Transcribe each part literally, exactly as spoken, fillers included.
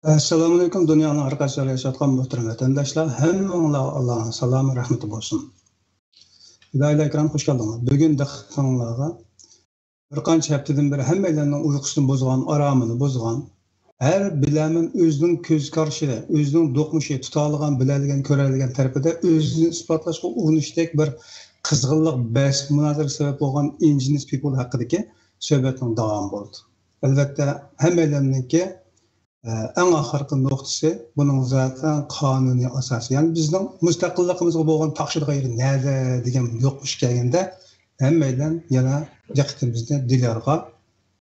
ئەسسالامۇئەلەيكۇم، دۇنيانىڭ ھەر قايسى جايلىرىدا ياشاۋاتقان مۇھتەرەم ۋەتەنداشلار، ھەممىڭلارغا ئاللانىڭ سالامى، رەھمىتى بولسۇن. ھىدايەت ئەكرەم، خوش كەلدىڭلار. بۈگۈن دىققىتىڭلارغا بىر قانچە ھەپتىدىن بېرى ھەممەيلەننىڭ ئۇيقۇسىنى بۇزغان، ئارامىنى بۇزغان، ھەر بىلەرمەن ئۆزىنىڭ كۆز قارىشى، ئۆزىنىڭ دوقمۇشى، تۇتالىغان، بىلەلىگەن، كۆرەلىگەن تەرىپىدە ئۆزىنى ئىسپاتلاشقا ئۇرۇنۇشتەك بىر قىزغىنلىق، بەس، مۇنازىرىگە سەۋەب بولغان ئىندىجېنس پىپل ھەققىدىكى سۆھبەتنىڭ داۋامى بولدى. ئەلۋەتتە، ھەممەيلەننىڭكى ئە، ئەڭ ئاخىرقى نۇقتىسى، بۇنىڭ زاتەن قانۇنىي ئاساسى. يەنى بىزنىڭ مۇستەقىللىقىمىزغا بولغان تاقىشىدىغان يېرى نەدە دېگەن يوقمۇش كەلگەندە، ھەممەيلەن يەنە دىققىتىمىزنى دىليارغا،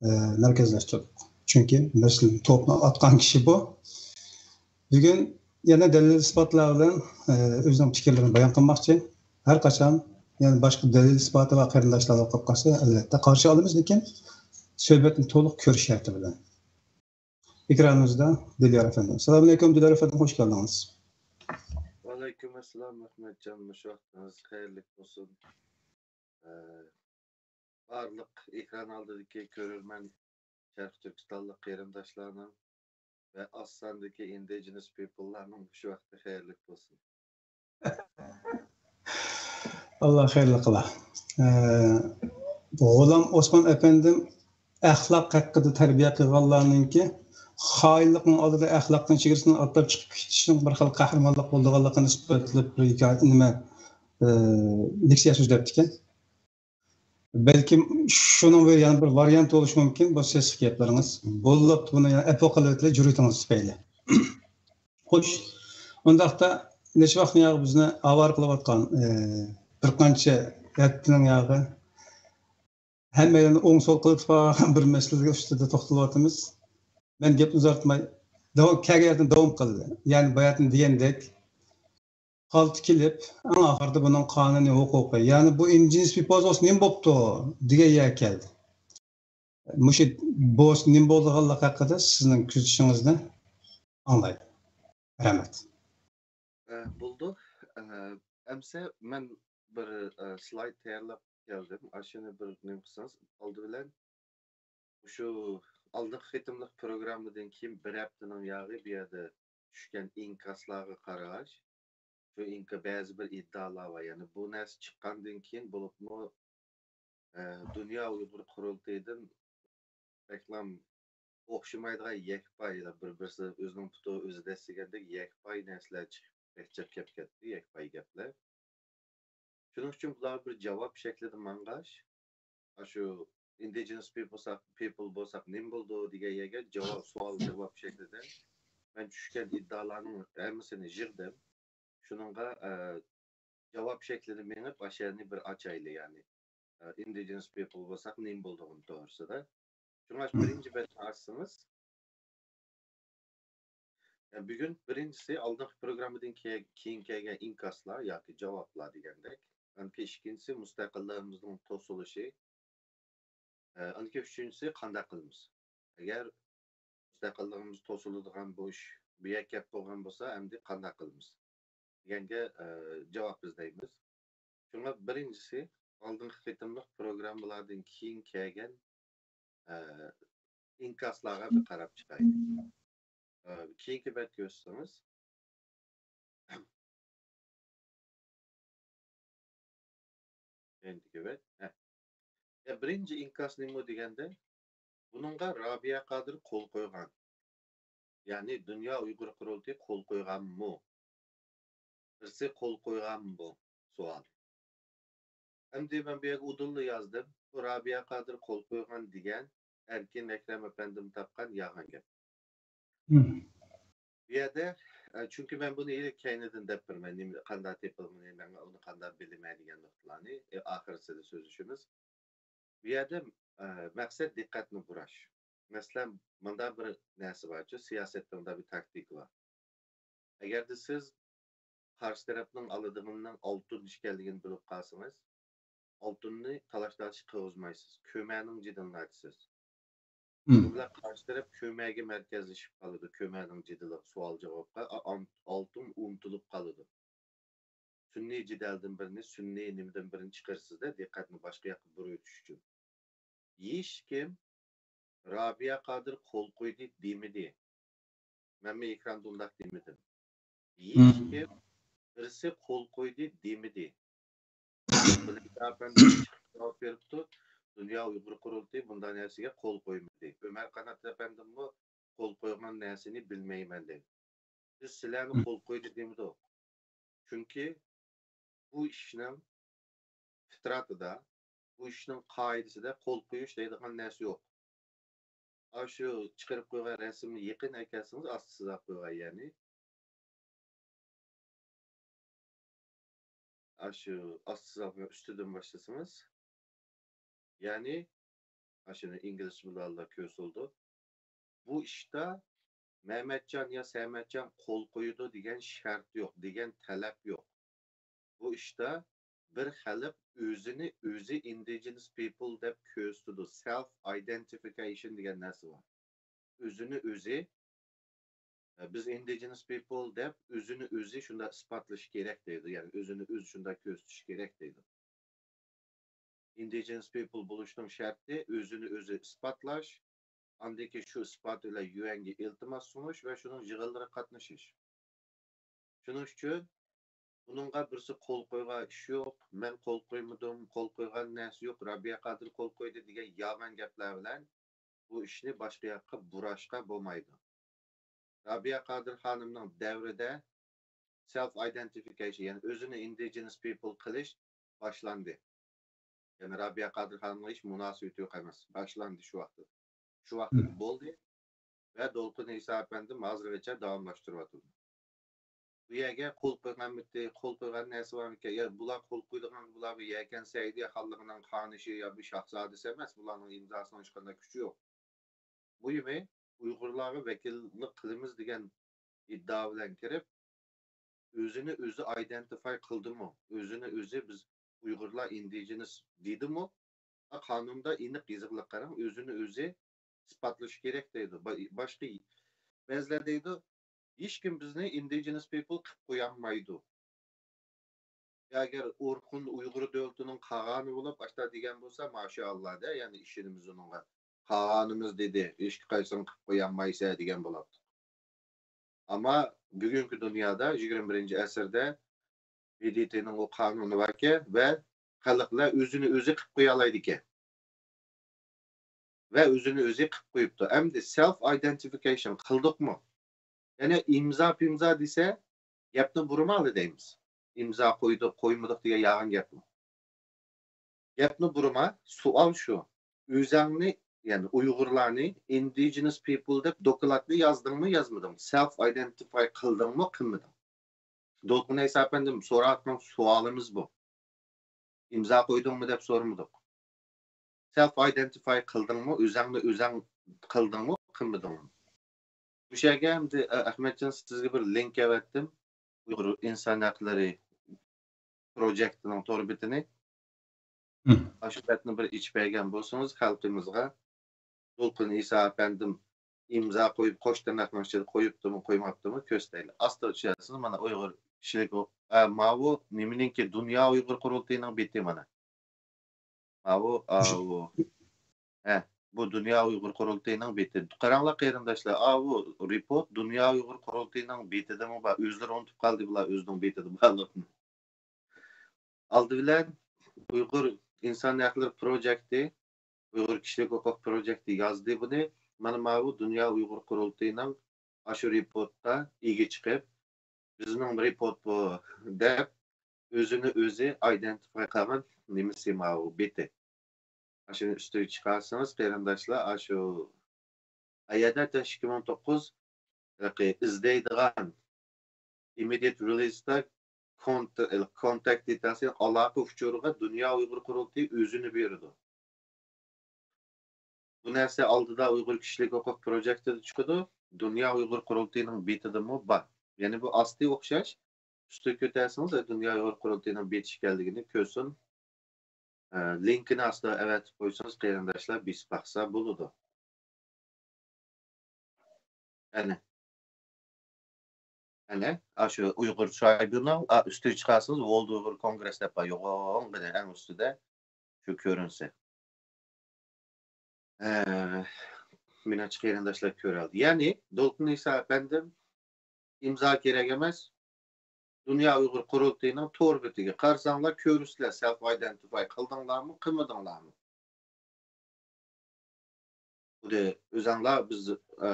ئە، مەركەزلەشتۈردۇق. چۈنكى مەسىلىنى توپنى ئاتقان كىشى بۇ. بۈگۈن يەنە دەلىل ئىسپاتلار بىلەن، ئە، ئۆزىنىڭ پىكىرلىرىنى بايان قىلماقچى. ھەر قاچان يەنە باشقا دەلىل ئىسپاتى بار قېرىنداشلار بولۇپ قالسا، ئەلۋەتتە قارشى ئالىمىز، لېكىن سۆھبەتنى تولۇق كۆرۈش شەرتى بىلەن. ئېكرانىمىزدا دىليار ئەپەندى. ئەسسالامۇئەلەيكۇم، دىليار ئەپەندى، خوش كەلدىڭىز. ۋەئەلەيكۇم ئەسسالام، ئەخمەتجان، مۇشۇ ۋاقتىڭىز خەيرلىك بولسۇن. ئە، بارلىق ئېكران ئالدىدىكى كۆرۈرمەن، شەرقىي تۈركىستانلىق قېرىنداشلارنىڭ ۋە ئاز ساندىكى ئىندىجېنس پىپللارنىڭ مۇشۇ ۋاقتى خەيرلىك بولسۇن. ئاللا خەيرلىك قىلا. ئە، غۇلام ئوسمان ئەپەندىم ئەخلاق ھەققىدە تەربىيە قىلغانلارنىڭكى خائىنلىقنىڭ ئالدىدا ئەخلاقنىڭ چېگرىسىنى ئاتلاپ چىقىپ كېتىشنىڭ بىر خىل قەھرىمانلىق بولىدىغانلىقىنى ئىسپاتلاپ بىر ھېكايە، نېمە، ئە، لېكسىيە سۆزلەپتىكەن. بەلكىم شۇنىڭ بىر، يەنە بىر ۋارىيانت بولۇشى مۇمكىن، بۇ سېسىق گەپلىرىڭىز. بولۇپتۇ، بۇنى يەنە ئەپۇ قىلىۋېتىلى جۈرئىتىڭىز تۈپەيلى. خوش، ئۇنداقتا نېچە ۋاقىتنى ياغى بىزنى ئاۋارە قىلىۋاتقان، ئى، بىر قانچە ھەپتىنىڭ ياغى ھەممەيلەننى ئوڭ سول قىلىۋېتىپ بىر مەسىلىگە ئۈستىدە توختىلىۋاتىمىز. مەن گەپنى ئۇزارتماي، داۋام، كەلگەن يەردىن داۋام قىلدى. يەنى باياتىن دېگەندەك، پالتا كېلىپ، ئەڭ ئاخىرىدا بۇنىڭ قانۇنىي ھوقۇقى، يەنى بۇ ئىندىجېنس پىپلز نېمە بوپتۇ دېگەن يەرگە كەلدى. مۇشۇ بوس نېمە بولىدىغانلىقى ھەققىدە سىزنىڭ كۆزىتىشىڭىزنى ئاڭلايلى. رەھمەت. ئە، بولىدۇ. ئە، ئەمسە مەن بىر، ئە، سلايد تەييارلاپ كەلدىم. ئاشۇنى بىر نېمە قىلسىڭىز، ئالدى بىلەن شۇ ئالدىنقى قېتىملىق پروگراممىدىن كېيىن بىر ھەپتىنىڭ ياغى بۇ يەردە چۈشكەن ئىنكاسلارغا قاراش، شۇ ئىنكا-، بەزى بىر ئىددىئالار بار. يەنى بۇ نەرسە چىققاندىن كېيىن بولۇپمۇ، ئە، دۇنيا ئۇيغۇر قۇرۇلتىيىدىن رەكلام ئوخشىمايدىغان يەكپاي، بىر-بىرسى ئۆزىنىڭ پۇتىغا ئۆزى دەسسىگەندەك يەكپاي نەرسىلەر چىقىپ، بەك جىق كەپ كەتتى، يەكپاي گەپلەر. شۇنىڭ ئۈچۈن بۇلار بىر جاۋاب شەكلىدە ماڭغاچ، ئاشۇ ئىندىجېنس پىپل بولساق، پىپل بولساق نېمە بولىدۇ دېگەن يەرگە جاۋاب، سوئال جاۋاب شەكلىدە مەن چۈشكەن ئىددىئالارنىڭ ھەممىسىنى يىغدىم. شۇنىڭغا، ئە، جاۋاب شەكلىدە مېڭىپ، ئاشۇ يەرنى بىر ئاچايلى، يەنى، ئە، ئىندىجېنس پىپل بولساق نېمە بولىدىغىنى توغرىسىدا. شۇڭا بىرىنچى بەتنى ئاچسىڭىز، يەنى بۈگۈن بىرىنچىسى ئالدىنقى پروگراممىدىن كېيىن، كېيىن كەلگەن ئىنكاسلار ياكى جاۋابلار دېگەندەك. ئاندىن كېيىن ئىككىنچىسى مۇستەقىللىقىمىزنىڭ توسۇلۇشى. ئە، ئاندىن كېيىن ئۈچىنچىسى قانداق قىلىمىز؟ ئەگەر مۇستەقىللىقىمىز توسۇلىدىغان بۇ ئىش بۇ يەرگە كەپ بولغان بولسا، ئەمدى قانداق قىلىمىز دېگەنگە، ئە، جاۋاب ئىزدەيمىز. شۇڭا بىرىنچىسى، ئالدىنقى قېتىملىق پروگراممىلاردىن كېيىن كەلگەن، ئە، ئىنكاسلارغا بىر قاراپ چىقايلى. ئە، كېيىنكى بەتكە ئۆتسىڭىز. ئەمدىكى بەت. ھە. يا، بىرىنچى ئىنكاس نېمە دېگەندە، بۇنىڭغا رابىيە قادىر قول قويغان. يەنى دۇنيا ئۇيغۇر قۇرۇلتىيى قول قويغانمۇ؟ بىرسى قول قويغانمۇ؟ سوئال. ئەمدى مەن بۇ يەرگە ئۇدۇللا يازدىم. بۇ رابىيە قادىر قول قويغان دېگەن ئەركىن ئەكرەم ئەپەندىم تاپقان يالغان گەپ. بۇ يەردە، ئە، چۈنكى مەن بۇنى ھېلى كەينىدىن دەپ بېرىمەن، نېمە، قانداق تېپىلغىنى، مەن ئۇنى قانداق بىلىمەن دېگەن نۇقتىلارنى، ئە، ئاخىرسىدا سۆزلىشىمىز. بۇ يەردە، ئە، مەقسەت دىققەتنى بۇراش. مەسىلەن، مۇنداق بىر نەرسە بارچۇ، سىياسەتتە مۇنداق بىر تاكتىكا بار. ئەگەردە سىز قارشى تەرەپنىڭ ئالىدىغىنىنىڭ ئالتۇن ئىكەنلىكىنى بىلىپ قالسىڭىز، ئالتۇننى تالاش-تارتىش قىلغۇزمايسىز، كۆمەرنىڭ جېدىلىنى ئاچىسىز. بۇ بىلەن قارشى تەرەپ كۆمەرگە مەركەزلىشىپ قالىدۇ، كۆمەرنىڭ جېدىلىغا، سوئال-جاۋابقا، ئا-، ئام-، ئالتۇن ئۇنتۇلۇپ قالىدۇ. سۈنئىي جېدەلدىن بىرنى، سۈنئىي نېمىدىن بىرنى چىقىرىسىز-دە، دىققەتنى باشقا ياققا بۇرۇۋېتىش ئۈچۈن. ھېچكىم رابىيە قادىر قول قويدى دېمىدى. مەنمۇ ئېكراندا ئۇنداق دېمىدىم. ھېچكىم، بىرسى قول قويدى دېمىدى. ئەپەندىم چىقىپ جاۋاب بېرىپتۇ، دۇنيا ئۇيغۇر قۇرۇلتىيى بۇنداق نەرسىگە قول قويمىدى. ئۆمەر قانات ئەپەندىممۇ قول قويغان نەرسىنى بىلمەيمەن دېدى. بىز سىلەرنى قول قويدى دېمىدۇق. چۈنكى بۇ ئىشنىڭ پىتراتىدا، بۇ ئىشنىڭ قائىدىسىدە قول قويۇش دەيدىغان نەرسە يوق. ئاشۇ چىقىرىپ قويغان رەسىمنى يېقىن ئەكەلسىڭىز، ئاستىسىدا قويغان يەرنى. ئاشۇ ئاستىسىدا قويغان ئۈستىدىن باشلىسىڭىز. يەنى، ئاشۇنى ئىنگلىزچە بىلەنلا كۆرسىتىلىدۇ. بۇ ئىشتا مەمەتجان يا سەمەتجان قول قويىدۇ دېگەن شەرت يوق، دېگەن تەلەپ يوق. بۇ ئىشتا بىر خەلق ئۆزىنى ئۆزى indigenous people دەپ كۆرسىتىدۇ. Self identification دېگەن نەرسە بار. ئۆزىنى ئۆزى، بىز indigenous people دەپ ئۆزىنى ئۆزى شۇنداق ئىسپاتلىشى كېرەك دەيدۇ. يەنى ئۆزىنى ئۆزى شۇنداق كۆرسىتىشى كېرەك دەيدۇ. Indigenous people بولۇشنىڭ شەرتى ئۆزىنى ئۆزى ئىسپاتلاش، ئاندىن كېيىن شۇ ئىسپات بىلەن يۈەنگە ئىلتىماس سۇنۇش ۋە شۇنىڭ يىغىنلىرىغا قاتنىشىش. شۇنىڭ ئۈچۈن بۇنىڭغا بىرسى قول قويغان ئىش يوق، مەن قول قويمىدىم، قول قويغان نەرسە يوق، رابىيە قادىر قول قويدى دېگەن يالغان گەپلەر بىلەن بۇ ئىشنى باشقا ياققا بۇراشقا بولمايدۇ. رابىيە قادىر خانىمنىڭ دەۋرىدە self identification، يەنى ئۆزىنى indigenous people قىلىش باشلاندى. يەنى رابىيە قادىر خانىمغا ھېچ مۇناسىۋىتى يوق ئەمەس. باشلاندى شۇ ۋاقىتتا. شۇ ۋاقىتتا بولدى ۋە دولقۇن ئىسا ئەپەندىم ھازىرغىچە داۋاملاشتۇرۇۋاتىدۇ. بۇ يەرگە قول قويغانمىتى، قول قويغان نەرسە بارمىكەن؟ يا بۇلار قول قويىدىغان، بۇلار بۇ يەكەن سەئىدى خانلىقىنىڭ خانىشى يا بۇ شاھزادىسى ئەمەس، بۇلارنىڭ ئىمزاسىنىڭ ھېچقانداق كۈچى يوق. مۇھىمى، ئۇيغۇرلارغا ۋەكىللىك قىلىمىز دېگەن ئىددىئا بىلەن كىرىپ، ئۆزىنى ئۆزى ئايدېنتىفاي قىلدىمۇ؟ ئۆزىنى ئۆزى بىز ئۇيغۇرلار ئىندىجېنس دېدىمۇ؟ قانۇندا ئېنىق يېزىقلىق قاراڭ، ئۆزىنى ئۆزى ئىسپاتلىشى كېرەك دەيدۇ. با-، باشقا بەزىلەر دەيدۇ، ھېچكىم بىزنى ئىندىجېنس پىپل قىلىپ قويالمايدۇ. ئەگەر ئورخۇن ئۇيغۇر دۆلىتىنىڭ قاغانى بولۇپ، ئاشتا دېگەن بولسا، ماشائاللا دە، يەنى ئىشىنىمىز ئۇنىڭغا. قاغانىمىز دېدى، ھېچقايسىڭ قىلىپ قويالمايسەن دېگەن بولاتتۇق. ئەمما بۈگۈنكى دۇنيادا، يىگىرمە بىرىنچى ئەسىردە بى دې تېنىڭ ئۇ قانۇنى باركەن ۋە خەلقلەر ئۆزىنى ئۆزى قىلىپ قويالايدىكەن. ۋە ئۆزىنى ئۆزى قىلىپ قويۇپتۇ. ئەمدى سېلف ئايدېنتىفىكەيشن قىلدۇقمۇ؟ يەنى ئىمزا پىمزا دېسە، گەپنى بۇرىمالا دەيمىز. ئىمزا قويدۇق، قويمىدۇق دېگەن يالغان گەپمۇ؟ گەپنى بۇرىما، سوئال شۇ. ئۆزەڭنى، يەنى ئۇيغۇرلارنى ئىندىجېنس پىپل دەپ دوكلاتنى يازدىڭمۇ، يازمىدىڭمۇ؟ سېلف ئايدېنتىفاي قىلدىڭمۇ، قىلمىدىڭ؟ دولقۇن ئەيسا ئەپەندىم، سوراۋاتقان سوئالىمىز بۇ. ئىمزا قويدۇڭمۇ دەپ سورىمىدۇق. سېلف ئايدېنتىفاي قىلدىڭمۇ؟ ئۆزەڭنى ئۆزەڭ قىلدىڭمۇ، قىلمىدىڭمۇ؟ مۇشۇ يەرگە ئەمدى، ئە، ئەخمەتجان، سىزگە بىر لىنك ئەۋەتتىم. ئۇيغۇر ئىنسان ھەقلىرى پروجېكتىنىڭ تور بېتىنى. مم. ئاشۇ بەتنى بىر ئېچىپ بەرگەن بولسىڭىز خەلقىمىزغا، دولقۇن ئىسا ئەپەندىم ئىمزا قويۇپ، قوش تىرناقنىڭ ئىچىدە قويۇپتۇمۇ، قويماپتىمۇ، كۆرسىتەيلى. ئاستا چۈشەنسىڭىز، مانا ئۇيغۇر كىشىلىك ھو-، ئە، ماۋۇ نېمىنىڭكى، دۇنيا ئۇيغۇر قۇرۇلتىيىنىڭ بېتى مانا. ماۋۇ، ئاۋۇ. ھە، بۇ دۇنيا ئۇيغۇر قۇرۇلتىيىنىڭ بېتى. قاراڭلار قېرىنداشلار، ئاۋۇ رېپورت دۇنيا ئۇيغۇر قۇرۇلتىيىنىڭ بېتىدىمۇ بار. ئۆزلىرى ئۇنتۇپ قالدى بۇلار ئۆزىنىڭ بېتىدە بارلىقىنى. ئالدى بىلەن ئۇيغۇر ئىنسان ھەقلىرى پروجېكتى، ئۇيغۇر كىشىلىك ھوقۇق پروجېكتى يازدى بۇنى. مانا ماۋۇ دۇنيا ئۇيغۇر قۇرۇلتىيىنىڭ ئاشۇ رېپورتقا ئىگە چىقىپ، بىزنىڭ رېپورت بۇ دەپ، ئۆزىنى ئۆزى ئايدېنتىفاي قىلغان نېمىسى ماۋۇ بېتى. ئاشۇنى ئۈستىگە چىقارسىڭىز، قېرىنداشلار، ئاشۇ ئەيەدە ئىككى مىڭ توققۇز ئىزدەيدىغان ئىممېدىيەت رېلىزدا كونت-، كونتاكت دېتالسى، ئالاقە ئۇچۇرىغا دۇنيا ئۇيغۇر قۇرۇلتىيى ئۆزىنى بېرىدۇ. بۇ نەرسە ئالدىدا ئۇيغۇر كىشىلىك ھوقۇق پروجېكتىدا چىقىدۇ، دۇنيا ئۇيغۇر قۇرۇلتىيىنىڭ بېتىدىمۇ بار. يەنى بۇ ئاستى ئوخشاش، ئۈستىگە كۆتەرسىڭىز، دۇنيا ئۇيغۇر قۇرۇلتىيىنىڭ بېتى ئىكەنلىكىنى كۆرسۇن. ئە، لىنكىنى ئاستىغا ئەۋەتىپ قويسىڭىز، قېرىنداشلار بېسىپ باقسا بولىدۇ. ئەنە. ئەنە، ئاشۇ ئۇيغۇر ترايبۇنال، ئا، ئۈستىگە چىقارسىڭىز، ۋورلد ئۇيغۇر كونگرېس دەپ بار، يوغانغىنە ئەڭ ئۈستىدە شۇ كۆرۈنسە. ئە، مېنىڭچە قېرىنداشلار كۆرەلدى. يەنى، دولقۇن ئىسا ئەپەندىم، ئىمزا كېرەك ئەمەس. دۇنيا ئۇيغۇر قۇرۇلتىيىنىڭ تور بېتىگە قارىساڭلار، كۆرىسىلەر، سېلف ئايدېنتىفاي قىلدىڭلارمۇ، قىلمىدىڭلارمۇ؟ خۇددى ئۆزەڭلار بىز، ئە،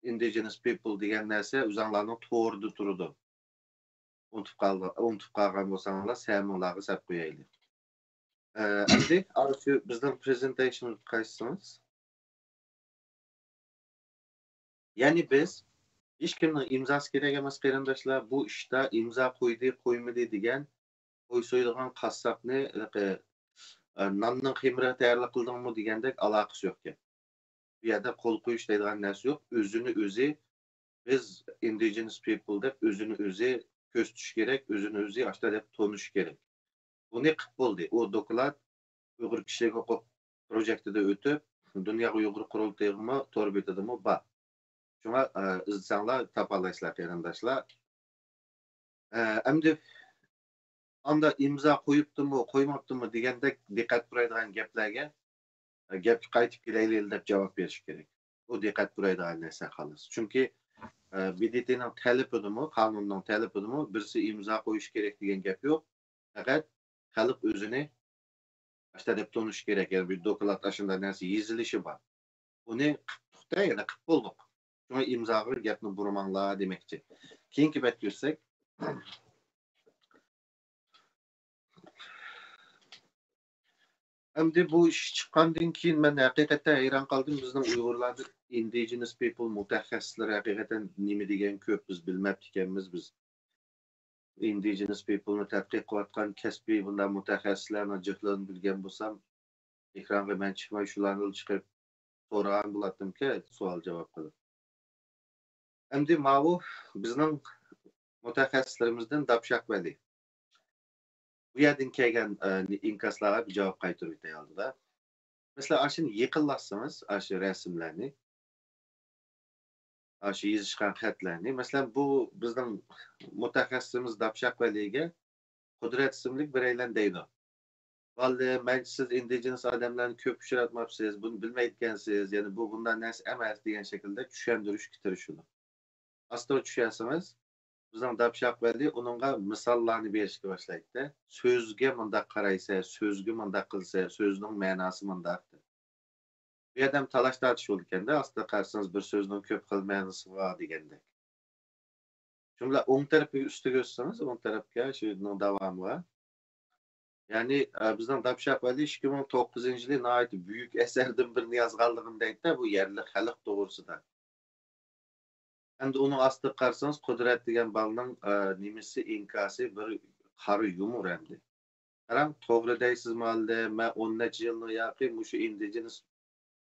ئىندىجېنس پىپل دېگەن نەرسە ئۆزەڭلارنىڭ تورىدا تۇرىدۇ. ئۇنتۇپ قالغان، ئۇنتۇپ قالغان بولساڭلار، سەمىڭلارغا سەپ قويايلى. ئە، ئەمدى، ئاشۇ بىزنىڭ پرېزېنتېيشنغا قايتسىڭىز. يەنى بىز، ھېچكىمنىڭ ئىمزاسى كېرەك ئەمەس، قېرىنداشلار. بۇ ئىشتا ئىمزا قويدى، قويمىدى دېگەن، قوي سويىدىغان قاسساپنى، ھېلىقى، ئە، ناننىڭ خېمىرىغا تەييارلىق قىلدىڭمۇ دېگەندەك ئالاقىسى يوقكەن. بۇ يەردە قول قويۇش دەيدىغان نەرسە يوق. ئۆزىنى ئۆزى، بىز ئىندىجېنس پىپل دەپ ئۆزىنى ئۆزى كۆرسىتىش كېرەك، ئۆزىنى ئۆزى ئاشتا دەپ تونۇش كېرەك. بۇنى قىپ بولدى. ئۇ دوكلات ئۇيغۇر كىشىلىك ھوقۇق پروجېكتىدا ئۆتۈپ، دۇنيا ئۇيغۇر قۇرۇلتىيىغىمۇ تور بېتىدىمۇ بار. شۇڭا، ئە، ئىزدىسەڭلار تاپالايسىلەر، قېرىنداشلار. ئە، ئەمدى ئاندا ئىمزا قويۇپتىمۇ، قويماپتىمۇ دېگەندەك دىققەت بۇرايدىغان گەپلەرگە، ئە، گەپكە قايتىپ كېلەيلى دەپ جاۋاب بېرىش كېرەك. ئۇ دىققەت بۇرايدىغان نەرسە خالاس. چۈنكى، ئە، ب د ت نىڭ تەلىپىدىمۇ، قانۇننىڭ تەلىپىدىمۇ بىرسى ئىمزا قويۇش كېرەك دېگەن گەپ يوق. پەقەت خەلق ئۆزىنى ئاشتا دەپ تونۇش كېرەك. يەنى بىر دوكلات ئاشۇنداق نەرسە يېزىلىشى بار. ئۇنى قىپتۇق-دە، يەنە قىپ بولدۇق. شۇڭا ئىمزاغا گەپنى بۇرىماڭلار دېمەكچى. كېيىنكى بەتكە ئۆتسەك. ئەمدى بۇ ئىش چىققاندىن كېيىن مەن ھەقىقەتەن ھەيران قالدىم. بىزنىڭ ئۇيغۇرلاردا ئىندىجېنس پىپل مۇتەخەسسىسلىرى ھەقىقەتەن نېمە دېگەن كۆپ، بىز بىلمەپتىكەنمىز. بىز ئىندىجېنس پىپلنى تەتقىق قىلىۋاتقان كەسپىي بۇنداق مۇتەخەسسىسلەرنىڭ جىقلىرىنى بىلگەن بولسام، ئېكرانغا مەن چىقماي شۇلارنىلا چىقىپ سورىغان بولاتتىمكەن، سوئال جاۋاب قىلىپ. ئەمدى ماۋۇ بىزنىڭ مۇتەخەسسىسلىرىمىزدىن داپشاق ۋەلى. بۇ يەردىن كەلگەن، ئە، ئىنكاسلارغا بىر جاۋاب قايتۇرۇۋېتەي ئالدىدا. مەسىلەن، ئاشۇنى يېقىنلاشسىڭىز، ئاشۇ رەسىملەرنى، ئاشۇ يېزىشقان خەتلەرنى. مەسىلەن، بۇ بىزنىڭ مۇتەخەسسىسىمىز داپشاق ۋەلىگە قۇدرەت ئىسىملىك بىرەيلەن دەيدۇ. بالىلىرىم، مەنچە سىز ئىندىجېنس ئادەملەرنى كۆپ ئۇچراتماپسىز، بۇنى بىلمەيدىكەنسىز، يەنى بۇ بۇنداق نەرسە ئەمەس دېگەن شەكىلدە چۈشەندۈرۈشكە تىرىشىدۇ. ئاستىغا چۈشەرسىڭىز، بىزنىڭ داپشاق ۋەلى ئۇنىڭغا مىساللارنى بېرىشكە باشلايدۇ. سۆزگە مۇنداق قارايسەن، سۆزگە مۇنداق قىلىسەن، سۆزنىڭ مەناسى مۇنداق. بۇ يەردە ھەم تالاش تارتىش بولىدىكەندە، ئاستىغا قارىسىڭىز بىر سۆزنىڭ كۆپ خىل مەنىسى بار دېگەندەك. شۇ بىلەن ئوڭ تەرەپكە ئۈستىگە ئۆتسىڭىز، ئوڭ تەرەپكە شۇنىڭ داۋامىغا. يەنى، ئە، بىزنىڭ داپشاق ۋەلى ئىككى مىڭ توققۇزىنچى يىلى ناھايىتى بۈيۈك ئەسەردىن بىرنى يازغانلىقىنى دەيتتى، بۇ يەرلىك خەلق توغرىسىدا. ئەمدى ئۇنىڭ ئاستىغا قارىسىڭىز، قۇدرەت دېگەن بالىنىڭ، ئە، نېمىسى، ئىنكاسى بىر قارا يۇمۇر ئەمدى. قاراڭ، توغرا دەيسىز مۇئەللىم، مەن ئون نەچچە يىلنىڭ ياقى مۇشۇ ئىندىجېنس،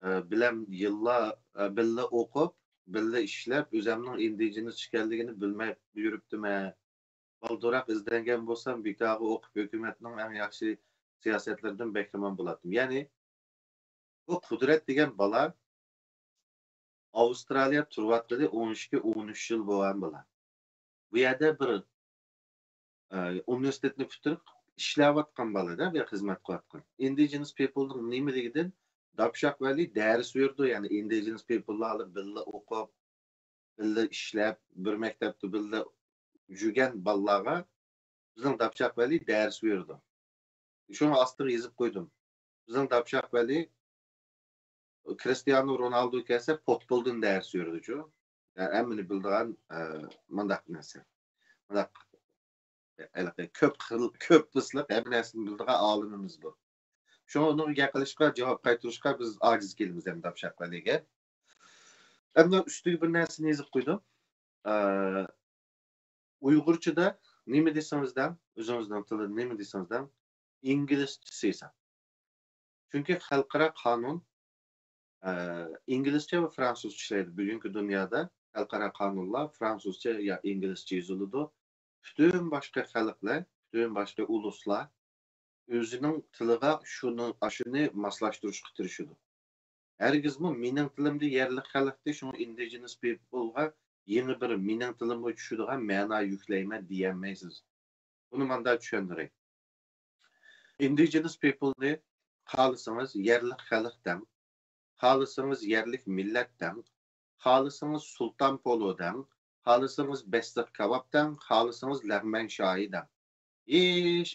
ئە، بىلەن يىللار، ئە، بىللە ئوقۇپ، بىللە ئىشلەپ، ئۆزەمنىڭ ئىندىجېنس ئىكەنلىكىنى بىلمەي يۈرۈپتىمەن. بالدۇرراق ئىزدەنگەن بولسام، بىكارغا ئوقۇپ، ھۆكۈمەتنىڭ ئەڭ ياخشى سىياسەتلىرىدىن بەھرىمەن بولاتتىم. يەنى، بۇ قۇدرەت دېگەن بالا ئاۋسترالىيە تۇرۇۋاتقىلى ئون ئىككى، ئون ئۈچ يىل بولغان بالا. بۇ يەردە بىر، ئە، ئۇنىۋېرسىتېتنى پۈتتۈرۈپ ئىشلەۋاتقان بالىدا بىر خىزمەت قىلىۋاتقان. ئىندىجېنس پىپلنىڭ نېمىلىكىدىن داپشاق ۋەلى دەرس بېرىدۇ، يەنى ئىندىجېنس پىپللار بىللە ئوقۇپ، بىللە ئىشلەپ، بىر مەكتەپتە بىللە يۈرگەن بالىلارغا بىزنىڭ داپشاق ۋەلى دەرس بېرىدۇ. شۇڭا ئاستىغا يېزىپ قويدۇم. بىزنىڭ داپشاق ۋەلى كرىستىيانو رونالدو كەلسە پوتبولدىن دەرس بېرىدۇچۇ. يەنى ھەممىنى بىلىدىغان، ئە، مۇنداق نەرسە. مۇنداق ھېلىقى كۆپ خىل، كۆپ پۇسلۇق، ھەممە نەرسىنى بىلىدىغان ئالىمىمىز بۇ. شۇڭا ئۇنىڭغا گەپ قىلىشقا، جاۋاب قايتۇرۇشقا بىز ئاجىز كېلىمىز ئەمدى داپشاق ۋەلىگە. ئەمدى ئۈستىگە بىر نەرسىنى يېزىپ قويدۇم. ئە، ئۇيغۇرچىدا نېمە دېسىڭىز دەڭ، ئۆزىڭىزنىڭ تىلىدا نېمە دېسىڭىز دەڭ، ئىنگلىزچىسى ھېساب. چۈنكى خەلقئارا قانۇن، ئە، ئىنگلىزچە ۋە فرانسۇزچە ئىشلەيدۇ. بۈگۈنكى دۇنيادا خەلقئارا قانۇنلار فرانسۇزچە يا ئىنگلىزچە يېزىلىدۇ. پۈتۈن باشقا خەلقلەر، پۈتۈن باشقا ئۇلۇسلار ئۆزىنىڭ تىلىغا شۇنى، ئاشۇنى ماسلاشتۇرۇشقا تىرىشىدۇ. ھەرگىزمۇ مېنىڭ تىلىمدا يەرلىك خەلقتە، شۇڭا ئىندىجېنس پىپلغا يېڭى بىر مېنىڭ تىلىمغا چۈشىدىغان مەنا يۈكلەيمەن دېيەلمەيسىز. بۇنى مانداق چۈشەندۈرەي. ئىندىجېنس پىپلنى خالىسىڭىز يەرلىك خەلق دەڭ. خالىسىڭىز يەرلىك مىللەت دەڭ، خالىسىڭىز سۇلتان پولو دەڭ، خالىسىڭىز بەسسىق كاۋاپ دەڭ، خالىسىڭىز لەغمەن شاھى دەڭ. ھېچ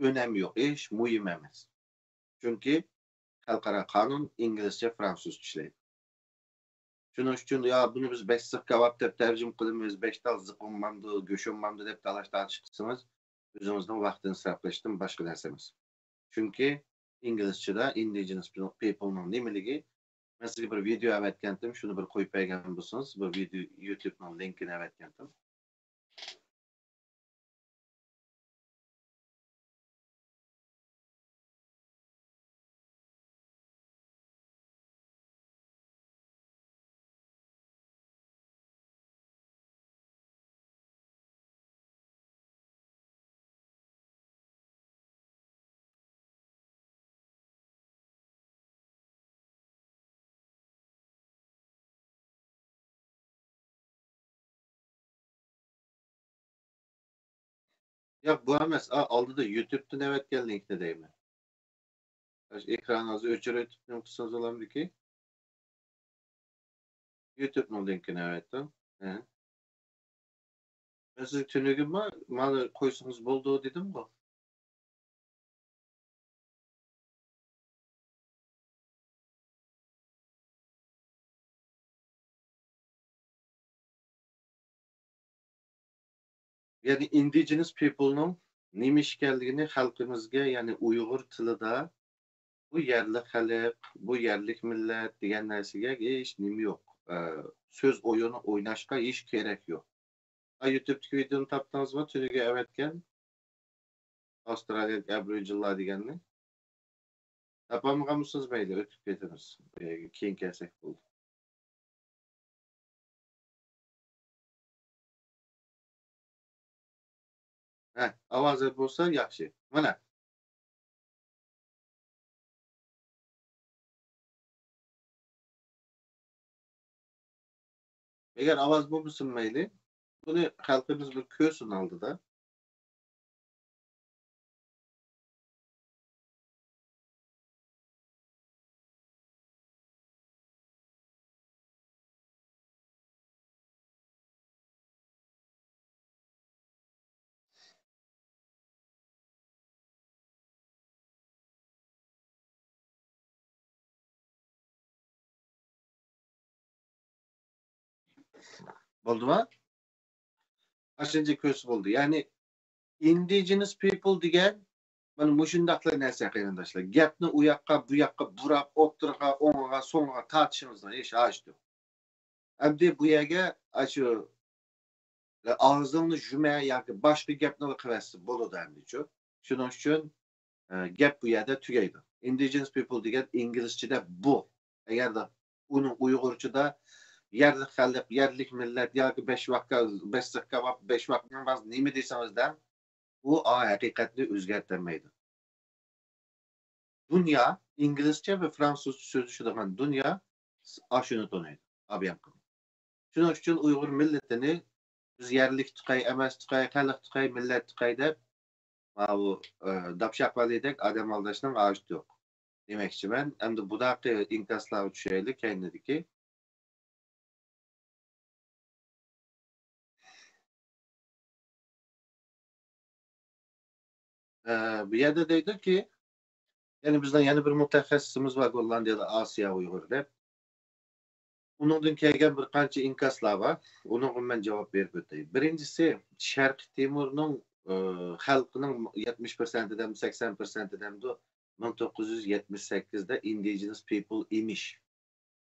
ئۆنەم يوق، ھېچ مۇھىم ئەمەس. چۈنكى خەلقئارا قانۇن ئىنگلىزچە، فرانسۇزچە ئىشلەيدۇ. شۇنىڭ ئۈچۈن، يا بۇنى بىز بەسسىق كاۋاپ دەپ تەرجىمە قىلىمىز، بەش تال زىق ئۇنمامدۇ، گۆش ئۇنمامدۇ دەپ تالاش تارتىش قىلسىڭىز، ئۆزىڭىزنىڭ ۋاقتىنى ئىسراپلىشتىن باشقا نەرسە ئەمەس. چۈنكى ئىنگلىزچىدا indigenous people نىڭ نېمىلىكى، مەن سىزگە بىر ۋىدېئو ئەۋەتكەنتىم، شۇنى بىر قويۇپ بەرگەن بولسىڭىز، بىر ۋىدېئو، يۇتۇبنىڭ لىنكىنى ئەۋەتكەنتىم. ياق، بۇ ئەمەس. ئا، ئالدىدا يۇتۇبتىن ئەۋەتكەن لىنكنى دەيمەن. ئاشۇ ئېكرانىڭىزنى ئۆچۈرۈۋېتىپ نېمە قىلسىڭىز بولامدىكى؟ يۇتۇبنىڭ لىنكىنى ئەۋەتتىم. ھە. مەن سىزگە تۈنۈگۈنمۇ مانا قويسىڭىز بولىدۇ دېدىمغۇ. يەنى indigenous people نىڭ نېمە ئىكەنلىكىنى خەلقىمىزگە، يەنى ئۇيغۇر تىلىدا بۇ يەرلىك خەلق، بۇ يەرلىك مىللەت دېگەن نەرسىگە ھېچ نېمە يوق. ئە، سۆز ئويۇنى ئويناشقا ھېچ كېرەك يوق. ئا، يۇتۇبتىكى ۋىدېونى تاپتىڭىزمۇ؟ تۈنۈگۈن ئەۋەتكەن ئاۋسترالىيەلىك ئەبورىجىنلار دېگەننى. تاپالمىغان بولسىڭىز مەيلى، ئۆتۈپ كېتىمىز. ئە، كېيىن كەلسەك بولدى. ھە، ئاۋازى بولسا ياخشى. مانا. ئەگەر ئاۋاز بولمىسىمۇ مەيلى، بۇنى خەلقىمىز بىر كۆرسۇن ئالدىدا. بولدىما؟ ئاشۇنچە كۆرسە بولدى. يەنى indigenous people دېگەن مانا مۇشۇنداقلا نەرسە، قېرىنداشلار. گەپنى ئۇ ياققا، بۇ ياققا بۇراپ، ئوتتۇرىغا، ئوڭىغا، سوڭىغا تارتىشىڭىزنىڭ ھېچ ھاجىتى يوق. ئەمدى بۇ يەرگە ئاشۇ ئاغزىڭنى يۇمە ياكى باشقا گەپنى قىلىۋەتسە بولىدۇ ئەمدىچۇ. شۇنىڭ ئۈچۈن، ئە، گەپ بۇ يەردە تۈگەيدۇ. Indigenous people دېگەن ئىنگلىزچىدە بۇ. ئەگەردە ئۇنىڭ ئۇيغۇرچىدا يەرلىك خەلق، يەرلىك مىللەت ياكى بەش ۋاققا، بەش زىق كاۋاپ، بەش ۋاق ناماز نېمە دېسىڭىز دەڭ، ئۇ ئا ھەقىقەتنى ئۆزگەرتەلمەيدۇ. دۇنيا، ئىنگلىزچە ۋە فرانسۇزچە سۆزلىشىدىغان دۇنيا ئاشۇنى تونۇيدۇ، ئابيانقىنى. شۇنىڭ ئۈچۈن ئۇيغۇر مىللىتىنى بىز يەرلىك تۇقاي، ئەمەس تۇقاي، خەلق تۇقاي، مىللەت تۇقاي دەپ، ماۋۇ، ئە، داپشاق بالىدەك ئادەم ئالداشنىڭ ھاجىتى يوق دېمەكچىمەن. ئەمدى بۇنداق ئىنكاسلارغا چۈشەيلى، كەينىدىكى. ئە، بۇ يەردە دەيدۇكى، يەنى بىزنىڭ يەنە بىر مۇتەخەسسىسىمىز بار، گوللاندىيەدە ئاسىيا ئۇيغۇرى دەپ. ئۇنىڭدىن كەلگەن بىر قانچە ئىنكاسلار بار. ئۇنىڭغا مەن جاۋاب بېرىپ ئۆتەي. بىرىنچىسى، شەرقىي تىمۇرنىڭ، ئە، خەلقىنىڭ يەتمىش پىرسەنتى دەم، سەكسەن پىرسەنتى دەمدۇ، مىڭ توققۇز يۈز يەتمىش سەككىزدە indigenous people ئىمىش.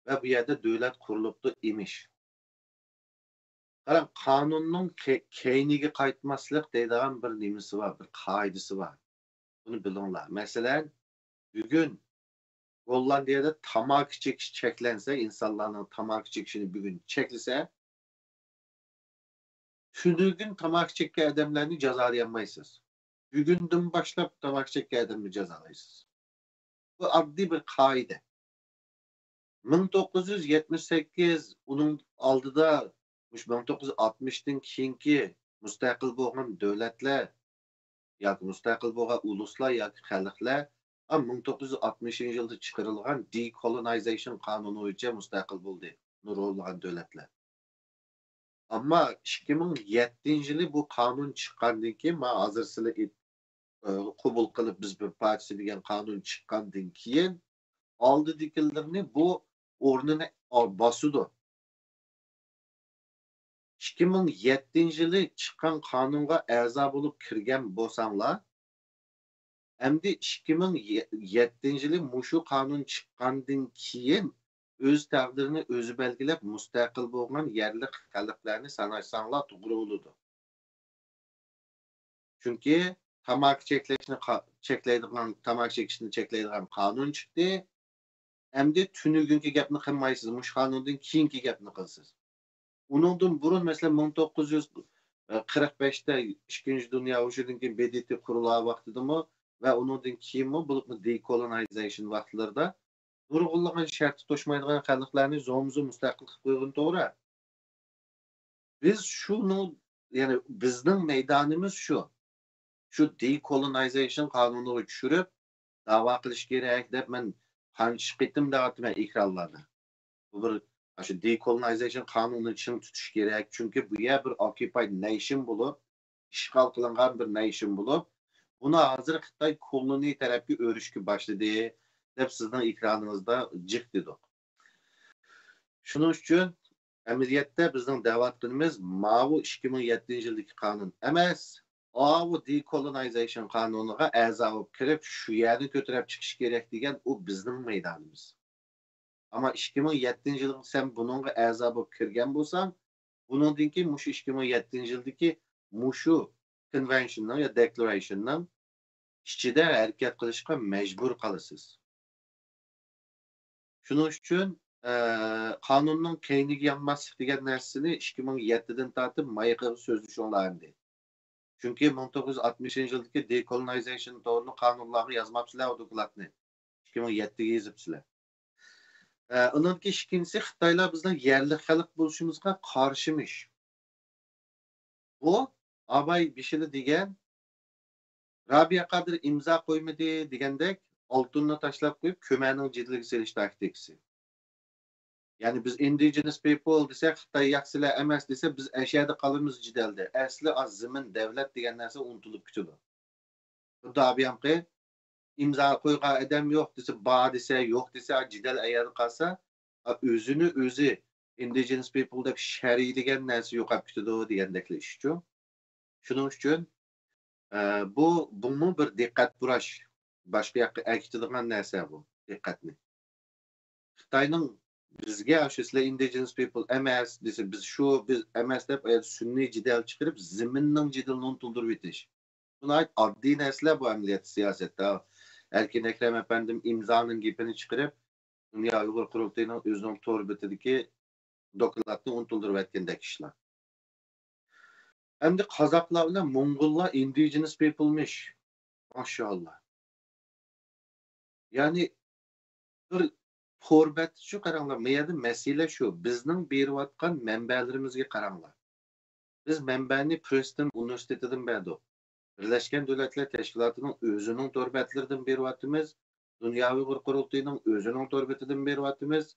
ۋە بۇ يەردە دۆلەت قۇرۇلۇپتۇ ئىمىش. قاراڭ، قانۇننىڭ كەي-، كەينىگە قايتماسلىق دەيدىغان بىر نېمىسى بار، بىر قائىدىسى بار. بۇنى بىلىڭلار. مەسىلەن، بۈگۈن گوللاندىيەدە تاماكا چېكىش چەكلەنسە، ئىنسانلارنىڭ تاماكا چېكىشىنى بۈگۈن چەكلىسە، تۈنۈگۈن تاماكا چەككەن ئادەملەرنى جازالىيالمايسىز. بۈگۈندىن باشلاپ تاماكا چەككەن ئادەمنى جازالايسىز. بۇ ئاددىي بىر قائىدە. مىڭ توققۇز يۈز يەتمىش سەككىز، ئۇنىڭ ئالدىدا، مۇشۇ مىڭ توققۇز يۈز ئاتمىشتىن كېيىنكى مۇستەقىل بولغان دۆلەتلەر ياكى مۇستەقىل بولغان ئۇلۇسلار ياكى خەلقلەر ئا، مىڭ توققۇز يۈز ئاتمىشىنچى يىلدا چىقىرىلغان دېكولونايزېيشن قانۇنى بويىچە مۇستەقىل بولدى نۇرغۇنلىغان دۆلەتلەر. ئەمما ئىككى مىڭ يەتتىنچى يىلى بۇ قانۇن چىققاندىن كېيىن، مانا ھازىر سىلەر ئېيت-، ئە، قوبۇل قىلىپ بىز بىر پارچىسى دېگەن قانۇن چىققاندىن كېيىن، ئالدىدىكىلىرىنى بۇ ئورنىنى ئا-، باسىدۇ. ئىككى مىڭ يەتتىنچى يىلى چىققان قانۇنغا ئەزا بولۇپ كىرگەن بولساڭلار، ئەمدى ئىككى مىڭ يەتتىنچى يىلى مۇشۇ قانۇن چىققاندىن كېيىن ئۆز تەقدىرىنى ئۆزى بەلگىلەپ، مۇستەقىل بولغان يەرلىك خەلقلەرنى ساناشساڭلار توغرا بولىدۇ. چۈنكى تاماكا چەكلەشنى قا-، چەكلەيدىغان، تاماكا چېكىشنى چەكلەيدىغان قانۇن چىقتى. ئەمدى تۈنۈگۈنكى گەپنى قىلمايسىز، مۇشۇ قانۇندىن كېيىنكى گەپنى قىلىسىز. ئۇنىڭدىن بۇرۇن، مەسىلەن، مىڭ توققۇز يۈز قىرىق بەشتە ئىككىنچى دۇنيا ئۇرۇشىدىن كېيىن ب د ت قۇرۇلغان ۋاقتىدىمۇ ۋە ئۇنىڭدىن كېيىنمۇ، بولۇپمۇ دېكولونايزېيشن ۋاقىتلىرىدا نۇرغۇنلىغان شەرتى توشمايدىغان خەلقلەرنى زومزو مۇستەقىل قىلىپ قويغىنى توغرا. بىز شۇنىڭ، يەنى بىزنىڭ مەيدانىمىز شۇ. شۇ دېكولونايزېيشن قانۇنىغا چۈشۈرۈپ، داۋا قىلىش كېرەك دەپ مەن قانچە قېتىم دەۋاتىمەن ئېكرانلاردا. بۇ بىر، شۇ دېكولونايزېيشن قانۇنىنى چىڭ تۇتۇش كېرەك. چۈنكى بۇ يەر بىر ئوككۇپايد نەيشن بولۇپ، ئىشغال قىلىنغان بىر نەيشن بولۇپ، بۇنى ھازىر خىتاي كولونىيە تەرەپكە ئۆرۈشكە باشلىدى، دەپ سىزنىڭ ئېكرانىڭىزدا جىق دېدۇق. شۇنىڭ ئۈچۈن ئەمەلىيەتتە بىزنىڭ دەۋاتقىنىمىز ماۋۇ ئىككى مىڭ يەتتىنچى يىلدىكى قانۇن ئەمەس، ئاۋۇ دېكولونايزېيشن قانۇنىغا ئەزا بولۇپ كىرىپ، شۇ يەرنى كۆتۈرۈپ چىقىش كېرەك دېگەن ئۇ بىزنىڭ مەيدانىمىز. ئەمما ئىككى مىڭ يەتتىنچى يىلغا سەن بۇنىڭغا ئەزا بولۇپ كىرگەن بولساڭ، بۇنىڭدىن كېيىن مۇشۇ ئىككى مىڭ يەتتىنچى يىلدىكى مۇشۇ كونۋېنشننىڭ يا دېكلارېيشننىڭ ئىچىدە ھەرىكەت قىلىشقا مەجبۇر قالىسىز. شۇنىڭ ئۈچۈن، ئە، قانۇننىڭ كەينىگە يانماسلىق دېگەن نەرسىنى ئىككى مىڭ يەتتىدىن تارتىپ مايىقىغا سۆزلىشىڭلار ئەمدى. چۈنكى مىڭ توققۇز يۈز ئاتمىشىنچى يىلدىكى دېكولونايزېيشن توغرىلىق قانۇنلارغا يازماپسىلەر ئۇ دوكلاتنى. ئىككى مىڭ يەتتىگە يېزىپسىلەر. ئە، ئۇنىڭدىكى ئىككىنچىسى، خىتايلار بىزنىڭ يەرلىك خەلق بولۇشىمىزغا قارشىمىش. بۇ ئاباي بېشىدا دېگەن، رابىيە قادىر ئىمزا قويمىدى دېگەندەك، ئالتۇننى تاشلاپ قويۇپ، كۆمەرنىڭ جېدىلىگە سېلىش تاكتىكىسى. يەنى بىز ئىندىجېنس پىپل دېسەك، خىتاي ياق، سىلەر ئەمەس دېسە، بىز ئەشەدە قالىمىز جېدەلدە. ئەسلى ئا زېمىن، دەۋلەت دېگەن نەرسە ئۇنتۇلۇپ كېتىدۇ. خۇددى ئابىيامقى ئىمزا قويغان ئادەم يوق دېسە، بار دېسە، يوق دېسە، جېدەل ئەيەردە قالسا، ئا، ئۆزىنى ئۆزى ئىندىجېنس پىپل دەپ شەرھلىگەن نەرسە يوقاپ كېتىدۇ دېگەندەكلا ئىشچۇ. شۇنىڭ ئۈچۈن، ئە، بۇ، بۇمۇ بىر دىققەت بۇراش، باشقا ياققا ئەكېتىدىغان نەرسە بۇ، دىققەتنى. خىتاينىڭ بىزگە شۇ سىلەر ئىندىجېنس پىپل ئەمەس دېسە، بىز شۇ، بىز ئەمەس دەپ، ئايەردە سۈنئىي جېدەل چىقىرىپ، زېمىننىڭ جېدىلىنى ئۇنتۇلدۇرۇۋېتىش. بۇ ناھايىتى ئاددىي نەرسىلەر بۇ ئەمەلىيەتتە سىياسەتتە. ئەركىن ئەكرەم ئەپەندىم ئىمزانىڭ گېپىنى چىقىرىپ، دۇنيا ئۇيغۇر قۇرۇلتىيىنىڭ ئۆزىنىڭ تور بېتىدىكى دوكلاتنى ئۇنتۇلدۇرۇۋەتكەندەك ئىشلار. ئەمدى قازاقلار بىلەن موڭغۇللار ئىندىجېنس پىپلمىش. ماشائاللا. يەنى بىر تور بەتچۇ قاراڭلار، ما يەردە مەسىلە شۇ. بىزنىڭ بېرىۋاتقان مەنبەلىرىمىزگە قاراڭلار. بىز مەنبەنى پرېستون ئۇنىۋېرسىتېتىدىن بەردۇق. بىرلەشكەن دۆلەتلەر تەشكىلاتىنىڭ ئۆزىنىڭ تور بەتلىرىدىن بېرىۋاتىمىز. دۇنيا ئۇيغۇر قۇرۇلتىيىنىڭ ئۆزىنىڭ تور بېتىدىن بېرىۋاتىمىز.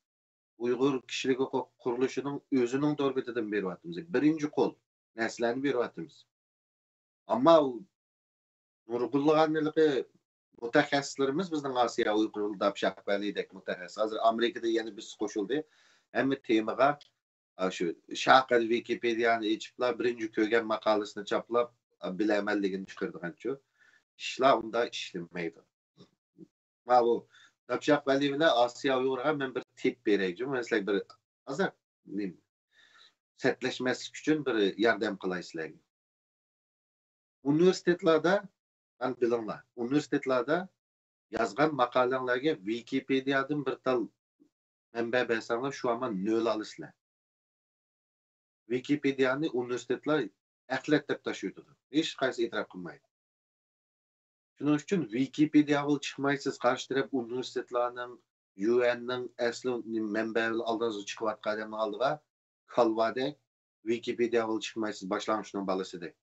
ئۇيغۇر كىشىلىك ھوقۇق قۇرۇلۇشىنىڭ ئۆزىنىڭ تور بېتىدىن بېرىۋاتىمىز. بىرىنچى قول نەرسىلەرنى بېرىۋاتىمىز. ئەمما ئۇ نۇرغۇنلىغان ھېلىقى مۇتەخەسسىسلىرىمىز، بىزنىڭ ئاسىيا ئۇيغۇر داپشاق ۋەلىدەك مۇتەخەسسىس. ھازىر ئامېرىكىدا يەنە بىرسى قوشۇلدى. ھەممە تېمىغا، ئا، شۇ شاقىل ۋىكىپېدىيانى ئېچىپلا، بىرىنچى كۆرگەن ماقالىسىنى چاپلاپ، ئا، بىلەرمەنلىكىنى چىقىرىدىغانچۇ ئىشلار ئۇنداق ئىشلىمەيدۇ. ماۋۇ داپشاق ۋەلى بىلەن ئاسىيا ئۇيغۇرغا مەن بىر تىپ بېرەيچۇ. مەن سىلەرگە بىر ئازراق نېمە، سەتلەشمەسلىك ئۈچۈن بىر ياردەم قىلاي سىلەرگە. ئۇنىۋېرسىتېتلاردا، مانا بىلىڭلار، ئۇنىۋېرسىتېتلاردا يازغان ماقالەڭلارگە ۋىكىپېدىيادىن بىر تال مەنبە بەرسەڭلار، شۇ ھامان نۆل ئالىسىلەر. ۋىكىپېدىيانى ئۇنىۋېرسىتېتلار ئەخلەت دەپ تاشلىۋېتىدۇ. ھېچقايسى ئېتىراپ قىلمايدۇ. شۇنىڭ ئۈچۈن ۋىكىپېدىيەگىلا چىقمايسىز، قارشى تەرەپ ئۇنىۋېرسىتېتلارنىڭ، يۇ ئېننىڭ ئەسلى مەنبەلىرى ئالدىڭىزغا چىقىۋاتقان ئادەمنىڭ ئالدىغا كالۋادەك ۋىكىپېدىيەگىلا چىقمايسىز، باشلانغۇچنىڭ بالىسىدەك.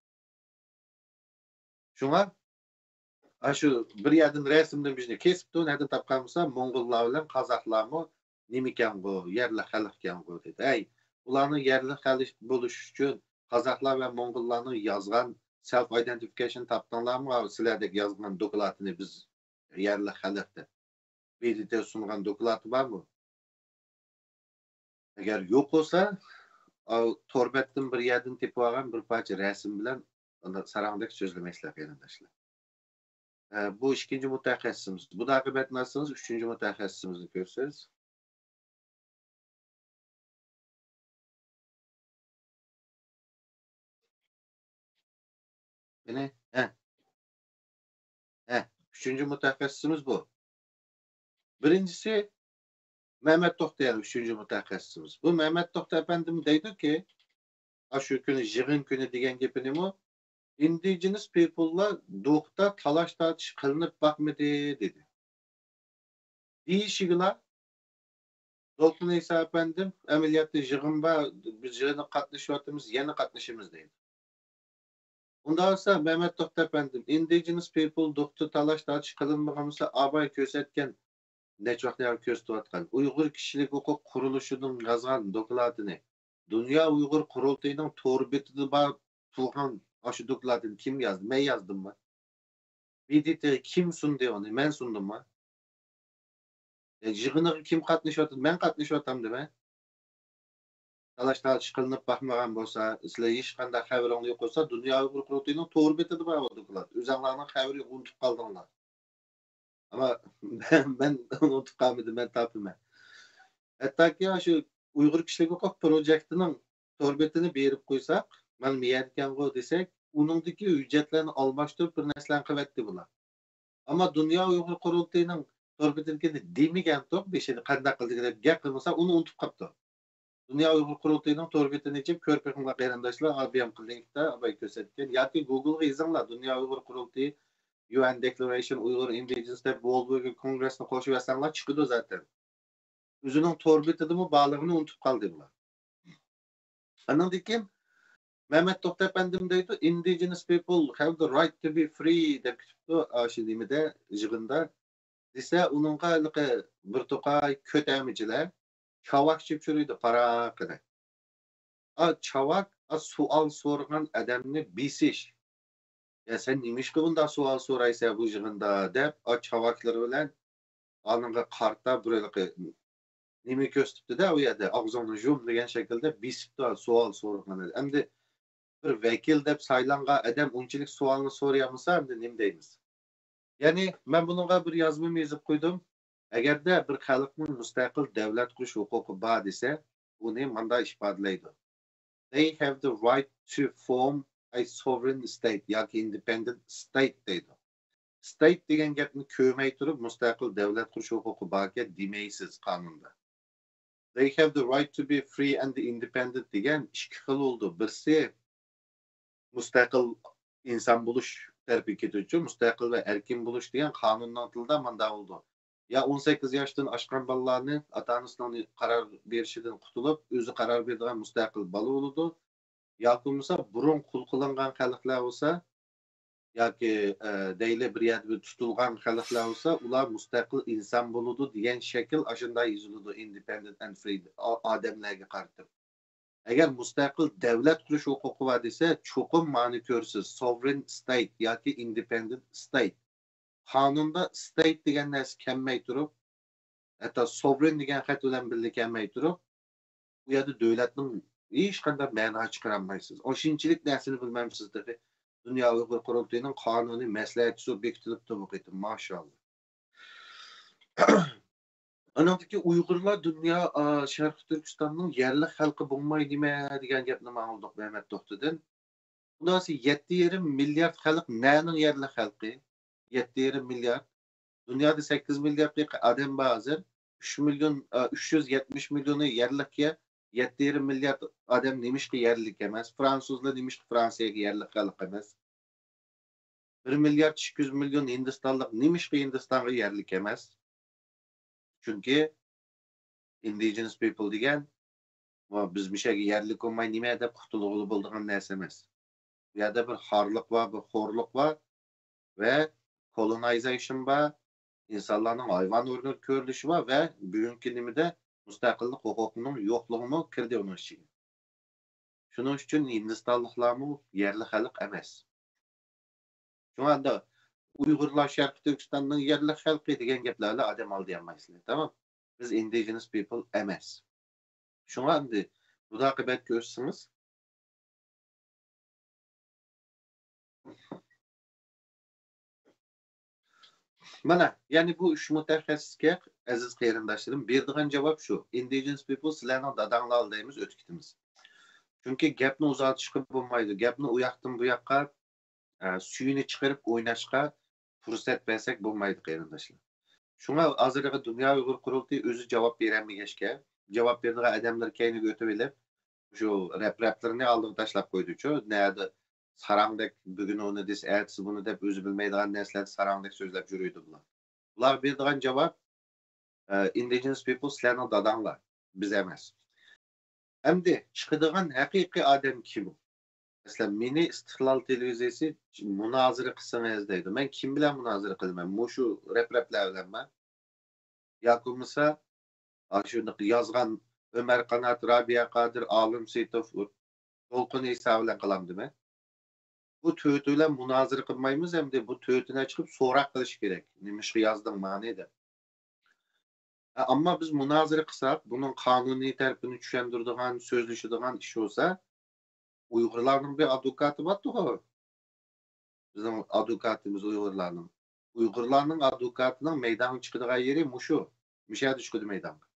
شۇڭا ئاشۇ بىر يەردىن رەسىمدىن بىزنى كېسىپتۇ، نەدىن تاپقان بولسا، موڭغۇللار بىلەن قازاقلارمۇ نېمىكەنغۇ، يەرلىك خەلقكەنغۇ دېدى. ئەي، ئۇلارنىڭ يەرلىك خەلق بولۇش ئۈچۈن قازاقلار ۋە موڭغۇللارنىڭ يازغان سېلف ئايدېنتىفىكېيشن تاپتىڭلارمۇ؟ سىلەردەك يازغان دوكلاتىنى بىز يەرلىك خەلق دەپ. بى دى تى سۇنغان دوكلاتى بارمۇ؟ ئەگەر يوق بولسا، ئاۋۇ تور بەتتىن بىر يەردىن تېپىپ ئالغان بىر پارچە رەسىم بىلەن ئانا ساراڭدەك سۆزلىمەيسىلەر، قېرىنداشلار. ئە، بۇ ئىككىنچى مۇتەخەسسىسىمىز. بۇنى ئاقىۋەتنى ئالسىڭىز، ئۈچىنچى مۇتەخەسسىسىمىزنى كۆرسىز. مېنى، ھە. ھە، ئۈچىنچى مۇتەخەسسىسىمىز بۇ. بىرىنچىسى، مەمەت توختى، يەنە ئۈچىنچى مۇتەخەسسىسىمىز. بۇ مەمەت توختى ئەپەندىم دەيدۇكى، ئاشۇ كۈنى يىغىن كۈنى دېگەن گېپىنىمۇ، ئىندىجېنس پىپللار دوكتا تالاش تارتىش قىلىنىپ باقمىدى، دېدى. دېيىشىگىلا، دولقۇن ئەيسا ئەپەندىم، ئەمەلىيەتتە يىغىن بار، بىز يەنە قاتنىشىۋاتىمىز، يەنە قاتنىشىمىز دەيدۇ. ئۇنداق بولسا، مەمەت توختى ئەپەندىم، ئىندىجېنس پىپل دوكتا تالاش تارتىش قىلىنمىغان بولسا، ئاباي كۆرسەتكەن، نەچچە ۋاقىت ياقى كۆرسىتىۋاتقان، ئۇيغۇر كىشىلىك ھوقۇق قۇرۇلۇشىنىڭ يازغان دوكلاتىنى، دۇنيا ئۇيغۇر قۇرۇلتىيىنىڭ تور بېتىدە بار تۇرغان ئاشۇ دوكلاتىنى كىم يازدى؟ مەن يازدىممۇ؟ بى دى تىغا كىم سۇندى ئۇنى؟ مەن سۇندۇممۇ؟ يا يىغىنىغا كىم قاتنىشىۋاتىدۇ؟ مەن قاتنىشىۋاتامدىمەن؟ تالاش تارتىش قىلىنىپ باقمىغان بولسا، سىلەر ھېچقانداق خەۋىرىڭلار يوق بولسا، دۇنيا ئۇيغۇر قۇرۇلتىيىنىڭ تور بېتىدە بار بۇ دوكلات. ئۆزەڭلارنىڭ خەۋىرى يوق، ئۇنتۇپ قالدىڭلار. ئەمما مەن، مەن ئۇنتۇپ قالمىدىم، مەن تاپىمەن. ھەتتاكى شۇ ئۇيغۇر كىشىلىك ھوقۇق پروجېكتىنىڭ تور بېتىنى بېرىپ قويساق، مانا مەيەركەنغۇ دېسەك، ئۇنىڭدىكى ھۆججەتلەرنى ئالماشتۇرۇپ بىر نەرسىلەرنى قىلىۋەتتى بۇلار. ئەمما دۇنيا ئۇيغۇر قۇرۇلتىيىنىڭ تور بېتىدىكىنى دېمىگەنتۇق، بېشىدا قانداق قىلدى دەپ گەپ قىلمىسا، ئۇنى ئۇنتۇپ قاپتۇ. دۇنيا ئۇيغۇر قۇرۇلتىيىنىڭ تور بېتىنى ئېچىپ كۆرۈپ بېقىڭلار قېرىنداشلار، ئابىيام قىلىنكتا ئاباي كۆرسەتكەن ياكى گوگلغا يېزىڭلار، دۇنيا ئۇيغۇر قۇرۇلتىيى، يۇ ئېن دېكلارېيشن ئۇيغۇر ئىندىجېنس دەپ ۋولبېرگ كونگرېسنى قوشۇۋەتسەڭلار چىقىدۇ زاتەن. ئۆزىنىڭ تور بېتىدىمۇ بارلىقىنى ئۇنتۇپ قالدى بۇلار. ئاندىن كېيىن مەمەت توختى ئەپەندىم دەيدۇ، indigenous people have the right to be free دەپ كېتىپتۇ، ئاشۇ نېمىدە، يىغىندا. دېسە، ئۇنىڭغا ھېلىقى بىر توقاي كۆتەرمىچىلەر چاۋاك چېپىپ يۈرىدۇ، پاراققىدە. ئا، چاۋاك، ئا، سوئال سورىغان ئادەمنى بېسىش. يا، سەن نېمىشقا بۇنداق سوئال سورايسەن بۇ يىغىندا؟ دەپ، ئا، چاۋاكلىرى بىلەن ئانىڭغا قارىتا بىر ھېلىقى نېمە كۆرسىتىپتۇ-دە، ئۇ يەردە ئاغزىڭنى يۇم دېگەن شەكىلدە بېسىپتۇ سوئال سورىغان. ئەمدى بىر ۋەكىل دەپ سايلانغان ئادەم ئۇنچىلىك سوئالنى سورىيالمىسا، ئەمدى نېمە دەيمىز؟ يەنى، مەن بۇنىڭغا بىر يازمىمۇ يېزىپ قويدۇم. ئەگەردە بىر خەلقنىڭ مۇستەقىل دۆلەت قۇرۇش ھوقۇقى بار دېسە، ئۇنى مۇنداق ئىپادىلەيدۇ. They have the right to form a sovereign state ياكى independent state دەيدۇ. ستەيت دېگەن گەپنى كۆرمەي تۇرۇپ، مۇستەقىل دۆلەت قۇرۇش ھوقۇقى باركەن دېمەيسىز قانۇندا. They have the right to be free and independent دېگەن ئىككى خىل بولىدۇ. بىرسى مۇستەقىل ئىنسان بولۇش تەرىپىگە كېتىدۇ، مۇستەقىل ۋە ئەركىن بولۇش دېگەن قانۇننىڭ تىلىدا مانداق بولىدۇ. يا ئون سەككىز ياشتىن ئاشقان بالىلارنى ئاتا-ئانىسىنىڭ قارار بېرىشىدىن قۇتۇلۇپ، ئۆزى قارار بېرىدىغان مۇستەقىل بالا بولىدۇ. ياكى بولمىسا بۇرۇن قۇل قىلىنغان خەلقلەر بولسا، ياكى، ئە، دەيلى بىر يەردە بىر تۇتۇلغان خەلقلەر بولسا، ئۇلار مۇستەقىل ئىنسان بولىدۇ دېگەن شەكىل ئاشۇنداق يېزىلىدۇ، independent and free ئا-، ئادەملەرگە قارىتىپ. ئەگەر مۇستەقىل دۆلەت قۇرۇش ھوقۇقى بار دېسە، چوقۇم مانى كۆرىسىز، sovereign state ياكى independent state. قانۇندا ستەيت دېگەن نەرسە كەلمەي تۇرۇپ، ھەتتا سوۋرېن دېگەن خەت بىلەن بىللە كەلمەي تۇرۇپ، ئۇ يەردە دۆلەتنىڭ ھېچقانداق مەنا چىقىرالمايسىز. ئاشۇنچىلىك نەرسىنى بىلمەمسىز تېخى. دۇنيا ئۇيغۇر قۇرۇلتىيىنىڭ قانۇنىي مەسلىھەتچىسى بولۇپ بېكىتىلىپتۇ بۇ قېتىم، ماشائاللا. ئۇنىڭدىكى ئۇيغۇرلار دۇنيا، ئا، شەرقىي تۈركىستاننىڭ يەرلىك خەلقى بولماي نېمە دېگەن گەپنى ماڭلىدۇق مەمەت توختىدىن. بۇنىڭ يەتتە يېرىم مىليارد خەلق نەنىڭ يەرلىك خەلقى؟ يەتتە يېرىم مىليارد. دۇنيادا سەككىز مىلياردقا يېقىن ئادەم بار ھازىر. ئۈچ مىليون، ئە، ئۈچ يۈز يەتمىش مىليونى يەرلىك يەر. يەتتە يېرىم مىليارد ئادەم نېمىشقا يەرلىك ئەمەس؟ فرانسۇزلار نېمىشقا فرانسىيەگە يەرلىك خەلق ئەمەس؟ بىر مىليارد ئىككى يۈز مىليون ھىندىستانلىق نېمىشقا ھىندىستانغا يەرلىك ئەمەس؟ چۈنكى indigenous people دېگەن، ۋە بىز مۇشۇ يەرگە يەرلىك بولماي نېمە دەپ قۇتۇلغىلى بولىدىغان نەرسە ئەمەس. بۇ يەردە بىر خارلىق بار، بىر خورلۇق بار ۋە كولونايزېيشن بار، ئىنسانلارنىڭ ھايۋان ئورنىدا كۆرۈلۈشى بار ۋە بۈگۈنكى نېمىدە مۇستەقىللىق ھوقۇقىنىڭ يوقلۇقىمۇ كىردى ئۇنىڭ ئىچىگە. شۇنىڭ ئۈچۈن ھىندىستانلىقلارمۇ يەرلىك خەلق ئەمەس. شۇڭا ئەمدى ئۇيغۇرلار شەرقىي تۈركىستاننىڭ يەرلىك خەلقى دېگەن گەپلەرنى ئادەم ئالدىيالمايسىلەر، تامام. بىز ئىندىجېنس پىپل ئەمەس. شۇڭا ئەمدى مۇداقىبەتكە ئۆتسىڭىز، مانا، يەنى بۇ ئۈچ مۇتەخەسسىسكە، ئەزىز قېرىنداشلىرىم، بېرىدىغان جاۋاب شۇ. ئىندىجېنس پىپل، سىلەرنىڭ داداڭلار دەيمىز، ئۆتۈپ كېتىمىز. چۈنكى گەپنى ئۇزارتىشقا بولمايدۇ. گەپنى ئۇ ياقتىن بۇ ياققا، ئە، سۈيىنى چىقىرىپ ئويناشقا پۇرسەت بەرسەك بولمايدۇ، قېرىنداشلار. شۇڭا ھازىرغا دۇنيا ئۇيغۇر قۇرۇلتىيى ئۆزى جاۋاب بېرەلمىگەچكە، جاۋاب بېرىدىغان ئادەملىرى كەينىگە ئۆتۈۋېلىپ، شۇ رەپ-رەپلىرىنى ئالدىغا تاشلاپ قويدىچۇ. نەدە ساراڭدەك بۈگۈن ئۇنى دېسە، ئەتىسى بۇنى دەپ، ئۆزى بىلمەيدىغان نەرسىلەرنى ساراڭدەك سۆزلەپ يۈرىدۇ بۇلار. بۇلارغا بېرىدىغان جاۋاب، ئە، ئىندىجېنس پىپل، سىلەرنىڭ داداڭلار، بىز ئەمەس. ئەمدى چىقىدىغان ھەقىقىي ئادەم كىم؟ مەسىلەن، مېنى ئىستىقلال تېلېۋىزىيەسى مۇنازىرە قىلسىڭىز دەيدۇ. مەن كىم بىلەن مۇنازىرە قىلىمەن؟ مۇشۇ رەپ-رەپلەر بىلەنمۇ؟ ياكى بولمىسا، ئاشۇنداق يازغان ئۆمەر قانات، رابىيە قادىر، ئالىم سېيىتوف، دولقۇن ئىسا بىلەن قىلامدىمەن؟ بۇ تۆتى بىلەن مۇنازىرە قىلمايمىز ئەمدى. بۇ تۆتىنى چىقىپ سوراق قىلىش كېرەك. نېمىشقا يازدىڭ مانى دەپ. ئە، ئەمما بىز مۇنازىرە قىلساق، بۇنىڭ قانۇنىي تەرىپىنى چۈشەندۈرىدىغان، سۆزلىشىدىغان ئىش بولسا، ئۇيغۇرلارنىڭ بىر ئادۋوكاتى بارتىغۇ. بىزنىڭ ئادۋوكاتىمىز ئۇيغۇرلارنىڭ. ئۇيغۇرلارنىڭ ئادۋوكاتىنىڭ مەيدانغا چىقىدىغان يېرى مۇشۇ. مۇشۇ يەردە چىقىدۇ مەيدانغا.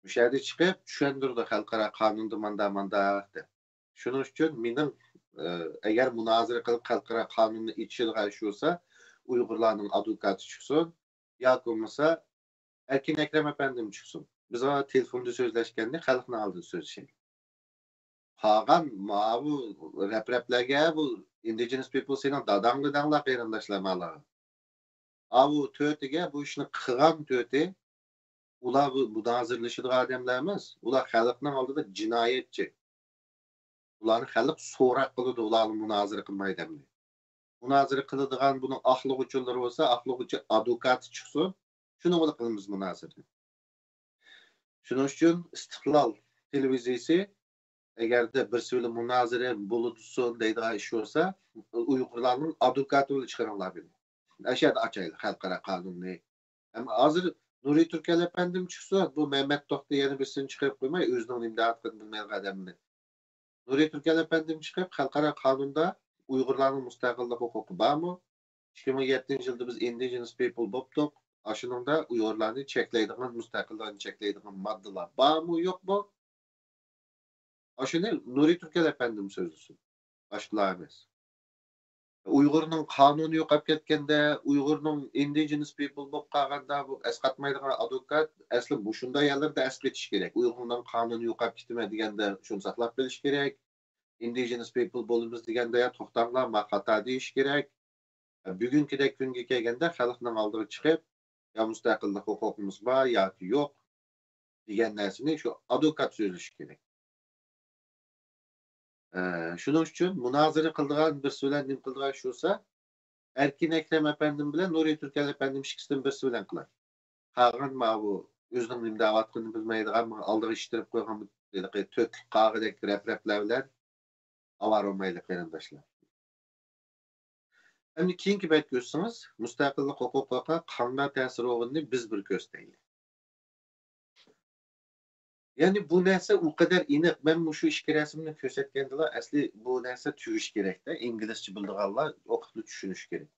مۇشۇ يەردە چىقىپ چۈشەندۈرىدۇ خەلقئارا قانۇندا ماندا مانداق دەپ. شۇنىڭ ئۈچۈن مېنىڭ، ئە، ئەگەر مۇنازىرە قىلىپ خەلقئارا قانۇننى ئېچىشىدىغان ئىش بولسا، ئۇيغۇرلارنىڭ ئادۋوكاتى چىقسۇن، ياكى بولمىسا ئەركىن ئەكرەم ئەپەندىم چىقسۇن. بىز تېلېفوندا سۆزلەشكەندە خەلقنىڭ ئالدىدا سۆزلىشەيلى. قالغان ماۋۇ رەپ-رەپلەرگە، بۇ ئىندىجېنس پىپل سېنىڭ داداڭ دېدىڭلار قېرىنداشلار مالا. ئاۋۇ تۆتىگە، بۇ ئىشنى قىلغان تۆتى، ئۇلار بۇ مۇنازىرىلىشىدىغان ئادەملەر ئەمەس. ئۇلار خەلقنىڭ ئالدىدا جىنايەتچى. ئۇلارنى خەلق سوراق قىلىدۇ، ئۇلارنى مۇنازىرە قىلمايدۇ ئەمدى. مۇنازىرە قىلىدىغان بۇنىڭ ئاقلىغۇچىلىرى بولسا، ئاقلىغۇچى ئادۋوكاتى چىقسۇن، شۇنىڭ بىلەن قىلىمىز مۇنازىرىنى. شۇنىڭ ئۈچۈن ئىستىقلال تېلېۋىزىيىسى، ئەگەردە بىرسى بىلەن مۇنازىرە بولۇنسۇن دەيدىغان ئىش بولسا، ئۇيغۇرلارنىڭ ئادۋوكاتى بىلەن چىقىرىڭلار بۇنى. ئاشۇ يەردە ئاچايلى خەلقئارا قانۇننى. ئەمما ھازىر نۇرى تۈركەل ئەپەندىم چىقسۇن، بۇ مەمەت توختى يەنە بىرسىنى چىقىرىپ قويماي، ئۆزىنىڭ نېمە دەۋاتقىنىنى بىلمەيدىغان ئادەمنى. نۇرى تۈركەل ئەپەندىم چىقىپ، خەلقئارا قانۇندا ئۇيغۇرلارنىڭ مۇستەقىللىق ھوقۇقى بارمۇ؟ ئىككى مىڭ يەتتىنچى يىلدا بىز ئىندىجېنس پىپل بوپتۇق. ئاشۇنىڭدا ئۇيغۇرلارنى چەكلەيدىغان، مۇستەقىللىقىنى چەكلەيدىغان ماددىلار بارمۇ، يوقمۇ؟ ئاشۇنى نۇرى تۈركەل ئەپەندىم سۆزلىسۇن. باشقىلار ئەمەس. ئۇيغۇرنىڭ قانۇنى يوقاپ كەتكەندە، ئۇيغۇرنىڭ ئىندىجېنس پىپل بولۇپ قالغاندا، بۇ ئەسقاتمايدىغان ئادۋوكات ئەسلى مۇشۇنداق يەرلەردە ئەسقېتىش كېرەك. ئۇيغۇرنىڭ قانۇنى يوقاپ كېتىمەن دېگەندە شۇنى ساقلاپ قېلىش كېرەك. ئىندىجېنس پىپل بولىمىز دېگەندە، يا توختاڭلار، ما خاتا دېيىش كېرەك. بۈگۈنكىدەك كۈنگە كەلگەندە خەلقنىڭ ئالدىغا چىقىپ، يا مۇستەقىللىق ھوقۇقىمىز بار ياكى يوق دېگەن نەرسىنى شۇ ئادۋوكات سۆزلىشى كېرەك. ئە، شۇنىڭ ئۈچۈن مۇنازىرە قىلىدىغان، بىرسى بىلەن نېمە قىلىدىغان ئىش بولسا، ئەركىن ئەكرەم ئەپەندىم بىلەن نۇرى تۈركەل ئەپەندىم ئىككىسىدىن بىرسى بىلەن قىلاي. قالغان ماۋۇ ئۆزىنىڭ نېمە دەۋاتقىنىنى بىلمەيدىغان، ماڭا ئالدىغا ئىتتىرىپ قويغان بۇ ھېلىقى تۆتلۈك قاغىدەك رەپ-رەپلەر بىلەن ئاۋارە بولمايلى، قېرىنداشلار. ئەمدى كېيىنكى بەتكە ئۆتسىڭىز، مۇستەقىللىق ھوقۇقىغا قانداق تەسىر بولغىنىنى بىز بىر كۆرسىتەيلى. يەنى بۇ نەرسە ئۇ قەدەر ئېنىق. مەن مۇشۇ ئىككى رەسىمنى كۆرسەتكەندىلا، ئەسلى بۇ نەرسە تۈگىشى كېرەكتە. ئىنگلىزچە بىلىدىغانلار ئوقۇپلا چۈشىنىشى كېرەك.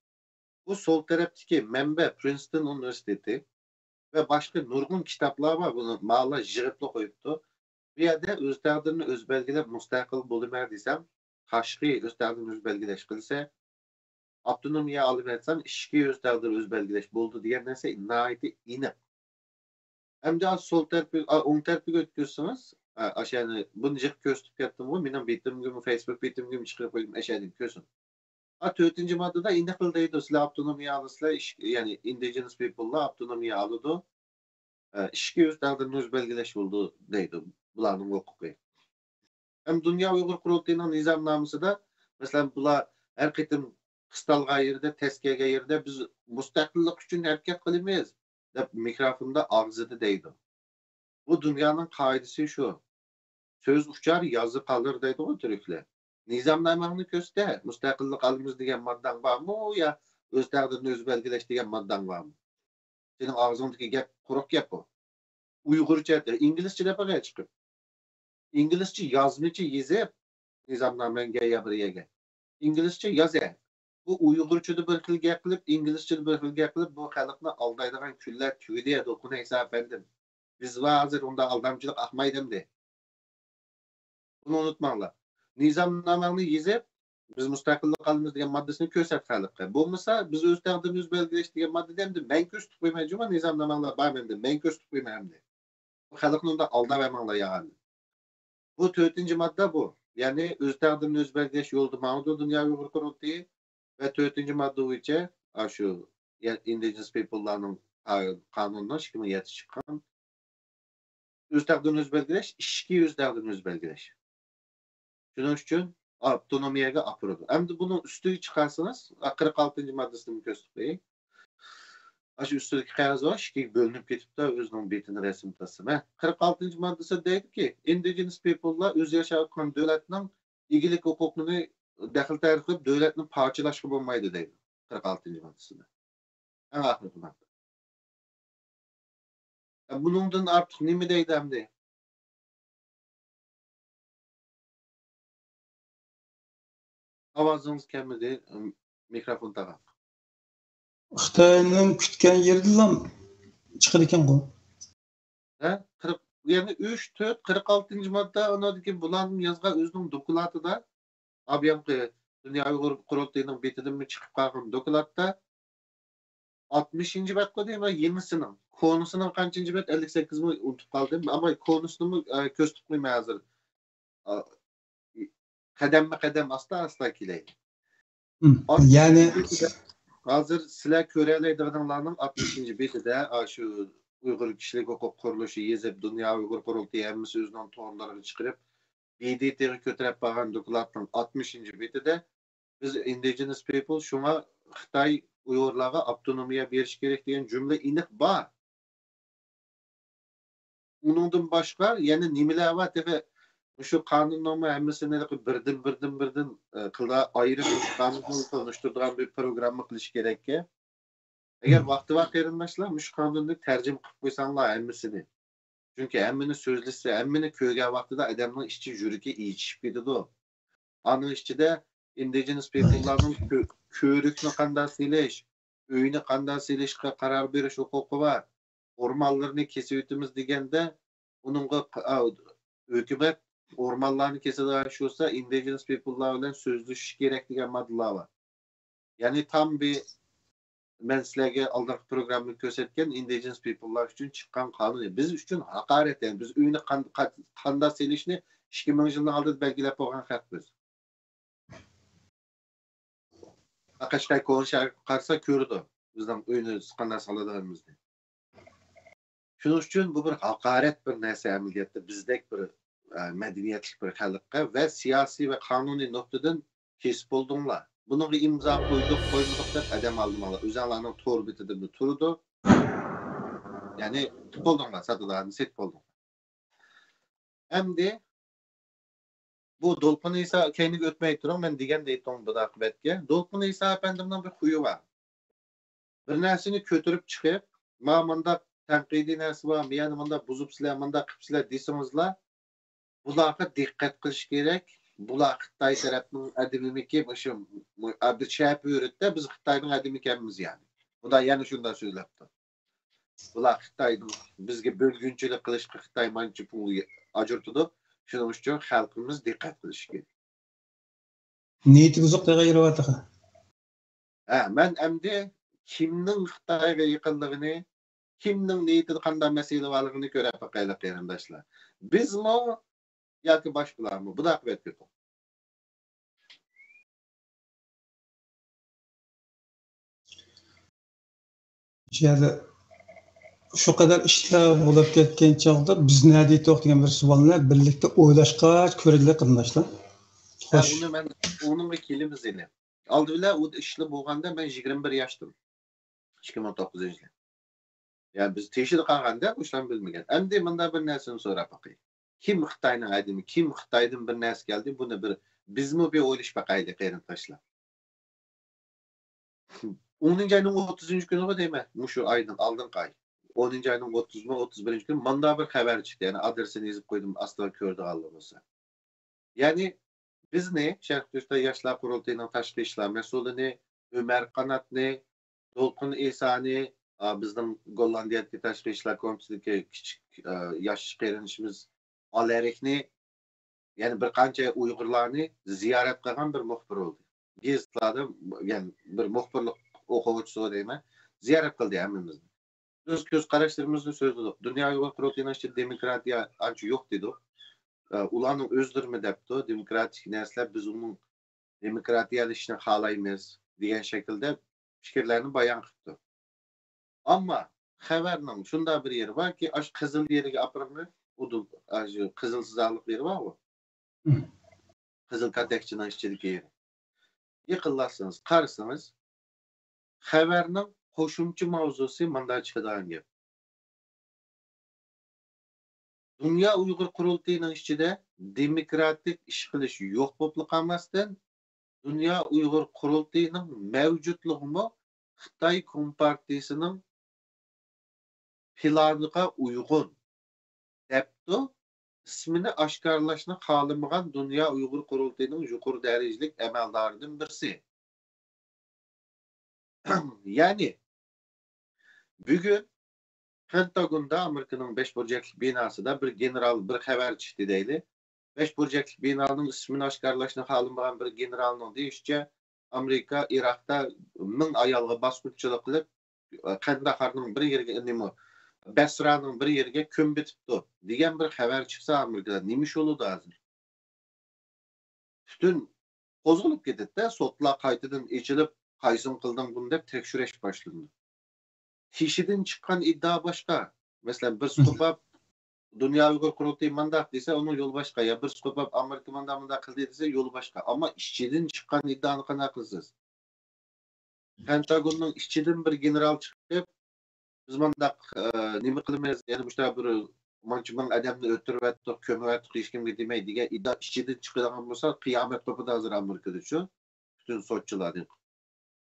بۇ سول تەرەپتىكى مەنبە، پرىنستون ئۇنىۋېرسىتېتى ۋە باشقا نۇرغۇن كىتابلار بار. بۇنى ماۋۇلار يىغىپلا قويۇپتۇ. بۇ يەردە ئۆز تەقدىرىنى ئۆزى بەلگىلەپ، مۇستەقىل بولىمەن دېسەم، تاشقى ئۆز تەقدىرىنى ئۆزى بەلگىلەش قىلسا، ئاپتونومىيە ئالىمەن دېسەم، ئىچكى ئۆز تەقدىرى ئۆزى بەلگىلەش بولىدۇ دېگەن نەرسە ناھايىتى ئېنىق. ئەمدى سول تەرىپى، ئا، ئوڭ تەرىپىگە ئۆتكۈزسىڭىز، ئا، ئاشۇ يەنى بۇنى جىق كۆرسىتىپ كەتتىمغۇ، مېنىڭ بېتىمگىمۇ، فېيسبۇك بېتىمگىمۇ چىقىرىپ قويدۇم، ئاشۇ يەردىن كۆرسۇن. ئا، تۆتىنچى ماددىدا ئېنىقلا دەيدۇ، سىلەر ئاپتونومىيە ئالىسىلەر، ئىش-، يەنى ئىندىجېنس پىپللار ئاپتونومىيە ئالىدۇ. ئە، ئىچكى ئۆز تەقدىرىنى ئۆزى بەلگىلەش بولىدۇ دەيدۇ، بۇلارنىڭ ھوقۇقى. ھەم دۇنيا ئۇيغۇر قۇرۇلتىيىنىڭ نىزامنامىسىدا، مەسىلەن، بۇلار ھەر قېتىم قىستالغان يېرىدە، تەس كەلگەن يېرىدە بىز مۇستەقىللىق ئۈچۈن ھەرىكەت قىلىمىز، دەپ مىكروفوندا ئاغزىدا دەيدۇ. بۇ دۇنيانىڭ قائىدىسى شۇ. سۆز ئۇچار، يازا قالۇر دەيدىغۇ تۈركلەر. نىزامنامەڭنى كۆرسىتە، مۇستەقىللىق ئالىمىز دېگەن مادداڭ بارمۇ يا ئۆز تەقدىرىنى ئۆزى بەلگىلەش دېگەن مادداڭ بارمۇ؟ سېنىڭ ئاغزىڭدىكى گەپ قۇرۇق گەپ ئۇ. ئۇيغۇرچە، ئىنگلىزچە دەپ بەرگەن چىقىپ. ئىنگلىزچە يازمىچە يېزىپ، نىزامنامەڭگە يا بىر يەرگە. ئىنگلىزچە ياز ھە. بۇ ئۇيغۇرچىدا بىر خىل گەپ قىلىپ، ئىنگلىزچىدا بىر خىل گەپ قىلىپ، بۇ خەلقنى ئالدايدىغان كۈنلەر تۈگىدى يا، دولقۇن ئەيسا ئەپەندىم. بىز بار ھازىر ئۇنداق ئالدامچىلىق ئاقمايدۇ ئەمدى. بۇنى ئۇنتۇماڭلار. نىزامنامەڭنى يېزىپ، بىز مۇستەقىللىق ئالىمىز دېگەن ماددىسىنى كۆرسەت خەلققە. بولمىسا، بىز ئۆز تەقدىرىمىزنى ئۆزى بەلگىلەش دېگەن ماددىنى ئەمدى مەن كۆرسىتىپ قويماي جۇمۇ، نىزامنامەڭلار بار مەندە، مەن كۆرسىتىپ قويماي ئەمدى. بۇ خەلقنى ئۇنداق ئالداۋەرمەڭلار ياغانى. بۇ تۆتىنچى ماددا بۇ. يەنى ئۆز تەقدىرىنى ئۆزى بەلگىلەش يولىدا ماڭىدۇ دۇنيا ئۇيغۇر قۇرۇلتىيى. ۋە تۆتىنچى ماددا بويىچە، ئاشۇ، يەنى ئىندىجېنس پىپللارنىڭ قا-، قانۇنىنىڭ ئىككى مىڭ يەتتە چىققان ئۆز تەقدىرىنى ئۆزى بەلگىلەش، ئىچكى ئۆز تەقدىرىنى ئۆزى بەلگىلەش. شۇنىڭ ئۈچۈن ئاپتونومىيەگە ئاپىرىدۇ. ئەمدى بۇنىڭ ئۈستىگە چىقارسىڭىز، قىرىق ئالتىنچى ماددىسىنى كۆرسىتىپ قوياي. ئاشۇ ئۈستىدىكى قەغەز بار، ئىككىگە بۆلۈنۈپ كېتىپتۇ، ئۆزىنىڭ بېتىنى رەسىم قىلسىمۇ. قىرىق ئالتىنچى ماددىسى دەيدۇكى، ئىندىجېنس پىپللار ئۆزى ياشاۋاتقان دۆلەتنىڭ ئىگىلىك ھوقۇقىنى دەخلى تەرۇز قىلىپ، دۆلەتنى پارچىلاشقا بولمايدۇ دەيدۇ، قىرىق ئالتىنچى ماددىسىدا. ئەڭ ئاخىرقى ماددا. بۇنىڭدىن ئارتۇق نېمە دەيدۇ ئەمدى؟ ئاۋازىڭىز كەلمىدى، مىكروفون تاقاق. خىتاينىڭ كۈتكەن يېرىدىلا چىقىدىكەنغۇ. ھە؟ قىرىق، يەنى ئۈچ، تۆت، قىرىق ئالتىنچى ماددا، ئاندىن كېيىن بۇلارنىڭ يازغان ئۆزىنىڭ دوكلاتىدا، ئابيامقى دۇنيا ئۇيغۇر قۇرۇلتىيىنىڭ بېتىدىنمۇ چىقىپ قالغان دوكلاتتا، ئاتمىشىنچى بەتقۇ دەيمەن، يېڭىسىنىڭ. كونىسىنىڭ قانچىنچى بەت؟ ئەللىك سەككىزمۇ ئۇنتۇپ قالدىم. ئەمما كونىسىنىمۇ، ئە، كۆرسىتىپ قويىمەن ھازىر. ئا، قەدەممۇ قەدەم ئاستا ئاستا كېلەي. ھىم، ئات-، يەنى ھازىر سىلەر كۆرەلەيدىغىنىڭلارنىڭ ئاتمىشىنچى بېتىدە، ئاشۇ ئۇيغۇر كىشىلىك ھوقۇق قۇرۇلۇشى يېزىپ، دۇنيا ئۇيغۇر قۇرۇلتىيى ھەممىسى ئۆزىنىڭ تورلىرىغا چىقىرىپ، بى دى تىغا كۆتۈرۈپ بارغان دوكلاتنىڭ ئاتمىشىنچى بېتىدە، بىز ئىندىجېنس پىپل، شۇڭا خىتاي ئۇيغۇرلارغا ئاپتونومىيە بېرىش كېرەك دېگەن جۈملە ئېنىق بار. ئۇنىڭدىن باشقا يەنە نېمىلەر بار؟ تېخى مۇشۇ قانۇننىڭمۇ ھەممىسىنى بىردىن، بىردىن، بىردىن، ئە، قىلدا ئايرىپ مۇشۇ قانۇننى تونۇشتۇرىدىغان بىر پروگرامما قىلىش كېرەككەن. ئەگەر ۋاقتى بار قېرىنداشلار، مۇشۇ قانۇننى تەرجىمە قىلىپ قويساڭلار ھەممىسىنى. چۈنكى ھەممىنى سۆزلىسە، ھەممىنى كۆرگەن ۋاقتىدا ئادەمنىڭ ئىچى، يۈرىكى ئېچىشىپ كېتىدۇ. ئانىڭ ئىچىدە ئىندىجېنس پىپللارنىڭ كۆ-، كۆۋرۈكنى قانداق سېلىش، ئۆينى قانداق سېلىشقا قارار بېرىش ھوقۇقى بار. ئورمانلىرىنى كېسىۋېتىمىز دېگەندە، ئۇنىڭغا ق-، ئا، ھۆكۈمەت ئورمانلارنى كېسىدىغان ئىش بولسا، ئىندىجېنس پىپللار بىلەن سۆزلىشىش كېرەك دېگەن ماددىلار بار. يەنى تام بىر، مەن سىلەرگە ئالدىنقى پروگراممىدا كۆرسەتكەن ئىندىجېنس پىپللار ئۈچۈن چىققان قانۇن. بىز ئۈچۈن ھاقارەت، يەنى بىز ئۆينى قان-، قا-، قانداق سېلىشنى ئىككى مىڭ يىلنىڭ ئالدىدا بەلگىلەپ بولغان خەلق بىز. قەشقەر كونا شەھەرگە قارىسا كۆرىدۇ، بىزنىڭ ئۆينى قانداق سالىدىغىنىمىزنى. شۇنىڭ ئۈچۈن بۇ بىر ھاقارەت بىر نەرسە ئەمەلىيەتتە، بىزدەك بىر، ئە، مەدەنىيەتلىك بىر خەلققە ۋە سىياسىي ۋە قانۇنىي نۇقتىدىن كېسىپ بولدۇڭلار. بۇنىڭغا ئىمزا قويدۇق، قويمىدۇق دەپ ئادەم ئالدىماڭلار. ئۆزۈڭلارنىڭ تور بېتىدىمۇ تۇرىدۇ. يەنى تۇتۇپ بولدۇڭلار، ساتىدىغاننى سېتىپ بولدۇڭلار. ئەمدى بۇ دولقۇن ئىسا، كەينىگە ئۆتمەي تۇرۇڭ، مەن دېگەندە ئېيتىڭ بۇ ئاقىۋەتكە. دولقۇن ئىسا ئەپەندىمنىڭ بىر خۇيى بار. بىر نەرسىنى كۆتۈرۈپ چىقىپ، ما مۇنداق تەنقىدىي نەرسە بار، مۇيەنى مۇنداق بۇزۇپسىلەر، مۇنداق قىپسىلەر دېسىڭىزلا، بۇلارغا دىققەت قىلىش كېرەك. بۇلار خىتاي تەرەپنىڭ ئادىمىمىكى، مۇشۇ، مۇ-، ئا، بىر شەپە ئۆرۈتتە، بىز خىتاينىڭ ئادىمىكەنمىز يەنى. بۇلار يەنە شۇنداق سۆزلەپتۇ. بۇلار خىتاينىڭ بىزگە بۆلگۈنچىلىك قىلىشقا خىتاي مانچە پۇل ئاجرىتىدۇ. شۇنىڭ ئۈچۈن خەلقىمىز دىققەت قىلىشى كېرەك. نىيىتى بۇزۇق دېگەن يېرى بار تېخى. ھە، مەن ئەمدى كىمنىڭ خىتايغا يېقىنلىقىنى، كىمنىڭ نىيىتىدە قانداق مەسىلە بارلىقىنى كۆرۈپ باقايلى، قېرىنداشلار. بىزمۇ ياكى باشقىلارمۇ؟ بۇنى ئاقىۋەت كۆتۈڭ. شۇ يەردە شۇ قەدەر ئىشلار بولۇپ كەتكەن چاغدا بىز نەدە يېتىۋاتىدۇ دېگەن بىر سوئالنى بىرلىكتە ئويلاشقاچ كۆرەيلى، قېرىنداشلار. ھە، خوش. ئۇنى مەن، ئۇنىڭغا كېلىمىز يەنە. ئالدى بىلەن ئۇ ئىشلار بولغاندا مەن يىگىرمە بىر ياشتىم. ئىككى مىڭ توققۇزىنچى يىل. يەنى بىز تېشىدا قالغاندا ئۇ ئىشلارنى بىلمىگەن. ئەمدى مۇندا بىر نەرسىنى سوراپ باقاي. كىم خىتاينىڭ ئادىمى، كىم خىتايدىن بىر نەرسە كەلدى، بۇنى بىر بىزمۇ بىر ئويلىشىپ باقايلى، قېرىنداشلار. ئونىنچى ئاينىڭ ئوتتۇزىنچى كۈنىغۇ دەيمەن، مۇشۇ ئاينىڭ ئالدىنقى ئاي. ئونىنچى ئاينىڭ ئوتتۇزىمۇ، ئوتتۇز بىرىنچى كۈنى ماندا بىر خەۋەر چىقتى. يەنى ئادرېسىنى يېزىپ قويدۇم، ئاستىغا كۆرىدىغانلار بولسا. يەنى بىزنى شەرقىي تۈركىستان ياشلار قۇرۇلتىيىنىڭ تاشقى ئىشلار مەسئۇلىنى، ئۆمەر قاناتنى، دولقۇن ئىسانى، ئا، بىزنىڭ گوللاندىيەدىكى تاشقى ئىشلار كومىتېتىدىكى كىچىك، ئا، ياش قېرىندىشىمىز ئالەرىكنى، يەنە بىر قانچە ئۇيغۇرلارنى زىيارەت قىلغان بىر مۇخبىر بولدى. گېزىتلاردا، يەنى بىر مۇخبىرلىق ئوقۇغۇچىسى دەيمەن، زىيارەت قىلدى ھەممىمىزنى. بىز كۆز قاراشلىرىمىزنى سۆزلىدۇق. دۇنيا ئۇيغۇر قۇرۇلتىيىنىڭ ئىچىدە دېموكراتىيە ئانچە يوق دېدۇق. ئە، ئۇلارنىڭ ئۆزلىرىمۇ دەپتۇ، دېموكراتىك نەرسىلەر، بىز ئۇنىڭ دېموكراتىيەلىشىشىنى خالايمىز دېگەن شەكىلدە پىكىرلەرنى بايان قىپتۇ. ئەمما خەۋەرنىڭ شۇنداق بىر يېرى باركى، ئاشۇ قىزىل يېرىگە ئاپىرىڭلار، ئۇ دۇ-، ئاشۇ قىزىل سىزىقلىق يېرى بارغۇ. مم. قىزىل كاتەكچىنىڭ ئىچىدىكى يېرى. يېقىنلاشسىڭىز، قارىسىڭىز، خەۋەرنىڭ قوشۇمچە ماۋزۇسى مۇنداق چىقىدىغان گەپ. دۇنيا ئۇيغۇر قۇرۇلتىيىنىڭ ئىچىدە دېموكراتىك ئىش قىلىش يوق بولۇپلا قالماستىن، دۇنيا ئۇيغۇر قۇرۇلتىيىنىڭ مەۋجۇتلۇقىمۇ خىتاي كومپارتىيىسىنىڭ پىلانىغا ئۇيغۇن، دەپتۇ ئىسمىنى ئاشكارىلاشنى خالىمىغان دۇنيا ئۇيغۇر قۇرۇلتىيىنىڭ يۇقىرى دەرىجىلىك ئەمەلدارىدىن بىرسى. يەنى، بۈگۈن پېنتاگوندا، ئامېرىكىنىڭ بەش بۇرجەكلىك بىناسىدا بىر گېنېرال، بىر خەۋەر چىقتى دەيلى. بەش بۇرجەكلىك بىنانىڭ ئىسمىنى ئاشكارىلاشنى خالىمىغان بىر گېنېرالنىڭ دېيىشىچە، ئامېرىكا ئىراقتا مىڭ ئايالغا باسقۇنچىلىق قىلىپ، قەندەخارنىڭ بىر يېرىگە، نېمە، بەسرانىڭ بىر يېرىگە كۆمۈۋېتىپتۇ دېگەن بىر خەۋەر چىقسا، ئامېرىكىدا نېمە ئىش بولىدۇ ھازىر؟ پۈتۈن قوزغىلىپ كېتىدىدە، سوتلار قايتىدىن ئېچىلىپ، قايسىڭ قىلدىڭ بۇنى دەپ تەكشۈرۈش باشلىنىدۇ. تېشىدىن چىققان ئىدىئا باشقا. مەسىلەن، بىرسى قوپاپ، دۇنيا ئۇيغۇر قۇرۇلتىيى مانداق دېسە، ئۇنىڭ يولى باشقا. يا بىرسى قوپاپ، ئامېرىكا مانداق، مانداق قىلدى دېسە، يولى باشقا. ئەمما ئىچىدىن چىققان ئىدىئانى قانداق قىلىسىز؟ پېنتاگوننىڭ ئىچىدىن بىر گېنېرال چىقىپ، بىز مانداق، ئە، نېمە قىلىمىز؟ يەنە مۇشۇنداق بىر مانچە مىڭ ئادەمنى ئۆلتۈرۈۋەتتۇق، كۆمۈۋەتتۇق، ھېچكىمگە دېمەي دېگەن ئىدىئا ئىچىدىن چىقىدىغان بولسا، قىيامەت قوپىدۇ ھازىر ئامېرىكىدا شۇ. پۈتۈن سوتچىلاردىن.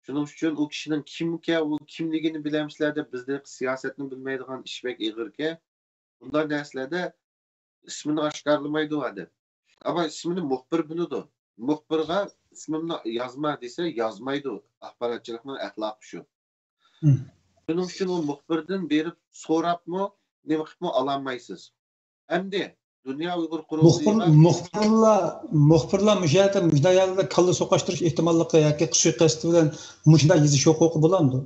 شۇنىڭ ئۈچۈن ئۇ كىشىنىڭ كىمكەن، ئۇ كىملىكىنى بىلەمسىلەر دەپ، بىزدە سىياسەتنى بىلمەيدىغان ئىش بەك ئېغىركەن. بۇنداق نەرسىلەردە ئىسمىنى ئاشكارىلىمايدۇ ئادەم. ئەمما ئىسمىنى مۇخبىر بىلىدۇ. مۇخبىرغا ئىسمىمنى يازما دېسە، يازمايدۇ. ئاخباراتچىلىقنىڭ ئەخلاقى شۇ. مم. شۇنىڭ ئۈچۈن ئۇ مۇخبىردىن بېرىپ سوراپمۇ، نېمە قىلىپمۇ ئالالمايسىز. ئەمدى دۇنيا ئۇيغۇر مۇخبىر، قۇرۇلتىيىغا مۇخبىرلار، مۇخبىرلار مۇشۇ يەردە، مۇشۇنداق يەرلەردە كاللا سوقاشتۇرۇش ئېھتىماللىقى ياكى سۇيىقەستى بىلەن مۇشۇنداق يېزىش ھوقۇقى بولامدۇ؟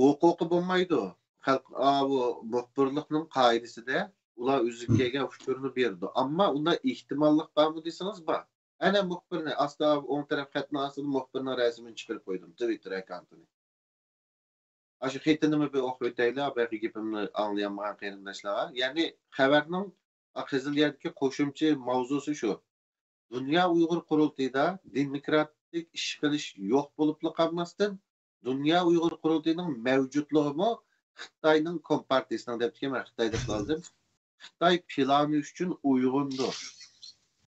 ھوقۇقى بولمايدۇ. خەلق، ئاۋۇ مۇخبىرلىقنىڭ قائىدىسىدە ئۇلار ئۆزىگە كەلگەن ئۇچۇرنى بېرىدۇ. ئەمما ئۇنداق ئېھتىماللىق بارمۇ دېسىڭىز، بار. ئەنە مۇخبىرنى ئاستا، ئوڭ تەرەپ خەتنىڭ ئاستىدا مۇخبىرنىڭ رەسىمىنى چىقىرىپ قويدۇم، تىۋىتتېر ئەككاونتىنى. ئاشۇ خېتىنىمۇ بىر ئوقۇپ ئۆتەيلى، بەلكى گېپىمنى ئاڭلىيالمىغان قېرىنداشلارغا. يەنى خەۋەرنىڭ، ئا، قىزىل يەردىكى قوشۇمچە ماۋزۇسى شۇ. دۇنيا ئۇيغۇر قۇرۇلتىيىدا دېموكراتىك ئىش قىلىش يوق بولۇپلا قالماستىن، دۇنيا ئۇيغۇر قۇرۇلتىيىنىڭ مەۋجۇتلۇقىمۇ خىتاينىڭ كومپارتىيىسىنىڭ دەپتىكەن، مەن خىتاي دەپ قالدىم. خىتاي پىلانى ئۈچۈن ئۇيغۇندۇر.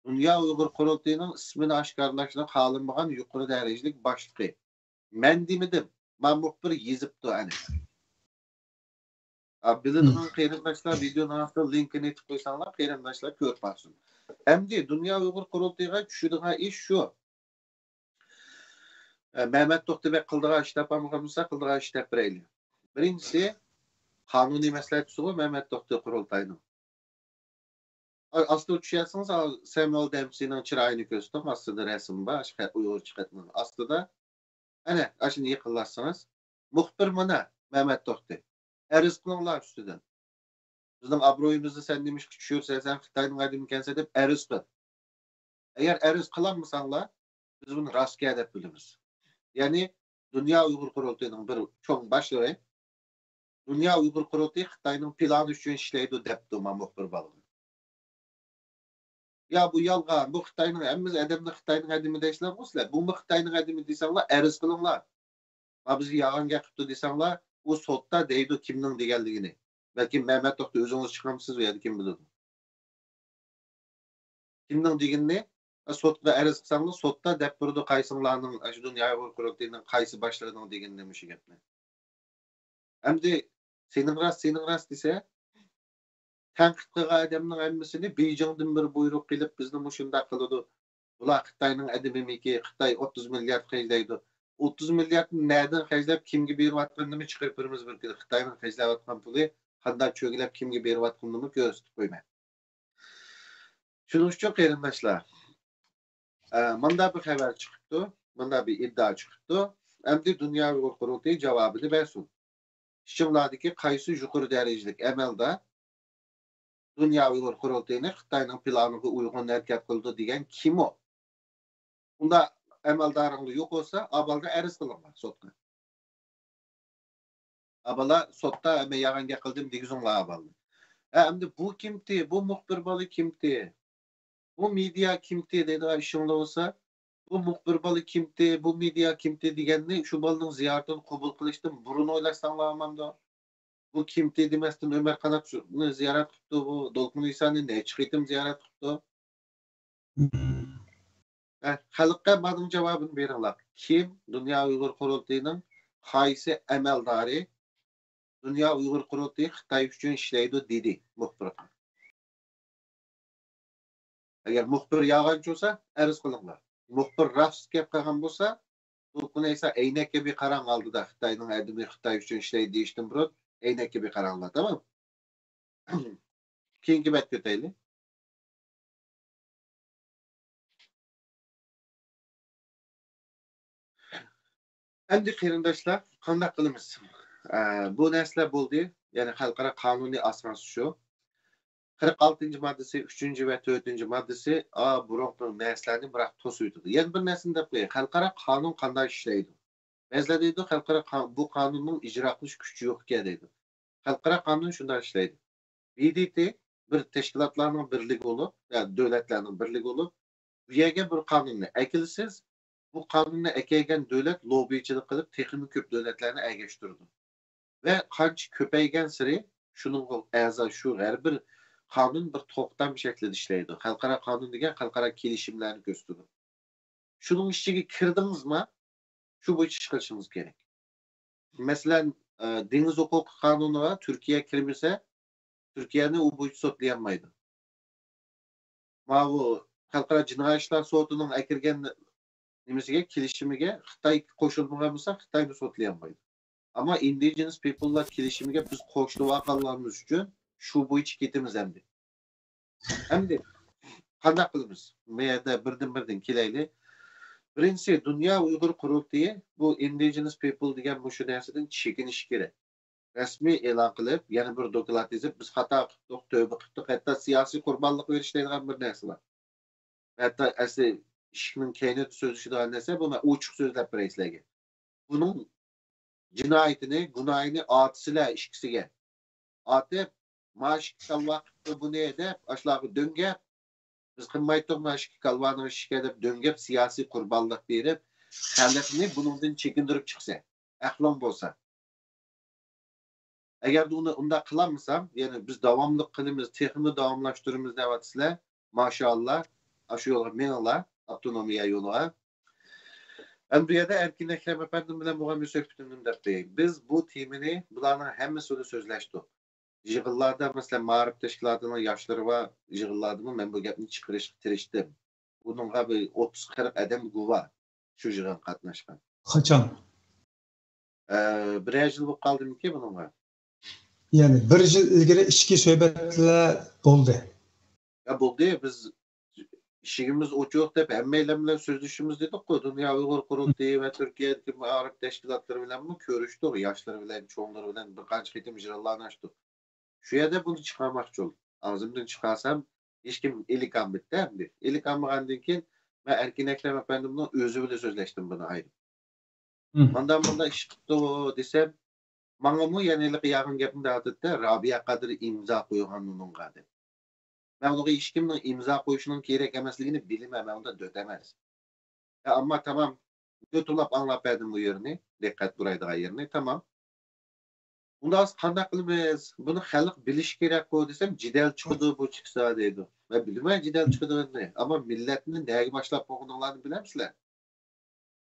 دۇنيا ئۇيغۇر قۇرۇلتىيىنىڭ ئىسمىنى ئاشكارىلاشنى خالىمىغان يۇقىرى دەرىجىلىك باشلىقى. مەن دېمىدىم. مانا مۇخبىر يېزىپتۇ ئەنە. ئا، بىلىدىغان قېرىنداشلار ۋىدېونىڭ ئاستىدا لىنكىنى ئېتىپ قويساڭلار، قېرىنداشلار كۆرۈپ باقسۇن. ئەمدى دۇنيا ئۇيغۇر قۇرۇلتىيىغا چۈشىدىغان ئىش شۇ. ئە، مەمەت توختى بەك قىلىدىغان ئىش تاپالمىغان بولسا، قىلىدىغان ئىش دەپ بېرەيلى. بىرىنچىسى، قانۇنىي مەسلىھەتچىسىغۇ مەمەت توختى قۇرۇلتاينىڭ. ئا-، ئاستىغا چۈشەرسىڭىز، ئا، سەمۇئېل دېمسىنىڭ چىرايىنى كۆرسىتىڭ، ئاستىدا رەسىم بار، ئاشۇ خەت، ئۇيغۇرچە خەتنىڭ ئاستىدا. ئەنە، ئاشۇنى يېقىنلاشسىڭىز. مۇخبىر مانا، مەمەت توختى. ئەرز قىلىڭلار ئۈستىدىن. بىزنىڭ ئابرۇيىمىزنى سەن نېمىشقا چۈشۈرىسەن؟ سەن خىتاينىڭ ئادىمىكەنسەن دەپ ئەرز قىل. ئەگەر ئەرز قىلالمىساڭلار، بىز بۇنى راستكەن دەپ بىلىمىز. يەنى دۇنيا ئۇيغۇر قۇرۇلتىيىنىڭ بىر چوڭ باشلىقى، دۇنيا ئۇيغۇر قۇرۇلتىيى خىتاينىڭ پىلانى ئۈچۈن ئىشلەيدۇ دەپتۇ ما مۇخبىر بالىغا. يا بۇ يالغان، بۇ خىتاينىڭ، ھەممىسى ئادەمنى خىتاينىڭ ئادىمى دەيسىلەر، بۇ سىلەر بۇمۇ خىتاينىڭ ئادىمى دېسەڭلار، ئەرز قىلىڭلار. ما بىزگە يالغان گەپ قىپتۇ دېسەڭلار، ئۇ سوتتا دەيدۇ كىمنىڭ دېگەنلىكىنى. بەلكىم مەمەت توختى ئۆزىڭىز چىقامسىز، ئۇ يەردە كىم بىلىدۇ. كىمنىڭ دېگىنىنى سوتقا ئەرز قىلساڭلار، سوتتا دەپ بېرىدۇ، قايسىڭلارنىڭ ئاشۇ دۇنيا ئۇيغۇر قۇرۇلتىيىنىڭ قايسى باشلىقىنىڭ دېگىنىنى مۇشۇ گەپنى. ئەمدى سېنىڭ راست، سېنىڭ راست دېسە، تەنقىد قىلغان ئادەمنىڭ ھەممىسىنى بېيجىڭدىن بىر بۇيرۇق كېلىپ، بىزنى مۇشۇنداق قىلىدۇ. بۇلار خىتاينىڭ ئادىمىمىكى، خىتاي ئوتتۇز مىليارد خەجلەيدۇ. ئوتتۇز مىلياردنى نەدىن خەجلەپ، كىمگە بېرىۋاتقىنىنىمۇ چىقىرىپ بېرىمىز بىر كۈنى. خىتاينىڭ خەجلەۋاتقان پۇلى قانداق چۆگىلەپ، كىمگە بېرىۋاتقىنىنىمۇ كۆرسىتىپ قويىمەن. شۇنىڭ ئۈچۈن قېرىنداشلار، ئە، مۇنداق بىر خەۋەر چىقىپتۇ، مۇنداق بىر ئىدىئا چىقىپتۇ. ئەمدى دۇنيا ئۇيغۇر قۇرۇلتىيى جاۋابىنى بەرسۇن. ئىچىڭلاردىكى قايسى يۇقىرى دەرىجىلىك ئەمەلدار دۇنيا ئۇيغۇر قۇرۇلتىيىنى خىتاينىڭ پىلانىغا ئۇيغۇن ھەرىكەت قىلىدۇ دېگەن كىم ئۇ؟ ئۇنداق ئەمەلدارىڭلار يوق بولسا، ئاۋۋالدا ئەرز قىلىڭلار سوتقا. ئاۋۋالا سوتتا مەن يالغان گەپ قىلدىم دېگۈزۈڭلار ئاۋۋالدا. ھە، ئەمدى بۇ كىمتى، بۇ مۇخبىر بالا كىمتى، بۇ مېدىيا كىمتى دەيدىغان ئىشىڭلار بولسا، بۇ مۇخبىر بالا كىمتى، بۇ مېدىيا كىمتى دېگەننى شۇ بالىنىڭ زىيارىتىنى قوبۇل قىلىشتىن بۇرۇن ئويلاشساڭلار ئاماندۇ. بۇ كىمتى دېمەستىن ئۆمەر قاناتنى زىيارەت قىپتۇ، بۇ دولقۇن ئىسانى نەچچە قېتىم زىيارەت قىپتۇ. ھە، خەلققە مانىڭ جاۋابىنى بېرىڭلار. كىم دۇنيا ئۇيغۇر قۇرۇلتىيىنىڭ قايسى ئەمەلدارى دۇنيا ئۇيغۇر قۇرۇلتىيى خىتاي ئۈچۈن ئىشلەيدۇ دېدى مۇخبىرغا؟ ئەگەر مۇخبىر يالغانچى بولسا، ئەرز قىلىڭلار. مۇخبىر راست گەپ قىلغان بولسا، دولقۇن ئەيسا ئەينەككە بىر قاراڭ ئالدىدا، خىتاينىڭ ئادىمى خىتاي ئۈچۈن ئىشلەيدۇ دېيىشتىن بۇرۇن ئەينەككە بىر قاراڭلار، تامام؟ كېيىنكى بەتكە ئۆتەيلى. ئەمدى قېرىنداشلار، قانداق قىلىمىز؟ ئە، بۇ نەرسىلەر بولدى. يەنى خەلقئارا قانۇننى ئاساسى شۇ. قىرىق ئالتىنچى ماددىسى، ئۈچىنچى ۋە تۆتىنچى ماددىسى، ئا، بۇرۇنقى نەرسىلەرنى بىراق توسۇۋېتىدۇ. يەنە بىر نەرسىنى دەپ قوياي. خەلقئارا قانۇن قانداق ئىشلەيدۇ؟ بەزىلەر دەيدۇ، خەلقئارا قا-، بۇ قانۇننىڭ ئىجرا قىلىش كۈچى يوق ئىكەن دەيدۇ. خەلقئارا قانۇن شۇنداق ئىشلەيدۇ. ب د ت بىر تەشكىلاتلارنىڭ بىرلىكى بولۇپ، يا دۆلەتلەرنىڭ بىرلىكى بولۇپ، بۇ يەرگە بىر قانۇننى ئەكېلىسىز، بۇ قانۇننى ئەكەلگەن دۆلەت لوببىچىلىق قىلىپ، تېخىمۇ كۆپ دۆلەتلەرنى ئەگەشتۈرىدۇ. ۋە قانچە كۆپەيگەنسېرى، شۇنىڭغا ئەزا شۇ ھەر بىر قانۇن بىر توختام شەكلىدە ئىشلەيدۇ. خەلقئارا قانۇن دېگەن خەلقئارا كېلىشىملەرنى كۆرسىتىدۇ. شۇنىڭ ئىچىگە كىردىڭىزما، شۇ بويىچە ئىش قىلىشىڭىز كېرەك. مەسىلەن، ئە، دېڭىز ھوقۇقى قانۇنىغا تۈركىيە كىرمىسە، تۈركىيەنى ئۇ بويىچە سوتلىيالمايدۇ. ماۋۇ خەلقئارا جىنايى ئىشلار سوتىنىڭ ئەكىرگەن نېمىسىگە، كېلىشىمىگە خىتاي قوشۇلمىغان بولسا، خىتاينى سوتلىيالمايدۇ. ئەمما ئىندىجېنس پىپللار كېلىشىمىگە بىز قوشۇلۇۋالغانلىرىمىز ئۈچۈن شۇ بويىچە كېتىمىز ئەمدى. ئەمدى قانداق قىلىمىز؟ بۇ يەردە بىردىن-بىردىن كېلەيلى. بىرىنچىسى، دۇنيا ئۇيغۇر قۇرۇلتىيى بۇ ئىندىجېنس پىپل دېگەن مۇشۇ نەرسىدىن چېكىنىشى كېرەك. رەسمىي ئېلان قىلىپ، يەنە بىر دوكلات يېزىپ، بىز خاتا قىپتۇق، تۆبە قىپتۇق، ھەتتا سىياسىي قۇربانلىق بېرىش دەيدىغان بىر نەرسە بار. ھەتتا ئەسلى ئىشىكنىڭ كەينىدە سۆزلىشىدىغان نەرسە، بۇ مەن ئوچۇق سۆزلەپ بېرەي سىلەرگە. بۇنىڭ جىنايىتىنى، گۇناھىنى ئاتىسىلەر ئىككىسىگە. ئاتىپ، مانا ئىككى كالۋا قىپتۇ بۇنى دەپ، ئاشۇلارغا دۆڭگەپ، بىز قىلمايتتۇق مانا ئىككى كالۋانىڭ ئىشىكى دەپ دۆڭگەپ، سىياسىي قۇربانلىق بېرىپ، خەلقنى بۇنىڭدىن چېكىندۈرۈپ چىقسا، ئەقلىڭ بولسا. ئەگەردە ئۇنى ئۇنداق قىلالمىسام، يەنى بىز داۋاملىق قىلىمىز، تېخىمۇ داۋاملاشتۇرىمىز دەۋاتىسىلەر. ماشائاللا، ئاشۇ يولغا مېڭىڭلار، ئاپتونومىيە يولىغا. ئەمدى بۇ يەردە ئەركىن ئەكرەم ئەپەندىم بىلەن بولغان بىر سۆھبىتىمنى دەپ بېرەي. بىز بۇ تېمىنى بۇلارنىڭ ھەممىسى بىلەن سۆزلەشتۇق. يىغىنلاردا، مەسىلەن، مائارىپ تەشكىلاتىنىڭ ياشلىرى بار يىغىنلاردىمۇ مەن بۇ گەپنى چىقىرىشقا تىرىشتىم. بۇنىڭغا بىر ئوتتۇز قىرىق ئادەم گۇۋاھ، شۇ يىغىنغا قاتناشقان. قاچان؟ ئە، بىرەر يىل بولۇپ قالدىمىكىن بۇنىڭغا؟ يەنى بىر يىل ئىلگىرى ئىچكى سۆھبەتلەر بولدى. يا بولدى، بىز ئىشىكىمىز ئوچۇق دەپ ھەممەيلەن بىلەن سۆزلىشىمىز دېدۇققۇ. دۇنيا ئۇيغۇر قۇرۇلتىيى ۋە تۈركىيەدىكى مائارىپ تەشكىلاتلىرى بىلەنمۇ كۆرۈشتۇق. ياشلىرى بىلەن، چوڭلىرى بىلەن بىر قانچە قېتىم يىغىنلارنى ئاچتۇق. شۇ يەردە بۇنى چىقارماقچى بولدۇم. ئاغزىمدىن چىقارسام، ھېچكىم ئىلىك ئالمىدى ئەمدى. ئىلىك ئالمىغاندىن كېيىن مەن ئەركىن ئەكرەم ئەپەندىمنىڭ ئۆزى بىلەن سۆزلەشتىم بۇنى ئايرىپ. مانداق مانداق ئىش قىپتۇ دېسەم، ماڭىمۇ يەنە ھېلىقى يالغان گەپنى دەۋاتىدىدە، رابىيە قادىر ئىمزا قويغان ئۇنىڭغا دەپ. مەن ئۇنىڭغا ھېچكىمنىڭ ئىمزا قويۇشىنىڭ كېرەك ئەمەسلىكىنى بىلىمەن، مەن ئۇنداق دۆت ئەمەس. يا، ئەمما تامام، دۆت ئۇلاپ ئاڭلاپ بەردىم بۇ يېرىنى، دىققەت بۇرايدىغان يېرىنى، تامام. ئۇنداق بولسا قانداق قىلىمىز؟ بۇنى خەلق بىلىشى كېرەكقۇ دېسەم، جېدەل چىقىدۇ بۇ چىقسا دەيدۇ. مەن بىلىمەن جېدەل چىقىدىغىنىنى، ئەمما مىللەتنى نەگە باشلاپ قويغىنىڭلارنى بىلەمسىلەر؟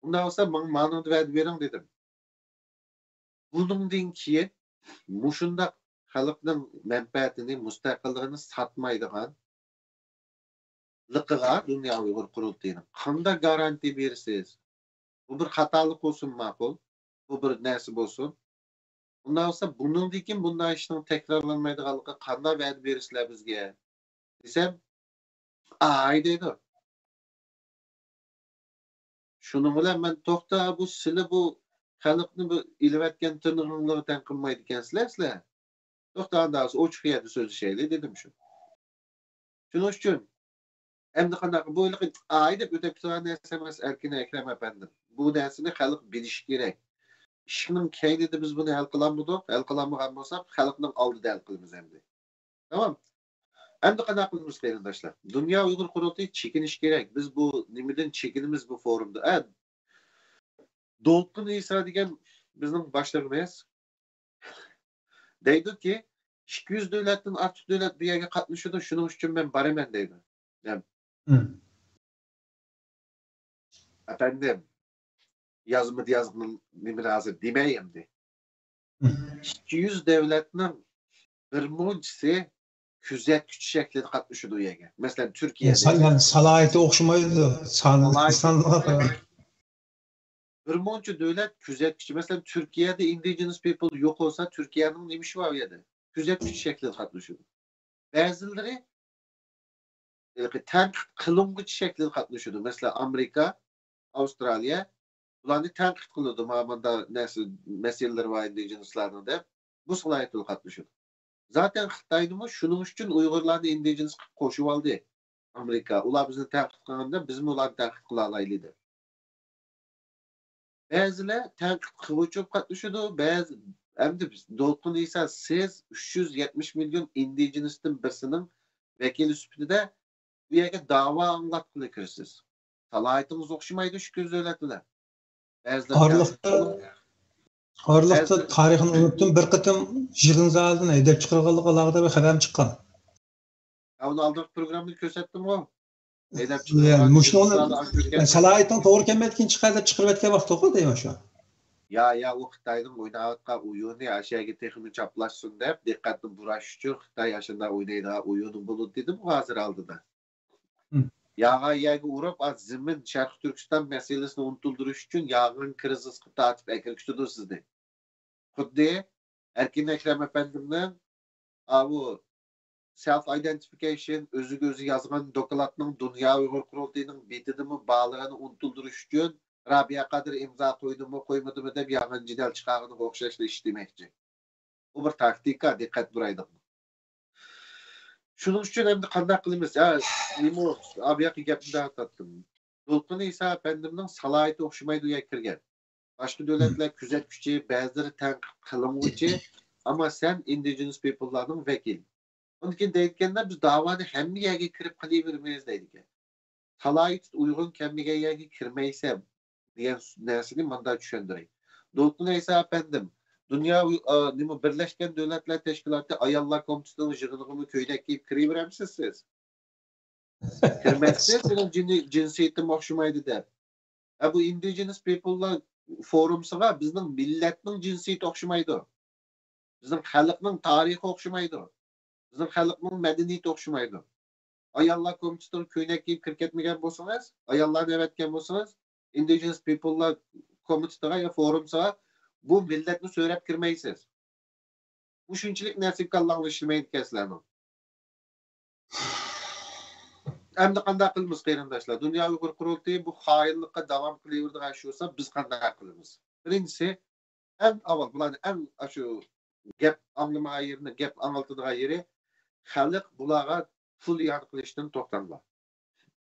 ئۇنداق بولسا ماڭا مانىڭدا ۋەدە بېرىڭ دېدىم. بۇنىڭدىن كېيىن مۇشۇنداق خەلقنىڭ مەنپەئەتىنى، مۇستەقىللىقىنى ساتمايدىغان لىقىغا دۇنيا ئۇيغۇر قۇرۇلتىيىنىڭ قانداق گارانتىيە بېرىسىز؟ بۇ بىر خاتالىق بولسۇن ماقۇل، بۇ بىر نەرسە بولسۇن. ئۇنداق بولسا بۇنىڭدىن كېيىن بۇنداق ئىشنىڭ تەكرارلانمايدىغانلىقىغا قانداق ۋەدە بېرىسىلەر بىزگە دېسەم، ئاي دەيدۇ. شۇنىڭ بىلەن مەن، توختا، بۇ سىلى بۇ خەلقنى بۇ ئېلىۋەتكەن تىرنىقىڭلارغا تەڭ قىلمايدىكەنسىلەر سىلەر. توختا، ئانداق بولسا ئوچۇق يەردە سۆزلىشەيلى دېدىم شۇ. شۇنىڭ ئۈچۈن ئەمدى قانداق، بۇ ھېلىقى ئاي دەپ ئۆتۈپ كېتىدىغان نەرسە ئەمەس، ئەركىن ئەكرەم ئەپەندىم. بۇ نەرسىنى خەلق بىلىشى كېرەك. ئىشىكنىڭ كەينىدە بىز بۇنى ھەل قىلالمىدۇق. ھەل قىلالمىغان بولساق، خەلقنىڭ ئالدىدا ھەل قىلىمىز ئەمدى. تامام. ئەمدى قانداق قىلىمىز، قېرىنداشلار؟ دۇنيا ئۇيغۇر قۇرۇلتىيى چېكىنىشى كېرەك. بىز بۇ نېمىدىن چېكىنىمىز بۇ فورۇمدا؟ ئە، دولقۇن ئىسا دېگەن بىزنىڭ باشلىقىمىز دەيدۇكى، ئىككى يۈز دۆلەتتىن ئارتۇق دۆلەت بۇ يەرگە قاتنىشىدۇ، شۇنىڭ ئۈچۈن مەن بارىمەن دەيدۇ. دەپ. مم. ئەپەندىم، يازمىدى يازغىنىم نېمىنى ھازىر دېمەي ئەمدى. مم. ئىككى يۈز دۆلەتنىڭ بىر مۇنچىسى كۆزەتكۈچى شەكلىدە قاتنىشىدۇ ئۇ يەرگە. مەسىلەن، تۈركىيە. سا-، يەنى سالاھىيىتى ئوخشىمايدۇ. سان-، سانىغا قاراپ. بىر مۇنچە دۆلەت كۆزەتكۈچى. مەسىلەن، تۈركىيەدە indigenous people يوق بولسا، تۈركىيەنىڭ نېمە ئىشى بار ئۇ يەردە؟ كۆزەتكۈچى شەكلىدە قاتنىشىدۇ. بەزىلىرى ھېلىقى تەنقىد قىلىنغۇچى شەكلىدە قاتنىشىدۇ. مەسىلەن، ئامېرىكا، ئاۋسترالىيە بۇلارنى تەنقىد قىلىدۇ. مانا مۇنداق نەرسە، مەسىلىلىرى بار ئىندىجېنىسلارنىڭ دەپ، بۇ سالاھىيەتتە قاتنىشىدۇ. زاتەن خىتاينىمۇ شۇنىڭ ئۈچۈن ئۇيغۇرلارنى ئىندىجېنىس قىلىپ قوشۇۋالدى ئامېرىكا. ئۇلار بىزنى تەنقىد قىلغاندا، بىزمۇ ئۇلارنى تەنقىد قىلالايلى دەپ. بەزىلەر تەنقىد قىلغۇچى بولۇپ قاتنىشىدۇ، بەزى، ئەمدى بىز، دولقۇن ئىسا، سىز ئۈچ يۈز يەتمىش مىليون ئىندىجېنىستىن بىرسىنىڭ ۋەكىلى سۈپىتىدە بۇ يەرگە داۋا ئاڭلاتقىلى كىرىسىز. سالاھىيىتىڭىز ئوخشىمايدۇ شۇ كۆزلەۋەتىلەر. بەزىلەر ئارىلىقتا، تەنقىد قىلىدۇ. ئارىلىقتا بەزىلەر تارىخىنى ئۇنتۇم، بىر قېتىم يىغىن زالىدىن ھەيدەپ چىقىرغانلىقى ئالاقىدار بىر خەۋەرمۇ چىققان. يا، ئۇنى ئالدىنقى پروگراممىدا كۆرسەتتىمغۇ. ھەيدەپ يا، چىقىرغان مۇشۇنى يىغىن زالى ئاچۇرۇپ كەتتى. سالاھىيىتىڭ توغرا كەلمەيدىكەن، چىقار دەپ چىقىرىۋەتكەن ۋاقتىغۇ دەيمەن شۇ. يا، يا، ئۇ خىتاينىڭ ئويناۋاتقان ئويۇنى ئاشۇ يەرگە تېخىمۇ چاپلاشسۇن دەپ، دىققەتنى بۇراش ئۈچۈن خىتاي ئاشۇنداق ئوينايدىغان ئويۇنى بولىدۇ دېدىم ھازىر ئالدىدا. مم. ياغان يەرگە ئۇرۇپ، ئا، زېمىن، شەرقىي تۈركىستان مەسىلىسىنى ئۇنتۇلدۇرۇش ئۈچۈن ياغان كىرىزىسقا تارتىپ ئەكىرگۈچىدۇ سىزنى. خۇددى ئەركىن ئەكرەم ئەپەندىمنىڭ، ئاۋۇ، سېلف ئايدېنتىفىكەيشن، ئۆزىگە ئۆزى يازغان دوكلاتنىڭ دۇنيا ئۇيغۇر قۇرۇلتىيىنىڭ بېتىدىمۇ بارلىقىنى ئۇنتۇلدۇرۇش ئۈچۈن رابىيە قادىر ئىمزا قويدىمۇ، قويمىدىمۇ دەپ ياغان جېدەل چىقارغىنىغا ئوخشاشلا ئىش دېمەكچى. ئۇ بىر تاكتىكا، دىققەت بۇرايدىغان. شۇنىڭ ئۈچۈن ئەمدى قانداق قىلىمىز؟ ھە، نېمە، ئا، بۇ ياققا گەپنى دەۋاتاتتىم. دولقۇن ئىسا ئەپەندىمنىڭ سالاھىيىتى ئوخشىمايدۇ ئۇ يەرگە كىرگەن. باشقا دۆلەتلەر كۆزەتكۈچى، بەزىلىرى تەنقىد قىلىنغۇچى، ئەمما سەن ئىندىجېنس پىپللارنىڭ ۋەكىلى. ئۇندىن كېيىن دەيدىكەنلەر، بىز داۋانى ھەممە يەرگە كىرىپ قىلىۋېرىمىز دەيدىكەن. سالاھىيىتى ئۇيغۇن كەلمىگەن يەرگە كىرمەيسەن دېگەن نەرسىنى مۇنداق چۈشەندۈرەي. دولقۇن ئەيسا ئەپەندىم، دۇنيا، ئا، نېمە، بىرلەشكەن دۆلەتلەر تەشكىلاتى ئاياللار كومىتېتىنىڭ يىغىنىغىمۇ كۆينەك كىيىپ كىرىۋېرەمسىز سىز؟ كىرمەيسىز، سېنىڭ جىنى-، جىنسىيىتىڭ ئوخشىمايدۇ دەپ. ھە، بۇ ئىندىجېنس پىپللار فورۇمسىغا بىزنىڭ مىللەتنىڭ جىنسىيىتى ئوخشىمايدۇ. بىزنىڭ خەلقنىڭ تارىخى ئوخشىمايدۇ. بىزنىڭ خەلقنىڭ مەدەنىيىتى ئوخشىمايدۇ. ئاياللار كومىتېتىغا كۆينەك كىيىپ كىرىپ كەتمىگەن بولسىڭىز، ئاياللارنى ئەۋەتكەن بولسىڭىز، ئىندىجېنس پىپللار كومىتېتىغا يا فورۇمسىغا بۇ مىللەتنى سۆرەپ كىرمەيسىز. بۇ شۇنچىلىك نەرسە كاللاڭلار ئىشلىمەيدىكەن سىلەرنىڭ. ئەمدى قانداق قىلىمىز، قېرىنداشلار؟ دۇنيا ئۇيغۇر قۇرۇلتىيى بۇ خائىنلىققا داۋام قىلىۋېرىدىغان ئىش بولسا، بىز قانداق قىلىمىز؟ بىرىنچىسى، ئەڭ ئاۋۋال بۇلارنى ئەڭ ئاشۇ گەپ ئاڭلىمىغان يېرىنى، گەپ ئاڭلىتىدىغان يېرى، خەلق بۇلارغا پۇل يار قىلىشتىن توختاڭلار.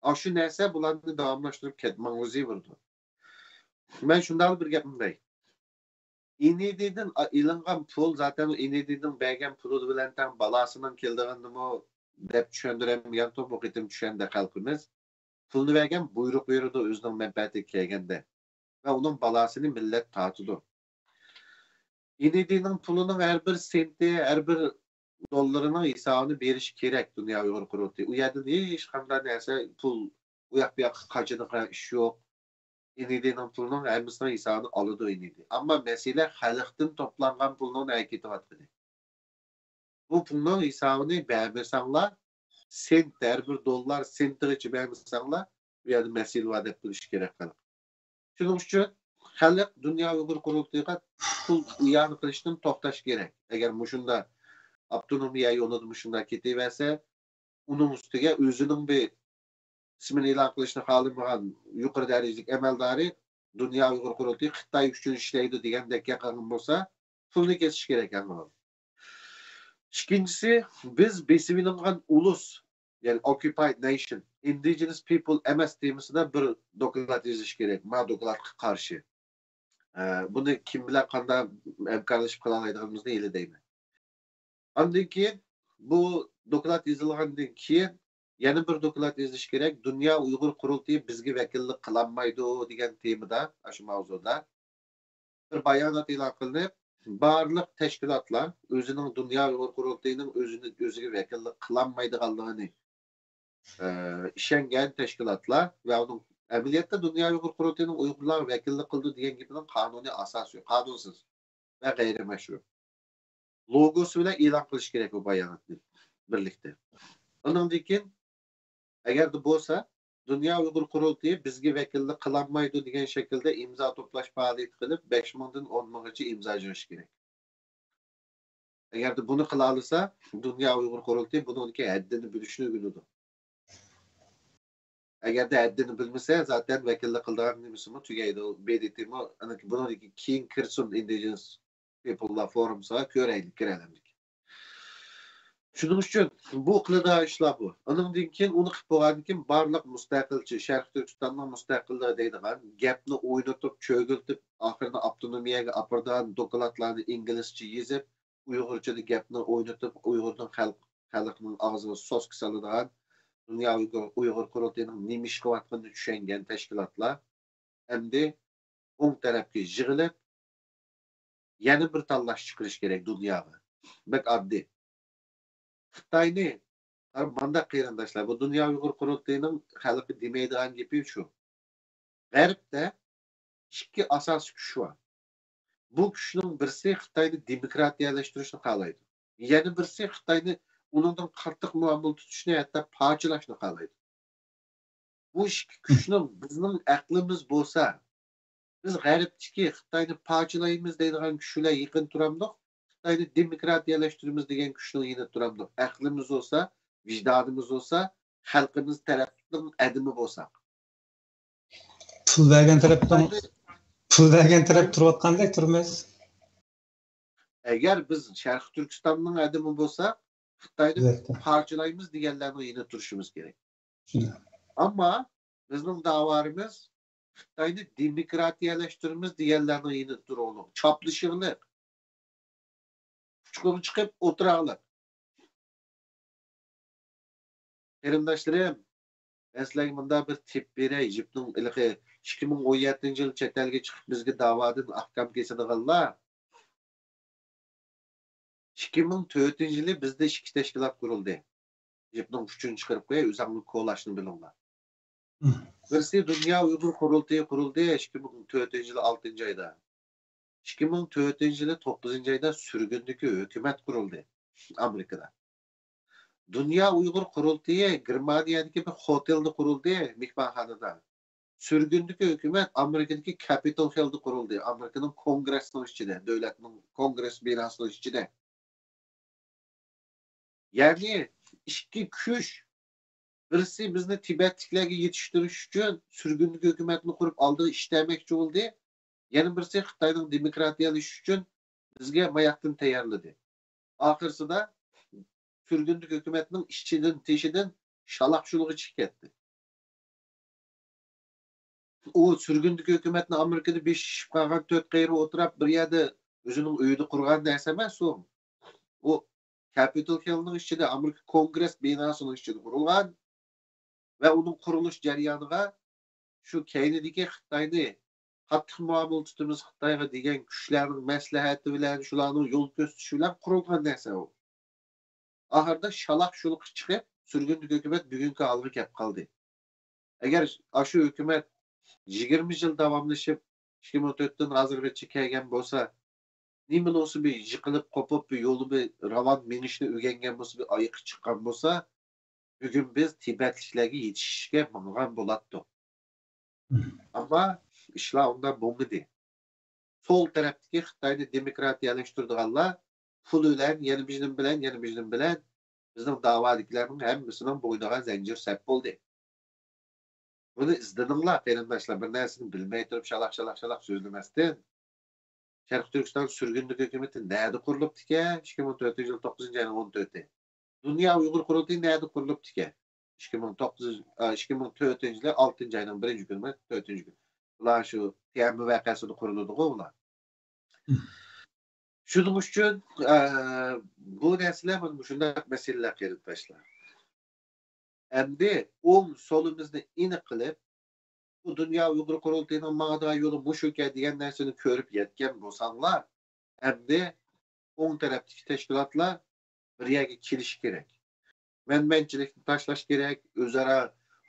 ئاشۇ نەرسە بۇلارنى داۋاملاشتۇرۇپ كەت-، ماڭغۇزۇۋېرىدۇ. مەن شۇنداقلا بىر گەپنى دەي. ئېنىدىدىن ئېلىنغان پۇل، زاتەن ئېنىدىنىڭ بەرگەن پۇلى بىلەن تەڭ بالاسىنىڭ كېلىدىغىنىمۇ دەپ چۈشەندۈرەلمىگەنتۇق، بۇ قېتىم چۈشەندى خەلقىمىز. پۇلنى بەرگەن بۇيرۇق بېرىدۇ ئۆزىنىڭ مەنپەئەتىگە كەلگەندە. ۋە ئۇنىڭ باھاسىنى مىللەت تارتىدۇ. ئىنىدىنىڭ پۇلىنىڭ ھەر بىر سېنتى، ھەر بىر دوللىرىنىڭ ھېسابىنى بېرىشى كېرەك دۇنيا ئۇيغۇر قۇرۇلتىيى. ئۇ يەردىن ھېچقانداق نەرسە، پۇل ئۇ ياق بۇ ياققا قاچىدىغان ئىش يوق. ئىنىدىنىڭ پۇلىنىڭ ھەممىسىنىڭ ھېسابىنى ئالىدۇ ئىنىدى. ئەمما مەسىلە خەلقتىن توپلانغان پۇلنىڭ نەگە كېتىۋاتقىنى. بۇ پۇلنىڭ ھېسابىنى بەرمىسەڭلار، سېنت، ھەر بىر دوللار سېنتىغىچە بەرمىسەڭلار، بۇ يەردە مەسىلە بار دەپ بىلىش كېرەك خەلق. شۇنىڭ ئۈچۈن خەلق دۇنيا ئۇيغۇر قۇرۇلتىيىغا پۇل ئىئانە قىلىشتىن توختاش كېرەك. ئەگەر مۇشۇنداق ئاپتونومىيە يولىدا مۇشۇنداق كېتىۋەرسە، ئۇنىڭ ئۈستىگە ئۆزىنىڭ بىر ئىسمىنى ئېلان قىلىشنى خالىمىغان يۇقىرى دەرىجىلىك ئەمەلدارى دۇنيا ئۇيغۇر قۇرۇلتىيى خىتاي ئۈچۈن ئىشلەيدۇ دېگەندەك گەپ قىلغان بولسا، پۇلنى كېسىش كېرەك ئەڭ ئاۋۋال. ئىككىنچىسى، بىز بېسىۋېلىنغان ئۇلۇس، يەنى occupied nation، indigenous people ئەمەس تېمىسىدا بىر دوكلات يېزىش كېرەك، ما دوكلاتقا قارشى. ئە، بۇنى كىم بىلەن قانداق ھەمكارلىشىپ قىلالايدىغىنىمىزنى ھېلى دەيمەن. ئاندىن كېيىن بۇ دوكلات يېزىلغاندىن كېيىن يەنە بىر دوكلات يېزىش كېرەك. دۇنيا ئۇيغۇر قۇرۇلتىيى بىزگە ۋەكىللىك قىلالمايدۇ دېگەن تېمىدا، ئاشۇ ماۋزۇدا بىر بايانات ئېلان قىلىنىپ، بارلىق تەشكىلاتلار ئۆزىنىڭ دۇنيا ئۇيغۇر قۇرۇلتىيىنىڭ ئۆزىنى، ئۆزىگە ۋەكىللىك قىلالمايدىغانلىقىنى، ئە، ئىشەنگەن تەشكىلاتلار ۋە ئۇنىڭ ئەمەلىيەتتە دۇنيا ئۇيغۇر قۇرۇلتىيىنىڭ ئۇيغۇرلارغا ۋەكىللىك قىلىدۇ دېگەن گېپىنىڭ قانۇنىي ئاساسى يوق، قانۇنسىز ۋە غەيرىي مەشرۇ لوگوسى بىلەن ئېلان قىلىش كېرەك بۇ باياناتنى بىرلىكتە. ئۇنىڭدىن كېيىن، ئەگەردە بولسا، دۇنيا ئۇيغۇر قۇرۇلتىيى بىزگە ۋەكىللىك قىلالمايدۇ دېگەن شەكىلدە ئىمزا توپلاش پائالىيىتى قىلىپ، بەش مىڭدىن ئون مىڭغىچە ئىمزا يىغىش كېرەك. ئەگەردە بۇنى قىلالىسا، دۇنيا ئۇيغۇر قۇرۇلتىيى بۇنىڭدىكى ھەددىنى بىلىشنى ئۆگىنىدۇ. ئەگەردە ھەددىنى بىلمىسە، زاتەن ۋەكىللىك قىلىدىغان نېمىسىمۇ تۈگەيدۇ، بې دې تېمۇ، ئاندىن كېيىن بۇنىڭدىن كېيىن كىرسۇن، Indigenous People فورۇمىغا كۆرەيلى، كىرەلەمدىكىن. شۇنىڭ ئۈچۈن بۇ قىلىدىغان ئىشلار بۇ. ئۇنىڭدىن كېيىن، ئۇنى قىلىپ بولغاندىن كېيىن، بارلىق مۇستەقىلچى، شەرقىي تۈركىستاننىڭ مۇستەقىللىقى دەيدىغان گەپنى ئوينىتىپ، چۆگۈلتۈپ، ئاخىرىدا ئاپتونومىيەگە ئاپىرىدىغان دوكلاتلارنى ئىنگلىزچە يېزىپ، ئۇيغۇرچىدا گەپنى ئوينىتىپ، ئۇيغۇرنىڭ خەلق، خەلقنىڭ ئاغزىغا سوسكا سالىدىغان، دۇنيا ئۇيغۇر، ئۇيغۇر قۇرۇلتىيىنىڭ نېمە ئىش قىلىۋاتقىنىنى چۈشەنگەن تەشكىلاتلار ئەمدى ئوڭ تەرەپكە يىغىلىپ، يەنە بىر تاللاش چىقىرىش كېرەك دۇنياغا. بەك ئاددىي. خىتاينى، قارا، مانداق قېرىنداشلار، بۇ دۇنيا ئۇيغۇر قۇرۇلتىيىنىڭ خەلققە دېمەيدىغان گېپى شۇ. غەربتە ئىككى ئاساسىي كۈچ بار. بۇ كۈچنىڭ بىرسى خىتاينى دېموكراتىيەلەشتۈرۈشنى خالايدۇ. يەنە بىرسى خىتاينى ئۇنىڭدىن قاتتىق مۇئامىلە تۇتۇشنى، ھەتتا پارچىلاشنى خالايدۇ. بۇ ئىككى كۈچنىڭ، بىزنىڭ ئەقلىمىز بولسا، بىز غەربتىكى خىتاينى پارچىلايمىز دەيدىغان كۈچ بىلەن يېقىن تۇرامدۇق، خىتاينى دېموكراتىيەلەشتۈرىمىز دېگەن كۈچنىڭ يېنىدا تۇرامدۇق. ئەقلىمىز بولسا، ۋىجدانىمىز بولسا، خەلقىمىز تەرەپنىڭ ئادىمى بولساق. پۇل بەرگەن تەرەپنىڭ، پۇل بەرگەن تەرەپ تۇرۇۋاتقاندەك تۇرىمىز. ئەگەر بىز شەرقىي تۈركىستاننىڭ ئادىمى بولساق، خىتاينى، ئەلۋەتتە، پارچىلايمىز دېگەنلەرنىڭ يېنىدا تۇرۇشىمىز كېرەك. شۇنداق. ئەمما بىزنىڭ داۋارىمىز خىتاينى دېموكراتىيەلەشتۈرىمىز دېگەنلەرنىڭ يېنىدا تۇرۇڭلۇق، چاپلىشىڭلىق. ئۇچقۇنغا چىقىپ ئولتۇراڭلار. قېرىنداشلىرىم، مەن سىلەرگە مۇنداق بىر تىپ بېرەي، جىپنىڭ ھېلىقى ئىككى مىڭ ئون يەتتىنچى يىل چەت ئەلگە چىقىپ بىزگە داۋادىن ئاھكام كېسىدىغانلار. ئىككى مىڭ تۆتىنچى يىلى بىزدە ئىككى تەشكىلات قۇرۇلدى. جىپنىڭ ئۇچىنى چىقىرىپ قوياي، ئۆزۈڭلار كولاشنى بىلىڭلار. بىرسى دۇنيا ئۇيغۇر قۇرۇلتىيى قۇرۇلدى ئىككى مىڭ تۆتىنچى يىلى ئالتىنچى ئايدا. ئىككى مىڭ تۆتىنچى يىلى توققۇزىنچى ئايدا سۈرگۈندىكى ھۆكۈمەت قۇرۇلدى ئامېرىكىدا. دۇنيا ئۇيغۇر قۇرۇلتىيى گېرمانىيەدىكى بىر خوتېلدا قۇرۇلدى، مېھمانخانىدا. سۈرگۈندىكى ھۆكۈمەت ئامېرىكىدىكى كاپىتول ھىلدا قۇرۇلدى، ئامېرىكىنىڭ كونگرېسنىڭ ئىچىدە، دۆلەتنىڭ كونگرېس بىناسىنىڭ ئىچىدە. يەنى ئىككى كۈچ، بىرسى بىزنى تىبەتلىكلەرگە يېتىشتۈرۈش ئۈچۈن سۈرگۈندىكى ھۆكۈمەتنى قۇرۇپ ئالدىغا ئىشلەمەكچى بولدى، يەنە بىرسى خىتاينىڭ دېموكراتىيەلىشىش ئۈچۈن بىزگە ماياقتىن تەييارلىدى. ئاخىرسىدا سۈرگۈندىكى ھۆكۈمەتنىڭ ئىچىدىن، تېشىدىن شالاق شۇلىغا چىقىپ كەتتى. ئۇ سۈرگۈندىكى ھۆكۈمەتنى ئامېرىكىدا بېشى شىشىپ قالغان تۆت قېرى ئولتۇراپ بىر يەردە ئۆزىنىڭ ئۆيىدە قۇرغان نەرسە ئەمەس ئۇ. ئۇ كاپىتول ھىلنىڭ ئىچىدە، ئامېرىكا كونگرېس بىناسىنىڭ ئىچىدە قۇرۇلغان ۋە ئۇنىڭ قۇرۇلۇش جەريانىغا شۇ كەينىدىكى خىتاينى قاتتىق مۇئامىلە تۇتىمىز خىتايغا دېگەن كۈچلەرنىڭ مەسلىھەتى بىلەن، شۇلارنىڭ يول كۆرسىتىشى بىلەن قۇرۇلغان نەرسە ئۇ. ئاخىرىدا شالاق شۇلۇقى چىقىپ، سۈرگۈندىكى ھۆكۈمەت بۈگۈنكى ھالغا كەپ قالدى. ئەگەر ئاشۇ ھۆكۈمەت يىگىرمە يىل داۋاملىشىپ، ئىككى مىڭ تۆتتىن ھازىرغىچە كەلگەن بولسا، نېمىلا بولسا بىر يىقىلىپ قوپۇپ، بىر يولى بىر راۋان مېڭىشنى ئۆگەنگەن بولسا، بىر ئايىقى چىققان بولسا، بۈگۈن بىز تىبەتلىكلەرگە يېتىشىشكە ماڭغان بولاتتۇق. ئەمما ئىشلار ئۇنداق بولمىدى. سول تەرەپتىكى خىتاينى دېموكراتىيەلەشتۈرىدىغانلار پۇل بىلەن، يەنە بىر نېمە بىلەن، يەنە بىر نېمە بىلەن بىزنىڭ داۋادىكىلەرنىڭ ھەممىسىنىڭ بوينىغا زەنجىر سەپ بولدى. بۇنى ئىزدىنىڭلار، قېرىنداشلار. بىر نەرسىنى بىلمەي تۇرۇپ، شالاق، شالاق، شالاق سۆزلىمەستىن، شەرقىي تۈركىستان سۈرگۈندىكى ھۆكۈمىتى نەدە قۇرۇلۇپتىكەن؟ ئىككى مىڭ تۆتىنچى يىل توققۇزىنچى ئاينىڭ ئون تۆتى. دۇنيا ئۇيغۇر قۇرۇلتىيى نەدە قۇرۇلۇپتىكەن؟ ئىككى مىڭ توققۇزىنچى، ئىككى مىڭ تۆتىنچى يىلى ئالتىنچى ئاينىڭ بىرىنچى كۈنى، تۆتىنچى كۈنى. بۇلار شۇ تيەنئەنمېن ۋەقەسىدە قۇرۇلىدىغۇ ئۇلار. شۇنىڭ ئۈچۈن، ئە، بۇ نەرسىلەر مانا مۇشۇنداق مەسىلىلەر، قېرىنداشلار. ئەمدى ئوڭ سولىمىزنى ئېنىق قىلىپ، بۇ دۇنيا ئۇيغۇر قۇرۇلتىيىنىڭ ماڭىدىغان يولى مۇشۇكەن دېگەن نەرسىنى كۆرۈپ يەتكەن بولساڭلار، ئەمدى ئوڭ تەرەپتىكى تەشكىلاتلار بىر يەرگە كېلىشى كېرەك. مەنمەنچىلىكنى تاشلاش كېرەك، ئۆزئارا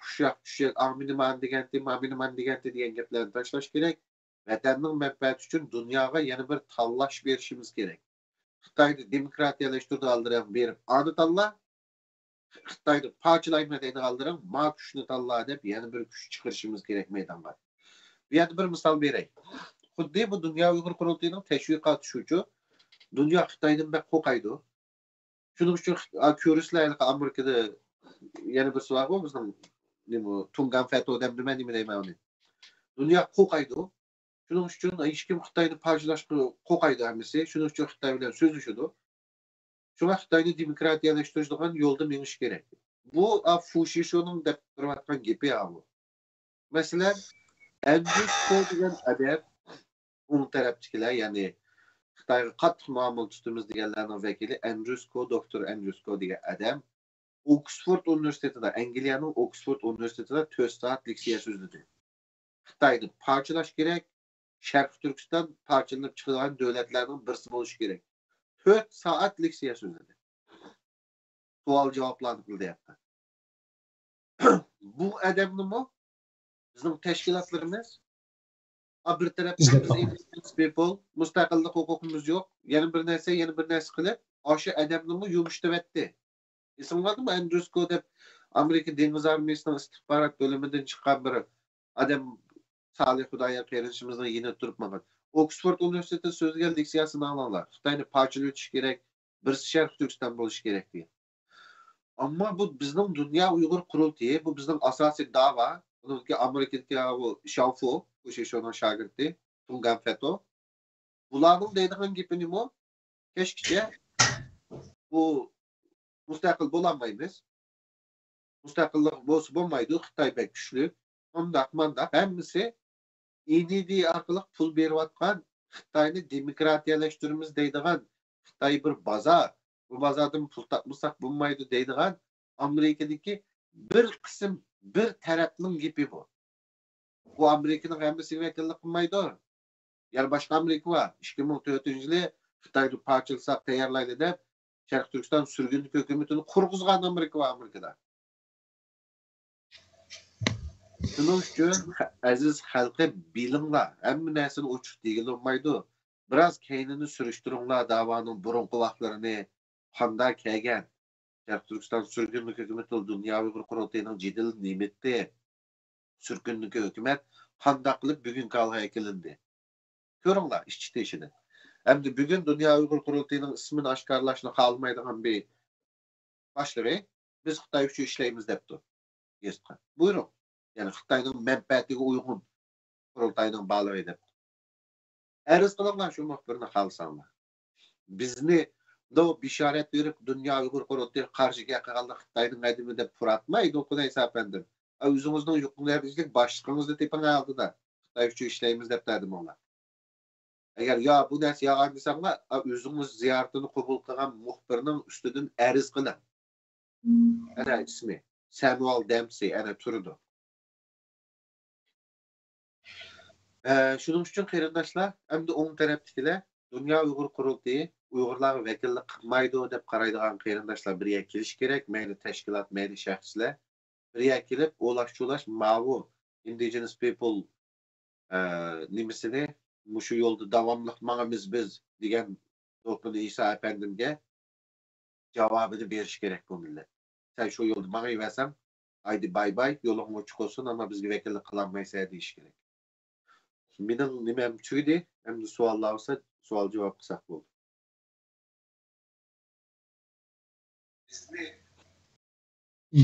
ئۇششاق چۈششەك، ئاڭ مېنى مان دېگەنتى، مان مېنى مان دېگەنتى دېگەن گەپلەرنى تاشلاش كېرەك. ۋەتەننىڭ مەنپەئەتى ئۈچۈن دۇنياغا يەنە بىر تاللاش بېرىشىمىز كېرەك. خىتاينى دېموكراتىيەلەشتۈرىدىغانلىرىڭ بېرىپ ئانى تاللا، خىتاينى پارچىلايمەن دەيدىغانلىرىڭ ما كۈچنى تاللا دەپ يەنە بىر كۈچ چىقىرىشىمىز كېرەك مەيدانغا. بۇ يەردە بىر مىسال بېرەي. خۇددى بۇ دۇنيا ئۇيغۇر قۇرۇلتىيىنىڭ تەشۋىقاتى شۇچۇ، دۇنيا خىتايدىن بەك قورقايدۇ. شۇنىڭ ئۈچۈن خىت-، ئا، كۆرۈسىلەر ھېلىقى ئامېرىكىدا يەنە بىرسى بارغۇ، بىزنىڭ نېمە، تۇڭگان فەتو دەمدىمەن، نېمە دەيمەن ئۇنى. دۇنيا قورقايدۇ. شۇنىڭ ئۈچۈن ھېچكىم خىتاينى پارچىلاشقا قورقايدۇ ھەممىسى. شۇنىڭ ئۈچۈن خىتاي بىلەن سۆزلىشىدۇ. شۇڭا خىتاينى دېموكراتىيەلەشتۈرىدىغان يولدا مېڭىش كېرەك. بۇ، ئا، فۇ شىشۇنىڭ دەپ تۇرۇۋاتقان گېپى ئاۋۇ. مەسىلەن، ئەندريۇ سكو دېگەن ئادەم، ئوڭ تەرەپتىكىلەر، يەنى خىتايغا قاتتىق مۇئامىلە تۇتىمىز دېگەنلەرنىڭ ۋەكىلى ئەندريۇ سكو، دوكتور ئەندريۇ سكو دېگەن ئادەم ئوكسفورد ئۇنىۋېرسىتېتىدا، ئەنگلىيەنىڭ ئوكسفورد ئۇنىۋېرسىتېتىدا تۆت سائەت لېكسىيە سۆزلىدى. خىتاينى پارچىلاش كېرەك، شەرقىي تۈركىستان پارچىلىنىپ چىقىدىغان دۆلەتلەرنىڭ بىرسى بولۇشى كېرەك. تۆت سائەت لېكسىيە سۆزلىدى. سوئال جاۋابلارنى قىلدى ھەتتا. بۇ ئادەمنىمۇ بىزنىڭ تەشكىلاتلىرىمىز، ئا، بىر تەرەپتىن ئىزدەپ بىز تاپىدۇ. Indigenous people، مۇستەقىللىق ھوقۇقىمىز يوق، يەنە بىر نەرسە، يەنە بىر نەرسە قىلىپ، ئاشۇ ئادەمنىمۇ يۇمشىتىۋەتتى. ئېسىڭلاردا بۇ ئەندريۇ سكو دەپ ئامېرىكا دېڭىز ئارمىيىسىنىڭ ئىستىخبارات بۆلۈمىدىن چىققان بىر ئادەم، سالىھ خۇدايار قېرىندىشىمىزنىڭ يېنىدا تۇرۇپ ماڭغان. ئوكسفورد ئۇنىۋېرسىتېتىدا سۆزلىگەن لېكسىيەسىنى ئاڭلاڭلار. خىتاينى پارچىلىۋېتىش كېرەك، بىرسى شەرقىي تۈركىستان بولۇشى كېرەك دېگەن. ئەمما بۇ بىزنىڭ دۇنيا ئۇيغۇر قۇرۇلتىيى، بۇ بىزنىڭ ئاساسىي داۋا. بۇنىڭكى ئامېرىكىدىكى ئاۋۇ شاۋفۇ، خۇشىشۇنىڭ شاگىرتى، تۇڭگان فەتو. بۇلارنىڭ دەيدىغان گېپى نېمە؟ كەچكىچە بۇ مۇستەقىل بولالمايمىز. مۇستەقىللىق بولسا بولمايدۇ، خىتاي بەك كۈچلۈك. ئۇنداق مانداق ھەممىسى ئېن ئى دى ئارقىلىق پۇل بېرىۋاتقان، خىتاينى دېموكراتىيەلەشتۈرىمىز دەيدىغان، خىتاي بىر بازار، بۇ بازاردىن پۇل تاپمىساق بولمايدۇ دەيدىغان ئامېرىكىدىكى بىر قىسىم، بىر تەرەپنىڭ گېپى بۇ. بۇ ئامېرىكىنىڭ ھەممىسىگە ۋەكىللىك قىلمايدۇ. يەنە باشقا ئامېرىكا بار. ئىككى مىڭ تۆتىنچى يىلى خىتاينى پارچىلىساق تەييارلايلى دەپ، شەرقىي تۈركىستان سۈرگۈنلۈك ھۆكۈمىتىنى قۇرغۇزغان ئامېرىكا بار ئامېرىكىدا. شۇنىڭ ئۈچۈن، ئەزىز خەلقىم، بىلىڭلار، ھەممە نەرسىنى ئوچۇق دېگىلى بولمايدۇ. بىراز كەينىنى سۈرۈشتۈرۈڭلار، داۋانىڭ بۇرۇنقى ۋاقىتلىرىنى، قانداق كەلگەن. شەرقىي تۈركىستان سۈرگۈنلۈك ھۆكۈمىتى، دۇنيا ئۇيغۇر قۇرۇلتىيىنىڭ جېدىلى نېمىتتى؟ سۈرگۈنلۈك ھۆكۈمەت قانداق قىلىپ بۈگۈنكى ھالغا ئەكېلىندى؟ كۆرۈڭلار ئىچ تېشىدىن. ئەمدى بۈگۈن دۇنيا ئۇيغۇر قۇرۇلتىيىنىڭ ئىسمىنى ئاشكارىلاشنى خالىمايدىغان بىر باشلىقى، «بىز خىتاي ئۈچۈن ئىشلەيمىز» دەپتۇ گېزىتقا. بۇيرۇڭ. يەنى خىتاينىڭ مەنپەئەتىگە ئۇيغۇن قۇرۇلتاينىڭ بارلىقى دەپ. ئەرز قىلىڭلار شۇ مۇخبىرنى خالىساڭلار. بىزنى بۇ بېشارەت بېرىپ، دۇنيا ئۇيغۇر قۇرۇلتىيىغا قارشى گەپ قىلغانلار خىتاينىڭ ئەدىمى دەپ پۇراتماي، دولقۇن ئەيسا ئەپەندىم. ئا، ئۆزىڭىزنىڭ يۇقىرى دەرىجىلىك باشلىقىڭىزنى تېپىڭ ئالدىدا. خىتاي ئۈچۈن ئىشلەيمىز دەپ دەدىمۇڭلار. ئەگەر يا بۇ نەرسە يالغان دېسەڭلار، ئا، ئۆزىڭىز زىيارىتىنى قوبۇل قىلغان مۇخبىرنىڭ ئۈستىدىن ئەرز قىلىڭ. ئەنە ئىسمى سەمۇئەل دەمسى ئەنە تۇرىدۇ. ئە، شۇنىڭ ئۈچۈن قېرىنداشلار، ئەمدى ئوڭ تەرەپتىكىلەر، دۇنيا ئۇيغۇر قۇرۇلتىيى ئۇيغۇرلارغا ۋەكىللىك قىلمايدۇ دەپ قارايدىغان قېرىنداشلار بىر يەرگە كېلىشى كېرەك. مەيلى تەشكىلات، مەيلى شەخسلەر بىر يەرگە كېلىپ، ئولاش-چولاش ماۋۇ ئىندىجېنس پىپل، ئە، نېمىسىنى مۇشۇ يولدا داۋاملىق ماڭىمىز بىز دېگەن دوپپىنى ئىسا ئەپەندىمگە جاۋابىنى بېرىشى كېرەك بۇ مىللەت. سەن شۇ يولدا ماڭىۋەرسەڭ، ھايدى باي باي، يولۇڭ ئوچۇق بولسۇن، ئەمما بىزگە ۋەكىللىك قىلالمايسەن دېيىشى كېرەك. مېنىڭ نېمەم تۈگىدى، ئەمدى سوئاللار بولسا سوئال جاۋاب قىلساق بولدى.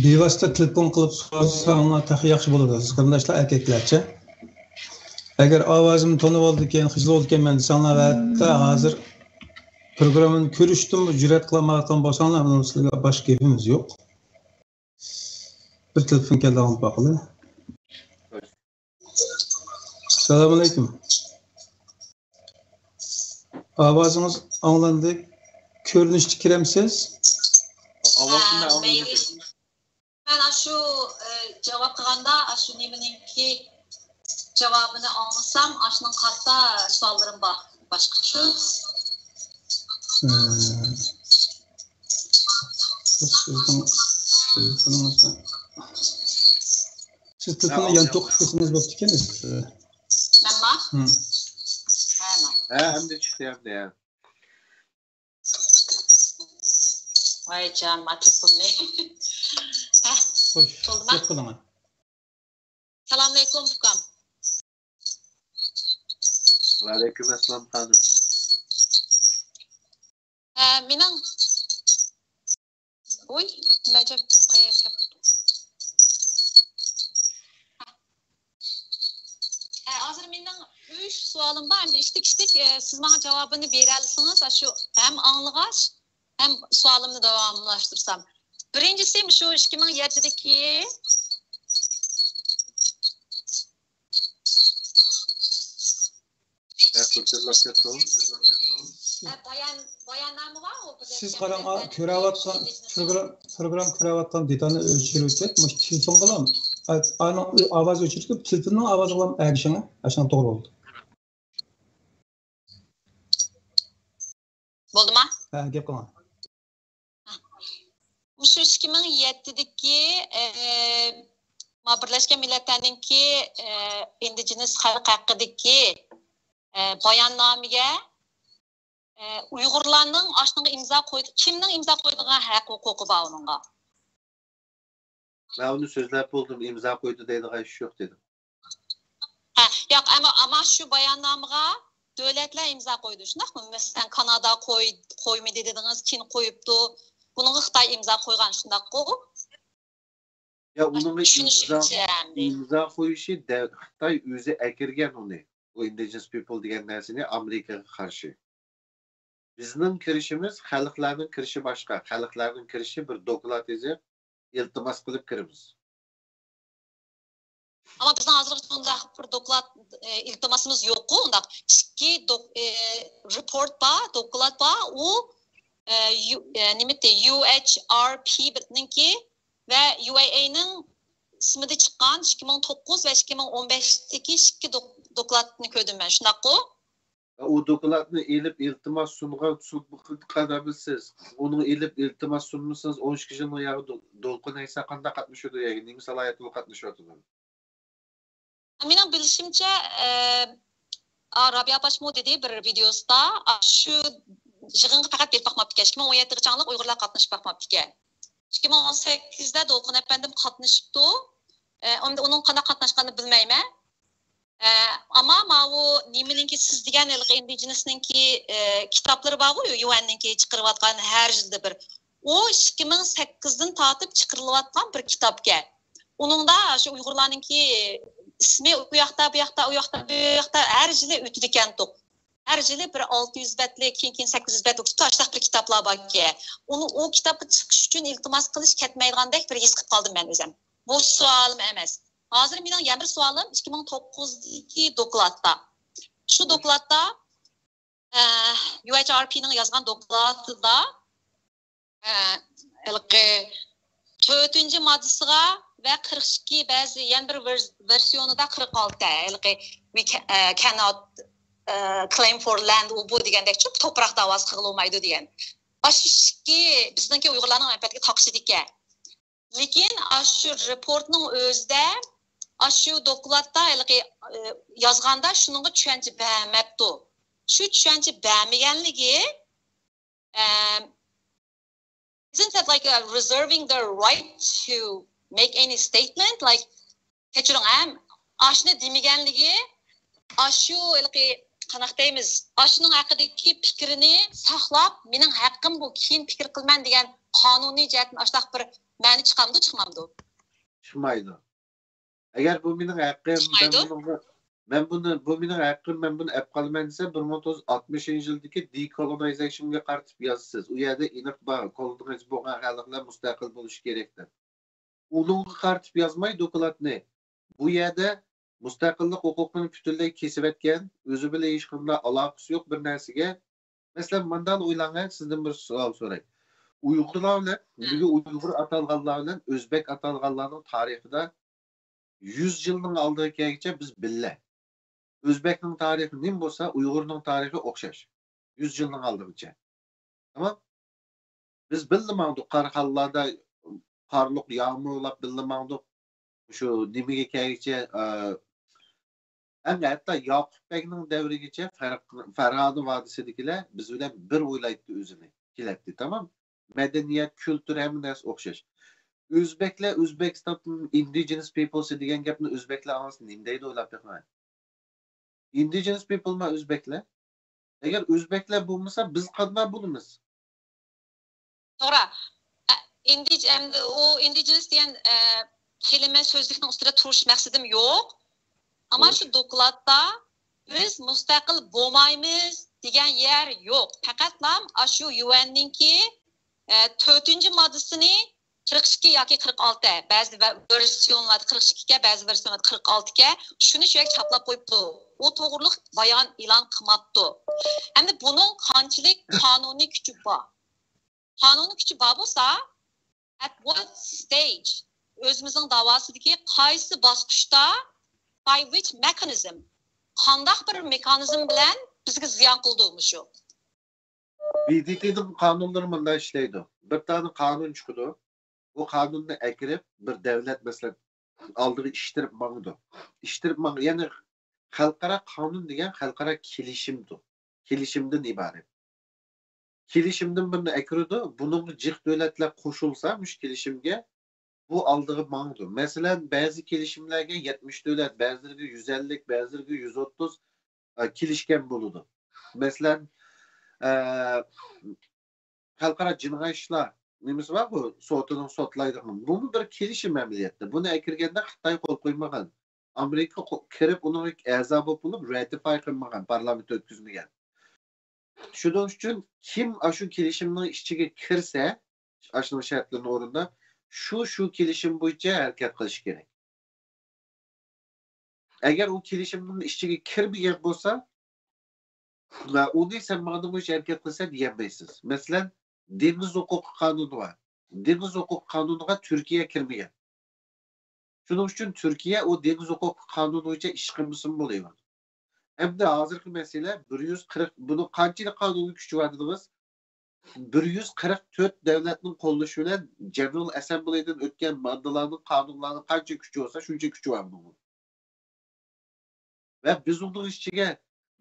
بىۋاسىتە تېلېفون قىلىپ سورىساڭلار تېخى ياخشى بولىدۇ، ئەزىز قېرىنداشلار، ئەركەكلەرچە. ئەگەر ئاۋازىمنى تونۇۋالىدىكەن، خىجىل بولىدىكەنمەن دېسەڭلار، ۋە ھەتتا ھازىر پروگراممىنى كۆرۈشتىنمۇ جۈرئەت قىلالمايۋاتقان بولساڭلار، ئۇنىڭ سىلەرگە باشقا گېپىمىز يوق. بىر تېلېفون كەلدى، ئاڭلاپ باقىلى. ئەسسالامۇئەلەيكۇم. ئاۋازىڭىز ئاڭلاندى. كۆرۈنۈشتە كىرەمسىز؟ ئاۋازىمنى ھە، مەيلى. مەن ئاشۇ، ئە، جاۋاب قىلغاندا ئاشۇ نېمىنىڭكى جاۋابىنى ئاڭلىسام، ئاشۇنىڭ قارىتا سوئاللىرىم بار. باشقىچە. ئە، سىزنىڭ تېلېفونىڭىزدا، سىز تېلېفوننى يانتۇق قىلسىڭىز بوپتىكەن. مەنما؟ ھىم. ھە، مەن. ھە، ئەمدى چىقتى، ئەمدى، ھە. ۋاي جان، ما تېلېفوننى. ھە، خوش، بولدىما؟ گەپ قىلىڭ. سالامئەلەيكۇم، ئۇكام. ۋەئەلەيكۇم ئەسسالام، خانىم. ئە، مېنىڭ، ۋوي، نېمە ئەجەب، قايەرگە كەپتۇ؟ ئە، ھازىر مېنىڭ ئۈچ سوئالىم بار، ئەمدى ئىتتىك-ئىتتىك، ئە، سىز ماڭا جاۋابىنى بېرەلىسىڭىز، ئاشۇ ھەم ئاڭلىغاچ، ھەم سوئالىمنى داۋاملاشتۇرسام. بىرىنچىسى، مۇشۇ ئىككى مىڭ يەتتىدىكى بەكرىدىن باشقا سوئال؟ ئە، بايان-، باياننامە بار، ئۇ بىر سىز يەتكەن قاراڭ، مىللەتلەرنىڭ كۆرەۋاتقان، ئىندىجېنىس پروگرام، پروگرام كۆرەۋاتقان دېتالنى ئۆچۈرۈۋېتىپ، مۇشۇ تېلېفون قىلىڭ. ئاۋازى ئۆچۈرۈپ، تېلېفوننىڭ ئاۋازىغا ئەگىشىڭ. ئاشۇنداق توغرا بولىدۇ. بولدىما؟ ھە، گەپ قىلىڭ. مۇشۇ ئىككى مىڭ يەتتىدىكى، ئە، ما بىرلەشكەن مىللەتلەرنىڭكى، ئە، ئىندىجېنىس خەلق ھەققىدىكى، ئە، باياننامىگە، ئە، ئۇيغۇرلارنىڭ ئاشۇنىڭغا ئىمزا قويدى، كىمنىڭ ئىمزا قويىدىغان ھەق ھوقۇقى بار ئۇنىڭغا؟ مەن ئۇنى سۆزلەپ بولدۇم، ئىمزا قويدى دەيدىغان ئىش يوق دېدىم. ھە، ياق، ئەمما، ئەمما شۇ باياننامىغا دۆلەتلەر ئىمزا قويىدۇ، شۇنداقمۇ؟ مەسىلەن، كانادا قوي-، قويمىدى دېدىڭىز، كېيىن قويۇپتۇ. بۇنىڭغا خىتاي ئىمزا قويغان، شۇنداققۇ؟ يا، ئۇنىڭغا ئىمزا، چۈشىنىشىمچە، يەنى. ئىمزا قويۇشى دە-، خىتاي ئۆزى ئەكىرگەن ئۇنى. ئۇ ئىندىجېنس پىپل دېگەن نەرسىنى ئامېرىكىغا قارشى. بىزنىڭ كىرىشىمىز، خەلقلەرنىڭ كىرىشى باشقا. خەلقلەرنىڭ كىرىشى بىر دوكلات يېزىپ، ئىلتىماس قىلىپ كىرىمىز. ئەمما بىزنىڭ ھازىرغىچە ئۇنداق بىر دوكلات، ئە، ئىلتىماسىمىز يوققۇ، ئۇنداق ئىككى دوك-، ئە، رېپورت بار، دوكلات بار، ئۇ، ئە، يۇ-، ئە، نېمە دېيتتى، يۇ ئېچ ئار پى نىڭكى ۋە يۇ ئەي ئەي نىڭ ئىسمىدا چىققان ئىككى مىڭ توققۇز ۋە ئىككى مىڭ ئون بەشتىكى ئىككى دوك-، دوكلاتنى كۆردۈم مەن، شۇنداققۇ؟ ئۇ دوكلاتنى ئېلىپ ئىلتىماس سۇنغان، سۇنغان ئادەمسىز. ئۇنى ئېلىپ ئىلتىماس سۇنمىسىڭىز، ئون ئىككى يىلنىڭ ياغى دو-، دولقۇن ئەيسا قانداق قاتنىشىدۇ ياكى نېمە سالاھىيەتتە قاتنىشىۋاتىدۇ؟ مېنىڭ بىلىشىمچە، ئە، ئا، رابىيە ئاپاشمۇ دېدى بىر ۋىدىيوسىدا، ئا، شۇ يىغىنغا پەقەت بېرىپ باقماپتىكەن. ئىككى مىڭ ئون يەتتىگىچە ئۇيغۇرلار قاتنىشىپ باقماپتىكەن. ئىككى مىڭ ئون سەككىزدە دولقۇن ئەپەندىم قاتنىشىپتۇ. ئە، ئەمدى ئۇنىڭ قانداق قاتناشقانىنى بىلمەيمەن. ئە، ئەمما ماۋۇ نېمىنىڭكى، سىز دېگەن ھېلىقى ئىندىجېنىسنىڭكى، ئە، كىتابلىرى بارغۇ، يۇ ئېن نىڭكى چىقىرىۋاتقان ھەر يىلدا بىر. ئۇ ئىككى مىڭ سەككىزدىن تارتىپ چىقىرىلىۋاتقان بىر كىتابكەن. ئۇنىڭدا شۇ ئۇيغۇرلارنىڭكى ئىسمى ئۇ ياقتا، بۇ ياقتا، ئۇ ياقتا، بۇ ياقتا ھەر يىلى ئۆتىدىكەنتۇق. ھەر يىلى بىر ئالتە يۈز بەتلىك، كېيىن، كېيىن سەككىز يۈز بەتلىك، ئاشۇنداق بىر كىتابلار باركەن. ئۇنى، ئۇ كىتابقا چىقىش ئۈچۈن ئىلتىماس قىلىش كەتمەيدىغاندەك بىر ھېس قىلىپ قالدىم مەن ئۆزۈم. بۇ سوئالىم ئەمەس. ھازىر مېنىڭ يەنە بىر سوئالىم ئىككى مىڭ توققۇزدىكى دوكلاتتا. شۇ دوكلاتتا يۇ ئېچ ئار پىنىڭ يازغان دوكلاتىدا، ھېلىقى تۆتىنچى ماددىسىغا ۋە قىرىق ئىككى بەزى يەنە بىر ۋېرسىيونىدا قىرىق ئالتە، ھېلىقى we cannot claim for land، ئۇ بۇ دېگەندەكچۇ، توپراق داۋاسى قىلغىلى بولمايدۇ دېگەن. ئاشۇ ئىككى بىزنىڭكى ئۇيغۇرلارنىڭ مەنپەئەتىگە تاقىشىدىكەن. لېكىن ئاشۇ رېپورتنىڭ ئۆزىدە، ئاشۇ دوكلاتتا ھېلىقى يازغاندا شۇنىڭغا چۈشەنچە بەرمەپتۇ. شۇ چۈشەنچە بەرمىگەنلىكى، um, isn't that like a reserving the right to make any statement? Like, كەچۈرۈڭ، ھەم ئاشۇنى دېمىگەنلىكى، ئاشۇ ھېلىقى، قانداق دەيمىز، ئاشۇنىڭ ھەققىدىكى پىكرىنى ساقلاپ، مېنىڭ ھەققىم بۇ، كېيىن پىكىر قىلىمەن دېگەن قانۇنىي جەھەتتىن ئاشۇنداق بىر مەنە چىقامدۇ، چىقمامدۇ؟ چىقمايدۇ. ئەگەر بۇ مېنىڭ ھەققىم، مەن بۇنىڭغا، مەن بۇنى، بۇ مېنىڭ ھەققىم، مەن بۇنى ئەپ قالىمەن دېسە، بىر مىڭ توققۇز يۈز ئاتمىشىنچى يىلدىكى دېكولونايزېيشنغا قارىتىپ يازىسىز. ئۇ يەردە ئېنىق بار، كولونايز بولغان خەلقلەر مۇستەقىل بولۇشى كېرەك دەپ. ئۇنىڭغا قارىتىپ يازماي دوكلاتنى. بۇ يەردە مۇستەقىللىق ھوقۇقىنى پۈتۈنلەي كېسىۋەتكەن، ئۆزى بىلەن ھېچقانداق ئالاقىسى يوق بىر نەرسىگە. مەسىلەن، مانداق ئويلاڭە، سىزدىن بىر سوئال سوراي. ئۇيغۇرلار بىلەن بۈگۈن ئۇيغۇر ئاتالغانلار بىلەن ئۆزبەك ئاتالغانلارنىڭ تارىخىدا يۈز يىلنىڭ ئالدىغا كەلگىچە بىز بىللە. ئۆزبەكنىڭ تارىخى نېمە بولسا، ئۇيغۇرنىڭ تارىخى ئوخشاش. يۈز يىلنىڭ ئالدىغىچە. تامام؟ بىز بىللە ماڭدۇق، قارخانىلاردا قارلۇق يامۇرلاپ بىللە ماڭدۇق. شۇ نېمىگە كەلگىچە، ئە، ئەمدى ھەتتا ياقۇپ بەگنىڭ دەۋرىگىچە فەرق-، فەرغانە ۋادىسىدىكىلەر بىز بىلەن بىر ئويلايتتى ئۆزىنى، كېلەتتى، تامام؟ مەدەنىيەت، كۈلتۈر، ھەممە نەرسە ئوخشاش. ئۆزبەكلەر، ئۆزبېكىستان indigenous peoples دېگەن گەپنى ئۆزبەكلەر ئاڭلىسا نېمە دەيدۇ، ئويلاپ بېقىڭ. Indigenous people ما ئۆزبەكلەر؟ ئەگەر ئۆزبەكلەر بولمىسا، بىز قانداق بولىمىز؟ توغرا. ئە، ئىندىج-، ئەمدى ئۇ ئىندىجېنس دېگەن، ئە، كەلىمە سۆزلۈكنىڭ ئۈستىدە تۇرۇش مەقسىتىم يوق. ئەمما شۇ دوكلاتتا بىز مۇستەقىل بولمايمىز دېگەن يەر يوق. پەقەتلا ئاشۇ يۇ ئېن نىڭكى، ئە، تۆتىنچى ماددىسىنى قىرىق ئىككى ياكى قىرىق ئالتە، بەزى ۋە-، ۋېرسىيونلاردا قىرىق ئىككى ئىكەن، بەزى ۋېرسىيونلاردا قىرىق ئالتە ئىكەن، شۇنى شۇ يەرگە چاپلاپ قويۇپتۇ. ئۇ توغرۇلۇق بايان ئېلان قىلماپتۇ. ئەمدى بۇنىڭ قانچىلىك قانۇنىي كۈچى بار؟ قانۇنىي كۈچى بار بولسا، at what stage، ئۆزىمىزنىڭ داۋاسىدىكى قايسى باسقۇچتا، by which mechanism، قانداق بىر مېخانىزم بىلەن بىزگە زىيان قىلىدۇ مۇشۇ؟ بى دى تىنىڭ قانۇنلىرى مۇنداق ئىشلەيدۇ. بىر دانە قانۇن چىقىدۇ. بۇ قانۇننى ئەكىرىپ، بىر دەۋلەت، مەسىلەن، ئالدىغا ئىشتىرىپ ماڭىدۇ. ئىشتىرىپ ماڭ-، يەنى خەلقئارا قانۇن دېگەن خەلقئارا كېلىشىمدۇ. كېلىشىمدىن ئىبارەت. كېلىشىمدىن بىرنى ئەكىرىدۇ. بۇنىڭغا جىق دۆلەتلەر قوشۇلسا مۇشۇ كېلىشىمگە، بۇ ئالدىغا ماڭىدۇ. مەسىلەن، بەزى كېلىشىملەرگە يەتمىش دۆلەت، بەزىلىرىگە يۈز ئەللىك، بەزىلىرىگە يۈز ئوتتۇز، ئە، كېلىشكەن بولىدۇ. مەسىلەن، ئە، خەلقئارا جىنايى ئىشلار نېمىسى بارغۇ، سوتىنىڭ سوتلايدىغان. بۇمۇ بىر كېلىشىم ئەمەلىيەتتە. بۇنى ئەكىرگەندە خىتاي قول قويمىغان. ئامېرىكا قو-، كىرىپ ئۇنىڭغا ئەزا بولۇپ بولۇپ راتىفاي قىلمىغان، پارلامېنت ئۆتكۈزمىگەن. شۇنىڭ ئۈچۈن كىم ئاشۇ كېلىشىمنىڭ ئىچىگە كىرسە، ئاشۇنىڭ شەرتلىرىنى ئورۇنداپ، شۇ، شۇ كېلىشىم بويىچە ھەرىكەت قىلىشى كېرەك. ئەگەر ئۇ كېلىشىمنىڭ ئىچىگە كىرمىگەن بولسا، ئۇنى سەن ماڭا نېمە ئۈچۈن ھەرىكەت قىلىسەن دېيەلمەيسىز. مەسىلەن، دېڭىز ھوقۇقى قانۇنى بار. دېڭىز ھوقۇقى قانۇنىغا تۈركىيە كىرمىگەن. شۇنىڭ ئۈچۈن تۈركىيە ئۇ دېڭىز ھوقۇقى قانۇنى بويىچە ئىش قىلمىسىمۇ بولىدۇ. ئەمدى ھازىرقى مەسىلە بىر يۈز قىرىق، بۇنىڭ قانچىلىك قانۇنىي كۈچى بار دېدىڭىز؟ بىر يۈز قىرىق تۆت دۆلەتنىڭ قوللىشى بىلەن جېنېرال ئەسسەمبلىدىن ئۆتكەن ماددىلارنىڭ، قانۇنلارنىڭ قانچە كۈچى بولسا، شۇنچە كۈچى بار بۇنىڭ. ۋە بىز ئۇنىڭ ئىچىگە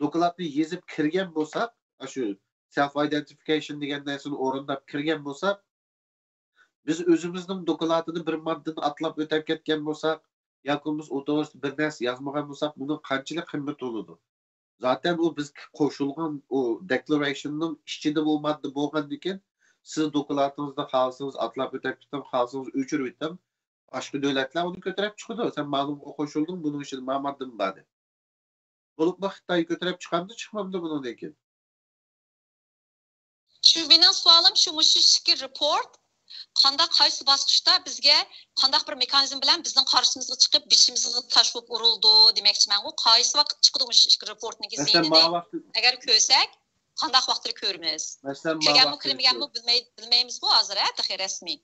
دوكلاتنى يېزىپ كىرگەن بولساق، ئاشۇ سېلف ئايدېنتىفىكەيشن دېگەن نەرسىنى ئورۇنداپ كىرگەن بولساق، بىز ئۆزىمىزنىڭ دوكلاتىدا بىر ماددىنى ئاتلاپ ئۆتەپ كەتكەن بولساق، ياكى بولمىسا ئۇ توغرىسىدا بىر نەرسە يازمىغان بولساق، بۇنىڭ قانچىلىك قىممىتى بولىدۇ؟ زاتەن ئۇ بىز قوشۇلغان ئۇ دېكلارېيشننىڭ ئىچىدە بۇ ماددا بولغاندىكىن، سىز دوكلاتىڭىزدا خالىسىڭىز ئاتلاپ ئۆتۈپ كېتىڭ، خالىسىڭىز ئۆچۈرۈۋېتىڭ. باشقا دۆلەتلەر ئۇنى كۆتۈرۈپ چىقىدۇ. سەن مالۇمغا قوشۇلدۇڭ، بۇنىڭ ئىچىدە ما ماددىمۇ بار دەپ. بولۇپمۇ خىتاي كۆتۈرۈپ چىقامدۇ، چىقمامدۇ بۇنىڭدىن كېيىن؟ شۇ مېنىڭ سوئالىم شۇ، مۇشۇ ئىككى رېپورت قانداق، قايسى باسقۇچتا بىزگە قانداق بىر مېخانىزم بىلەن بىزنىڭ قارشىمىزغا چىقىپ، بېشىمىزغا تاش بولۇپ ئۇرۇلىدۇ دېمەكچىمەنغۇ. قايسى ۋاقىت چىقىدۇ مۇشۇ ئىككى رېپورتنىڭكى زىيىنىنى ئەگەر كۆرسەك؟ قانداق ۋاقىتتا كۆرىمىز؟ مەسىلەن، ما كىرگەنمۇ ۋاقىت كىرمىگەنمۇ بىلمەي، بىلمەيمىزغۇ ھازىر، ھە، تېخى رەسمىي.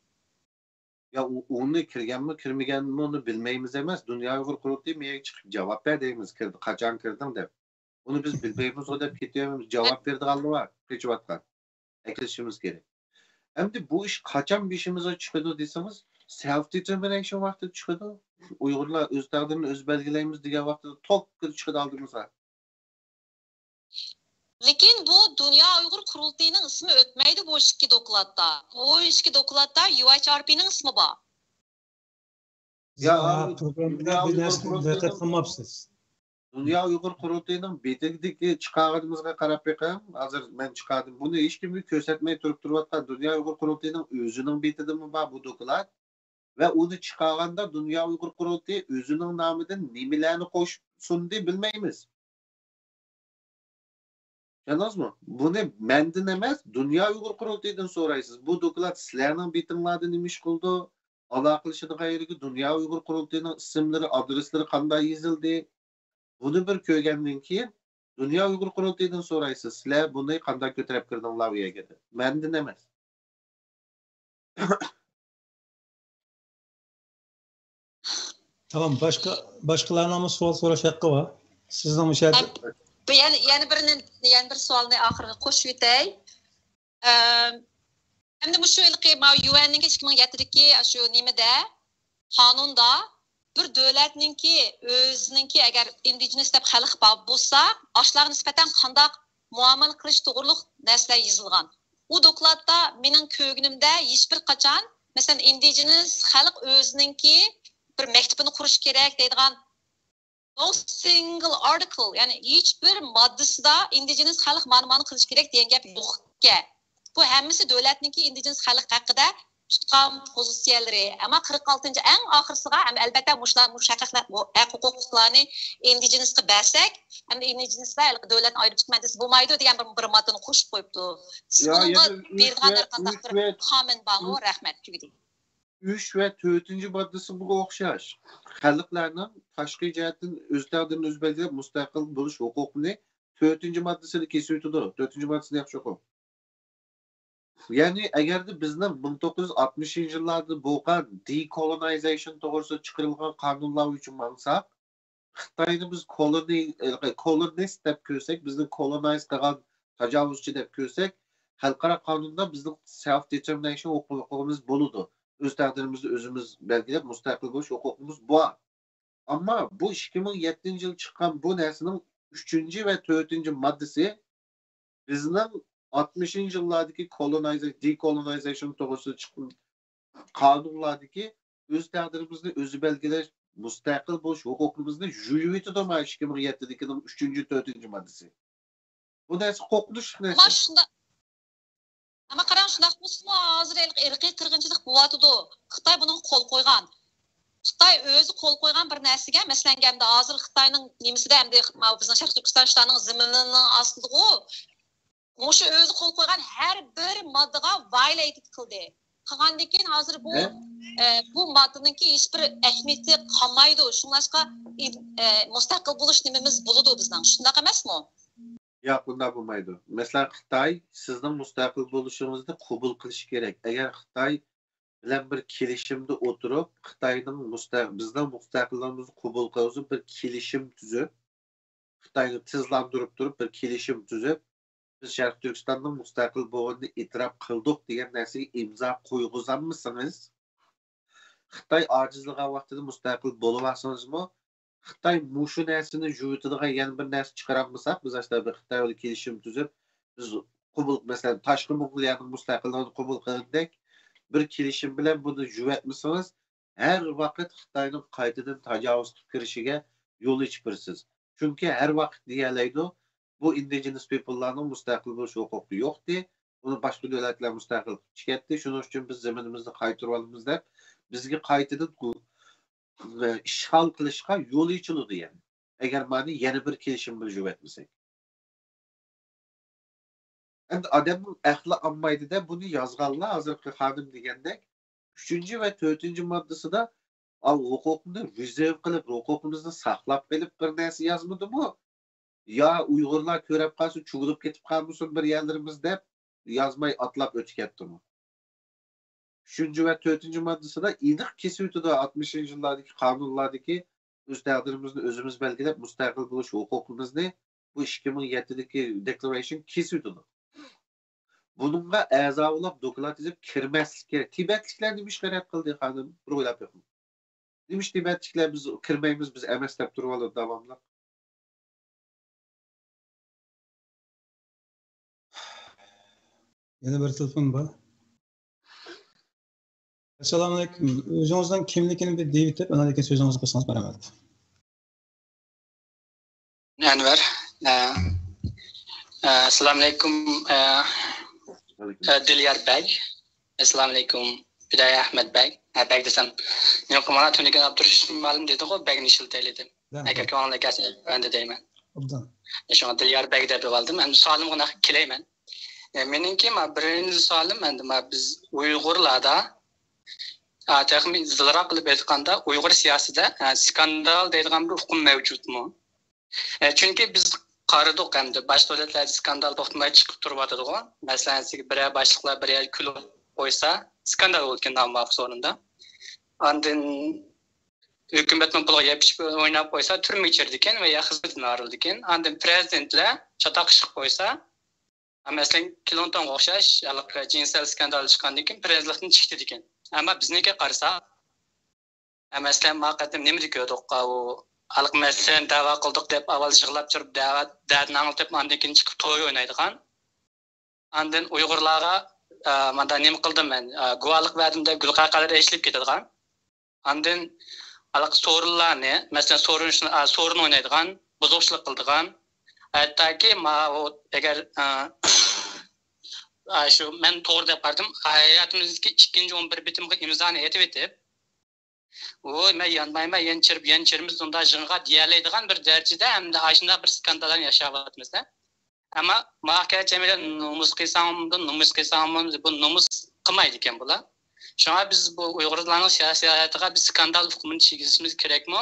يا ئۇ- ئۇنى كىرگەنمۇ كىرمىگەنمۇ ئۇنى بىلمەيمىز ئەمەس. دۇنيا ئۇيغۇر قۇرۇلتىيى مېيەگە چىقىپ جاۋاب بەر دەيمىز، كىردى، قاچان كىردىڭ دەپ. ئۇنى بىز بىلمەيمىزغۇ دەپ كېتىۋېرىمىز. جاۋاب بېرىدىغانلار بار، قېچىۋاتقان. ئەكېلىشىمىز كېرەك. ئەمدى بۇ ئىش قاچان بېشىمىزغا چىقىدۇ دېسىڭىز، سېلف دېتېرمىنەيشن ۋاقتىدا چىقىدۇ. ئۇيغۇرلار ئۆز تەقدىرىنى ئۆزى بەلگىلەيمىز دېگەن ۋاقتىدا توك چىقىدۇ ئالدىمىزغا. لېكىن بۇ دۇنيا ئۇيغۇر قۇرۇلتىيىنىڭ ئىسمى ئۆتمەيدۇ بۇ ئىككى دوكلاتتا. بۇ ئىككى دوكلاتتا يۇ ئېيچ ئار پىنىڭ ئىسمى بار. يا، ھا، پروگراممىدا دۇنيا بىر ئۇيغۇر نەرسىنى دىققەت قۇرۇلتىيىنىڭ قىلماپسىز. دۇنيا ئۇيغۇر قۇرۇلتىيىنىڭ بېتىدىكى چىقارغىنىمىزغا قاراپ بېقىڭ. ھازىر مەن چىقاردىم. بۇنى ھېچكىمگە كۆرسەتمەي تۇرۇپ تۇرۇۋاتقان دۇنيا ئۇيغۇر قۇرۇلتىيىنىڭ ئۆزىنىڭ بېتىدىمۇ بار بۇ دوكلات. ۋە ئۇنى چىقارغاندا دۇنيا ئۇيغۇر قۇرۇلتىيى ئۆزىنىڭ نامىدىن نېمىلەرنى قوشۇپ سۇندى بىلمەيمىز. چۈشەندىڭىزمۇ؟ بۇنى مەندىن ئەمەس، دۇنيا ئۇيغۇر قۇرۇلتىيىدىن سورايسىز. بۇ دوكلات سىلەرنىڭ بېتىڭلاردا نېمە ئىش قىلىدۇ؟ ئالاقىلىشىدىغان يېرىگە دۇنيا ئۇيغۇر قۇرۇلتىيىنىڭ ئىسىملىرى، ئادرېسلىرى قانداق يېزىلدى؟ بۇنى بىر كۆرگەندىن كېيىن دۇنيا ئۇيغۇر قۇرۇلتىيىدىن سورايسىز، سىلەر بۇنى قانداق كۆتۈرۈپ كىردىڭلار ئۇ يەرگە دەپ. مەندىن ئەمەس. تامام، باشقا، باشقىلارنىڭمۇ سوئال سوراش ھەققى بار. سىزنىڭ مۇشۇ يەردە بۇ يەنە، يەنە بىرنى، يەنە بىر سوئالنى ئاخىرىغا قوشۇپ ئۆتەي. ئەم، ئەمدى مۇشۇ ھېلىقى ماۋۇ يۇ ئېننىڭكى ئىككى مىڭ يەتتىدىكى شۇ نېمىدە، قانۇندا بىر دۆلەتنىڭكى ئۆزىنىڭكى ئەگەر ئىندىجېنس دەپ خەلق بار بولسا، ئاشۇلارغا نىسبەتەن قانداق مۇئامىلە قىلىش توغرۇلۇق نەرسىلەر يېزىلغان. ئۇ دوكلاتتا مېنىڭ كۆرگىنىمدە ھېچبىر قاچان، مەسىلەن، ئىندىجېنس خەلق ئۆزىنىڭكى بىر مەكتىپىنى قۇرۇش كېرەك دەيدىغان no single article، يەنى ھېچبىر ماددىسىدا ئىندىجېنس خەلق مانا مانا قىلىش كېرەك دېگەن گەپ يوقكەن. بۇ ھەممىسى دۆلەتنىڭكى ئىندىجېنس خەلق ھەققىدە تۇتقان پوزىتسىيەلىرى. ئەمما قىرىق ئالتىنچى ئەڭ ئاخىرسىغا، ئەم، ئەلبەتتە، مۇشۇلار، مۇشۇ ھەق، ھەق ھوقۇقلارنى ئىندىجېنسقا بەرسەك، ئەمدى ئىندىجېنسلار ھېلىقى دۆلەتنى ئايرىپ چىقىمەن دېسە بولمايدۇ دېگەن بىر، بىر ماددىنى قوشۇپ قويۇپتۇ. سىز يا، بۇنىڭغا يەنە ئۈچ بېرىدىغان ۋە، ھەر قانداق ئۈچ بىر ۋە، كوممېنت بارمۇ؟ ئۈچ، رەھمەت، تۈگىدى. ئۈچ ۋە تۆتىنچى ماددىسىغا ئوخشاش. خەلقلەرنىڭ تاشقى جەھەتتىن ئۆز تەقدىرىنى ئۆزى بەلگىلەپ مۇستەقىل بولۇش ھوقۇقىنى تۆتىنچى ماددىسىدا كېسىۋېتىدۇ. تۆتىنچى ماددىسىنى ياخشى ئوقۇڭ. يەنى ئەگەردە بىزنىڭ مىڭ توققۇز يۈز ئاتمىشىنچى يىللاردا بولغان دېكولونايزېيشن توغرىسىدا چىقىرىلغان قانۇنلار بويىچە ماڭساق، خىتاينى بىز كولونى-، كولونىست دەپ كۆرسەك، بىزنى كولونايز قىلغان تاجاۋۇزچى دەپ كۆرسەك، خەلقئارا قانۇندا بىزنىڭ سېلف دېتېرمىنەيشن ھوقۇقىمىز بولىدۇ. ئۆز تەقدىرىمىزنى ئۆزىمىز بەلگىلەپ مۇستەقىل بولۇش ھوقۇقىمىز بار. ئەمما بۇ ئىككى مىڭ يەتتىنچى يىل چىققان بۇ نەرسىنىڭ ئۈچىنچى ۋە تۆتىنچى ماددىسى بىزنىڭ ئاتمىشىنچى يىللاردىكى كولونايزېي-، دېكولونايزېيشن توغرىسىدا چىققان قانۇنلاردىكى ئۆز تەقدىرىمىزنى ئۆزى بەلگىلەش، مۇستەقىل بولۇش ھوقۇقىمىزنى يۇيۇۋېتىدۇ، مانا ئىككى مىڭ يەتتىدىكىنىڭ ئۈچىنچى، تۆتىنچى ماددىسى. بۇ نەرسە قورقۇنچلۇق نەرسە. ئەمما شۇنداق، ئەمما قاراڭ، شۇنداق بولسىمۇ ھازىر ھېلىقى ئىرقىي قىرغىنچىلىق بولۇۋاتىدۇ. خىتاي بۇنىڭغا قول قويغان. خىتاي ئۆزى قول قويغان بىر نەرسىگە، مەسىلەن، ئەمدى ھازىر خىتاينىڭ نېمىسىدە، ئەمدى ماۋۇ بىزنىڭ شەرقىي تۈركىستان شتاتىنىڭ زېمىنىنىڭ ئاستىدىغۇ. مۇشۇ ئۆزى قول قويغان ھەر بىر ماددىغا ۋايلەيتىد قىلدى. قىلغاندىن كېيىن ھازىر بۇ، ئە، بۇ ماددىنىڭكى ھېچ بىر ئەھمىيىتى قالمايدۇ. شۇڭلاشقا، ئى-، ئە، مۇستەقىل بولۇش نېمىمىز بولىدۇ بىزنىڭ. شۇنداق ئەمەسمۇ؟ ياق، بۇنداق بولمايدۇ. مەسىلەن، خىتاي سىزنىڭ مۇستەقىل بولۇشىڭىزنى قوبۇل قىلىشى كېرەك. ئەگەر خىتاي بىلەن بىر كېلىشىمدە ئولتۇرۇپ، خىتاينىڭ مۇستە-، بىزنىڭ مۇستەقىللىقىمىزنى قوبۇل قىلغۇزۇپ، بىر كېلىشىم تۈزۈپ، خىتاينى تېزلاندۇرۇپ تۇرۇپ، بىر كېلىشىم تۈزۈپ، بىز شەرقىي تۈركىستاننىڭ مۇستەقىل بولغىنىنى ئېتىراپ قىلدۇق دېگەن نەرسىگە ئىمزا قويغۇزالمىسىڭىز، خىتاي ئاجىزلىغان ۋاقتىدا مۇستەقىل بولۇۋالسىڭىزمۇ، خىتاي مۇشۇ نەرسىنى يۇيۇۋېتىدىغان يەنە بىر نەرسە چىقىرالمىساق، بىز ئاشۇنداق بىر خىتاي بىلەن كېلىشىم تۈزۈپ، بىز قوبۇل، مەسىلەن، تاشقى موڭغۇلىيەنىڭ مۇستەقىللىقىنى قوبۇل قىلغىنىدەك بىر كېلىشىم بىلەن بۇنى يۇيۇۋەتمىسىڭىز، ھەر ۋاقىت خىتاينىڭ قايتىدىن تاجاۋۇز قىلىپ كىرىشىگە يول ئېچىپ بېرىسىز. چۈنكى ھەر ۋاقىت دېيەلەيدۇ، بۇ ئىندىجېنس پىپللارنىڭ مۇستەقىل بولۇش ھوقۇقى يوقتى، بۇنى باشقا دۆلەتلەر مۇستەقىل قىلىپ چىكەتتى، شۇنىڭ ئۈچۈن بىز زېمىنىمىزنى قايتۇرۇۋالىمىز دەپ، بىزگە قايتىدىن ئىشغال قىلىشقا يول ئېچىلىدۇ يەنە. ئەگەر مانا يەنە بىر كېلىشىم بىلەن يۇيۇۋەتمىسەك. ئەمدى ئادەمنىڭ ئەقلى ئالمايدۇ-دە، بۇنى يازغانلار ھازىرقى خانىم دېگەندەك، ئۈچىنچى ۋە تۆتىنچى ماددىسىدا، ئاۋۇ ھوقۇقنى رېزېرۋ قىلىپ، ھوقۇقىمىزنى ساقلاپ قېلىپ بىر نەرسە يازمىدىمۇ؟ يا ئۇيغۇرلار كۆرۈپ قالسا، چۇۋۇلۇپ كېتىپ قالمىسۇن بىر يەرلىرىمىز دەپ يازماي ئاتلاپ ئۆتۈپ كەتتىمۇ؟ ئۈچىنچى ۋە تۆتىنچى ماددىسىدا ئېنىق كېسىۋېتىدۇ، ئاتمىشىنچى يىللاردىكى قانۇنلاردىكى ئۆز تەقدىرىمىزنى ئۆزىمىز بەلگىلەپ، مۇستەقىل بولۇش ھوقۇقىمىزنى بۇ ئىككى مىڭ يەتتىدىكى دېكلاراتسىيە كېسىۋېتىدۇ. بۇنىڭغا ئەزا بولۇپ دوكلات يېزىپ كىرمەسلىك كېرەك. تىبەتلىكلەر نېمە ئىشقا رەت قىلدى، خانىم؟ بىر ئويلاپ بېقىڭ. نېمىش تىبەتلىكلەر بىز كىرمەيمىز، بىز ئەمەس دەپ تۇرۇۋالىدۇ داۋاملىق؟ يەنە بىر تېلېفون بار. ئەسسالامۇئەلەيكۇم. ئۆزىڭىزنىڭ كىملىكىنى بىر دېيىۋېتىپ، ئاندىن كېيىن سۆزىڭىزنى قىلسىڭىز بەرمەيدۇ. ئەنۋەر. ئە، ئە، ئەسسالامۇئەلەيكۇم. ئە، ئە، دىليار بەگ. ئەسسالامۇئەلەيكۇم. پىدائىي ئەھمەد بەگ. ھە، بەگ دېسەم. يوق، مانا تۈنۈگۈن ئابدۇرېشىت مۇئەللىم دېدىغۇ، بەگنى ئىشلىتەيلى دەپ. ئەگەر كۆڭلىگە كەلسە، ئەندى دەيمەن. ئوبدان. شۇڭا دىليار بەگ دەپ ئالدىم. ئەمدى سوئالىمغا نەق كېلەيمەن. ئە، مېنىڭكى، ما، بىرىنچى سوئالىم، ئەمدى، ما، بىز ئۇيغۇرلاردا، ئا، تېخىمۇ زىلراق قىلىپ ئېيتقاندا، ئۇيغۇر سىياسىتىدە، ئە، سكاندال دەيدىغان بىر ئۇقۇم مەۋجۇتمۇ؟ ئە، چۈنكى بىز قارىدۇق ئەمدى، باشقا دۆلەتلەردە سكاندال توختىماي چىقىپ تۇرۇۋاتىدىغۇ. مەسىلەن، سىزگە بىرەر باشلىقلار بىرەر كۈلۈپ قويسا، سكاندال بولىدىكەن نامۇۋاپىق ئورۇندا. ئاندىن ھۆكۈمەتنىڭ پۇلىغا يەپلىشىپ ئويناپ قويسا، تۈرمىگە چىرىدىكەن ۋە يا خىزمىتىدىن ئايرىلىدىكەن. ئاندىن پىرېزىدېنتلەر چاتاق ئىشقا قويسا، مەسىلەن، كلىنتونغا ئوخشاش ھېلىقى جىنسىيەل سكاندال چىققاندىن كېيىن پىرېزىدېنتلىقتىن چىقىدىكەن. ئەمما بىزنىڭكىگە قارىساق، ئە، مەسىلەن، ما قېتىم نېمىدە كۆردۇق؟ ئا، ئۇ ھېلىقى مەسىلىنى دەۋا قىلدۇق دەپ ئاۋۋال يىغلاپ تۇرۇپ، دەۋا، دەردىنى ئاڭلىتىپ، ئاندىن كېيىن چىقىپ توي ئوينايدىغان. ئاندىن ئۇيغۇرلارغا، ئا، ماندا نېمە قىلدىم مەن؟ ئا، گۇۋاھلىق بەردىم دەپ گۈلقەھۋەلەر ئېچىلىپ كېتىدىغان. ئاندىن ھېلىقى سورۇنلارنى، مەسىلەن، سورۇن، ئا، سورۇن ئوينايدىغان، بۇزۇقچىلىق قىلىدىغان. ھەتتاكى ماۋۇ ئەگەر، ئا، ئا، شۇ مەن توغرا دەپ قارىدىم، ھاياتىمىزدىكى ئىككىنچى ئون بىر بېتىمغا ئىمزانى ئېتىۋېتىپ، ۋوي، مەن يانمايمەن، يەنە چىرىپ، يەنە چىرىمىز، ئۇنداق جىڭغا دېيەلەيدىغان بىر دەرىجىدە ئەمدى ئاشۇنداق بىر سكانداللارنى ياشاۋاتىمىز-دە. ئەمما ماقۇل جەمئىيەت نومۇس قىلساڭمۇ، نومۇس قىلساڭمۇ، بۇ نومۇس قىلمايدىكەن بۇلار. شۇڭا بىز بۇ ئۇيغۇرلارنىڭ سىياسىي ھاياتىغا بىز سكاندال ئۇقۇمىنى كىرگۈزۈشىمىز كېرەكمۇ؟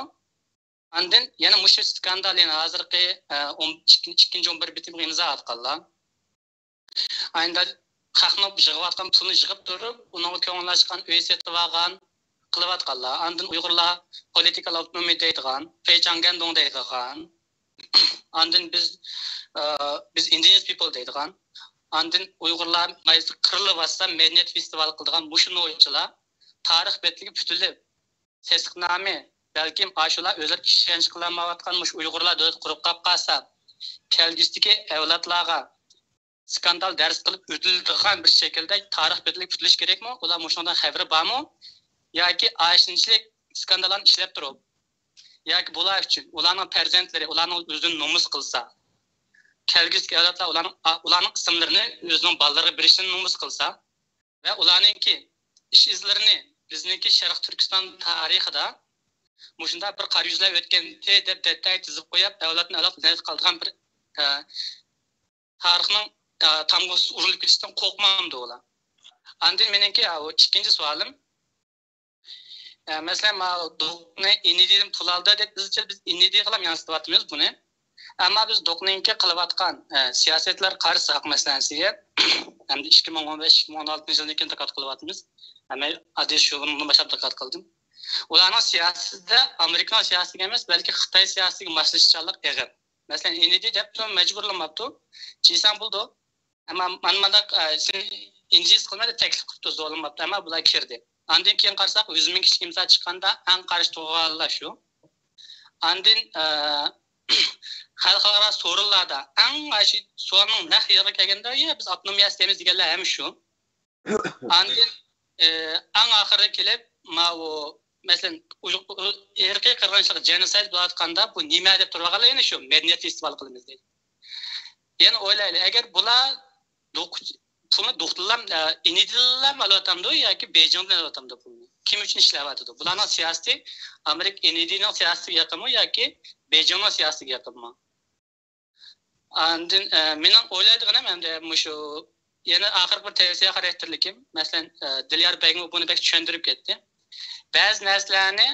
ئاندىن يەنە مۇشۇ سكاندال، يەنە ھازىرقى، ئە، ئون، ئىككىنچى، ئىككىنچى ئون بىر بېتىمغا ئىمزا ئاتقانلار. ئاينىدا خەقنىڭ يىغىۋاتقان پۇلىنى يىغىپ تۇرۇپ، ئۇنىڭغا كۆڭۈل ئاچقان ئۆي سېتىۋالغان، قىلىۋاتقانلار. ئاندىن ئۇيغۇرلار پولىتىكال ئاپتونومىيە دەيدىغان، فېيچاڭگەندۇڭ دەيدىغان، ئاندىن بىز، ئە، بىز ئىندىجېنس پىپل دەيدىغان، ئاندىن ئۇيغۇرلار مايسا قىرىلىۋاتسا مەدەنىيەت فېستىۋالى قىلىدىغان مۇشۇ نوچىلار تارىخ بېتىگە پۈتۈلۈپ، سېسىق نامى، بەلكىم ئاشۇلار ئۆزلىرى ئىشەنچ قىلالمايۋاتقان مۇشۇ ئۇيغۇرلار دۆلەت قۇرۇپ قاپ قالسا، كەلگۈسىدىكى ئەۋلادلارغا سكاندال دەرس قىلىپ ئۆتۈلىدىغان بىر شەكىلدە تارىخ بېتىدە پۈتۈلۈش كېرەكمۇ؟ ئۇلار مۇشۇنىڭدىن خەۋىرى بارمۇ؟ ياكى ئاشۇنچىلىك سكانداللارنى ئىشلەپ تۇرۇپ، ياكى بۇلار ئۈچۈن، ئۇلارنىڭ پەرزەنتلىرى ئۇلارنىڭ ئۆزىنى نومۇس قىلسا، كەلگۈسىدىكى ئەۋلادلار ئۇلارنىڭ، ئۇلارنىڭ ئىسىملىرىنى ئۆزىنىڭ بالىلىرىغا بېرىشنى نومۇس قىلسا، ۋە ئۇلارنىڭكى ئىش ئىزلىرىنى بىزنىڭكى شەرقىي تۈركىستان تارىخىدا مۇشۇنداق بىر قارا يۈزلەر ئۆتكەنتى دەپ دەپتەرگە تىزىپ قويۇپ، ئەۋلادتىن ئەۋلادقا نەقىل قالىدىغان بىر، ئە، تارىخنىڭ، ئە، تامغىسى ئۇرۇلۇپ كېتىشتىن قورقمامدۇ ئۇلار؟ ئاندىن مېنىڭكى، ئە، ئىككىنچى سوئالىم، ئە، مەسىلەن، ماۋۇ دوقنى ئىنىدىدىن پۇل ئالدى دەپ ئىزچىل بىز ئىنىدىغىلا يانسىتىۋاتىمىز بۇنى. ئەمما بىز دوقنىڭكى قىلىۋاتقان، ئە، سىياسەتلەر قارىساق مەسىلىسىگە، ئەمدى ئىككى مىڭ ئون بەش، ئىككى مىڭ ئون ئالتىنچى يىلدىن كېيىن دىققەت قىلىۋاتىمىز. ئەمما ئاددىي شۇ بۇنىڭدىن باشلاپ دىققەت قىلدىم. ئۇلارنىڭ سىياسىتىدە ئامېرىكىنىڭ سىياسىتىگە ئەمەس، بەلكى خىتاي سىياسىتىگە ماسلىشىشچانلىق ئېغىر. مەسىلەن، ئىنىدى دەپتۇ، مەجبۇرلىماپتۇ. چىساڭ بولىدۇ. ئەمما مانا مانداق، ئە، سېنى ئىنجىز قىلمايدۇ، تەكلىپ قىلىپتۇ، زورلىماپتۇ. ئەمما بۇلار كىردى. ئاندىن كېيىن قارىساق، يۈز مىڭ كىشىلىك ئىمزا چىققاندا ئەڭ قارشى تۇرغانلار شۇ. ئاندىن، ئە، خەلقئارا سورۇنلاردا ئەڭ ئاشۇ سورۇننىڭ نەق يېرىگە كەلگەندە، يا، بىز ئاپتونومىيە ئىستەيمىز دېگەنلەر ھەم شۇ. ئاندىن، ئە، ئەڭ ئاخىرى كېلىپ، ماۋۇ، مەسىلەن، ئۇيغۇر، ئىرقىي قىرغىنچىلىق، جېنوسايد بولۇۋاتقاندا، بۇ نېمە دەپ تۇرۇۋالغانلار يەنە شۇ، مەدەنىيەت فېستىۋالى قىلىمىز دەيدۇ. يەنە ئويلايلى، ئەگەر بۇلار دوق-، پۇلنى دوقتىنلا، ئە، ئىنىدىنلا ئالىۋاتامدۇ ياكى بېيجىڭدىن ئالىۋاتامدۇ پۇلنى؟ كىم ئۈچۈن ئىشلەۋاتىدۇ؟ بۇلارنىڭ سىياسىتى ئامېرىكا ئىنىدىنىڭ سىياسىتىگە يېقىنمۇ ياكى بېيجىڭنىڭ سىياسىتىگە يېقىنمۇ؟ ئاندىن، ئە، مېنىڭ ئويلايدىغىنىم ئەمدى مۇشۇ، يەنە ئاخىرقى بىر تەۋسىيە خاراكتېرلىكىم. مەسىلەن، ئە، دىليار بەگمۇ بۇنى بەك چۈشەندۈرۈپ كەتتى. بەزى نەرسىلەرنى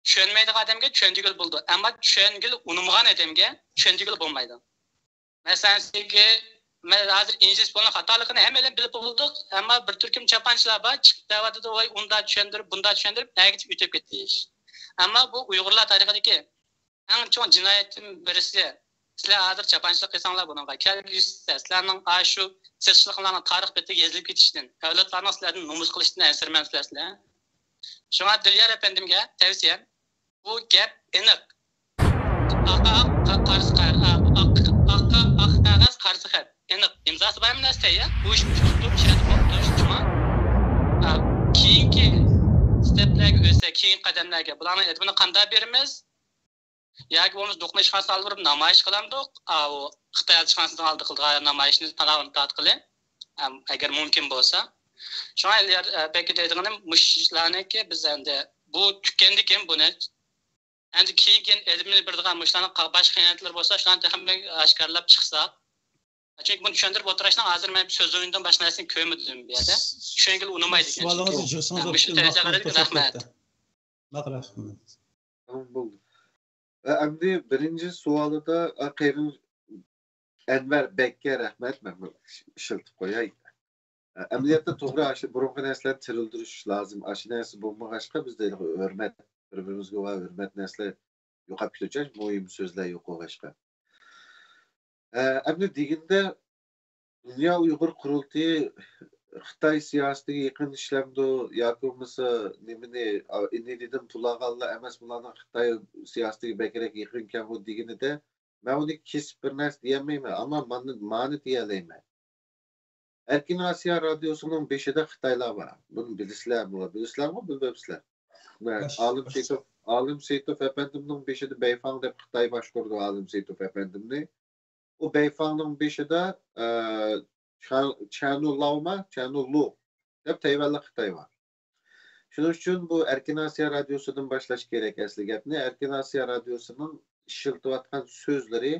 چۈشەنمەيدىغان ئادەمگە چۈشەندۈرگىلى بولىدۇ، ئەمما چۈشەنگىلى ئۇنىمىغان ئادەمگە چۈشەندۈرگىلى بولمايدۇ. مەسىلەن، سىزگە مەن ھازىر ئىنجىلىز پۇلىنىڭ خاتالىقىنى ھەممەيلەن بىلىپ بولدۇق، ئەمما بىر تۈركۈم چاپانچىلار بار، چىقىپ دەۋاتىدۇ، ۋاي ئۇنداق چۈشەندۈرۈپ، بۇنداق چۈشەندۈرۈپ، ئەگىچە ئۆتۈپ كېتىش. ئەمما بۇ ئۇيغۇرلار تارىخىدىكى ئەڭ چوڭ جىنايەتتىن بىرسى. سىلەر ھازىر چاپانچىلىق قىلساڭلار بۇنىڭغا كەلگۈسىدە سىلەرنىڭ ئاشۇ سېسىقلىقلارنىڭ تارىخ بېتىگە يېزىلىپ كېتىشىدىن، ئەۋلادلارنىڭ سىلەردىن نومۇس قىلىشىدىن ئەنسىرىمەمسىلەر سىلەر. شۇڭا دىليار ئەپەندىمگە تەۋسىيەم، بۇ گەپ ئېنىق. ئاققا ئاق، قا-، قارىسا قارا، ئا، ئاق، ئاققا ئاق قەغەز، قارىسا خەت. ئېنىق. ئىمزاسى بارمۇ نەرسە يا؟ بۇ ئىش تۇتۇپ ئىشلەتمەپتۇ تۇرۇش شۇڭا. ئا، كېيىنكى ستېپلەرگە ئۆتسە، كېيىنكى قەدەملەرگە بۇلارنىڭ ئېتىمىنى قانداق بېرىمىز؟ ياكى بولمىسا دوقنى ئىشخانىسىغا ئالدۇرۇپ نامايىش قىلامدۇق؟ ئاۋۇ خىتاي ئەلچىخانىسىنىڭ ئالدىدا قىلىدىغان نامايىشنى تالاۋان تارتقىلى. ئەم، ئەگەر مۇمكىن بولسا. شۇڭا ئەليار، ئە، بەككە دەيدىغىنىم مۇشۇلارنىڭكى بىز ئەمدى بۇ تۈگەندىكىن بۇنى ئەمدى كېيىن، كېيىن ئېلىمىنى بېرىدىغان مۇشۇلارنىڭ قا-، باشقا خىيانەتلىرى بولسا، شۇلارنى تېخىمۇ ئاشكارىلاپ چىقسا. چۈنكى بۇنى چۈشەندۈرۈپ ئولتۇرۇشنىڭ ھازىر مەن سۆز ئويۇنىدىن باشقا نەرسىنى كۆرمىدىم بۇ يەردە. چۈشەنگىلى ئۇنىمايدىكەن. سوئالىڭىزنى چۈشۈرسىڭىز مۇشۇ بولدى. تەرەپكە قاراپ رەھمەت. رەھمەت. بولدى. ئە، ئەمدى بىرىنچى سوئالىدا، ئە، قېرىن-، ئەنۋەر بەگكە رەھمەت، مەن بۇ ئىش-، ئىشلىتىپ قوياي. ئە، ئەمەلىيەتتە توغرا، ئاشۇ بۇرۇنقى نەرسىلەرنى تىرىلدۈرۈش لازىم. ئاشۇ نەرسە بولمىغاچقا، بىزدە ھېلىقى ھۆرمەت، بىر-بىرىمىزگە بار ھۆرمەت نەرسىلەر يوقاپ كېتىۋاتقان، مۇھىم سۆزلەر يوق بولغاچقا. ئە، ئەمدى دېگىندە، دۇنيا ئۇيغۇر قۇرۇلتىيى خىتاي سىياسىتىگە يېقىن ئىشلەمدۇ ياكى بولمىسا نېمىنى، ئا، ئىنىدىدىن پۇل ئالغانلار ئەمەس، بۇلارنىڭ خىتاي سىياسىتىگە بەكرەك يېقىنكەنغۇ دېگىنىدە، مەن ئۇنى كېسىپ بىر نەرسە دېيەلمەيمەن، ئەمما مانا، مانى دېيەلەيمەن. ئەركىن ئاسىيا رادىيوسىنىڭ بېشىدا خىتايلار بار. بۇنى بىلىسىلەرمۇ؟ بىلىسىلەرمۇ؟ بىلمەپسىلەر. مە-، باش-، ئالىم باش-، سېيىتوف، ئالىم سېيىتوف ئەپەندىمنىڭ بېشىدا بەيفاڭ دەپ خىتاي باشقۇرىدۇ ئالىم سېيىتوف ئەپەندىمنى. ئۇ بەيفاڭنىڭ بېشىدا، ئە، چا-، چانۇ لاۋما، چانۇ لۇ دەپ تەيۋەنلىك خىتاي بار. شۇنىڭ ئۈچۈن بۇ ئەركىن ئاسىيا رادىيوسىدىن باشلاش كېرەك ئەسلى گەپنى. ئەركىن ئاسىيا رادىيوسىنىڭ ئىشلىتىۋاتقان سۆزلىرى،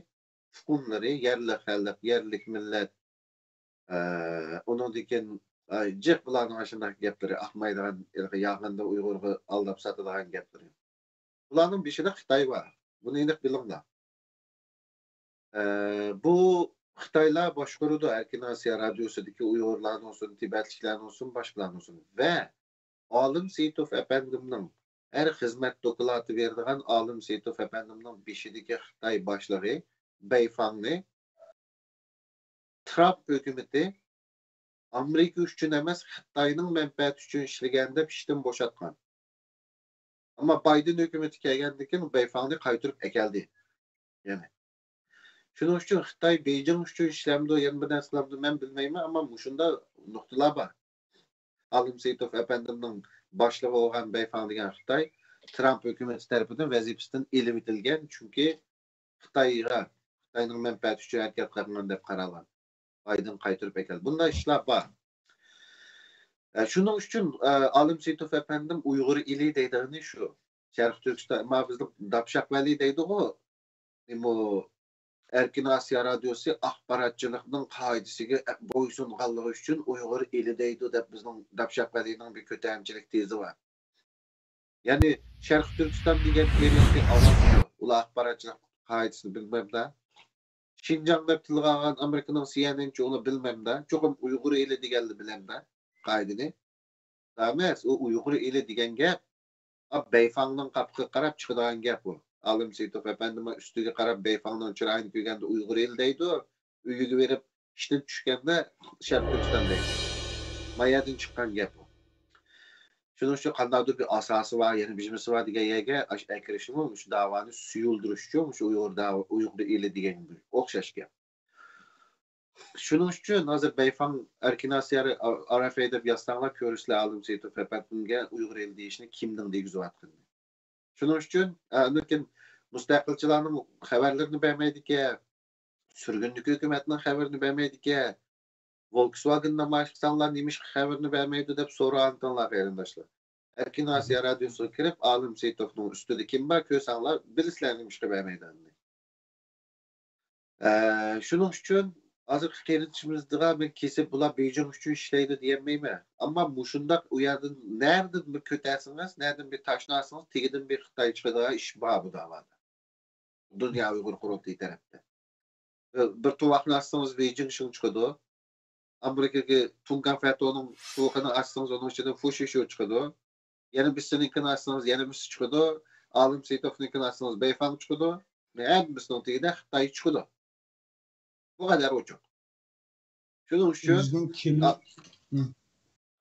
ئۇقۇملىرى، يەرلىك خەلق، يەرلىك مىللەت، ئە، ئۇنىڭدىن كېيىن، ئە، جىق بۇلارنىڭ ئاشۇنداق گەپلىرى، ئاقمايدىغان، ھېلىقى ياغىندا ئۇيغۇرغا ئالداپ ساتىدىغان گەپلىرى. بۇلارنىڭ بېشىدا خىتاي بار. بۇنى ئېنىق بىلىڭلار. ئە، بۇ خىتايلار باشقۇرىدۇ ئەركىن ئاسىيا رادىيوسىدىكى ئۇيغۇرلارنى بولسۇن، تىبەتلىكلەرنى بولسۇن، باشقىلارنى بولسۇن. ۋە ئالىم سېيىتوف ئەپەندىمنىڭ، ھەر خىزمەت دوكلاتى بېرىدىغان ئالىم سېيىتوف ئەپەندىمنىڭ بېشىدىكى خىتاي باشلىقى بەيفاڭنى ترامپ ھۆكۈمىتى ئامېرىكا ئۈچۈن ئەمەس، خىتاينىڭ مەنپەئەتى ئۈچۈن ئىشلىگەن دەپ ئىشتىن بوشاتقان. ئەمما بايدېن ھۆكۈمىتى كەلگەندىن كېيىن بەيفاڭنى قايتۇرۇپ ئەكەلدى. يەنى. شۇنىڭ ئۈچۈن خىتاي بېيجىڭ ئۈچۈن ئىشلەمدۇ، يەنە بىر نەرسە قىلامدۇ، مەن بىلمەيمەن، ئەمما مۇشۇنداق نۇقتىلار بار. ئالىم سېيىتوف ئەپەندىمنىڭ باشلىقى بولغان بەيفاڭ دېگەن خىتاي ترامپ ھۆكۈمىتى تەرىپىدىن ۋەزىپىسىدىن ئېلىۋېتىلگەن، چۈنكى خىتايغا، خىتاينىڭ مەنپەئەتى ئۈچۈن ھەرىكەت قىلغان دەپ قارالغان. بايدېن قايتۇرۇپ ئەكەلدى. بۇنداق ئىشلار بار. ئە، شۇنىڭ ئۈچۈن، ئە، ئالىم سېيىتوف ئەپەندىم ئۇيغۇر ئېلى دەيدىغىنى شۇ. شەرقىي تۈركىستان، ما بىزنىڭ داپشاق ۋەلى دەيدىغۇ، نېمە، ئەركىن ئاسىيا رادىيوسى ئاخباراتچىلىقنىڭ قائىدىسىگە بويسۇنغانلىقى ئۈچۈن ئۇيغۇر ئېلى دەيدۇ دەپ بىزنىڭ داپشاق ۋەلىنىڭ بىر كۆتەرمىچىلىك تېزى بار. يەنى شەرقىي تۈركىستان دېگەن ئېرىقنى ئاۋام، ئۇلار ئاخباراتچىلىق قائىدىسىنى بىلمەمدە. شىنجاڭ دەپ تىلغا ئالغان ئامېرىكىنىڭ سى ئېن ئېن چۇ ئۇلار بىلمەمدە. چوقۇم ئۇيغۇر ئېلى دېگەنلا بىلەمدە قائىدىنى. ئەمەس، ئۇ ئۇيغۇر ئېلى دېگەن گەپ، ئا، بەيفاڭنىڭ قاپىقىغا قاراپ چىقىدىغان گەپ ئۇ. ئالىم سېيىتوف ئەپەندىمۇ ئۈستىگە قاراپ بەيفاڭنىڭ چىرايىنى كۆرگەندە ئۇيغۇر ئېلى دەيدۇ، ئۆيىگە بېرىپ ئىشتىن چۈشكەندە شەرقىي تۈركىستان دەيدۇ. ما يەردىن چىققان گەپ ئۇ. شۇنىڭ ئۈچۈن قانداقتۇر بىر ئاساسى بار، يەنە بىر نېمىسى بار دېگەن يەرگە ئاش-، ئەكىرىشىمۇ مۇشۇ داۋانى سۇيۇلدۇرۇش ئۈچۈن، مۇشۇ ئۇيغۇر داۋا-، ئۇيغۇر ئېلى دېگەن ئوخشاش گەپ. شۇنىڭ ئۈچۈن ھازىر بەيفاڭ ئەركىن ئاسىيا ئارافەي دەپ يازساڭلار كۆرىسىلەر ئالىم سېيىتوف ئەپەندىمگە ئۇيغۇر ئېلى دېيىشنى كىمنىڭ دېگۈزۈۋاتقىنىنى. شۇنىڭ ئۈچۈن، ئە، ئاندىن كېيىن مۇستەقىلچىلارنىڭ خەۋەرلىرىنى بەرمەيدىكەن، سۈرگۈندىكى ھۆكۈمەتنىڭ خەۋىرىنى بەرمەيدىكەن، ۋولكسۋاگېن نامايىش قىلساڭلار نېمىشقا خەۋىرىنى بەرمەيدۇ دەپ سورىغانتىڭلار قېرىنداشلار. ئەركىن ئاسىيا رادىيوسىغا كىرىپ ئالىم سېيىتوفنىڭ ئۈستىدە كىم بار كۆرسەڭلار بىلىسىلەر نېمىشقا بەرمەيدىغىنىنى. ئە، شۇنىڭ ئۈچۈن ھازىرقى قېرىندىشىمىزغا مەن كېسىپ، بۇلار بېيجىڭ ئۈچۈن ئىشلەيدۇ دېيەلمەيمەن. ئەمما مۇشۇنداق ئۇ يەردىن نەدىن بىر كۆتەرسىڭىز، نەدىن بىر تاشلارسىڭىز، تېگىدىن بىر خىتاي چىقىدىغان ئىش بار بۇ داۋادا. دۇنيا ئۇيغۇر قۇرۇلتىيى تەرەپتە. بىر تۇۋاقنى ئاچسىڭىز، ۋېي جىڭشىڭ چىقىدۇ. ئامېرىكىدىكى تۇڭگان فەتونىڭ تۇۋىقىنى ئاچسىڭىز، ئۇنىڭ ئىچىدىن فۇشىشۇ چىقىدۇ. يەنە بىرسىنىڭكىنى ئاچسىڭىز، يەنە بىرسى چىقىدۇ. ئالىم سېيتوفنىڭكىنى ئاچسىڭىز، بەيفاڭ چىقىدۇ. ھەممىسىنىڭ تېگىدە خىتاي چىقىدۇ. بۇ قەدەر ئوچۇق. شۇنىڭ ئۈچۈن ئۆزىنىڭ كىملىك-، ھە.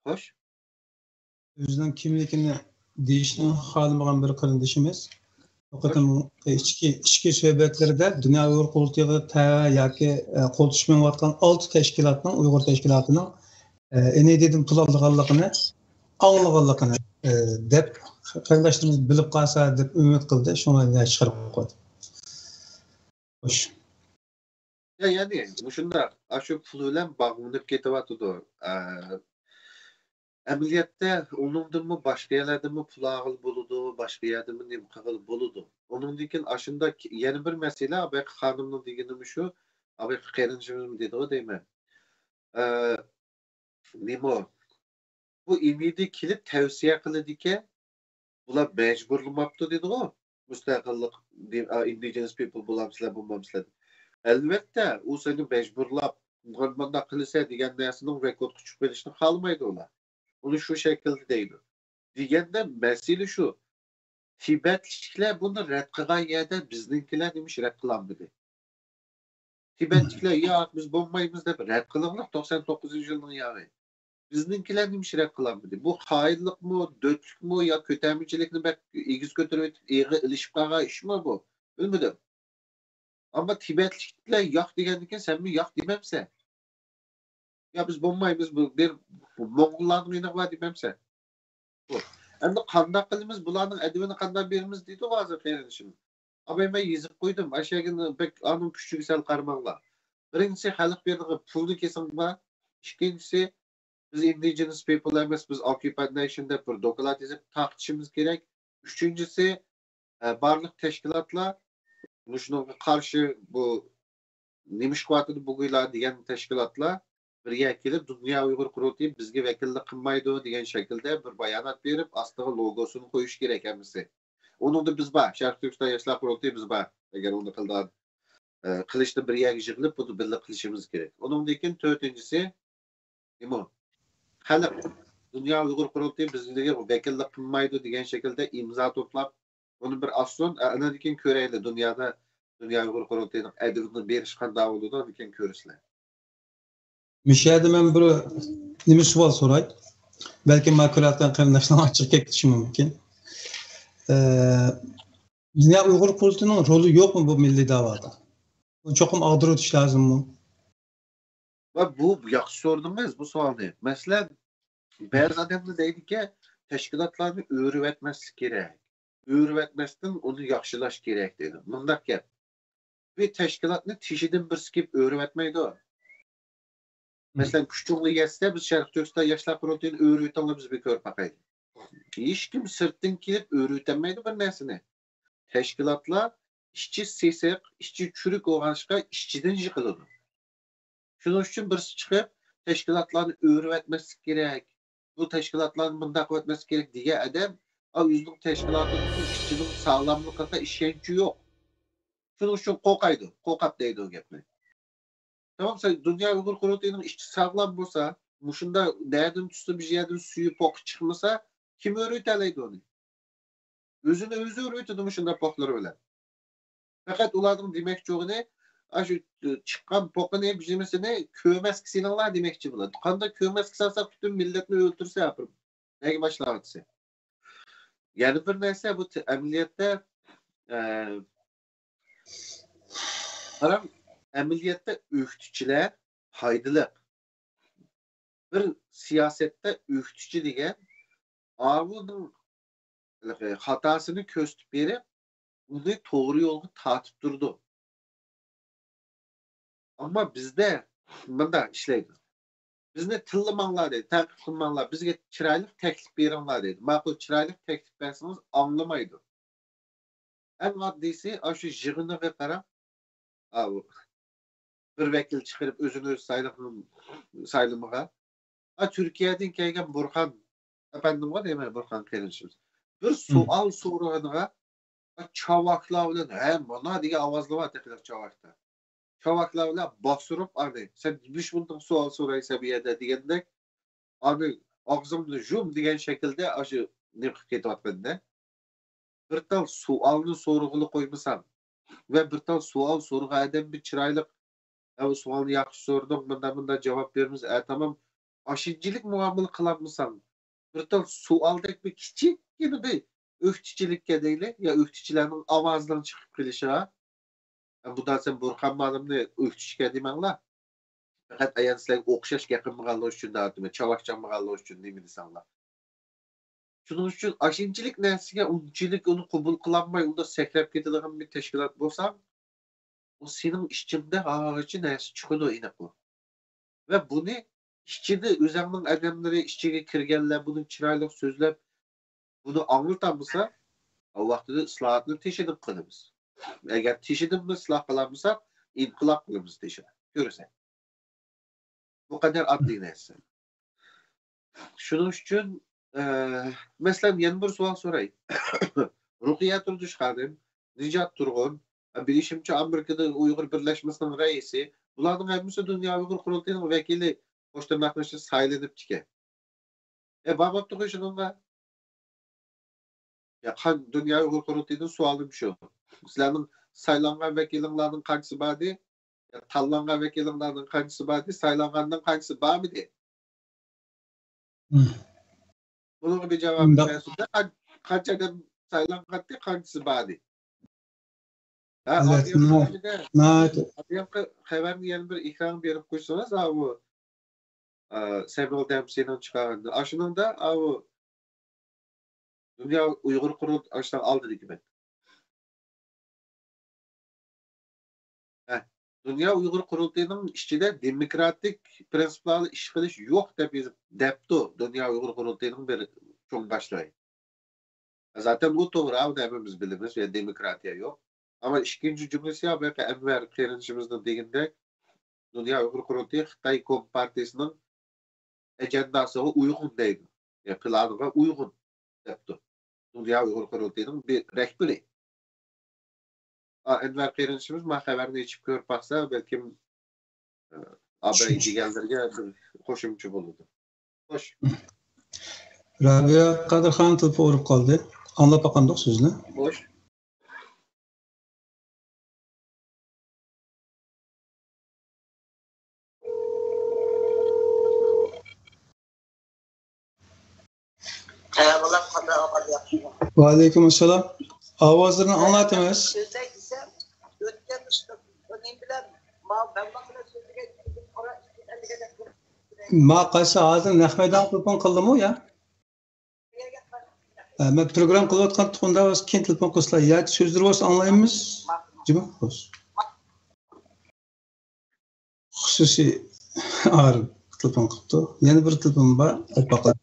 خوش. ئۆزىنىڭ كىملىكىنى دېيىشنى خالىمىغان بىر قېرىندىشىمىز بۇ قېتىم ئىچكى، ئىچكى سۆھبەتلىرىدە دۇنيا ئۇيغۇر قۇرۇلتىيىغا تەۋە ياكى، ئە، قول تۇتۇشۇپ مېڭىۋاتقان ئالتە تەشكىلاتنىڭ، ئۇيغۇر تەشكىلاتىنىڭ، ئە، ئېنىدىدىن پۇل ئالىدىغانلىقىنى ئاڭلىغانلىقىنى، ئە، دەپ، قېرىنداشلىرىمىز بىلىپ قالسا دەپ ئۈمىد قىلدى. شۇڭا چىقىرىپ قويدۇم. خوش. يا، يەنى مۇشۇنداق، ئاشۇ پۇل بىلەن باغلىنىپ كېتىۋاتىدۇ. ئە، ئەمەلىيەتتە ئۇنىڭدىنمۇ باشقا يەرلەردىنمۇ پۇل ئالغىلى بولىدۇ، باشقا يەردىنمۇ نېمە قىلغىلى بولىدۇ. ئۇنىڭدىن كېيىن ئاشۇنداق يەنە بىر مەسىلە، بۇ خانىمنىڭ دېگىنىمۇ شۇ، بۇ قېرىندىشىمىزمۇ دېدىغۇ دەيمەن. ئە، نېمە؟ بۇ ئېنىدى كېلىپ تەۋسىيە قىلىدىكەن، بۇلار مەجبۇرلىماپتۇ دېدىغۇ، مۇستەقىللىق، ئىندىجېنس پىپل بولامسىلەر، بولمامسىلەر دەپ. ئەلۋەتتە، ئۇ سېنى مەجبۇرلاپ، مۇنداق قىلىسەن دېگەن نەرسىنىڭ رېكوردقا چۈشۈپ قېلىشىنى خالىمايدۇ ئۇلار. ئۇنى شۇ شەكىلدە دەيدۇ. دېگەندە مەسىلە شۇ، تىبەتلىكلەر بۇنى رەت قىلغان يەردە بىزنىڭكىلەر نېمىش رەت قىلالمىدى؟ تىبەتلىكلەر، ياق، بىز بولمايمىز دەپ رەت قىلىڭلار، توقسان توققۇزىنچى يىلنىڭ ياغى. بىزنىڭكىلەر نېمىش رەت قىلالمىدى؟ بۇ خائىنلىقمۇ، دۆتلۈكمۇ يا كۆتەرمىچىلىكنى بەك ئېگىز كۆتۈرۈۋېتىپ، ئېغىر ئېلىشىپ قالغان ئىشمۇ بۇ؟ بىلمىدىم. ئەمما تىبەتلىكلەر ياق دېگەندىكىن، سەنمۇ ياق دېمەمسەن. يا بىز بولمايمىز، بۇ بىر موڭغۇللارنىڭ يېنىغا بار دېمەمسەن. بۇ. ئەمدى قانداق قىلىمىز، بۇلارنىڭ ئەدىپىنى قانداق بېرىمىز دېدىغۇ ھازىر قېرىندىشىم. ئاباي، مەن يېزىپ قويدۇم. ئاشۇ يەرگە بەك ئانىڭ كۈچىگە سەل قارىماڭلار. بىرىنچىسى، خەلق بېرىدىغان پۇلنى كېسىڭلار. ئىككىنچىسى، بىز ئىندىجېنس پىپل ئەمەس، بىز ئوكيۇپايد نېشن دەپ بىر دوكلات يېزىپ تارقىتىشىمىز كېرەك. ئۈچىنچىسى، ئە، بارلىق تەشكىلاتلار مۇشۇنىڭغا قارشى بۇ نېمە ئىش قىلىۋاتىدۇ بۇگۇيلار دېگەن تەشكىلاتلار بىر يەرگە كېلىپ، دۇنيا ئۇيغۇر قۇرۇلتىيى بىزگە ۋەكىللىك قىلمايدۇ دېگەن شەكىلدە بىر بايانات بېرىپ، ئاستىغا لوگوسىنى قويۇش كېرەك ھەممىسى. ئۇنىڭدا بىز بار، شەرقىي تۈركىستان ياشلار قۇرۇلتىيى بىز بار. ئەگەر ئۇنى قىلىدىغان، ئە، قىلىشتا بىر يەرگە يىغىلىپ، بۇنى بىللە قىلىشىمىز كېرەك. ئۇنىڭدىن كېيىن تۆتىنچىسى، نېمە؟ خەلق، دۇنيا ئۇيغۇر قۇرۇلتىيى بىزگە ۋەكىللىك قىلمايدۇ دېگەن شەكىلدە ئىمزا توپلاپ، ئۇنى بىر ئالسۇن، ئە، ئاندىن كېيىن كۆرەيلى، دۇنيادا، دۇنيا ئۇيغۇر قۇرۇلتىيىنىڭ ئەدىپىنى بېرىش قانداق بولىدۇ، ئاندىن كېيىن كۆرىسىلەر. مۇشۇ يەردە مەن بىر نېمە سوئال سوراي. بەلكىم مانا كۆرۈۋاتقان قېرىنداشلار ئاچچىقى كېلىپ كېتىشى مۇمكىن. ئە، دۇنيا ئۇيغۇر قۇرۇلتىيىنىڭ رولى يوقمۇ بۇ مىللىي داۋادا؟ بۇنى چوقۇم ئاغدۇرۇۋېتىش لازىممۇ؟ ۋە بۇ ياخشى سورىدىڭىز بۇ سوئالنى. مەسىلەن، بەزى ئادەملەر دەيدىكى، تەشكىلاتلارنى ئۆرۈۋەتمەسلىك كېرەك. ئۆرۈۋەتمەستىن ئۇنى ياخشىلاش كېرەك دەيدۇ. مۇنداق گەپ. بىر تەشكىلاتنى تېشىدىن بىرسى كېلىپ ئۆرۈۋەتمەيدۇ. مەسىلەن، كۈچۈڭلار يەتسە، بىز شەرقىي تۈركىستان ياشلار قۇرۇلتىيىنى ئۆرۈۋېتىڭلار، بىز بىر كۆرۈپ باقايلى. ھېچكىم سىرتتىن كېلىپ ئۆرۈۋېتەلمەيدۇ بىر نەرسىنى. تەشكىلاتلار ئىچى سېسىق، ئىچى چۈرۈك بولغاچقا، ئىچىدىن يىقىلىدۇ. شۇنىڭ ئۈچۈن بىرسى چىقىپ، تەشكىلاتلارنى ئۆرۈۋەتمەسلىك كېرەك. بۇ تەشكىلاتلارنى مۇنداق قىلىۋەتمەسلىك كېرەك دېگەن ئادەم، ئا، ئۆزىنىڭ تەشكىلاتىنىڭ ئىچىنىڭ ساغلاملىقىغا ئىشەنچى يوق. شۇنىڭ ئۈچۈن قورقايدۇ، قورقاپ دەيدۇ ئۇ گەپنى. تامام، سەن دۇنيا ئۇيغۇر قۇرۇلتىيىنىڭ ئىچى ساغلام بولسا، مۇشۇنداق نەدىن تۇتسا بىر يەردىن سۈيى پوقى چىقمىسا، كىم ئۆرۈۋېتەلەيدۇ ئۇنى؟ ئۆزىنى ئۆزى ئۆرۈۋېتىدۇ مۇشۇنداق پوقلىرى بىلەن. پەقەت ئۇلارنىڭ دېمەكچى بولغىنى، ئاشۇ چىققان پوقىنى، بىر نېمىسىنى كۆرمەسكە سېلىڭلار دېمەكچى بولىدۇ. قانداق كۆرمەسكە سالساق، پۈتۈن مىللەتنى ئۆلتۈرسە، ئاپىرىم. نەگە باشلاۋاتىسەن؟ يەنە بىر نەرسە، بۇ تە-، ئەمەلىيەتتە، ئە، قاراڭ، ئەمەلىيەتتە ئۆكتىچىلەر پايدىلىق. بىر سىياسەتتە ئۆكتىچى دېگەن ئاۋۇنىڭ خاتاسىنى كۆرسىتىپ بېرىپ، ئۇنى توغرا يولغا تارتىپ تۇرىدۇ. ئەمما بىزدە مۇنداق ئىشلەيدۇ. بىزنى تىللىماڭلار دەيدۇ، تەنقىد قىلماڭلار، بىزگە چىرايلىق تەكلىپ بېرىڭلار دەيدۇ. ماقۇل، چىرايلىق تەكلىپ بەرسىڭىز ئاڭلىمايدۇ. ئەڭ ئاددىيسى، ئاشۇ يىغىنىغا قاراڭ. ئاۋۇ. بىر ۋەكىل چىقىرىپ ئۆزىنى ئۆزى سايلىغان، سايلىمىغان. ھا، تۈركىيەدىن كەلگەن بۇرخان ئەپەندىمغا دەيمەن، بۇرخان قېرىندىشىمىز. بىر سوئال سورىغىنىغا چاۋاكلار بىلەن، ھە، مانا دېگەن ئاۋازلار بار تېخى چاۋاكتا. چاۋاكلار بىلەن باستۇرۇپ ئانى، سەن مۇشۇنداق سوئال سورايسەن بۇ يەردە دېگەندەك، ئانى ئاغزىڭنى يۇم دېگەن شەكىلدە ئاشۇ نېمە قىلىپ كېتىۋاتقىنىدە. بىر تال سوئالنى سورىغىلى قويمىساڭ ۋە بىر تال سوئال سورىغان ئادەم بىر چىرايلىق، ھە، بۇ سوئالنى ياخشى سورىدىڭ، مۇنداق، مۇنداق جاۋاب بېرىمىز، ئە، تامام. ئاشۇنچىلىك مۇئامىلە قىلالمىساڭ، بىر تال سوئالدەك بىر كىچىككىنە بىر ئۆكتىچىلىككە دەيلى، يا ئۆكتىچىلەرنىڭ ئاۋازىنىڭ چىقىپ قېلىشىغا، ھە، بۇدا سەن بۇرخان مالىمنى ئۆكتىچىكەن دېمەڭلار. پەقەت ئايان سىلەرگە ئوخشاش گەپ قىلمىغانلىقى ئۈچۈن دەۋاتىمەن، چاۋاك چالمىغانلىقى ئۈچۈن نېمە دېسەڭلار. شۇنىڭ ئۈچۈن ئاشۇنچىلىك نەرسىگە ئۇنچىلىك ئۇنى قوبۇل قىلالماي، ئۇنداق سەكرەپ كېتىدىغان بىر تەشكىلات بولساڭ، ئۇ سېنىڭ ئىچىڭدە ھازىرچە نەرسە چىقىدۇ ئېنىقلا. ۋە بۇنى ئىچىدە ئۆزەڭنىڭ ئادەملىرى ئىچىگە كىرگەنلەر بۇنى چىرايلىق سۆزلەپ، بۇنى ئاڭلىتالمىسا، ئۇ ۋاقتىدا ئىسلاھاتنى تېشىدىن قىلىمىز. ئەگەر تېشىدىنمۇ ئىسلاھ قىلالمىساق، ئىنقىلاب قىلىمىز تېشىدىن. كۆرىسەن. بۇ قەدەر ئاددىي نەرسە. شۇنىڭ ئۈچۈن، ئە، مەسىلەن، يەنە بىر سوئال سوراي. رۇقىيە تۇردۇش خانىم، نىجات تۇرغۇن، بىلىشىمچە، ئامېرىكىدا ئۇيغۇر بىرلەشمىسىنىڭ رەئىسى، بۇلارنىڭ ھەممىسى دۇنيا ئۇيغۇر قۇرۇلتىيىنىڭ ۋەكىلى، قوش تىرناقنىڭ ئىچىدە سايلىنىپتىكەن. ئە، بارماپتىغۇ شۇنىڭغا؟ يا، قان-، دۇنيا ئۇيغۇر قۇرۇلتىيىدىن سوئالىم شۇ. سىلەرنىڭ سايلانغان ۋەكىلىڭلارنىڭ قانچىسى باردى؟ يا، تاللانغان ۋەكىلىڭلارنىڭ قانچىسى باردى؟ سايلانغاننىڭ قانچىسى بارمىدى؟ بۇنىڭغا بىر جاۋاب بەرسىڭىز، قان-، قانچە ئادەم سايلانغانتى، قانچىسى باردى؟ ھە، ئادىل، ناھايىتى، ناھايىتى. ئادىل خەۋەرنى يەنە بىر ئېكرانغا بېرىپ قويسىڭىز، ھە، ئۇ، ئە، سەمىئۇل دەمسىنىڭ چىقارغىنىنى. ئاشۇنىڭدا، ئە، ئۇ دۇنيا ئۇيغۇر قۇرۇلتىيى ئاشۇنىڭ ئالدىدىكى بەت. ھە، دۇنيا ئۇيغۇر قۇرۇلتىيىنىڭ ئىچىدە دېموكراتىك پىرىنسىپلاردا ئىش قىلىش يوق دەپ يېزىپ، دەپتۇ دۇنيا ئۇيغۇر قۇرۇلتىيىنىڭ بىر چوڭ باشلىقى. زاتەن بۇ توغرا، بۇنى ھەممىمىز بىلىمىز، يەنى دېموكراتىيە يوق. ئەمما ئىككىنچى جۈملىسى، يا، بۇ يەردە ئەنۋەر قېرىندىشىمىزنىڭ دېگىنىدەك، دۇنيا ئۇيغۇر قۇرۇلتىيى خىتاي كومپارتىيىسىنىڭ ئەجەنداسىغا ئۇيغۇن دەيدۇ. يا، پىلانىغا ئۇيغۇن دەپتۇ. دۇنيا ئۇيغۇر قۇرۇلتىيىنىڭ بىر رەھبىرى. ئا، ئەنۋەر قېرىندىشىمىز ما خەۋەرنى ئېچىپ كۆرۈپ باقسا، بەلكىم، ئە، ئاباي دېگەنلىرىگە بىر قوشۇمچە بولىدۇ. خوش. رابىيە قادىر خانىم تېلېفون ئۇرۇپ قالدى. ئاڭلاپ باقامدۇق سۆزىنى؟ خوش. ۋەئەلەيكۇم ئەسسالام. ئاۋازلىرىنى ئاڭلاتىمىز. ما قايسى ھازىر نەق مەيدان تېلېفون قىلدىمۇ يا؟ ئە، مەن پروگرامما قىلىۋاتقان تۇخۇمدا كېيىن تېلېفون قىلسىلا ياكى سۆزلىرى بولسا ئاڭلايمىز. جىمىق بولسۇن. خۇسۇسىي ئارىم تېلېفون قىپتۇ. يەنە بىر تېلېفون بار. ئاچىپ باقاي.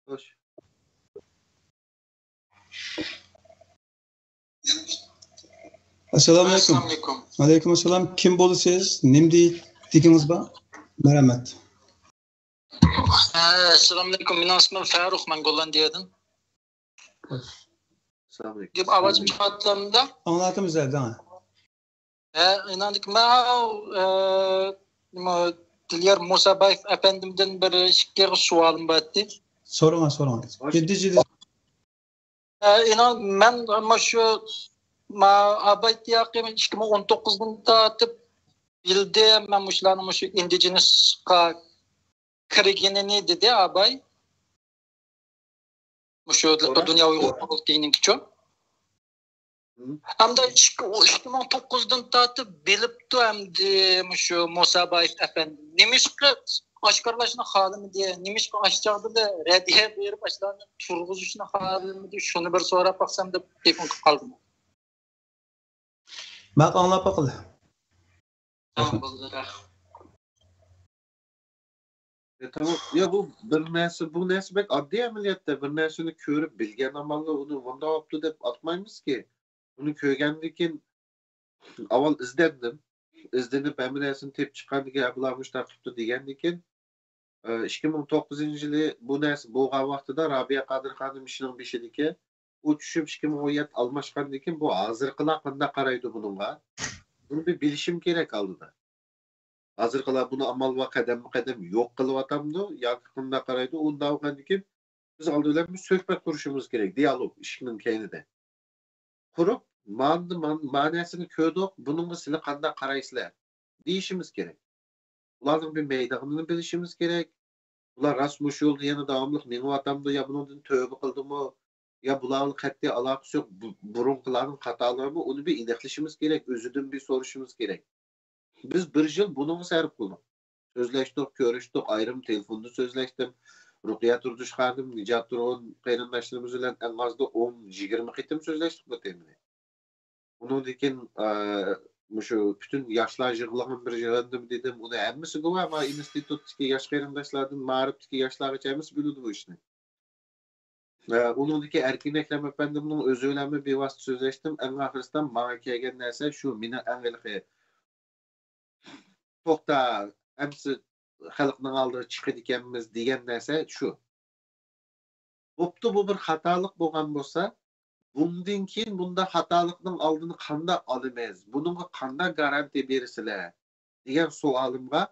خوش. ئەسسالامۇئەلەيكۇم. ئەسسالامۇئەلەيكۇم. ۋەئەلەيكۇم ئەسسالام. كىم بولىسىز؟ نېمە دېگىنىڭىز بار؟ مەرھەمەت. ئەسسالامۇئەلەيكۇم. مېنىڭ ئىسمىم فەرۇق، مەن گوللاندىيەدىن. ئەسسالامۇئەلەيكۇم. گەپ ئاۋازىم چىقىۋاتامدا؟ ئاڭلاتىمىز، ھە، دەڭ. ھە، ئىناندىكىن، مەن، ئە، نېمە، دىليار مۇسابايېف ئەپەندىمدىن بىر ئىككى سوئالىم بار ئىدى. سورىڭا، سورىڭا. جىددىي، جىددىي. ئە، ئىنان، مەن مۇشۇ، ما، ئاباي تىياقى ئىككى مىڭ ئون توققۇزدىن تارتىپ بىلدىم، مەن مۇشۇلارنىڭ مۇشۇ ئىندىجېنۇسقا كىرگىنىنى دېدى ئاباي. مۇشۇ دۇنيا ئۇيغۇر قۇرۇلتىيىنىڭكىچۇ. ھەمدە ئىككى، ئىككى مىڭ توققۇزدىن تارتىپ بىلىپتۇ، ئەمدى مۇشۇ مۇسابايېف ئەپەندى نېمىشقا ئاشكارىلاشنى خالىمىدى، نېمىشقا ئاشۇ چاغدىلا رەددىيە بېرىپ، ئاشۇلارنى تۇرغۇزۇشنى خالىمىدى، شۇنى بىر سوراپ باقسام دەپ تېلېفون قىلىپ قالدىم. ماقۇل، ئاڭلاپ باقىلى. ھە، بولدى، رەھمەت. يا، تامام. يا، بۇ بىر نەرسە، بۇ نەرسە بەك ئاددىي ئەمەلىيەتتە. بىر نەرسىنى كۆرۈپ بىلگەن ئاماللا ئۇنى مۇنداق بوپتۇ دەپ ئاتمايمىزكى. ئۇنى كۆرگەندىن كېيىن ئاۋۋال ئىزدەندىم. ئىزدىنىپ ھەممە نەرسىنى تېپىپ چىققاندىن كېيىن، بۇلار مۇشۇنداق قىپتۇ دېگەندىن كېيىن، ئىككى مىڭ توققۇزىنچى يىلى بۇ نەرسە بولغان ۋاقتىدا رابىيە قادىر خانىم ئىشىنىڭ بېشىدىكى، ئۇ چۈشۈپ ئىككى مىڭ ئون يەتتە ئالماشقاندىن كېيىن، بۇ ھازىرقىلار قانداق قارايدۇ بۇنىڭغا؟ بۇنى بىر بىلىشىم كېرەك ئالدىدا. ھازىرقىلار بۇنى ئامال بار قەدەممۇ قەدەم يوق قىلىۋاتامدۇ ياكى قانداق قارايدۇ؟ ئۇنداق بولغاندىن كېيىن، بىز ئالدى بىلەن بىر سۆھبەت قۇرۇشىمىز كېرەك، دىيالوگ ئىشىكنىڭ كەينىدە. قۇرۇپ، مانا، مانا، مانا نەرسىنى كۆردۇق، بۇنىڭغا سىلەر قانداق قارايسىلەر؟ دېيىشىمىز كېرەك. ئۇلارنىڭ بىر مەيدانىنى بىلىشىمىز كېرەك. بۇلار راست مۇشۇ يولدا يەنە داۋاملىق مېڭىۋاتامدۇ يا بۇنىڭدىن تۆبە قىلدىمۇ؟ يا بۇلار بىلەن قەتئىي ئالاقىسى يوق، بۇ-، بۇرۇنقىلارنىڭ خاتالىقىمۇ؟ ئۇنى بىر ئېنىقلىشىمىز كېرەك، ئۆزىدىن بىر سورىشىمىز كېرەك. بىز بىر يىل بۇنىڭغا سەرپ قىلدۇق. سۆزلەشتۇق، كۆرۈشتۇق، ئايرىم تېلېفوندا سۆزلەشتىم. رۇقىيە تۇردۇش خانىم، نىجات تۇرغۇن قېرىنداشلىرىمىز بىلەن ئەڭ ئازدا ئون، يىگىرمە قېتىم سۆزلەشتۇق بۇ تېمىنى. ئۇنىڭدىن كېيىن، ئە، مۇشۇ پۈتۈن ياشلار يىغلىغان بىر يىغىندىمۇ دېدىم. ئۇنى ھەممىسى گۇۋاھ، مانا ئىنستىتۇتتىكى ياش قېرىنداشلاردىن مائارىپتىكى ياشلارغىچە ھەممىسى بىلىدۇ بۇ ئىشنى. ئە، ئۇنىڭدىكى ئەركىن ئەكرەم ئەپەندىمنىڭ ئۆزى بىلەنمۇ بىۋاسىتە سۆزلەشتىم. ئەڭ ئاخىرسىدا ماڭا كەلگەن نەرسە شۇ، مېنىڭ ئەڭ ھېلىقى توختا، ئەمسە خەلقنىڭ ئالدىغا چىقىدىكەنمىز دېگەن نەرسە شۇ. بوپتۇ، بۇ بىر خاتالىق بولغان بولسا، بۇندىن كېيىن بۇنداق خاتالىقنىڭ ئالدىنى قانداق ئالىمىز؟ بۇنىڭغا قانداق گارانتىيە بېرىسىلەر؟ دېگەن سوئالىمغا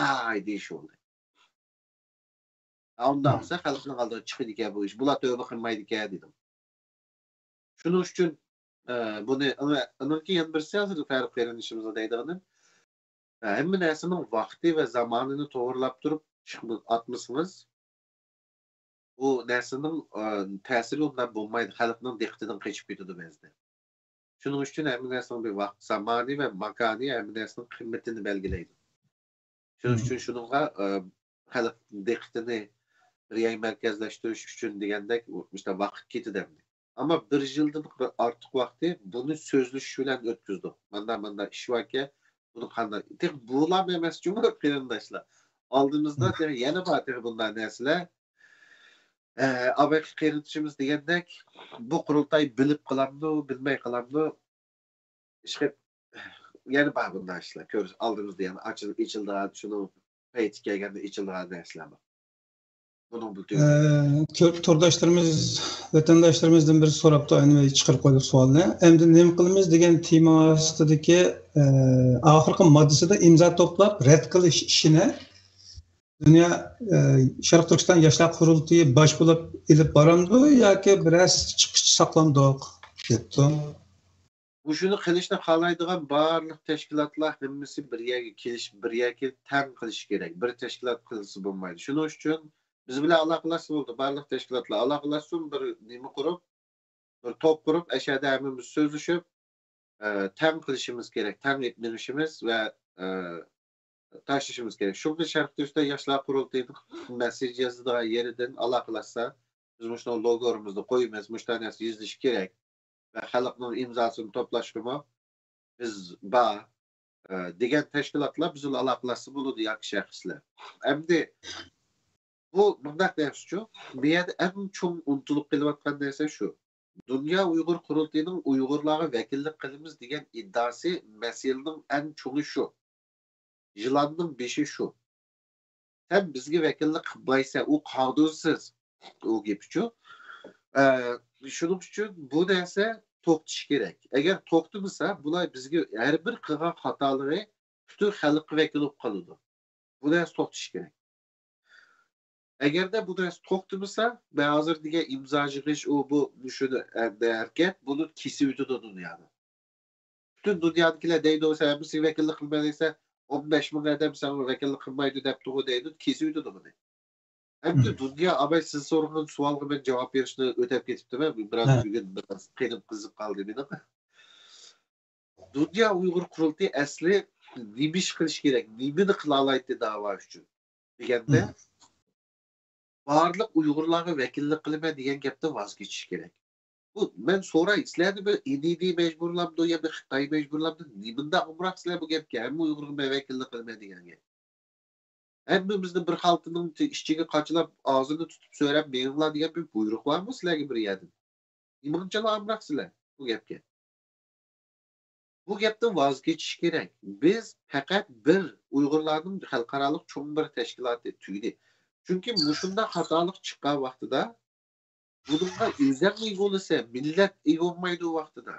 ئاي دېيىش بولدى. ئۇنداق بولسا خەلقنىڭ ئالدىغا چىقىدىكەن بۇ ئىش. بۇلار تۆبە قىلمايدىكەن دېدىم. شۇنىڭ ئۈچۈن، ئە، بۇنى، ئۇنىڭكى يەنە بىرسى ھازىر فەرۇق قېرىندىشىمىزغا دەيدىغىنىم، ئە، ھەممە نەرسىنىڭ ۋاقتى ۋە زامانىنى توغرىلاپ تۇرۇپ ئىشقا ئاتمىسىڭىز، بۇ نەرسىنىڭ، ئە، تەسىرى ئۇنداق بولمايدۇ، خەلقنىڭ دىققىتىدىن قېچىپ كېتىدۇ بەزىدە. شۇنىڭ ئۈچۈن ھەممە نەرسىنىڭ بىر ۋاقىت، زامانى ۋە ماكانى ھەممە نەرسىنىڭ قىممىتىنى بەلگىلەيدۇ. شۇنىڭ ئۈچۈن شۇنىڭغا، ئە، خەلق دىققىتىنى بىر يەرگە مەركەزلەشتۈرۈش ئۈچۈن دېگەندەك، مۇشۇنداق ۋاقىت كېتىدۇ ئەمدى. ئەمما بىر يىلدىن بىر ئارتۇق ۋاقتى بۇنى سۆزلىشىش بىلەن ئۆتكۈزدۇق. ماندا، ماندا ئىش باركەن، بۇنى قانداق؟ تېخى بۇلام ئەمەس جۇمۇ قېرىنداشلار. ئالدىمىزدا تېخى يەنە بار تېخى بۇنداق نەرسىلەر. ئە، ئاباقى قېرىندىشىمىز دېگەندەك، بۇ قۇرۇلتاي بىلىپ قىلامدۇ، بىلمەي قىلامدۇ؟ ئىشقىلىپ، يەنە بار بۇنداق ئىشلار. كۆرۈش ئالدىمىزدا يەنە ئاچىل-، ئېچىلىدىغان، شۇنىڭ پەيتى كەلگەندە ئېچىلىدىغان نەرسىلەر بار. بۇنىڭ بىلەن تۈگىمەيدۇ. ئە، تور-، تورداشلىرىمىز، ۋەتەنداشلىرىمىزدىن بىرسى سوراپتۇ، ئەنىۋى چىقىرىپ قويدۇق سوئالنى. ئەمدى نېمە قىلىمىز دېگەن تېما ئاستىدىكى، ئە، ئاخىرقى ماددىسىدا ئىمزا توپلاپ رەت قىلىش ئىشىنى دۇنيا، ئە، شەرقىي تۈركىستان ياشلار قۇرۇلتىيى باش بولۇپ ئېلىپ بارامدۇ ياكى بىرەر چىقىش ساقلامدۇق دەپتۇ. مۇشۇنى قىلىشنى خالايدىغان بارلىق تەشكىلاتلار ھەممىسى بىر يەرگە كېلىشىپ، بىر يەرگە تەڭ قىلىشى كېرەك. بىر تەشكىلات قىلسا بولمايدۇ. شۇنىڭ ئۈچۈن بىز بىلەن ئالاقىلاشسا بولدى. بارلىق تەشكىلاتلار ئالاقىلاشسۇن، بىر نېمە قۇرۇپ، بىر توپ قۇرۇپ، ئەشەدە ھەممىمىز سۆزلىشىپ، ئە، تەڭ قىلىشىمىز كېرەك، تەڭ مېڭىشىمىز ۋە، ئە، تاشلىشىمىز كېرەك. شۇڭا شەرقىي تۈركىستان ياشلار قۇرۇلتىيىنىڭ مەسسىجى يازىدىغان يېرىدىن ئالاقىلاشسا، بىز مۇشۇنىڭ لوگورىمىزنى قويىمىز، مۇشۇنداق نەرسە يېزىلىشى كېرەك ۋە خەلقنىڭ ئىمزاسىنى توپلاشقىمۇ بىز بار، ئە، دېگەن تەشكىلاتلار بىز بىلەن ئالاقىلاشسا بولىدۇ ياكى شەخسلەر. ئەمدى بۇ مۇنداق نەرسىچۇ، بۇ يەردە ئەڭ چوڭ ئۇنتۇلۇپ قېلىۋاتقان نەرسە شۇ. دۇنيا ئۇيغۇر قۇرۇلتىيىنىڭ ئۇيغۇرلارغا ۋەكىللىك قىلىمىز دېگەن ئىددىئاسى مەسىلىنىڭ ئەڭ چوڭى شۇ. يىلاننىڭ بېشى شۇ. سەن بىزگە ۋەكىللىك قىلمايسەن، ئۇ قانۇنسىز. ئۇ گېپىچۇ. ئە، شۇنىڭ ئۈچۈن بۇ نەرسە توختىشى كېرەك. ئەگەر توختىمىسا، بۇلار بىزگە ھەر بىر قىلغان خاتالىقى پۈتۈن خەلققە ۋەكىل بولۇپ قالىدۇ. بۇ نەرسە توختىشى كېرەك. ئەگەردە بۇ نەرسە توختىمىسا، مەن ھازىر دېگەن ئىمزا يىغىش، ئۇ بۇ، مۇشۇنى، ئە، ھەرىكەت، بۇنى كېسىۋېتىدۇ دۇنيانى. پۈتۈن دۇنيادىكىلەر دەيدۇ، سەن ھەممىسىگە ۋەكىللىك قىلمايسەن، ئون بەش مىڭ ئادەم ساڭا ۋەكىللىك قىلمايدۇ دەپتۇغۇ دەيدۇ، كېسىۋېتىدۇ بۇنى. ئەمدى دۇنيا ئاباي سىز سورىغان سوئالغا مەن جاۋاب بېرىشنى ئۆتەپ كېتىپتىمەن. بىراز بۈگۈن بىراز قېنىم قىزىپ قالدى مېنىڭ. دۇنيا ئۇيغۇر قۇرۇلتىيى ئەسلى نېمە ئىش قىلىش كېرەك، نېمىنى قىلالايتتى داۋا ئۈچۈن دېگەندە، بارلىق ئۇيغۇرلارغا ۋەكىللىك قىلىمەن دېگەن گەپتىن ۋاز كېچىش كېرەك. بۇ، مەن سوراي، سىلەرنى بىر ئىنىدى مەجبۇرلامدۇ يا بىر خىتاي مەجبۇرلامدۇ؟ نېمانداق ئامراق سىلەر بۇ گەپكە؟ ھەممە ئۇيغۇرغا مەن ۋەكىللىك قىلىمەن دېگەنگە. ھەممىمىزنى بىر خالتىنىڭ ئىچىگە قاچىلاپ، ئاغزىنى تۇتۇپ سۆرەپ مېڭىڭلار دېگەن بىر بۇيرۇق بارمۇ سىلەرگە بىر يەردىن؟ نېمانچىلا ئامراق سىلەر بۇ گەپكە؟ بۇ گەپتىن ۋاز كېچىش كېرەك. بىز پەقەت بىر ئۇيغۇرلارنىڭ خەلقئارالىق چوڭ بىر تەشكىلاتى تۈگىدى. چۈنكى مۇشۇنداق خاتالىق چىققان ۋاقتىدا بۇنىڭغا ئۆزەڭ ئىگە بولىسەن، مىللەت ئىگە بولمايدۇ ۋاقتىدا.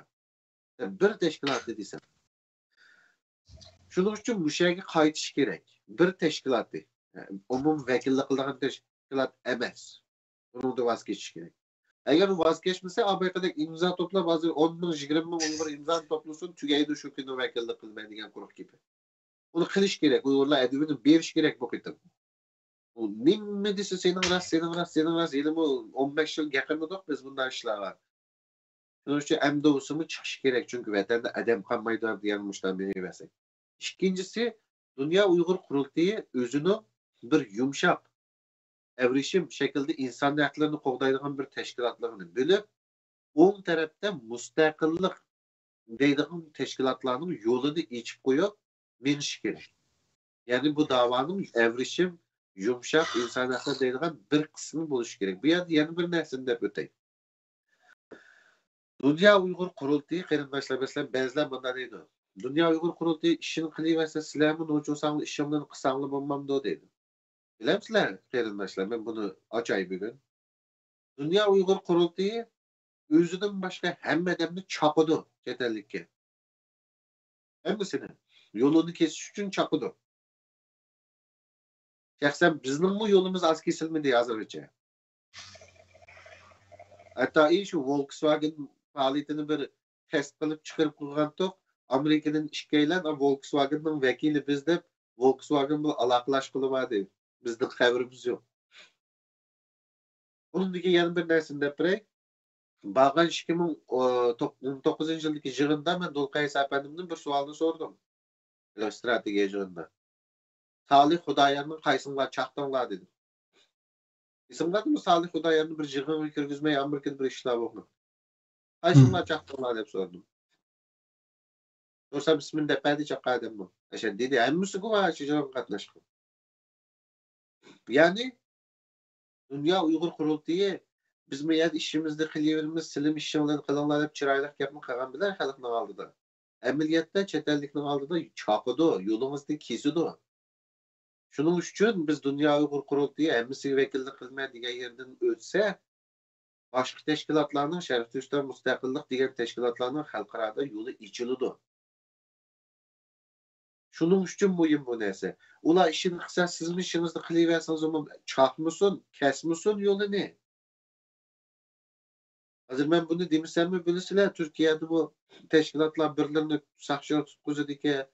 سەن بىر تەشكىلاتى دېسەم. شۇنىڭ ئۈچۈن مۇشۇ يەرگە قايتىش كېرەك. بىر تەشكىلاتى. ئومۇم ۋەكىللىك قىلىدىغان تەشكىلات ئەمەس. بۇنىڭدىن ۋاز كېچىش كېرەك. ئەگەر ۋاز كەچمىسە، ئابايقىدەك ئىمزا توپلاپ، ھازىر ئون مىڭ، يىگىرمە مىڭ ئۇيغۇر ئىمزانى توپلىسۇن، تۈگەيدۇ شۇ كۈنى ۋەكىللىك قىلىمەن دېگەن قۇرۇق گېپى. ئۇنى قىلىش كېرەك، ئۇيغۇرلار ئەدىبىنى بېرىش كېرەك بۇ قېتىم. ئۇ نېمە دېسە، سېنىڭ راست، سېنىڭ راست، سېنىڭ راست، ھېلىمۇ ئون بەش يىل گەپ قىلمىدۇق بىز بۇنداق ئىشلارغا. شۇنىڭ ئۈچۈن ئەمدى بولسىمۇ چىقىشى كېرەك، چۈنكى ۋەتەندە ئادەم قالمايدۇ دېگەن مۇشۇنداق مېڭىۋەرسەك. ئىككىنچىسى، دۇنيا ئۇيغۇر قۇرۇلتىيى ئۆزىنىڭ بىر يۇمشاق، ئەۋرىشىم شەكىلدە ئىنسان ھەقلىرىنى قوغدايدىغان بىر تەشكىلاتلىقىنى بىلىپ، ئوڭ تەرەپتە مۇستەقىللىق دەيدىغان تەشكىلاتلارنىڭ يولىنى ئېچىپ قويۇپ مېڭىشى كېرەك. يەنى بۇ داۋانىڭ ئەۋرىشىم، يۇمشاق، ئىنسان ھەقلىرى دەيدىغان بىر قىسمى بولۇشى كېرەك. بۇ يەردە يەنە بىر نەرسىنى دەپ ئۆتەي. دۇنيا ئۇيغۇر قۇرۇلتىيى، قېرىنداشلار، مەسىلەن، بەزىلەر مۇنداق دەيدۇ، دۇنيا ئۇيغۇر قۇرۇلتىيى ئىشىنى قىلىۋەرسە، سىلەرمۇ نوچى بولساڭلار، ئىشىڭلارنى قىلساڭلار بولمامدۇ دەيدۇ. بىلەمسىلەر، قېرىنداشلار، مەن بۇنى ئاچاي بۈگۈن. دۇنيا ئۇيغۇر قۇرۇلتىيى ئۆزىدىن باشقا ھەممە ئادەمنى چاقىدۇ چەت ئەللىككە. ھەممىسىنى يولىنى كېسىش ئۈچۈن چاقىدۇ. شەخسەن بىزنىڭمۇ يولىمىز ئاز كېسىلمىدى ھازىرغىچە. ھەتتا ئى شۇ ۋولكسۋاگېن پائالىيىتىنى بىر تەست قىلىپ چىقىرىپ قويغانتۇق. ئامېرىكىدىن ئىككىيلەن ۋولكسۋاگېننىڭ ۋەكىلى بىز دەپ، ۋولكسۋاگېن بىلەن ئالاقىلەشكىلى باردى. بىزنىڭ خەۋىرىمىز يوق. ئۇنىڭدىن كېيىن يەنە بىر نەرسىنى دەپ بېرەي. بارغان ئىككى مىڭ ئون توققۇزىنچى يىلدىكى يىغىندا مەن دولقۇن ئەيسا ئەپەندىمدىن بىر سوئالنى سورىدىم. ئىستراتېگىيە يىغىنىدا. سالىھ خۇدايارنى قايسىڭلار چاقتىڭلار دېدىم. ئېسىڭلاردىمۇ، سالىھ خۇدايارنى بىر يىغىنغا كىرگۈزمەي، ئامېرىكىدا بىر ئىشلار بولغان. قايسىڭلار چاقتىڭلار دەپ سورىدىم. سورىسام، ئىسمىنى دەپ بەردى چاققان ئادەممۇ. ئەشەددى دېدى، ھەممىسىگە بار شۇ يىغىنغا قاتناشقان. يەنى، دۇنيا ئۇيغۇر قۇرۇلتىيى، بىز بۇ يەردە ئىشىمىزنى قىلىۋېرىمىز، سىلىم ئىشىڭلارنى قىلىڭلار دەپ چىرايلىق گەپنى قىلغان بىلەن خەلقنىڭ ئالدىدا. ئەمەلىيەتتە چەت ئەللىكنىڭ ئالدىدا چاقىدۇ، يولىڭىزنى كېسىدۇ. شۇنىڭ ئۈچۈن بىز دۇنيا ئۇيغۇر قۇرۇلتىيى ھەممىسىگە ۋەكىللىك قىلىمەن دېگەن يېرىدىن ئۆتسە، باشقا تەشكىلاتلارنىڭ، شەرقىي تۈركىستان مۇستەقىللىق دېگەن تەشكىلاتلارنىڭ خەلقئارادا يولى ئېچىلىدۇ. شۇنىڭ ئۈچۈن مۇھىم بۇ نەرسە. ئۇلار ئىشىنى قىلسا، سىزمۇ ئىشىڭىزنى قىلىۋەرسىڭىز، ئۇمۇ چاقمىسۇن، كەسمىسۇن يولىنى. ھازىر مەن بۇنى دېمىسەممۇ بىلىسىلەر، تۈركىيەدە بۇ تەشكىلاتلار بىرلىرىنى ساقچىلار تۇتقۇزىدىكەن،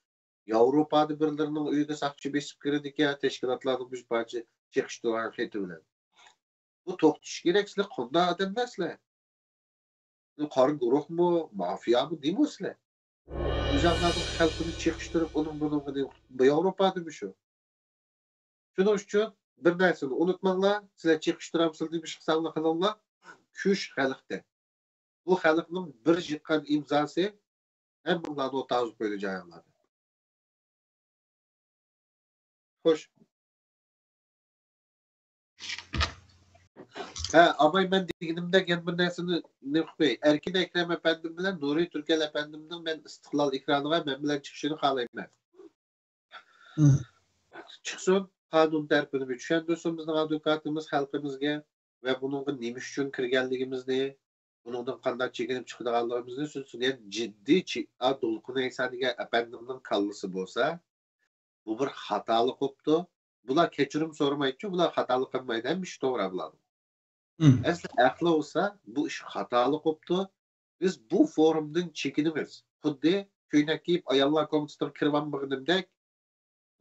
ياۋروپادا بىرلىرىنىڭ ئۆيىگە ساقچى بېسىپ كىرىدىكەن، تەشكىلاتلارنىڭ بىر پارچە چېقىشتۇرغان خېتى بىلەن. بۇ توختىشى كېرەك، سىلەر قانداق ئادەملەر سىلەر؟ قارا گۇرۇھمۇ، مافىيامۇ، نېمە سىلەر؟ ئۆزۈڭلارنىڭ خەلقىنى چېقىشتۇرۇپ، ئۇنىڭ بۇنىڭغا نېمە، بۇ ياۋروپادىمۇ شۇ. شۇنىڭ ئۈچۈن بىر نەرسىنى ئۇنتۇماڭلار، سىلەر چېقىشتۇرامسىلەر، نېمە ئىش قىلساڭلار قىلىڭلار، كۈچ خەلقتە. بۇ خەلقنىڭ بىر يىغقان ئىمزاسى ھەممىڭلارنى ئوتتۇرىغا قويىدۇ جايىڭلاردا. خوش. ھە، ئاباي، مەن دېگىنىمدەك يەنە بىر نەرسىنى نېمە قىلىپ قوياي. ئەركىن ئەكرەم ئەپەندىم بىلەن نۇرى تۈركەل ئەپەندىمنىڭ مەن ئىستىقلال ئېكرانىغا مەن بىلەن چىقىشىنى خالايمەن. مم. چىقسۇن، قانۇن تەرىپىنى بىر چۈشەندۈرسۇن بىزنىڭ ئادۋوكاتىمىز خەلقىمىزگە ۋە بۇنىڭغا نېمە ئۈچۈن كىرگەنلىكىمىزنى، بۇنىڭدىن قانداق چېكىنىپ چىقىدىغانلىقىمىزنى سۆزلىسۇن. يەنى جىددىي چى-، ئا، دولقۇن ئەيسا دېگەن ئەپەندىمنىڭ كاللىسى بولسا، بۇ بىر خاتالىق بوپتۇ. بۇلار كەچۈرۈم سورىمايدۇ، بۇلار خاتالىق قىلمايدۇ، ھەممە ئىش توغرا بۇلارنىڭ. مم. ئەسلى ئەقلى بولسا، بۇ ئىش خاتالىق بوپتۇ. بىز بۇ فورۇمدىن چېكىنىمىز. خۇددى كۆينەك كىيىپ ئاياللار كومىتېتىغا كىرىۋالمىغىنىمدەك،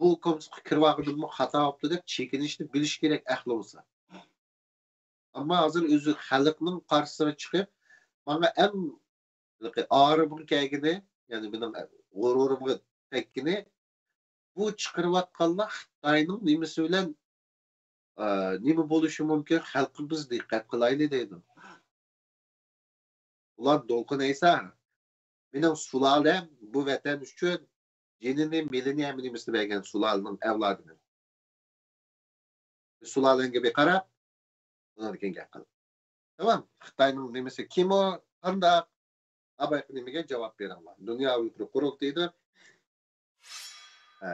بۇ كومىتېتقا كىرىۋالغىنىممۇ خاتا بوپتۇ دەپ چېكىنىشنى بىلىش كېرەك ئەقلى بولسا. ئەمما ھازىر ئۆزى خەلقنىڭ قارشىسىغا چىقىپ، ماڭا ئەڭ ئارىمغا كەلگىنى، يەنى مېنىڭ غۇرۇرۇمغا تەگكىنى، بۇ چىقىرىۋاتقانلار خىتاينىڭ نېمىسى بىلەن، ئە، نېمە بولۇشى مۇمكىن، خەلقىمىز دىققەت قىلايلى دەيدۇ. ئۇلار دولقۇن ئەيسا، مېنىڭ سۇلالەم بۇ ۋەتەن ئۈچۈن جېنىنى، مېلىنى، ھەممە نېمىسىنى بەرگەن سۇلالىنىڭ ئەۋلادىمەن. سۇلالەڭگە بىر قاراپ، ئۇنىڭدىن كېيىن گەپ قىل. تامام. خىتاينىڭ نېمىسى، كىم ئۇ، قانداق؟ ئا بايىقى نېمىگە جاۋاب بېرىڭلار. دۇنيا ئۇيغۇر قۇرۇلتىيىدا، ئە،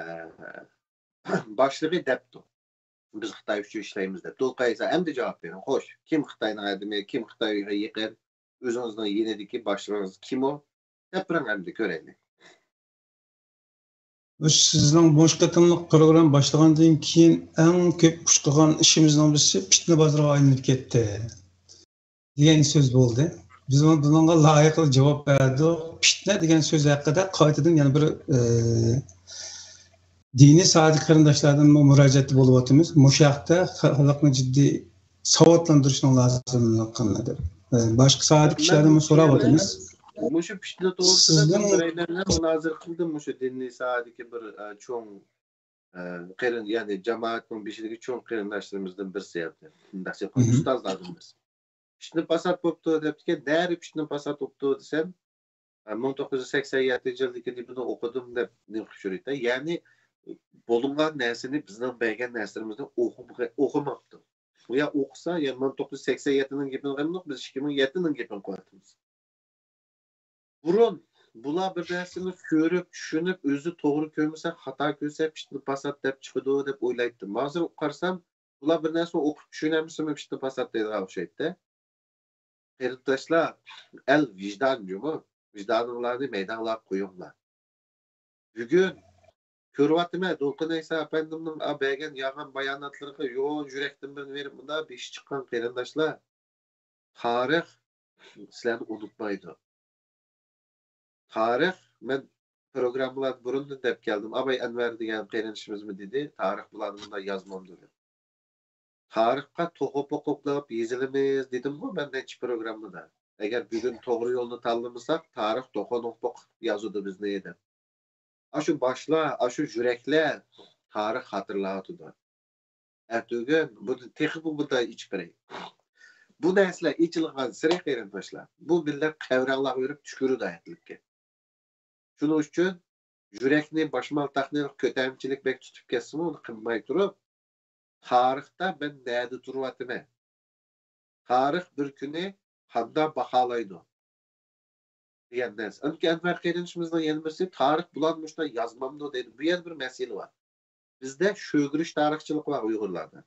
باشلىقى دەپتۇ، بىز خىتاي ئۈچۈن ئىشلەيمىز دەپ. دولقۇن ئەيسا، ئەمدى جاۋاب بېرىڭ. خوش، كىم خىتاينىڭ ئادىمى، كىم خىتايغا يېقىن؟ ئۆزىڭىزنىڭ يېنىدىكى باشلىقىڭىز كىم ئۇ؟ دەپ بېرىڭ ئەمدى كۆرەيلى. مۇشۇ سىزنىڭ مۇشۇ قېتىملىق پروگرامما باشلىغاندىن كېيىن ئەڭ كۆپ ئۇچقىغان ئىشىمىزنىڭ بىرسى پىتنە بازىرىغا ئايلىنىپ كەتتى دېگەن سۆز بولدى. بىز بۇنىڭغا لايىقىدا جاۋاب بەردۇق. پىتنە دېگەن سۆز ھەققىدە قايتىدىن يەنە بىر، ئى، دىنىي ساھەدىكى قېرىنداشلاردىن مۇراجىئەتتە بولۇۋاتىمىز. مۇشۇ ھەقتە خەلقنى جىددىي ساۋاتلاندۇرۇشنىڭ لازىملىقىنى دەپ، ئى، باشقا ساھەدىكى كىشىلەردىنمۇ سوراۋاتىمىز. مۇشۇ پىتنە توغرىسىدا سىزنىڭ بىرەيلەن بىلەن مۇنازىرە قىلدىم، مۇشۇ دىنىي ساھەدىكى بىر، ئە، چوڭ، ئە، قېرىن، يەنى جامائەتنىڭ بېشىدىكى چوڭ قېرىنداشلىرىمىزدىن بىرسى ئەمدى. مۇنداقچە ئۇستازلاردىن بىرسى. پىتنە پاسات بوپتۇ دەپتىكەن، نەرە پىتنە پاسات بوپتۇ دېسەم، مىڭ توققۇز يۈز سەكسەن يەتتىنچى يىلدىكى نېمىنى ئوقۇدۇم دەپ نېمە قىلىپ يۈرۈيتتى. يەنى بولۇنغان نەرسىنى، بىزنىڭ بەرگەن نەرسىلىرىمىزنى ئوقۇمىغا-، ئوقۇماپتۇ. ئۇ يا ئوقۇسا، يا مىڭ توققۇز يۈز سەكسەن يەتتىنىڭ گېپىنى قىلمىدۇق، بىز ئىككى مىڭ يەتتىنىڭ گېپىنى قىلىۋاتىمىز. بۇرۇن بۇلار بىر نەرسىنى كۆرۈپ، چۈشىنىپ، ئۆزى توغرا كۆرمىسە، خاتا كۆرسە، پىتنە پاسات دەپ چىقىدۇ دەپ ئويلايتتىم. ھازىر قارىسام، بۇلار بىر نەرسىنى ئوقۇپ چۈشىنەلمىسىمۇ پىتنە پاسات دەيدىغان ئوخشايتتى. قېرىنداشلار، ئەل ۋىجدان جۇمۇ، ۋىجدانىڭلارنى مەيدانغا قويۇڭلار. بۈگۈن كۆرۈۋاتىمەن، دولقۇن ئەيسا ئەپەندىمنىڭ ئا بەرگەن يالغان باياناتلىرىغا يوغان يۈرەكتىن بىر بېرىپ، مۇنداق بېشى چىققان قېرىنداشلار، تارىخ سىلەرنى ئۇنتۇمايدۇ. تارىخ، مەن پروگراممىلاردا بۇرۇندىن دەپ كەلدىم، ئاباي ئەنۋەر دېگەن قېرىندىشىمىزمۇ دېدى، تارىخ بۇلارنى مۇنداق يازمامدۇ دەپ. تارىخقا توخۇپ ئوقۇپ قىلىپ يېزىلىمىز دېدىمغۇ مەن نەچچە پروگراممىدا. ئەگەر بۈگۈن توغرا يولنى تاللىمىساق، تارىخ توخۇپ ئوقۇپ يازىدۇ بىزنى دەپ. ئاشۇ باشلار، ئاشۇ يۈرەكلەر تارىخ خاتىرىلەۋاتىدۇ. ئەتىگۈن بۇنى تېخىمۇ مۇنداق ئېچىپ بېرەي. بۇ نەرسىلەر ئېچىلغانسېرى قېرىنداشلار، بۇ مىللەت قەبرەڭلارغا بېرىپ چۈشكۈرىدۇ ھەتلىككە. شۇنىڭ ئۈچۈن يۈرەكنى، باشمالتاقنى، كۆتەرمىچىلىك بەك تۇتۇپ كەتسىمۇ، ئۇنى قىلماي تۇرۇپ، تارىختا مەن نەدە تۇرۇۋاتىمەن؟ تارىخ بىر كۈنى قانداق باھالايدۇ؟ دېگەن نەرسە. ئەنكى ئەنۋەر قېرىندىشىمىزنىڭ يەنە بىرسى، تارىخ بۇلار مۇشۇنداق يازمامدۇ دەيدۇ. بۇ يەنە بىر مەسىلە بار. بىزدە شۆگىرىش تارىخچىلىقى بار ئۇيغۇرلاردا.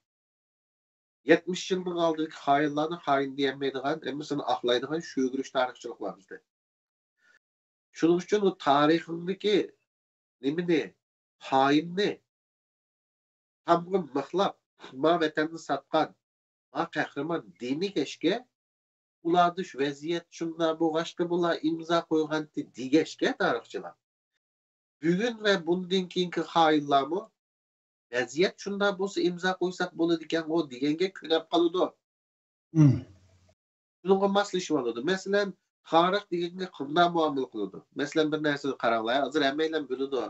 يەتمىش يىلنىڭ ئالدىدىكى خائىنلارنى خائىن دېيەلمەيدىغان، ھەممىسىنى ئاقلايدىغان شۆگىرىش تارىخچىلىق بار بىزدە. شۇنىڭ ئۈچۈن ئۇ تارىخىڭدىكى نېمىنى، خائىننى تامغا مىخلاپ، ما ۋەتەننى ساتقان، ما قەھرىمان دېمىگەچكە، ئۇلاردا شۇ ۋەزىيەت شۇنداق بولغاچقا بۇلار ئىمزا قويغانتى دېگەچكە تارىخچىلار. بۈگۈن ۋە بۇندىن كېيىنكى خائىنلارمۇ ۋەزىيەت شۇنداق بولسا ئىمزا قويساق بولىدىكەنغۇ دېگەنگە كۆنۈپ قالىدۇ. شۇنىڭغا ماسلىشىۋالىدۇ. مەسىلەن، تارىخ دېگەنگە قانداق مۇئامىلە قىلىدۇ؟ مەسىلەن، بىر نەرسىنى قاراڭلار، ھازىر ھەممەيلەن بىلىدۇ.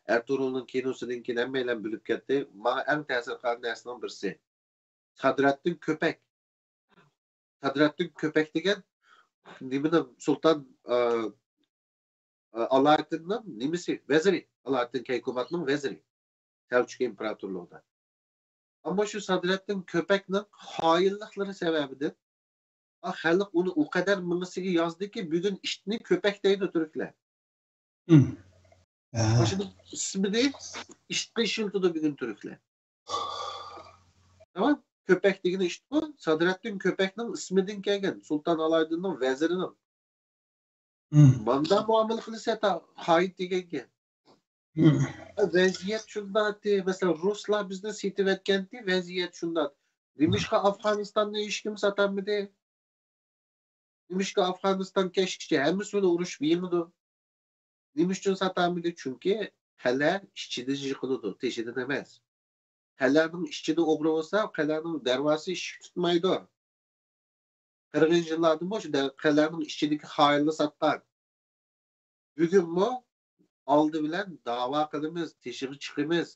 ئەرتۇرۇلنىڭ كىنوسىدىن كېيىن ھەممەيلەن بىلىپ كەتتى. ماڭا ئەڭ تەسىر قىلغان نەرسىنىڭ بىرسى. سادرەتتىن كۆپەك. سادرەتتىن كۆپەك دېگەن نېمىنىڭ، سۇلتان، ئە، ئە، ئالايتىننىڭ نېمىسى، ۋەزىرى، ئالايتىن كەيكۇباتنىڭ ۋەزىرى سەلچۇك ئىمپېراتورلۇقىدا. ئەمما شۇ سادرەتتىن كۆپەكنىڭ خائىنلىقلىرى سەۋەبىدىن، ئا، خەلق ئۇنى ئۇ قەدەر مېڭىسىگە يازدىكى، بۈگۈن ئىتنى كۆپەك دەيدۇ تۈركلەر. مم. ئا. ئاشۇنىڭ ئىسمىنى ئىتقا ئىشلىتىدۇ بۈگۈن تۈركلەر. تامام. كۆپەك دېگىنى ئىتقۇ، سادرەتتىن كۆپەكنىڭ ئىسمىدىن كەلگەن، سۇلتان ئالايدىننىڭ ۋەزىرىنىڭ. مم. ماندا مۇئامىلە قىلسا تا خائىن دېگەنگە. مم. ۋەزىيەت شۇنداقتى، مەسىلەن، رۇسلار بىزنى سېتىۋەتكەنتى، ۋەزىيەت شۇنداق. نېمىشقا ئافغانىستاننى ھېچكىم ساتالمىدى؟ نېمىشقا ئافغانىستان كەچكىچە ھەممىسى بىلەن ئۇرۇشۇپ يېڭىدۇ؟ نېمە ئۈچۈن ساتالمىدى؟ چۈنكى قەلئە ئىچىدە يىقىلىدۇ، تېشىدىن ئەمەس. قەلئەنىڭ ئىچىدە ئوغرى بولسا، قەلئەنىڭ دەرۋازىسى ئىشىك تۇتمايدۇ. قىرىقىنچى يىللاردىمۇ شۇ دە-، قەلئەنىڭ ئىچىدىكى خائىنلار ساتقان. بۈگۈنمۇ ئالدى بىلەن داۋا قىلىمىز، تېشىغا چىقىمىز.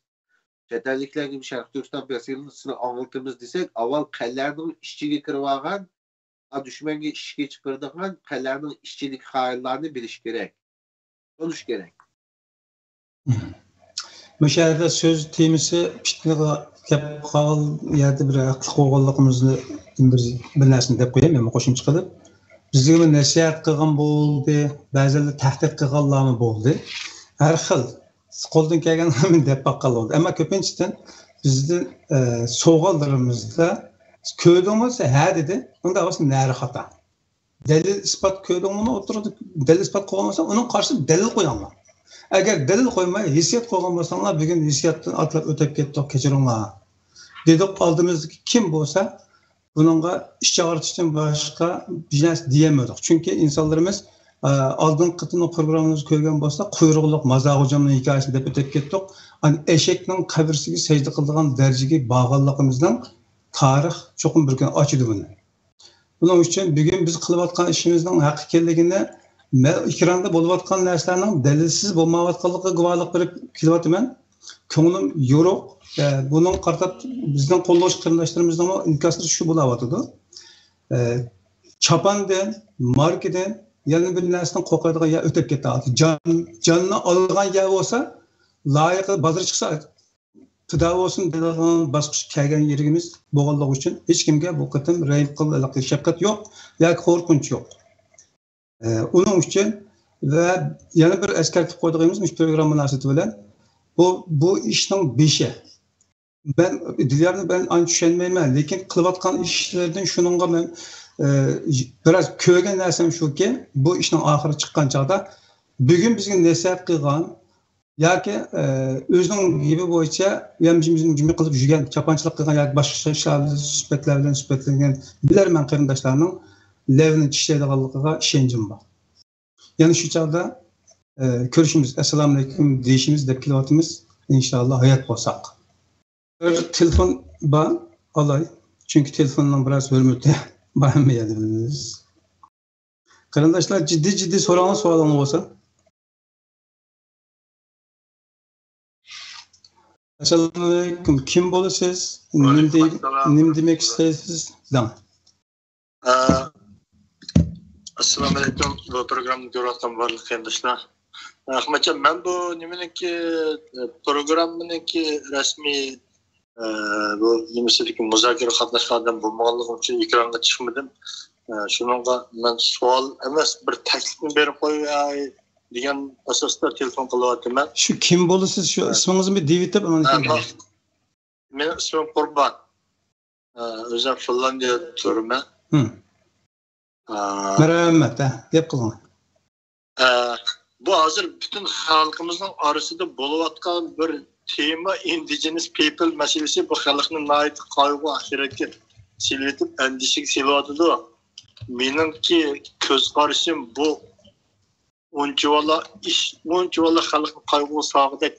چەت ئەللىكلەرگە شەرقىي تۈركىستان مەسىلىسىنى ئاڭلىتىمىز دېسەك، ئاۋۋال قەلئەنىڭ ئىچىگە كىرىۋالغان، ئا، دۈشمەنگە ئىشىك ئېچىپ بېرىدىغان قەلئەنىڭ ئىچىدىكى خائىنلارنى بىلىش كېرەك، تونۇش كېرەك. مۇشۇ يەردە سۆز تېمىسى پىتنىغا كەپ قالغان يەردە بىر ھەقلىق بولغانلىقىمىزنى بىر، بىر نەرسىنى دەپ قوياي، مەنمۇ قوشۇمچە قىلىپ. بىزگىمۇ نەسىھەت قىلغان بولدى، بەزىلەر تەھدىت قىلغانلارمۇ بولدى. ھەر خىل قولدىن كەلگەن ھەممىنى دەپ باققان بولدى. ئەمما كۆپىنچىسىدىن بىزدىن، ئە، سوئاللىرىمىزدا «كۆردۈڭمۇ؟» دېسە، «ھە» دېدى. ئۇندا بولسا نەرى خاتا. دەلىل ئىسپات كۆردۈڭمۇ؟ ئوتتۇرىدا دەلىل ئىسپات قويغان بولسا، ئۇنىڭ قارشىسىدا دەلىل قويۇڭلار. ئەگەر دەلىل قويماي، ھېسسىيات قويغان بولساڭلار، بۈگۈن ھېسسىياتتىن ئاتلاپ ئۆتۈپ كەتتۇق، كەچۈرۈڭلار دېدۇق. ئالدىمىزدىكى كىم بولسا، بۇنىڭغا ئىچ ئاغرىتىشتىن باشقا بىر نەرسە دېيەلمىدۇق. چۈنكى ئىنسانلىرىمىز، ئە، ئالدىنقى قېتىملىق پروگراممىمىزنى كۆرگەن بولسا، قۇيرۇقلۇق مازار غوجامنىڭ ھېكايىسىنى دەپ ئۆتۈپ كەتتۇق. ئەنە ئېشەكنىڭ قەبرىسىگە سەجدە قىلىدىغان دەرىجىگە بارغانلىقىمىزنىڭ تارىخ چوقۇم بىر كۈنى ئاچىدۇ بۇنى. بۇنىڭ ئۈچۈن بۈگۈن بىز قىلىۋاتقان ئىشىمىزنىڭ ھەق ئىكەنلىكىنى، مە-، ئېكراندا بولۇۋاتقان نەرسىلەرنىڭ دەلىلسىز بولمايۋاتقانلىقىغا گۇۋاھلىق بېرىپ كېلىۋاتىمەن. كۆڭلۈم يورۇق. ئە، بۇنىڭغا قارىتا بىزنىڭ قوللىغۇچى قېرىنداشلىرىمىزنىڭمۇ ئىنكاسلىرى شۇ بولاۋاتىدۇ. ئە، چاپاندىن، ماركىدىن، يەنە بىر نەرسىدىن قورقىدىغان يەر ئۆتۈپ كېتەلىدى. جان، جاننى ئالىدىغان يەر بولسا، لايىقى بازار چىقسا، پىدا بولسۇن دەيدىغان باسقۇچقا كەلگەن يېرىمىز بولغانلىقى ئۈچۈن ھېچكىمگە بۇ قېتىم رەھىم قىل-، شەپقەت يوق ياكى قورقۇنچ يوق. ئە، ئۇنىڭ ئۈچۈن ۋە يەنە بىر ئەسكەرتىپ قويىدىغىنىمىز مۇشۇ پروگرامما مۇناسىۋىتى بىلەن، بۇ، بۇ ئىشنىڭ بېشى. مەن دىليارنى مەن ئانچە چۈشەنمەيمەن، لېكىن قىلىۋاتقان ئىشلىرىدىن شۇنىڭغا مەن، ئە، بىراز كۆرگەن نەرسەم شۇكى، بۇ ئىشنىڭ ئاخىرى چىققان چاغدا بۈگۈن بىزگە نەسىھەت قىلغان، ياكى، ئە، ئۆزىنىڭ گېپى بويىچە يەمچىمىزنى جۈمە قىلىپ يۈرگەن، چاپانچىلىق قىلغان ياكى باشقا ئىشلار بىلەن سۈپەتلەر بىلەن سۈپەتلەنگەن بىلەرمەن قېرىنداشلارنىڭ لەۋىنى چىشلەيدىغانلىقىغا ئىشەنچىم بار. يەنە شۇ چاغدا، ئە، كۆرۈشىمىز. ئەسسالامۇئەلەيكۇم دېيىشىمىز دەپ كېلىۋاتىمىز. ئىنشاللا ھايات بولساق. بىر تېلېفون بار، ئالاي. چۈنكى تېلېفوننىڭ بىراز ھۆرمىتى بار، ھەممە يەردە بىلىمىز. قېرىنداشلار، جىددىي، جىددىي سوراڭلار، سوئالىڭلار بولسا. ئەسسالامۇئەلەيكۇم. كىم بولىسىز؟ نېمە دېي-، نېمە دېمەك ئىستەيسىز؟ دەڭ. ئە، ئەسسالامۇئەلەيكۇم. بۇ پروگراممىنى كۆرۈۋاتقان بارلىق قېرىنداشلار. ئە، ئەخمەتجان، مەن بۇ نېمىنىڭكى، ئە، پروگراممىنىڭكى رەسمىي، ئە، بۇ نېمىسىدىكى مۇزاكىرە قاتناشقان ئادەم بولمىغانلىقىم ئۈچۈن ئېكرانغا چىقمىدىم. ئە، شۇنىڭغا مەن سوئال ئەمەس، بىر تەكلىپنى بېرىپ قوياي دېگەن ئاساستا تېلېفون قىلىۋاتىمەن. شۇ كىم بولىسىز؟ شۇ ئىسمىڭىزنى بىر دېيىۋېتىپ، ئاندىن ئە، كېيىن. مېنىڭ ئىسمىم قۇربان. ئە، ئۆزۈم فىنلاندىيەدە تۇرىمەن. ھىم. ئە، مەرھەمەت، ھە، گەپ قىلىڭ. ئە، بۇ ھازىر پۈتۈن خەلقىمىزنىڭ ئارىسىدا بولۇۋاتقان بىر تېما، ئىندىجېنس پىپل مەسىلىسى بۇ خەلقنى ناھايىتى قايغۇ ئاخىرەتكە سېلىۋېتىپ، ئەندىشىگە سېلىۋاتىدۇ. مېنىڭكى كۆز قارىشىم بۇ ئۇنچىۋالا ئىش، ئۇنچىۋالا خەلقنى قايغۇغا سالغۇدەك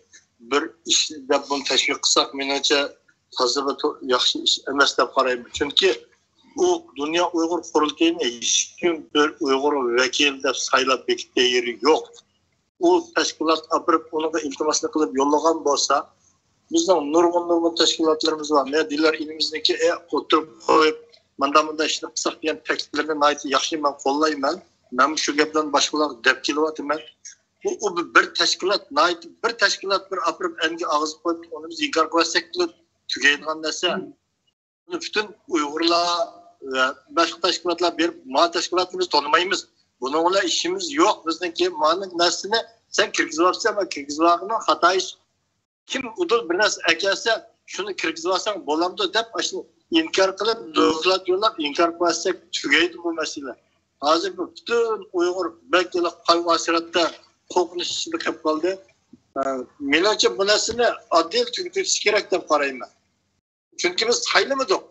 بىر ئىش دەپ بۇنى تەشۋىق قىلساق، مېنىڭچە تازا بىر تو-، ياخشى ئىش ئەمەس دەپ قارايمەن. چۈنكى ئۇ دۇنيا ئۇيغۇر قۇرۇلتىيىنى ھېچكىم بىر ئۇيغۇر ۋەكىل دەپ سايلاپ بېكىتكەن يېرى يوق. ئۇ تەشكىلات ئاپىرىپ، ئۇنىڭغا ئىلتىماسنى قىلىپ يوللىغان بولسا، بىزنىڭ نۇرغۇن، نۇرغۇن تەشكىلاتلىرىمىز بار. مەن دىليار ئىنىمىزنىڭكى، ئە، ئوتتۇرىغا قويۇپ، مانداق، مانداق ئىشنى قىلساق دېگەن تەكلىپلىرىنى ناھايىتى ياخشى، مەن قوللايمەن. مەن شۇ گەپلەرنى باشقىلارغا دەپ كېلىۋاتىمەن. بۇ، ئۇ بىر تەشكىلات، ناھايىتى بىر تەشكىلات بىر ئاپىرىپ ئەنگە ئاغزىغا قويۇپ، ئۇنى بىز ئىنكار قىلىۋەتسەكلا تۈگەيدىغان نەرسە. بۇنى پۈتۈن ئۇيغۇرلار ۋە باشقا تەشكىلاتلار بېرىپ، ما تەشكىلاتنى بىز تونۇمايمىز. بۇنىڭ بىلەن ئىشىمىز يوق بىزنىڭكى. مانىڭ نەرسىنى سەن كىرگۈزۈۋاپسەن، ئەمما كىرگۈزۈۋالغىنىڭ خاتا ئىش. كىم ئۇدۇل بىر نەرسە ئەكەلسە، شۇنى كىرگۈزۈۋالساڭ بولامدۇ دەپ، ئاشۇنى ئىنكار قىلىپ، دوكلات يوللاپ، ئىنكار قىلىۋەتسەك تۈگەيدۇ بۇ مەسىلە. ھازىر بۇ پۈتۈن ئۇيغۇر بەك قايغۇ-ھەسرەتتە، قورقۇنچ ئىچىدە قېلىپ قالدى. ئە، مېنىڭچە بۇ نەرسىنى ئادىل تۈگىتىش كېرەك دەپ قارايمەن. چۈنكى بىز سايلىمىدۇق.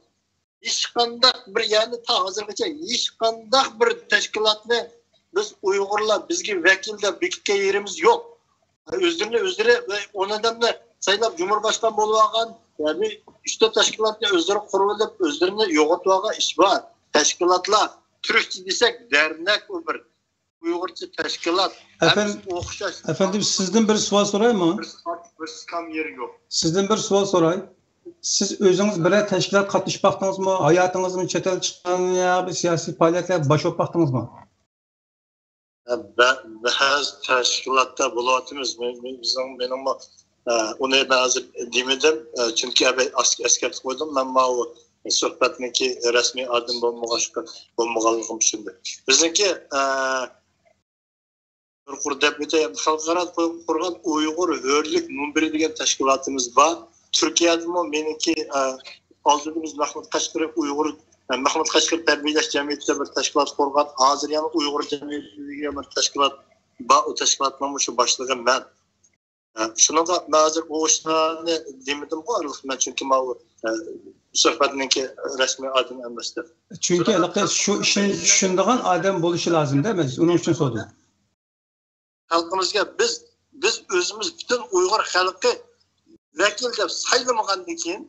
ھېچقانداق بىر يەرنى تا ھازىرغىچە ھېچقانداق بىر تەشكىلاتنى بىز ئۇيغۇرلار بىزگە ۋەكىل دەپ بېكىتكەن يېرىمىز يوق. ئۆزلىرىنى ئۆزلىرى ۋە ئون ئادەمنى سايلاپ جۇمھۇر باشقان بولۇۋالغان، يەنى ئۈچ تۆت تەشكىلاتنى ئۆزلىرى قۇرۇۋېلىپ، ئۆزلىرىنى يوغىنىتىۋالغان ئىش بار. تەشكىلاتلار، تۈركچە دېسەك، دەرنەك ئۇ بىر. ئۇيغۇرچە تەشكىلات. ئەپەن-، ھەممىسى ئوخشاش. ئەپەندىم، سىزدىن بىر سوئال سورايمۇ؟ بىر سىكام، بىر سىكام يېرى يوق. سىزدىن بىر سوئال سوراي. سىز ئۆزىڭىز بىرەر تەشكىلات قاتنىشىپ باقتىڭىزمۇ؟ ھاياتىڭىزمۇ چەت ئەل چىققان يا بىر سىياسىي پائالىيەتلەر باش بولۇپ باقتىڭىزمۇ؟ بە-، بەزى تەشكىلاتتا بولۇۋاتىمىز. مەن، مەن، بىزنىڭ، مېنىڭمۇ، ئە، ئۇنى مەن ھازىر دېمىدىم. ئە، چۈنكى ئەبەي ئەس-، ئەسكەرتىپ قويدۇم. مەن ماۋۇ سۆھبەتنىڭكى رەسمىي ئادىمى بولمىغاچقا، بولمىغانلىقىم چۈشۈندى. بىزنىڭكى، ئە، بىر قۇر دەپ ئۆتەي، خەلقئارا قۇرغان ئۇيغۇر ھۆرلۈك مۇنبىرى دېگەن تەشكىلاتىمىز بار. تۈركىيەدىمۇ مېنىڭكى، ئە، ئالدىدا بىز مەھمۇد قەشقىرى ئۇيغۇر، ئە، مەھمۇد قەشقىرى تەربىيەلەش جەمئىيىتى دەپ بىر تەشكىلات قۇرغان. ھازىر يەنە ئۇيغۇر جەمئىيىتى دېگەن بىر تەشكىلات بار. ئۇ تەشكىلاتنىڭمۇ شۇ باشلىقى مەن. ئە، شۇنىڭغا مەن ھازىر ئۇ ئىشلارنى دېمىدىمغۇ ئارىلىق مەن، چۈنكى ماۋۇ، ئە، سۆھبەتنىڭكى رەسمىي ئادىمى ئەمەس دەپ. چۈنكى ھېلىقى شۇ ئىشنى چۈشىنىدىغان ئادەم بولۇشى لازىمدە، مەن ئۇنىڭ ئۈچۈن سورىدىم. خەلقىمىزگە بىز، بىز ئۆزىمىز پۈتۈن ئۇيغۇر خەلقى ۋەكىل دەپ سايلىمىغاندىن كېيىن،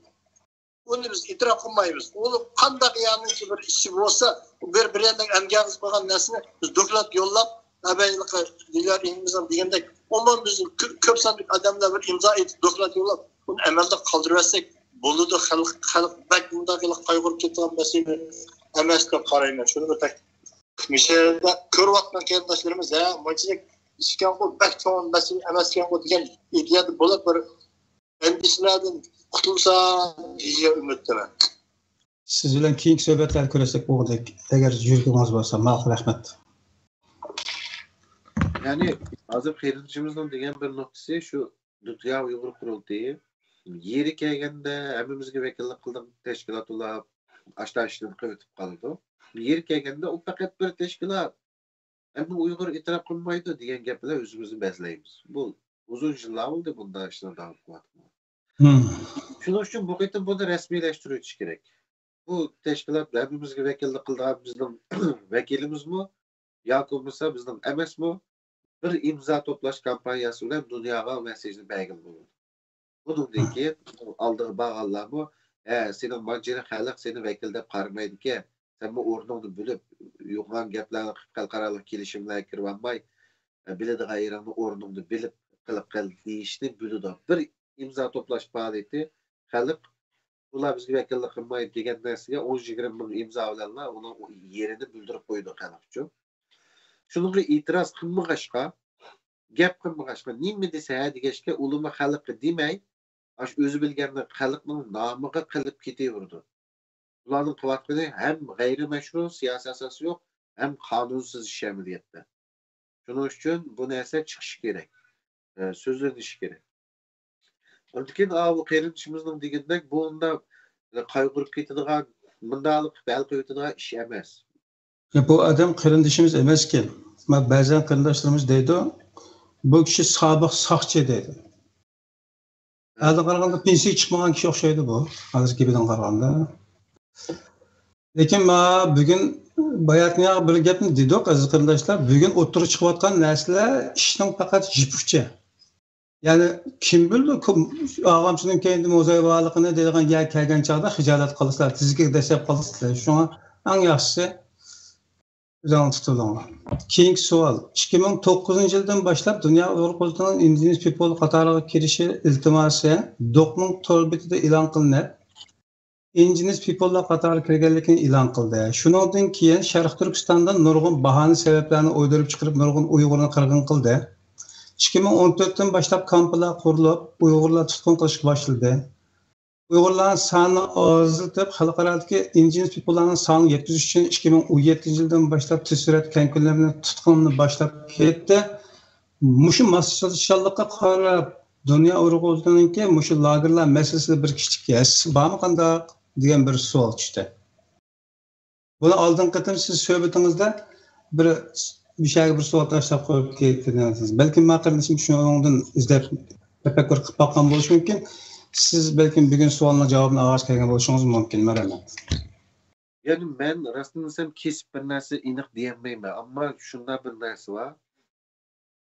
ئۇنى بىز ئېتىراپ قىلمايمىز. ئۇ قانداق يەرنىڭكى بىر ئىشى بولسا، بىر، بىر يەرنىڭ ئەمگەكىسى قىلغان نەرسىنى بىز دوكلات يوللاپ، ئەبەيلىقى دىليار ئىمزا دېگەندەك، ئومۇميۈزلۈك كۆ-، كۆپ سانلىق ئادەملەر بىر ئىمزا ئېيتىپ، دوكلات يوللاپ، ئۇنى ئەمەلدە قالدۇرۇۋەتسەك بولىدۇ. خەلق، خەلق بەك مۇنداق قايغۇرۇپ كېتىدىغان مەسىلە ئەمەس دەپ قارايمەن. شۇنى بىر تەك-، مۇشۇ يەردە كۆرۈۋاتقان قېرىنداشلىرىمىز، ھە، مۇنچىلىك ئىشكەنغۇ، بەك چوڭ مەسىلە ئەمەسكەنغۇ دېگەن ئىدىيەدە بولۇپ، بىر ئەندىشىلەردىن قۇتۇلسا دېيىشىگە ئۈمىدتىمەن. سىز بىلەن كېيىنكى سۆھبەتلەردە كۆرۈشسەك بولغۇدەك، ئەگەر يۈرىكىڭىز بولسا. ماقۇل، رەھمەت. يەنى ھازىر قېرىندىشىمىزنىڭ دېگەن بىر نۇقتىسى شۇ، دۇنيا ئۇيغۇر قۇرۇلتىيى يېرى كەلگەندە ھەممىمىزگە ۋەكىللىك قىلىدىغان تەشكىلات ئۇلار ئاشتا ئىشلىرىنى قىلىۋېتىپ قالىدۇ. يېرى كەلگەندە ئۇ پەقەت بىر تەشكىلات. ئەمما ئۇيغۇر ئېتىراپ قىلمايدۇ دېگەن گەپ بىلەن ئۆزىمىزنى بەزلەيمىز. بۇ ئۇزۇن يىللار بولدى بۇنداق ئىشلار داۋام قىلىۋاتقىنى. شۇنىڭ ئۈچۈن بۇ قېتىم بۇنى رەسمىيلەشتۈرۈۋېتىش كېرەك. بۇ تەشكىلات ھەممىمىزگە ۋەكىللىك قىلىدىغان بىزنىڭ ۋەكىلىمىزمۇ ياكى بولمىسا بىزنىڭ ئەمەسمۇ، بىر ئىمزا توپلاش كامپانىيەسى بىلەن دۇنياغا مەسىجنى بەرگىلى بولىدۇ. بۇنىڭدىن كېيىن ئالدىغا بارغانلارمۇ، ھە، سېنىڭ مانچىنى خەلق سېنى ۋەكىل دەپ قارىمايدىكەن، سەنمۇ ئورنۇڭنى بىلىپ، يوغان گەپلەرنى قىلىپ، خەلقئارالىق كېلىشىملەرگە كىرىۋالماي، بىلىدىغان يېرىڭنى، ئورنۇڭنى بىلىپ قىلىپ قىل دېيىشنى بىلىدۇ. بىر ئىمزا توپلاش پائالىيىتى، خەلق، بۇلار بىزگە ۋەكىللىك قىلمايدۇ دېگەن نەرسىگە ئون يىگىرمە مىڭ ئىمزا بىلەنلا ئۇنىڭ يېرىنى بىلدۈرۈپ قويىدۇ خەلق ئۈچۈن. شۇنىڭغا ئېتىراز قىلمىغاچقا، گەپ قىلمىغاچقا، نېمە دېسە ھە دېگەچكە، ئۇلىمۇ خەلققە دېمەي، ئاشۇ ئۆزى بىلگەننى خەلقنىڭ نامىغا قىلىپ كېتىۋېرىدۇ. بۇلارنىڭ قىلىۋاتقىنى ھەم غەيرىي مەشرۇ، سىياسىي ئاساسى يوق، ھەم قانۇنسىز ئىش ئەمەلىيەتتە. شۇنىڭ ئۈچۈن بۇ نەرسە چىقىشى كېرەك، ئە، سۆزلىنىشى كېرەك. ئاندىن كېيىن، ئاۋۇ قېرىندىشىمىزنىڭ دېگىنىدەك، بۇ ئۇنداق قايغۇرۇپ كېتىدىغان، مۇنداقلىق ھەل قىلىۋېتىدىغان ئىش ئەمەس. بۇ ئادەم قېرىندىشىمىز ئەمەسكەن. ما-، بەزەن قېرىنداشلىرىمىز دەيدۇ، بۇ كىشى سابىق ساقچى دەيدۇ. ھازىر قارىغاندا پېنسىيە چىقمىغان كىشى ئوخشايدۇ بۇ، ھازىر گېپىدىن قارىغاندا. لېكىن ما بۈگۈن باياتنىياغا بىر گەپنى دېدۇق، ئەزىز قېرىنداشلار. بۈگۈن ئوتتۇرىغا چىقىۋاتقان نەرسىلەر ئىشنىڭ پەقەت يىپ ئۇچى. يەنى كىم بىلىدۇ، كىم، ئاغامسىنىڭ كەينىدە موزاي بارلىقىنى دەيدىغان گەپ كەلگەن چاغدا خىجالەت قىلىسىلەر، تېزىكىگە دەسسەپ قالىسىلەر. شۇڭا ئەڭ ياخشىسى ئۆزۈڭلار تۇتۇۋېلىڭلار. كېيىنكى سوئال. ئىككى مىڭ توققۇزىنچى يىلدىن باشلاپ دۇنيا ئۇيغۇر قۇرۇلتىيىنىڭ ئىندىجېنىس پىپول قاتارىغا كىرىشى ئىلتىماسى دوكنىڭ تور بېتىدە ئېلان قىلىنىپ، ئىندىجېنىس پىپوللار قاتارىغا كىرگەنلىكىنى ئېلان قىلدى. شۇنىڭدىن كېيىن شەرقىي تۈركىستاندا نۇرغۇن باھانە سەۋەبلەرنى ئويدۇرۇپ چىقىرىپ نۇرغۇن ئۇيغۇرنى قىرغىن قىلدى. ئىككى مىڭ ئون تۆتتىن باشلاپ كامپلار قۇرۇلۇپ، ئۇيغۇرلار تۇتقۇن قىلىشقا باشلىدى. ئۇيغۇرلارنىڭ سانىنى ئازلىتىپ، خەلقئارادىكى ئىندىجېنىس پىپوللارنىڭ سانىنى يەتكۈزۈش ئۈچۈن ئىككى مىڭ ئون يەتتىنچى يىلدىن باشلاپ تېز سۈرئەتتە كەڭ كۆلەمدە تۇتقۇننى باشلاپ كەتتى. مۇشۇ ماسچاللىققا قاراپ، دۇنيا ئۇيغۇر قۇرۇلتىيىنىڭكى مۇشۇ لاگېرلار مەسىلىسىدە بىر كىچىك ھەسسىسى بارمۇ قانداق دېگەن بىر سوئال چۈشتى. بۇنى ئالدىنقى قېتىم سىز سۆھبىتىڭىزدە بىر، مۇشۇ يەرگە بىر سوئال تاشلاپ قويۇپ كېتىپ، بەلكىم ما قېرىندىشىم شۇنىڭدىن ئىزدەپ تەپەككۇر قىلىپ باققان بولۇشى مۇمكىن. سىز بەلكىم بۈگۈن سوئالنىڭ جاۋابىنى ئالغاچ كەلگەن بولۇشىڭىز مۇمكىن. مەرھەمەت. يەنى مەن راستىنى دېسەم كېسىپ بىر نەرسە ئېنىق دېيەلمەيمەن، ئەمما شۇنداق بىر نەرسە بار.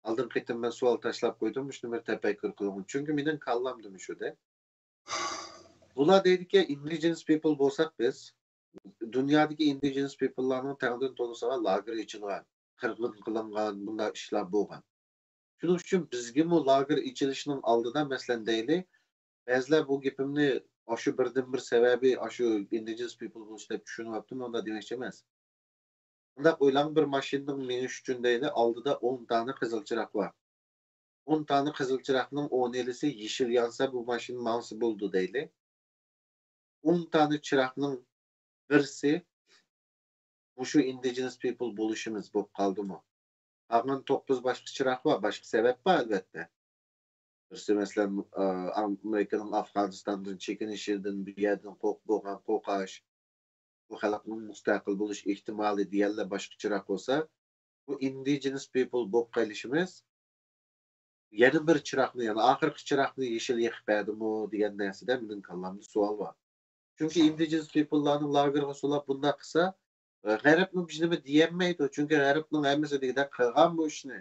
ئالدىنقى قېتىم مەن سوئال تاشلاپ قويدۇم، مۇشۇنى بىر تەپەككۇر قىلغىن. چۈنكى مېنىڭ كاللامدا مۇشۇدە. بۇلار دەيدىكەن، ئىندىجېنس پىپل بولساق بىز، دۇنيادىكى ئىندىجېنس پىپللارنىڭ تەڭدىن تولىسىغا لاگېر ئېچىلغان، قىرغىن قىلىنغان، بۇنداق ئىشلار بولغان. شۇنىڭ ئۈچۈن بىزگىمۇ لاگېر ئېچىلىشنىڭ ئالدىدا، مەسىلەن، دەيلى، بەزىلەر بۇ گېپىمنى ئاشۇ بىردىنبىر سەۋەبى ئاشۇ ئىندىجېنس پىپل بولۇش دەپ چۈشىنىۋاپتۇ، مۇنداق دېمەكچى ئەمەس. مۇنداق ئويلاڭ، بىر ماشىنىنىڭ مېڭىشى ئۈچۈن دەيلى، ئالدىدا ئون دانە قىزىل چىراغ بار. ئون دانە قىزىل چىراغنىڭ ئونىلىسى يېشىل يانسا، بۇ ماشىنا ماڭسا بولىدۇ دەيلى. ئون دانە چىراغنىڭ بىرسى مۇشۇ indigenous people بولۇشىمىز بولۇپ قالدىمۇ؟ قالغان توققۇز باشقا چىراغ بار، باشقا سەۋەب بار ئەلۋەتتە. بىرسى، مەسىلەن، ئامېرىكىنىڭ ئافغانىستاندىن چېكىنىشىدىن، بۇ يەردىن قورقۇپ بولغان قورقۇش، بۇ خەلقنىڭ مۇستەقىل بولۇش ئېھتىمالى دېگەنلەر باشقا چىراغ بولسا، بۇ indigenous people بولۇپ قېلىشىمىز يەنە بىر چىراغنى، يەنى ئاخىرقى چىراغنى يېشىل يېقىپ بەردىمۇ دېگەن نەرسىدە مېنىڭ كاللامدا سوئال بار. چۈنكى indigenous people لارنى لاگېرغا سولاپ بۇنداق قىلسا، غەربمۇ بىر نېمە دېيەلمەيدۇ. چۈنكى غەربنىڭ ھەممىسى دېگۈدەك قىلغان بۇ ئىشنى.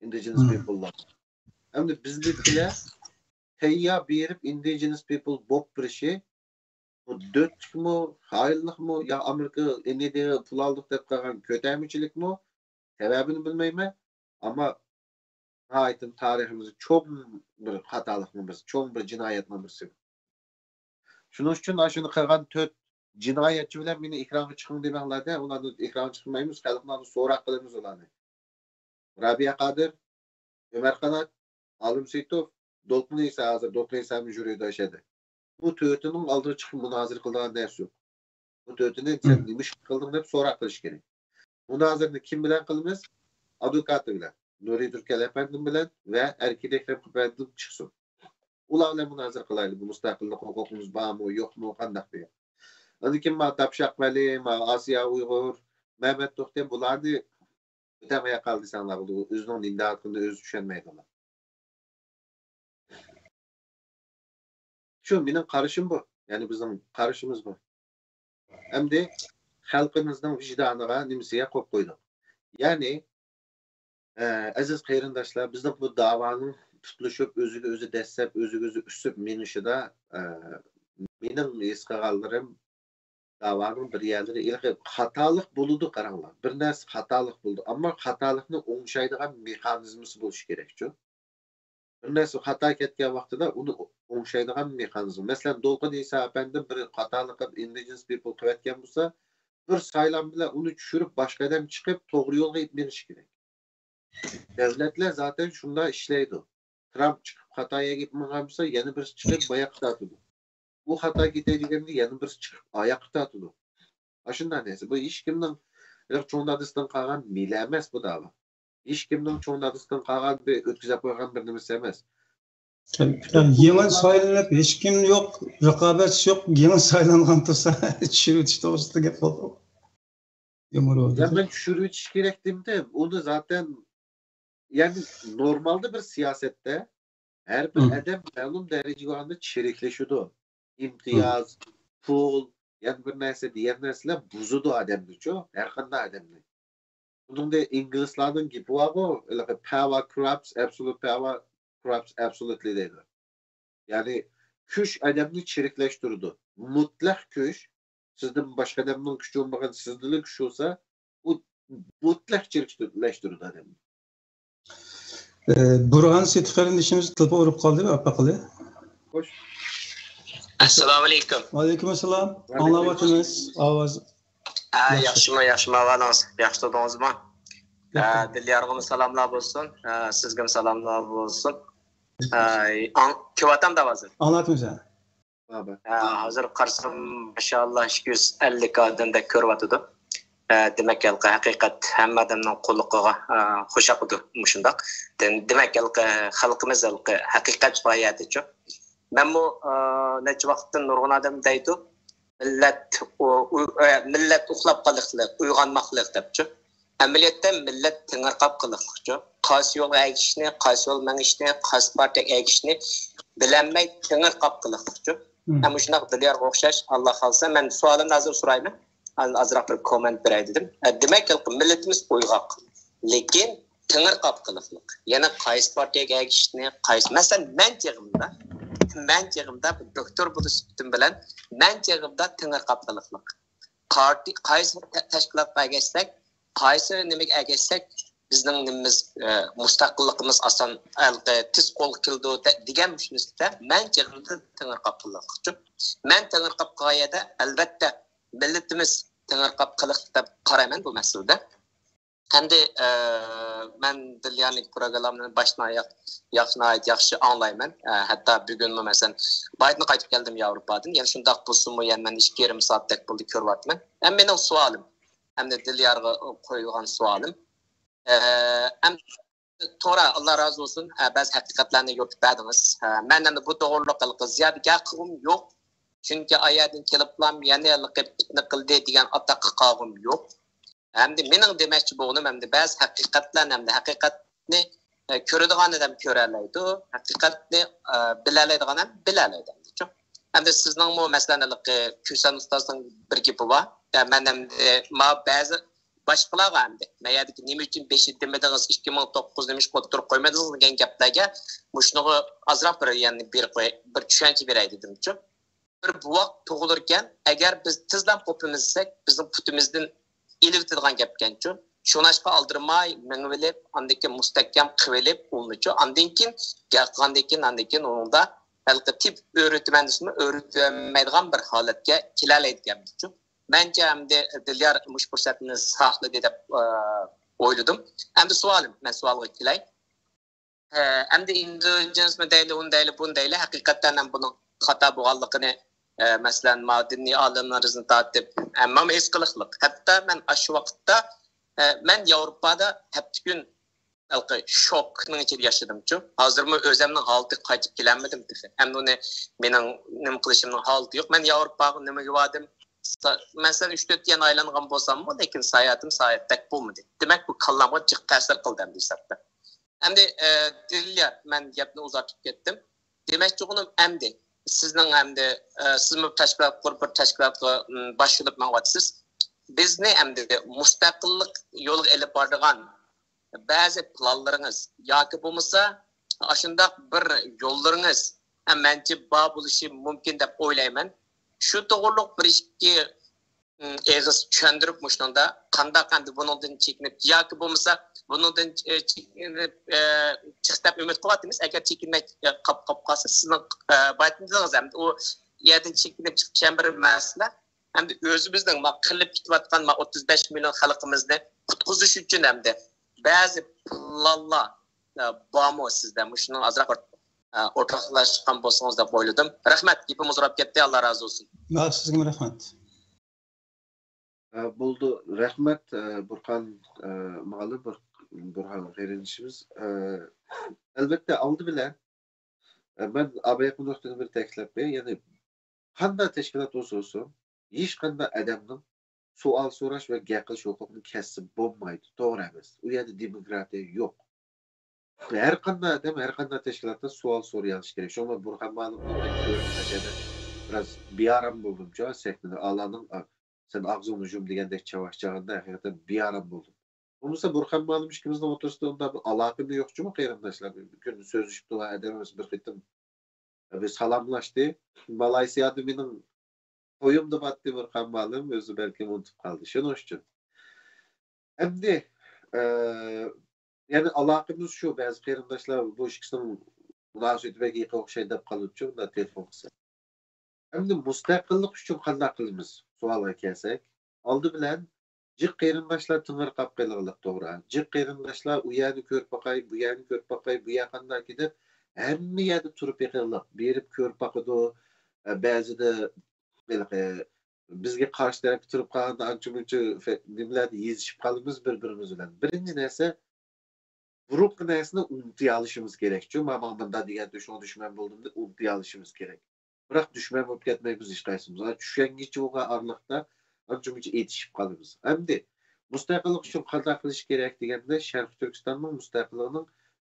indigenous people لار. ئەمدى بىزدىكىلەر تەييار بېرىپ indigenous people بولۇپ بېرىشى، بۇ دۆتلۈكمۇ، خائىنلىقمۇ، يا ئامېرىكا ئىنىدىغا پۇل ئالدۇق دەپ قىلغان كۆتەرمىچىلىكمۇ، سەۋەبىنى بىلمەيمەن. ئەمما ناھايىتى تارىخىمىزدا چوڭ بىر خاتالىقنىڭ بىرسى، چوڭ بىر جىنايەتنىڭ بىرسى. شۇنىڭ ئۈچۈن ئاشۇنى قىلغان تۆت جىنايەتچى بىلەن مېنى ئېكرانغا چىقىڭ دېمەڭلار-دە، ئۇلارنى ئېكرانغا چىقمايمىز، خەلقنىڭ سوراق قىلىمىز ئۇلارنى. رابىيە قادىر، ئۆمەر قانات، ئالىم سېيىتوف، دولقۇن ئىسا، ھازىر دولقۇن ئىسا ژۇرىدا ئىشلەيدۇ. بۇ تۆتىنىڭ ئالدىغا چىقىپ مۇنازىرە قىلىدىغان نەرسە يوق. بۇ تۆتىنى سەن نېمە ئىش قىلدىڭ دەپ سوراق قىلىش كېرەك. مۇنازىرىنى كىم بىلەن قىلىمىز؟ ئادۋوكاتى بىلەن. نۇرى دۈركەل ئەپەندىم بىلەن ۋە ئەركىن ئەكرەم ئەپەندىم چىقسۇن. ئۇلار بىلەن مۇنازىرە قىلايلى. بۇ مۇستەقىللىق ھوقۇقىمىز بارمۇ، يوقمۇ، قانداق دېگەن. ئاندىن كېيىن ما تاپشاق ۋەلى، ما ئاسىيا ئۇيغۇر، مەمەت توختى بۇلارنى ئۆتەڭ ياقال دېسەڭلار بولىدۇ. ئۆزىنىڭ نېمە دەۋاتقىنىنى ئۆزى چۈشەنمەيدۇ. شۇ مېنىڭ قارىشىم بۇ. يەنى بىزنىڭ قارىشىمىز بۇ. ئەمدى خەلقىمىزنىڭ ۋىجدانىغا، نېمىسىگە قويۇپ قويدۇق. يەنى، ئە، ئەزىز قېرىنداشلار، بىزنىڭ بۇ داۋانىڭ تۇتۇلۇشۇپ، ئۆزىگە ئۆزى دەسسەپ، ئۆزىگە ئۆزى ئۈسۈپ مېڭىشىدا، ئە، مېنىڭ ھېس قىلغانلىرىم، داۋانىڭ بىر يەرلىرى ھېلىقى خاتالىق بولىدۇ، قاراڭلار. بىر نەرسە خاتالىق بولىدۇ، ئەمما خاتالىقنى ئوڭشايدىغان مېخانىزمىسى بولۇشى كېرەكچۇ. بىر نەرسە خاتا كەتكەن ۋاقتىدا ئۇنى ئوڭشايدىغان مېخانىزم. مەسىلەن، دولقۇن ئىسا ئەپەندى بىر خاتالىق قىلىپ، indigenous people قىلىۋەتكەن بولسا، بىر سايلام بىلەن ئۇنى چۈشۈرۈپ، باشقا ئادەم چىقىپ، توغرا يولغا ئېلىپ مېڭىشى كېرەك. دۆلەتلەر زاتەن شۇنداق ئىشلەيدۇ. ترامپ چىقىپ خاتا يەرگە ماڭغان بولسا، يەنە بىرسى چىقىپ ماياققا تارتىدۇ. ئۇ خاتا كېتەي دېگەندە يەنە بىرسى چىقىپ ئاياققا تارتىدۇ. ئاشۇنداق نەرسە. بۇ ھېچكىمنىڭ چوڭ دادىسىدىن قالغان مىلە ئەمەس بۇ داۋا. ھېچكىمنىڭ چوڭ دادىسىدىن قالغان بىر ئۆتكۈزۈپ قويغان بىر نېمىسى ئەمەس. يېڭى سايلىنىپ، ھېچكىم يوق، رىقابەتچى يوق، يېڭى سايلانغان تۇرسا چۈشۈرۈۋېتىش توغرىسىدا گەپ بولدى. يا مەن چۈشۈرۈۋېتىش كېرەك دېمىدىم. ئۇنى زاتەن، يەنى نورمالدا بىر سىياسەتتە ھەر بىر ئادەم مەلۇم دەرىجىگە بارغاندا چىرىكلىشىدۇ. ئىمتىياز، پۇل، يەنە بىر نەرسە دېگەن نەرسىلەر بۇزىدۇ ئادەمنىچۇ، ھەر قانداق ئادەمنى. بۇنىڭدا ئىنگلىزلارنىڭ گېپى بارغۇ، ھېلىقى power corrupts, absolute power corrupts absolutely دەيدۇ. يەنى كۈچ ئادەمنى چىرىكلەشتۈرىدۇ. مۇتلەق كۈچ، سىزدىن باشقا ئادەمنىڭ كۈچى بولمىغان، سىزدىلا كۈچ بولسا، ئۇ مۇتلەق چىرىكلەشتۈرىدۇ ئادەمنى. ئە، بۇرھان سېيىت قېرىندىشىمىز تېلېفون ئۇرۇپ قالدى، ئاپاقىلى. خوش. ئەسسالامۇ ئەلەيكۇم. ۋەئەلەيكۇم ئەسسالام. ئاڭلاۋاتىمىز. ئاۋاز. ھە، ياخشىمۇ، ياخشىمۇ ئەھۋالىڭىز؟ ياخشى تۇردىڭىزمۇ؟ ھە، دىليارغىمۇ سالاملار بولسۇن. ھە، سىزگىمۇ سالاملار بولسۇن. ھە، ئاڭ-، كۆرۈۋاتامدا ھازىر؟ ئاڭلاۋاتىمىز، ھە. ھە، ھازىر قارىسام، ماشائاللا، ئىككى يۈز ئەللىك ئادەمدەك كۆرۈۋاتىدۇ. ھە، دېمەك، ھەقىقەت ھەممە ئادەمنىڭ قوللۇقىغا، ھە، خوش ياقىدۇ مۇشۇنداق. دېم-، دېمەك، خەلقىمىز ھەقىقەت باياتىچۇ. مەنمۇ، ھە، نەچچە ۋاقىتتىن نۇرغۇن ئادەم دەيدۇ، مىللەت ئۇ-، ئۇ-، ئە، مىللەت ئۇخلاپ قالىقلىق، ئويغانماقلىق دەپچۇ. ئەمەلىيەتتە مىللەت تېڭىرقاپ قېلىقلىقچۇ. قايسى يولغا ئەگىشىشنى، قايسى يول مېڭىشنى، قايسى پارتىيەگە ئەگىشىشنى بىلەلمەي تېڭىرقاپ قېلىقلىقچۇ. ھە، مۇشۇنداق دىليارغا ئوخشاش، ئاللا خالىسا، مەن سوئالىمنى ھازىر سورايمەن. ئازراق بىر كوممېنت بېرەي دېدىم. ئە، دېمەك، مىللىتىمىز ئويغاق، لېكىن تېڭىرقاپ قېلىقلىق. يەنە قايسى پارتىيەگە ئەگىشىشنى، قايسى، مەسىلەن، مەن چېغىمدا، مەن چېغىمدا بىر دوكتور بولۇش سۈپىتىم بىلەن، مەن چېغىمدا تېڭىرقاپ قېلىقلىق. پارتىي-، قايسى تە-، تەشكىلاتقا ئەگەشسەك، قايسى نېمىگە ئەگەشسەك، بىزنىڭ نېمىمىز، ئە، مۇستەقىللىقىمىز ئاسان، ھېلىقى تېز قولغا كېلىدۇ دە-، دېگەن مۇشۇ نىسبەتتە مەن چېغىمدا تېڭىرقاپ قېلىقلىقچۇ. مەن تېڭىرقاپ قالغان يەردە، ئەلۋەتتە، مىللىتىمىز تېڭىرقاپ قېلىقلىق دەپ قارايمەن بۇ مەسىلىدە. ئەمدى، ئە، مەن دىليانىڭ پروگراممىنى باشتىن ئاياق ياخشى، ناھايىتى ياخشى ئاڭلايمەن. ئە، ھەتتا بۈگۈنمۇ، مەسىلەن، بايىتىن قايتىپ كەلدىم ياۋروپادىن. يەنە شۇنداق بولسىمۇ، يەنە مەن ئىككى يېرىم سائەتتەك بولدى كۆرۈۋاتىمەن. ئەمما مېنىڭ سوئالىم، ئەمدى دىليارغا قويۇلغان سوئالىم. ئە، ئەم، توغرا، ئاللا رازى بولسۇن. ئە، بەزى ھەقىقەتلەرنى يورۇتۇپ بەردىڭىز. ئە، مەن ئەمدى بۇ توغرىلىق ھېلىقى زىيادە گەپ قىلغۇم يوق. چۈنكى ئايەردىن كېلىپلا يەنە ھېلىقى پىتنە قىلدى دېگەن ئاتاققا قالغۇم يوق. ئەمدى مېنىڭ دېمەكچى بولغىنىم، ئەمدى بەزى ھەقىقەتلەرنى، ئەمدى ھەقىقەتنى، ئە، كۆرىدىغان ئادەم كۆرەلەيدۇ، ھەقىقەتنى، ئە، بىلەلەيدىغان ئادەم بىلەلەيدۇ، ئەمدىچۇ. ئەمدى سىزنىڭمۇ، مەسىلەن، ھېلىقى كۈسەن ئۇستازنىڭ بىر گېپى بار. يا، مەن ئەمدى ما بەزى باشقىلارغا ئەمدى، ما يەردىكى نېمە ئۈچۈن بېشى دېمىدىڭىز، ئىككى مىڭ توققۇز نېمە ئىشقا ئوتتۇرىغا قويمىدىڭىز دېگەن گەپلەرگە مۇشۇنىڭغا ئازراق بىر، يەنى بىر قوي-، بىر چۈشەنچە بېرەي دېدىمچۇ. بىر بوۋاق تۇغۇلۇركەن، ئەگەر بىز تېزلا قوپىمىز دېسەك، بىزنىڭ پۇتىمىزدىن ئېلىۋېتىدىغان گەپكەنچۇ. شۇڭلاشقا ئالدىرىماي مېڭىۋېلىپ، ئاندىن كېيىن مۇستەھكەم قىلىۋېلىپ ئۇلنىچۇ. ئاندىن كېيىن، گەپ قىلغاندىن كېيىن، ئاندىن كېيىن ئۇنىڭدا ھېلىقى تېپىپ ئۆرۈتىمەن دېسىمۇ، ئۆرۈتەلمەيدىغان بىر ھالەتكە كېلەلەيدىكەنمىزچۇ. مەنچە ئەمدى دىليار مۇشۇ پۇرسەتنى ساقلىدى دەپ، ئە، ئويلىدىم. ئەمدى سوئالىم، مەن سوئالغا كېلەي. ئە، ئەمدى ئىندۇ جىنسمۇ دەيلى، ئۇنى دەيلى، بۇنى دەيلى، ھەقىقەتەن ھەم بۇنىڭ خاتا بولغانلىقىنى، ئە، مەسىلەن، ما دىنىي ئالىملىرىمىزنى تارتىپ، ھەممىمۇ ھېس قىلىقلىق. ھەتتا مەن ئاشۇ ۋاقىتتا، ئە، مەن ياۋروپادا ھەپتە كۈن ھېلىقى شوكنىڭ ئىچىدە ياشىدىمچۇ. ھازىرمۇ ئۆزۈمنىڭ ھالىتىگە قايتىپ كېلەلمىدىم تېخى. ئەمدى ئۇنى مېنىڭ نېمە قىلىشىمنىڭ ھالىتى يوق. مەن ياۋروپاغا نېمىگە باردىم؟ سا-، مەسىلەن، ئۈچ تۆت يەرنى ئايلانغان بولساممۇ، لېكىن ساياھىتىم ساياھەتتەك بولمىدى. دېمەك، بۇ كاللامغا جىق تەسىر قىلدى ئەمدى ھېسابتا. ئەمدى، ئە، دىليار، مەن گەپنى ئۇزارتىپ كەتتىم. دېمەكچى بولغىنىم ئەمدى سىزنىڭ ئەمدى، ئە، سىزمۇ تەشكىلات قۇرۇپ، بىر تەشكىلاتقا، م، باش بولۇپ ماڭىۋاتىسىز. بىزنى ئەمدى مۇستەقىللىق يولىغا ئېلىپ بارىدىغان بەزى پىلانلىرىڭىز ياكى بولمىسا ئاشۇنداق بىر يوللىرىڭىز، ئە، مەنچە بار بولۇشى مۇمكىن دەپ ئويلايمەن. شۇ توغرۇلۇق بىر ئىككى، م، ئېغىز چۈشەندۈرۈپ مۇشۇنىڭدا قانداق ئەمدى بۇنىڭدىن چېكىنىپ ياكى بولمىسا بۇنىڭدىن، ئە، چېكىنىپ، ئە، چىقىش دەپ ئۈمىد قىلىۋاتىمىز. ئەگەر چېكىنمەي، ئە، قاپ، قاپ قالسا سىزنىڭ، ئە، بايىتىن دېدىڭىز ئەمدى ئۇ يەردىن چېكىنىپ چىقىش ھەم بىر مەسىلە. ئەمدى ئۆزىمىزنىڭ ما قىرىلىپ كېتىۋاتقان ما ئوتتۇز بەش مىليون خەلقىمىزنى قۇتقۇزۇش ئۈچۈن ئەمدى بەزى پىلانلار، ئە، بارمۇ سىزدە؟ مۇشۇنىڭ ئازراق بىر، ئە، ئورتاقلاشقان بولسىڭىز دەپ ئويلىدىم. رەھمەت، گېپىم ئۇزىراپ كەتتى، ئاللا رازى بولسۇن. ھە، سىزگىمۇ رەھمەت. ئە، بولدى، رەھمەت، ئە، بۇرھان، ئە، مۇئەللىم، بۇر-، بۇرھان قېرىندىشىمىز. ئە، ئەلۋەتتە، ئالدى بىلەن، ئە، مەن ئاباياققا نۇقتىنى بىر تەكىتلەپ قوياي. يەنى قانداق تەشكىلات بولسا بولسۇن، ھېچقانداق ئادەمنىڭ سوئال سوراش ۋە گەپ قىلىش ھوقۇقىنى كەسسە بولمايدۇ. توغرا ئەمەس. ئۇ يەردە دېموكراتىيە يوق. ھەر قانداق ئادەم، ھەر قانداق تەشكىلاتتا سوئال سورىيالىشى كېرەك. شۇڭا بۇرھان مۇئەللىمنى مەن كۆرۈپ، بىراز بىئارام بولدۇمچۇ، سەھنىدە ئالانىڭ، ئا، سەن ئاغزىڭنى يۇم دېگەندەك چاۋاك چىققاندا ھەقىقەتەن بىئارام بولدۇم. بولمىسا بۇرھان مۇئەللىم ئىككىمىزنىڭ ئوتتۇرىسىدا ئۇنداق بىر ئالاقىمۇ يوقچۇمۇ قېرىنداشلار؟ بىر كۈندە سۆزلىشىپ تۇرغان ئادەم ئەمەس، بىر قېتىم بىر سالاملاشتى. مالايسىيادا مېنىڭ تويۇمدا باتتى بىر قامالىم، ئۆزى بەلكىم ئۇنتۇپ قالدى. شۇنىڭ ئۈچۈن. ئەمدى، ئە، يەنى ئالاقىمىز شۇ، بەزى قېرىنداشلار بۇ ئىككىسىنىڭ مۇناسىۋىتى بەك يېقىن ئوخشايدۇ دەپ قالىدۇچۇ، مۇنداق تېلېفون قىلسا. ئەمدى مۇستەقىللىق ئۈچۈن قانداق قىلىمىز؟ سوئالغا كەلسەك، ئالدى بىلەن جىق قېرىنداشلار تېڭىرقاپ قېلىغلىق، توغرا. جىق قېرىنداشلار ئۇ يەرنى كۆرۈپ باقاي، بۇ يەرنى كۆرۈپ باقاي، بۇ يەر قانداق دەپ، ھەممە يەردە تۇرۇپ بېقىغلىق، بېرىپ كۆرۈپ باقىدۇ. ئە، بەزىدە ھېلىقى بىزگە قارشى تەرەپتە تۇرۇپ قالغاندا ئانچە-مۇنچە فە-، نېمىلەردە يېزىشىپ قالىمىز بىر-بىرىمىز بىلەن. بىرىنچى نەرسە، بۇرۇنقى نەرسىنى ئۇنتۇيالىشىمىز كېرەكچۇ. ما-، ماڭا مۇنداق دېگەنتى، شۇڭا دۈشمەن بولدۇم دەپ ئۇنتۇيالىشىمىز كېرەك. بىراق دۈشمەن بولۇپ كەتمەيمىز ھېچقايسىمىز. چۈشەنگۈچى بولغان ئارىلىقتا ئانچە-مۇنچە ئېتىشىپ قالىمىز. ئەمدى مۇستەقىللىق ئۈچۈن قانداق قىلىش كېرەك دېگەندە، شەرقىي تۈركىستاننىڭ مۇستەقىللىقىنىڭ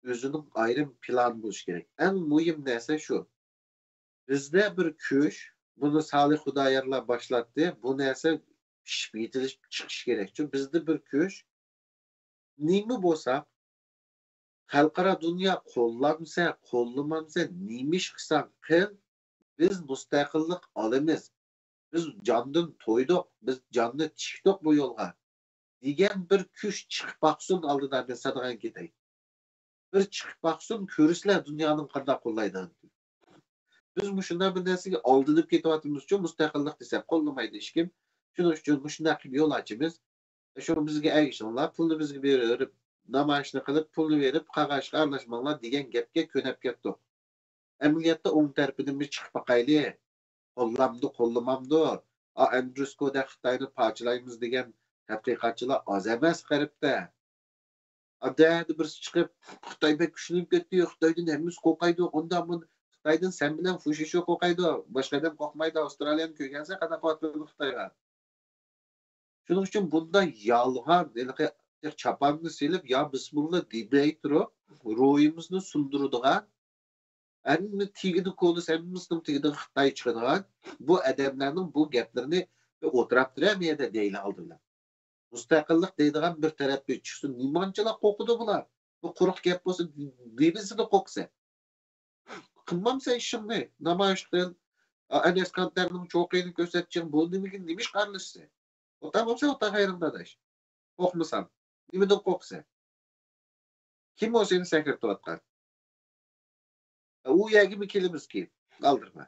ئۆزىنىڭ ئايرىم پىلانى بولۇشى كېرەك. ئەڭ مۇھىم نەرسە شۇ. بىزدە بىر كۈچ، بۇنى سالىھ خۇدايارلار باشلاتتى. بۇ نەرسە پىشىپ يېتىلىپ چىقىشى كېرەكچۇ. بىزدە بىر كۈچ، نېمە بولساق، خەلقئارا دۇنيا قوللامسا، قوللىمامسا، نېمە ئىش قىلساڭ قىل، بىز مۇستەقىللىق ئالىمىز. بىز جاندىن تويدۇق، بىز جاننى تىكتۇق بۇ يولغا، دېگەن بىر كۈچ چىقىپ باقسۇن ئالدىدا، مەن سادىغان كېتەي. بىر چىقىپ باقسۇن، كۆرسىلەر دۇنيانىڭ قانداق قوللايدىغىنىنى. بىز مۇشۇنداق بىر نەرسىگە ئالدىنىپ كېتىۋاتىمىزچۇ، مۇستەقىللىق دېسەك قوللىمايدۇ ھېچكىم. شۇنىڭ ئۈچۈن مۇشۇنداق قىلىپ يول ئاچىمىز. شۇڭا بىزگە ئەگىشىڭلار، پۇلنى بىزگە بېرىپ، نامايىشنى قىلىپ، پۇلنى بېرىپ، قاغاشقا ئارىلاشماڭلار دېگەن گەپكە كۆنەپ كەتتۇق. ئەمەلىيەتتە ئوڭ تەرىپىدىن بىر چىقىپ باقايلى. قوللامدۇ، قوللىمامدۇ؟ ئا، ئەندرۇس كودەك خىتاينى پارچىلايمىز دېگەن تەتقىقاتچىلار ئاز ئەمەس غەربتە. ئادەتتە بىرسى چىقىپ، خىتاي بەك كۈچلىنىپ كەتتى، خىتايدىن ھەممىسى قورقايدۇ، ئۇنداق بۇ-، خىتايدىن سەن بىلەن فۇشىشو قورقايدۇ، باشقا ئادەم قورقمايدۇ، ئاۋسترالىيەنى كۆرگەنسەن قانداق قورقۇۋاتىدۇ خىتايغا. شۇنىڭ ئۈچۈن بۇنداق يالغان، ھېلىقى چاپاننى سېلىپ، يا بىسمىللا دېمەي تۇرۇپ، روھىمىزنى سۇندۇرىدىغان، ھەممە تېگىدە كولىس، ھەممىسىنىڭ تېگىدىن خىتاي چىقىدىغان بۇ ئادەملەرنىڭ بۇ گەپلىرىنى ئوتراپ تۇرە، مەيەردە دەيلى ئالدى بىلەن. مۇستەقىللىق دەيدىغان بىر تەرەپكە چىقسۇن، نېمانچىلا قورقىدۇ بۇلار؟ بۇ قۇرۇق گەپ بولسا، نېمىسىدە قورقىسەن؟ قىلمامسەن ئىشىڭنى، نامايىش قىل، ئەنەس قەنتەرنىڭ چوقىنى كۆرسەتچىڭ، بۇ نېمىگە، نېمە ئىشقا ئارىلىشىسەن؟ ئوتا بولسا ئوتا خەيرىڭ داداش. قورقمىساڭ، نېمىدىن قورقىسەن؟ كىم ئۇ سېنى سەكرىتىۋاتقان؟ ئۇ يەرگىمۇ كېلىمىز كېيىن، ئالدىرىما.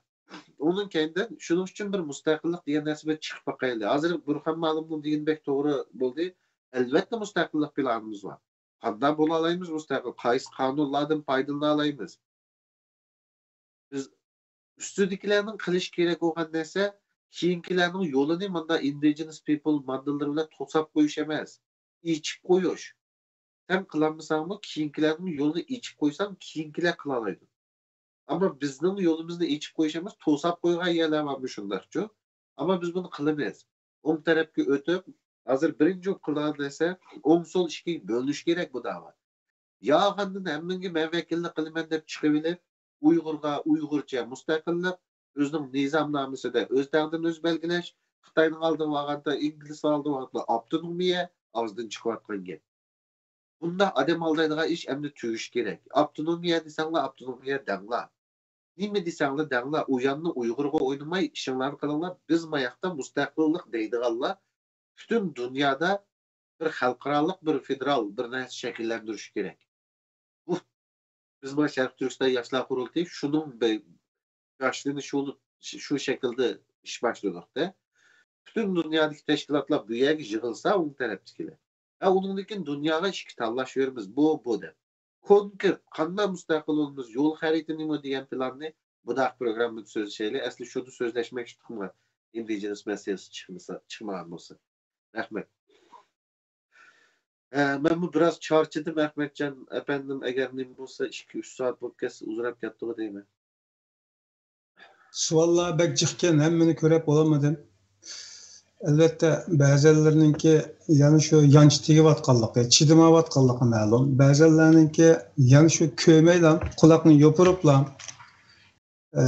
ئۇنىڭ كەينىدىن شۇنىڭ ئۈچۈن بىر مۇستەقىللىق دېگەن نەرسە بىر چىقىپ باقايلى. ھازىر بۇرخان مالىمنىڭ دېگىنى بەك توغرا بولدى. ئەلۋەتتە مۇستەقىللىق پىلانىمىز بار. قانداق بولالايمىز مۇستەقىل؟ قايسى قانۇنلاردىن پايدىلىنالايمىز؟ بىز ئۈستىدىكىلەرنىڭ قىلىشى كېرەك بولغان نەرسە، كېيىنكىلەرنىڭ يولىنى ماندا indigenous people ماددىلىرى بىلەن توساپ قويۇش ئەمەس، ئېچىپ قويۇش. سەن قىلالمىساڭمۇ، كېيىنكىلەرنىڭ يولىنى ئېچىپ قويساڭ، كېيىنكىلەر قىلالايدۇ. ئەمما بىزنىڭ يولىمىزنى ئېچىپ قويۇش ئەمەس، توساپ قويغان يەرلەر بار مۇشۇنداقچۇ. ئەمما بىز بۇنى قىلىمىز. ئوڭ تەرەپكە ئۆتۈپ، ھازىر بىرىنچى قىلىدىغان نەرسە، ئوڭ سول ئىككىگە بۆلۈنۈشى كېرەك بۇ داۋا. يا ئاندىن ھەممىڭگە مەن ۋەكىللىك قىلىمەن دەپ چىقىۋېلىپ، ئۇيغۇرغا ئۇيغۇرچە مۇستەقىللىق، ئۆزىنىڭ نىزامنامىسىدە ئۆز تەقدىرىنى ئۆزى بەلگىلەش، خىتاينىڭ ئالدىغا بارغاندا، ئىنگلىز ئالدىغا بارغاندا ئاپتونومىيە ئاغزىدىن چىقىۋاتقان گەپ. بۇنداق ئادەم ئالدايدىغان ئىش ئەمدى تۈگىشى كېرەك. ئاپتونومىيە دېسەڭلار، ئاپتونومىيە دەڭلار. نېمە دېسەڭلار دەڭلار، ئۇ ياننى ئۇيغۇرغا ئوينىماي ئىشىڭلارنى قىلىڭلار، بىز ماياقتا مۇستەقىللىق دەيدىغانلار پۈتۈن دۇنيادا بىر خەلقئارالىق بىر فېدېرال بىر نەرسە شەكىللەندۈرۈشى كېرەك. بۇ بىز مانا شەرقىي تۈركىستان ياشلار قۇرۇلتىيى شۇنىڭ باشلىنىشى بولۇپ شۇ شەكىلدە ئىش باشلىدۇق-دە. پۈتۈن دۇنيادىكى تەشكىلاتلار بۇ يەرگە يىغىلسا ئوڭ تەرەپتىكىلەر. ھە، ئۇنىڭدىن كېيىن دۇنياغا ئىككى تاللاش بېرىمىز. بۇ، بۇ دەپ. كونكرېت، قانداق مۇستەقىل بولىمىز، يول خەرىتە نېمە دېگەن پىلاننى بۇنداق پروگراممىدا سۆزلىشەيلى. ئەسلى شۇنى سۆزلەشمەكچى تۇغما ئىندىجېنىس مەسىلىسى چىقمىسا، چىقمىغان بولسا. رەھمەت. ھە، مەنمۇ بىراز چارچىدىم، ئەخمەتجان ئەپەندىم. ئەگەر نېمە بولسا، ئىككى، ئۈچ سائەت بولۇپ كەتسە، ئۇزىراپ كەتتىغۇ دەيمەن. سوئاللار بەك جىقكەن، ھەممىنى كۆرۈپ بولالمىدىم. ئەلۋەتتە، بەزىلەرنىڭكى يەنە شۇ يانچە تېگىۋاتقانلىقى، چىدىمايۋاتقانلىقى مەلۇم. بەزىلەرنىڭكى يەنە شۇ كۆرمەيلا، قۇلاقنى يوپۇرۇپلا، ئە،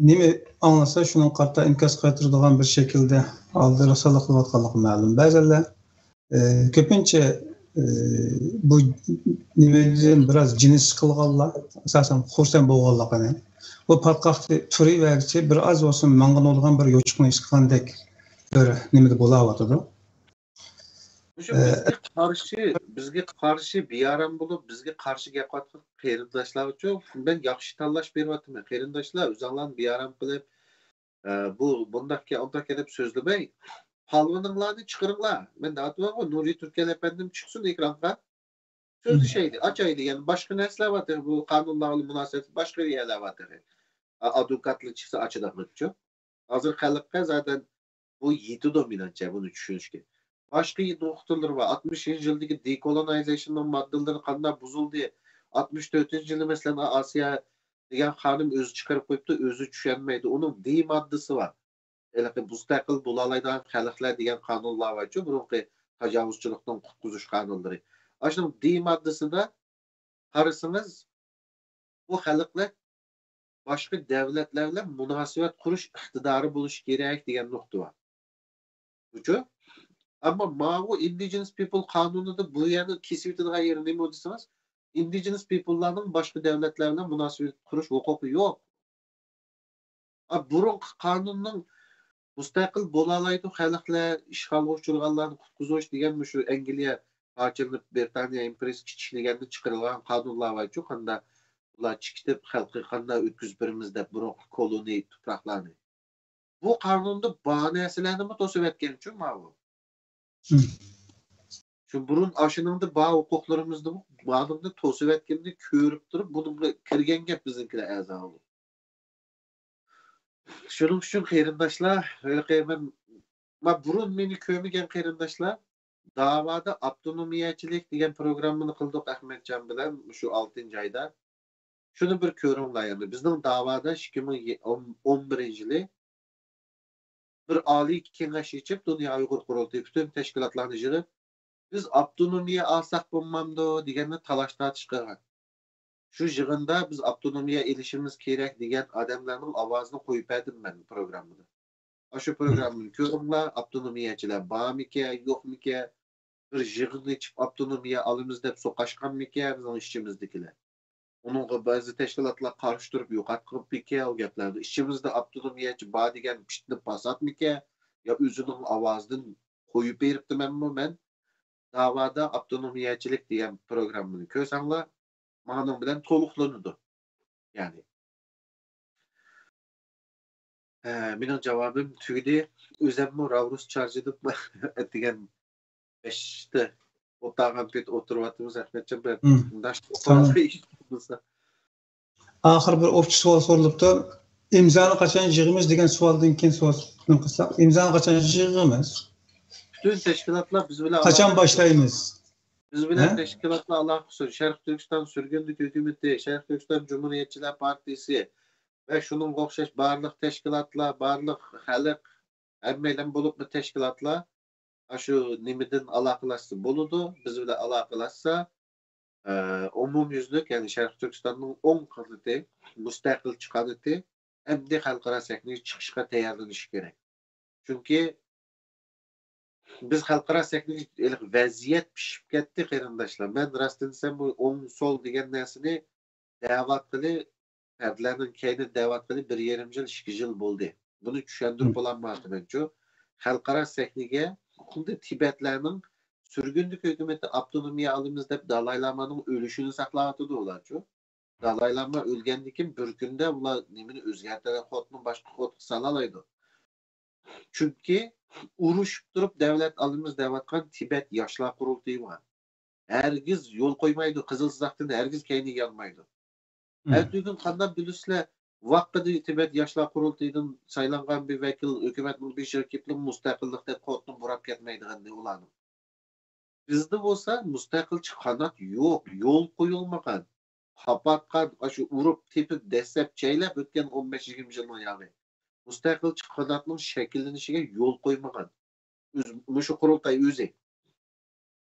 نېمە ئاڭلىسا، شۇنىڭغا قارىتا ئىنكاس قايتۇرىدىغان بىر شەكىلدە ئالدىراشچىلىق قىلىۋاتقانلىقى مەلۇم. بەزىلەر، ئە، كۆپىنچە، ئە، بۇ نېمىدىن بىراز جىنى سىقىلغانلار، ئاساسەن، خۇرسەن بولغانلىقىنى، بۇ پاتقاقتا تۇرۇۋەرگۈچە بىر ئاز بولسۇن ماڭغان بولغان بىر يوچۇقنى ھېس قىلغاندەك بىر نېمىدە بولاۋاتىدۇ. مۇشۇ ئە، بىزگە قارشى، بىزگە قارشى بىئارام بولۇپ، بىزگە قارشى گەپ قىلىۋاتقان قېرىنداشلارغىچۇ مەن ياخشى تاللاش بېرىۋاتىمەن. قېرىنداشلار، ئۆزۈڭلارنى بىئارام قىلىپ، ئە، بۇ بۇنداقكەن، ئۇنداقكەن دەپ سۆزلىمەي، پالۋىنىڭلارنى چىقىرىڭلار. مەن دەۋاتىمەنغۇ، نۇرى تۈركەل ئەپەندىم چىقسۇن ئېكرانغا. سۆزلىشەيلى، ئاچايلى. يەنە باشقا نەرسىلەر بار تېخى. بۇ قانۇنلار بىلەن مۇناسىۋەتلىك باشقا يەرلەر بار تېخى. ئا، ئادۋوكاتلار چىقسا ئاچىدىغىنچۇ. ھازىر خەلققە زادەن بۇ يېتىدۇ، مېنىڭچە، بۇنى چۈشىنىشكە. باشقا نۇقتىلىرى بار. ئاتمىشىنچى يىلدىكى دېكولونايزېيشننىڭ ماددىلىرى قانداق بۇزۇلدى؟ ئاتمىش تۆتىنچى يىلى، مەسىلەن، ئاسىيا دېگەن خانىم ئۆزى چىقىرىپ قويۇپتۇ، ئۆزى چۈشەنمەيدۇ. ئۇنىڭ دې ماددىسى بار. ھېلىقى مۇستەقىل بولالايدىغان خەلقلەر دېگەن قانۇنلار بارچۇ، بۇرۇنقى تاجاۋۇزچىلىقتىن قۇتقۇزۇش قانۇنلىرى. ئاشۇنىڭ دې ماددىسىدا قارىسىڭىز، بۇ خەلقلەر باشقا دۆلەتلەر بىلەن مۇناسىۋەت قۇرۇش ئىقتىدارى بولۇشى كېرەك دېگەن نۇقتا بار. ئۇچۇ؟ ئەمما ماۋۇ ئىندىجېنس پىپل قانۇنىدا بۇ يەرنى كېسىۋېتىدىغان يېرى نېمە دېسىڭىز، ئىندىجېنس پىپللارنىڭ باشقا دۆلەتلەر بىلەن مۇناسىۋەت قۇرۇش ھوقۇقى يوق. ئا، بۇرۇنقى قانۇننىڭ مۇستەقىل بولالايدۇ خەلقلەر، ئىشغالغا ئۇچرىغانلارنى قۇتقۇزۇش دېگەن مۇشۇ ئەنگلىيە پارچىلىنىپ، بىرىتانىيە ئىمپېرىيىسى كىچىكلىگەندە چىقىرىلغان قانۇنلار بارچۇ، قانداق بۇلار چىقىتىپ، خەلققە قانداق ئۆتكۈزۈپ بېرىمىز دەپ بۇرۇنقى كولونىي تۇپراقلارنى. بۇ قانۇندا بار نەرسىلەرنىمۇ توسۇۋەتكەنچۇ ماۋۇ. شۇ بۇرۇن ئاشۇنىڭدا بار ھوقۇقلىرىمىزنى، بارلىقنى توسۇۋەتكىنىنى كۆرۈپ تۇرۇپ، بۇنىڭغا كىرگەن گەپ بىزنىڭكىلەر ئەزا بولۇپ. شۇنىڭ ئۈچۈن قېرىنداشلار، ھېلىقى مەن، ما بۇرۇن مېنى كۆرمىگەن قېرىنداشلار، داۋادا ئاپتونومىيەچىلىك دېگەن پروگراممىنى قىلدۇق ئەخمەتجان بىلەن شۇ ئالتىنچى ئايدا. شۇنى بىر كۆرۈڭلار، يەنى بىزنىڭ داۋادا ئىككى مىڭ ئون بىرىنچى يىلى بىر ئالىي كېڭەش ئېچىپ، دۇنيا ئۇيغۇر قۇرۇلتىيى پۈتۈن تەشكىلاتلارنى يىغىپ، بىز ئاپتونومىيە ئالساق بولمامدۇ دېگەننى تالاش تارتىش قىلغان. شۇ يىغىندا بىز ئاپتونومىيە ئېلىشىمىز كېرەك دېگەن ئادەملەرنىڭ ئاۋازىنى قويۇپ بەردىم مەن پروگراممىدا. ئاشۇ پروگراممىنى كۆرۈڭلار، ئاپتونومىيەچىلەر بارمىكەن، يوقمىكەن، بىر يىغىن ئېچىپ ئاپتونومىيە ئالىمىز دەپ سوقاشقانمىكەن بىزنىڭ ئىچىمىزدىكىلەر. ئۇنىڭغا بەزى تەشكىلاتلار قارشى تۇرۇپ يوقاتقىپمىكەن ئۇ گەپلەرنى. ئىچىمىزدە ئاپتونومىيەچى بار دېگەن پىتنە پاساتمىكەن يا ئۆزىنىڭ ئاۋازىدىن قويۇپ بېرىپتىمەنمۇ مەن؟ داۋادا ئاپتونومىيەچىلىك دېگەن پروگراممىنى كۆرسەڭلار، مانىڭ بىلەن تولۇقلىنىدۇ. يەنى، ھە، مېنىڭ جاۋابىم تۈگىدى. ئۆزەممۇ راۋرۇس چارجىدىپ ئەتىگەن بەشتە ئولتۇرغان پېتى ئولتۇرۇۋاتىمىز، ئەخمەتجان بىلەن. مۇنداق ئولتۇرغان ئىش بولمىسا. ئاخىر بىر ئوپچە سوئال سورۇلۇپتۇ. ئىمزانى قاچان يىغىمىز دېگەن سوئالدىن كېيىن سوئال قىلساق، ئىمزانى قاچان يىغىمىز؟ پۈتۈن تەشكىلاتلار بىز بىلەن قاچان باشلايمىز؟ بىز بىلەن ھە؟ تەشكىلاتلار ئالاقە قىلسۇن. شەرقىي تۈركىستان سۈرگۈندىلىك ھۆكۈمىتى، شەرقىي تۈركىستان جۇمھۇرىيەتچىلەر پارتىيىسى ۋە شۇنىڭغا ئوخشاش بارلىق تەشكىلاتلار، بارلىق خەلق، ھەممەيلەن بولۇپمۇ تەشكىلاتلار ئاشۇ نېمىدىن ئالاقىلاشسا بولىدۇ. بىز بىلەن ئالاقىلاشسا، ئە، ئومۇميۈزلۈك، يەنى شەرقىي تۈركىستاننىڭ ئوڭ قانىتى، مۇستەقىلچى قانىتى ئەمدى خەلقئارا سەھنىگە چىقىشقا تەييارلىنىشى كېرەك. چۈنكى بىز خەلقئارا سەھنىدە ھېلىقى ۋەزىيەت پىشىپ كەتتى، قېرىنداشلار. مەن راستىنى دېسەم، بۇ ئوڭ سول دېگەن نەرسىنى دەۋاتقىلى، پەردىلەرنىڭ كەينىدە دەۋاتقىلى بىر يېرىم يىل، ئىككى يىل بولدى. بۇنى چۈشەندۈرۈپ بولالمايۋاتىمەنچۇ. خەلقئارا سەھنىگە خۇددى تىبەتلەرنىڭ سۈرگۈندىكى ھۆكۈمەتتە ئاپتونومىيە ئالىمىز دەپ دالاي لامانىڭ ئۆلۈشىنى ساقلاۋاتىدۇ ئۇلارچۇ. دالاي لاما ئۆلگەندىن كېيىن بىر كۈندە ئۇلار نېمىنى ئۆزگەرتەلەي، قوتنى باشقا قوتقا سالالايدۇ. چۈنكى ئۇرۇشۇپ تۇرۇپ دەۋلەت ئالىمىز دەۋاتقان تىبەت ياشلار قۇرۇلتىيى بار. ھەرگىز يول قويمايدۇ، قىزىل سىزىقتىن ھەرگىز كەينىگە يانمايدۇ. ئەتىگۈن قانداق بىلىسىلەر، ۋاققىدا تىبەت ياشلار قۇرۇلتىيىدىن سايلانغان بىر ۋەكىل ھۆكۈمەتنىڭ بېشىغا كېلىپلا مۇستەقىللىق دەپ قوتنى بۇراپ كەتمەيدىغاننى ئۇلارنىڭ. بىزدە بولسا مۇستەقىلچى قانات يوق، يول قويۇلمىغان. پاپاتقان، ئاشۇ ئۇرۇپ، تېپىپ، دەسسەپ، چەيلەپ ئۆتكەن ئون بەش يىگىرمە يىلنىڭ ياغى. مۇستەقىلچى قاناتنىڭ شەكىللىنىشىگە يول قويمىغان. ئۆز-، مۇشۇ قۇرۇلتاي ئۆزى.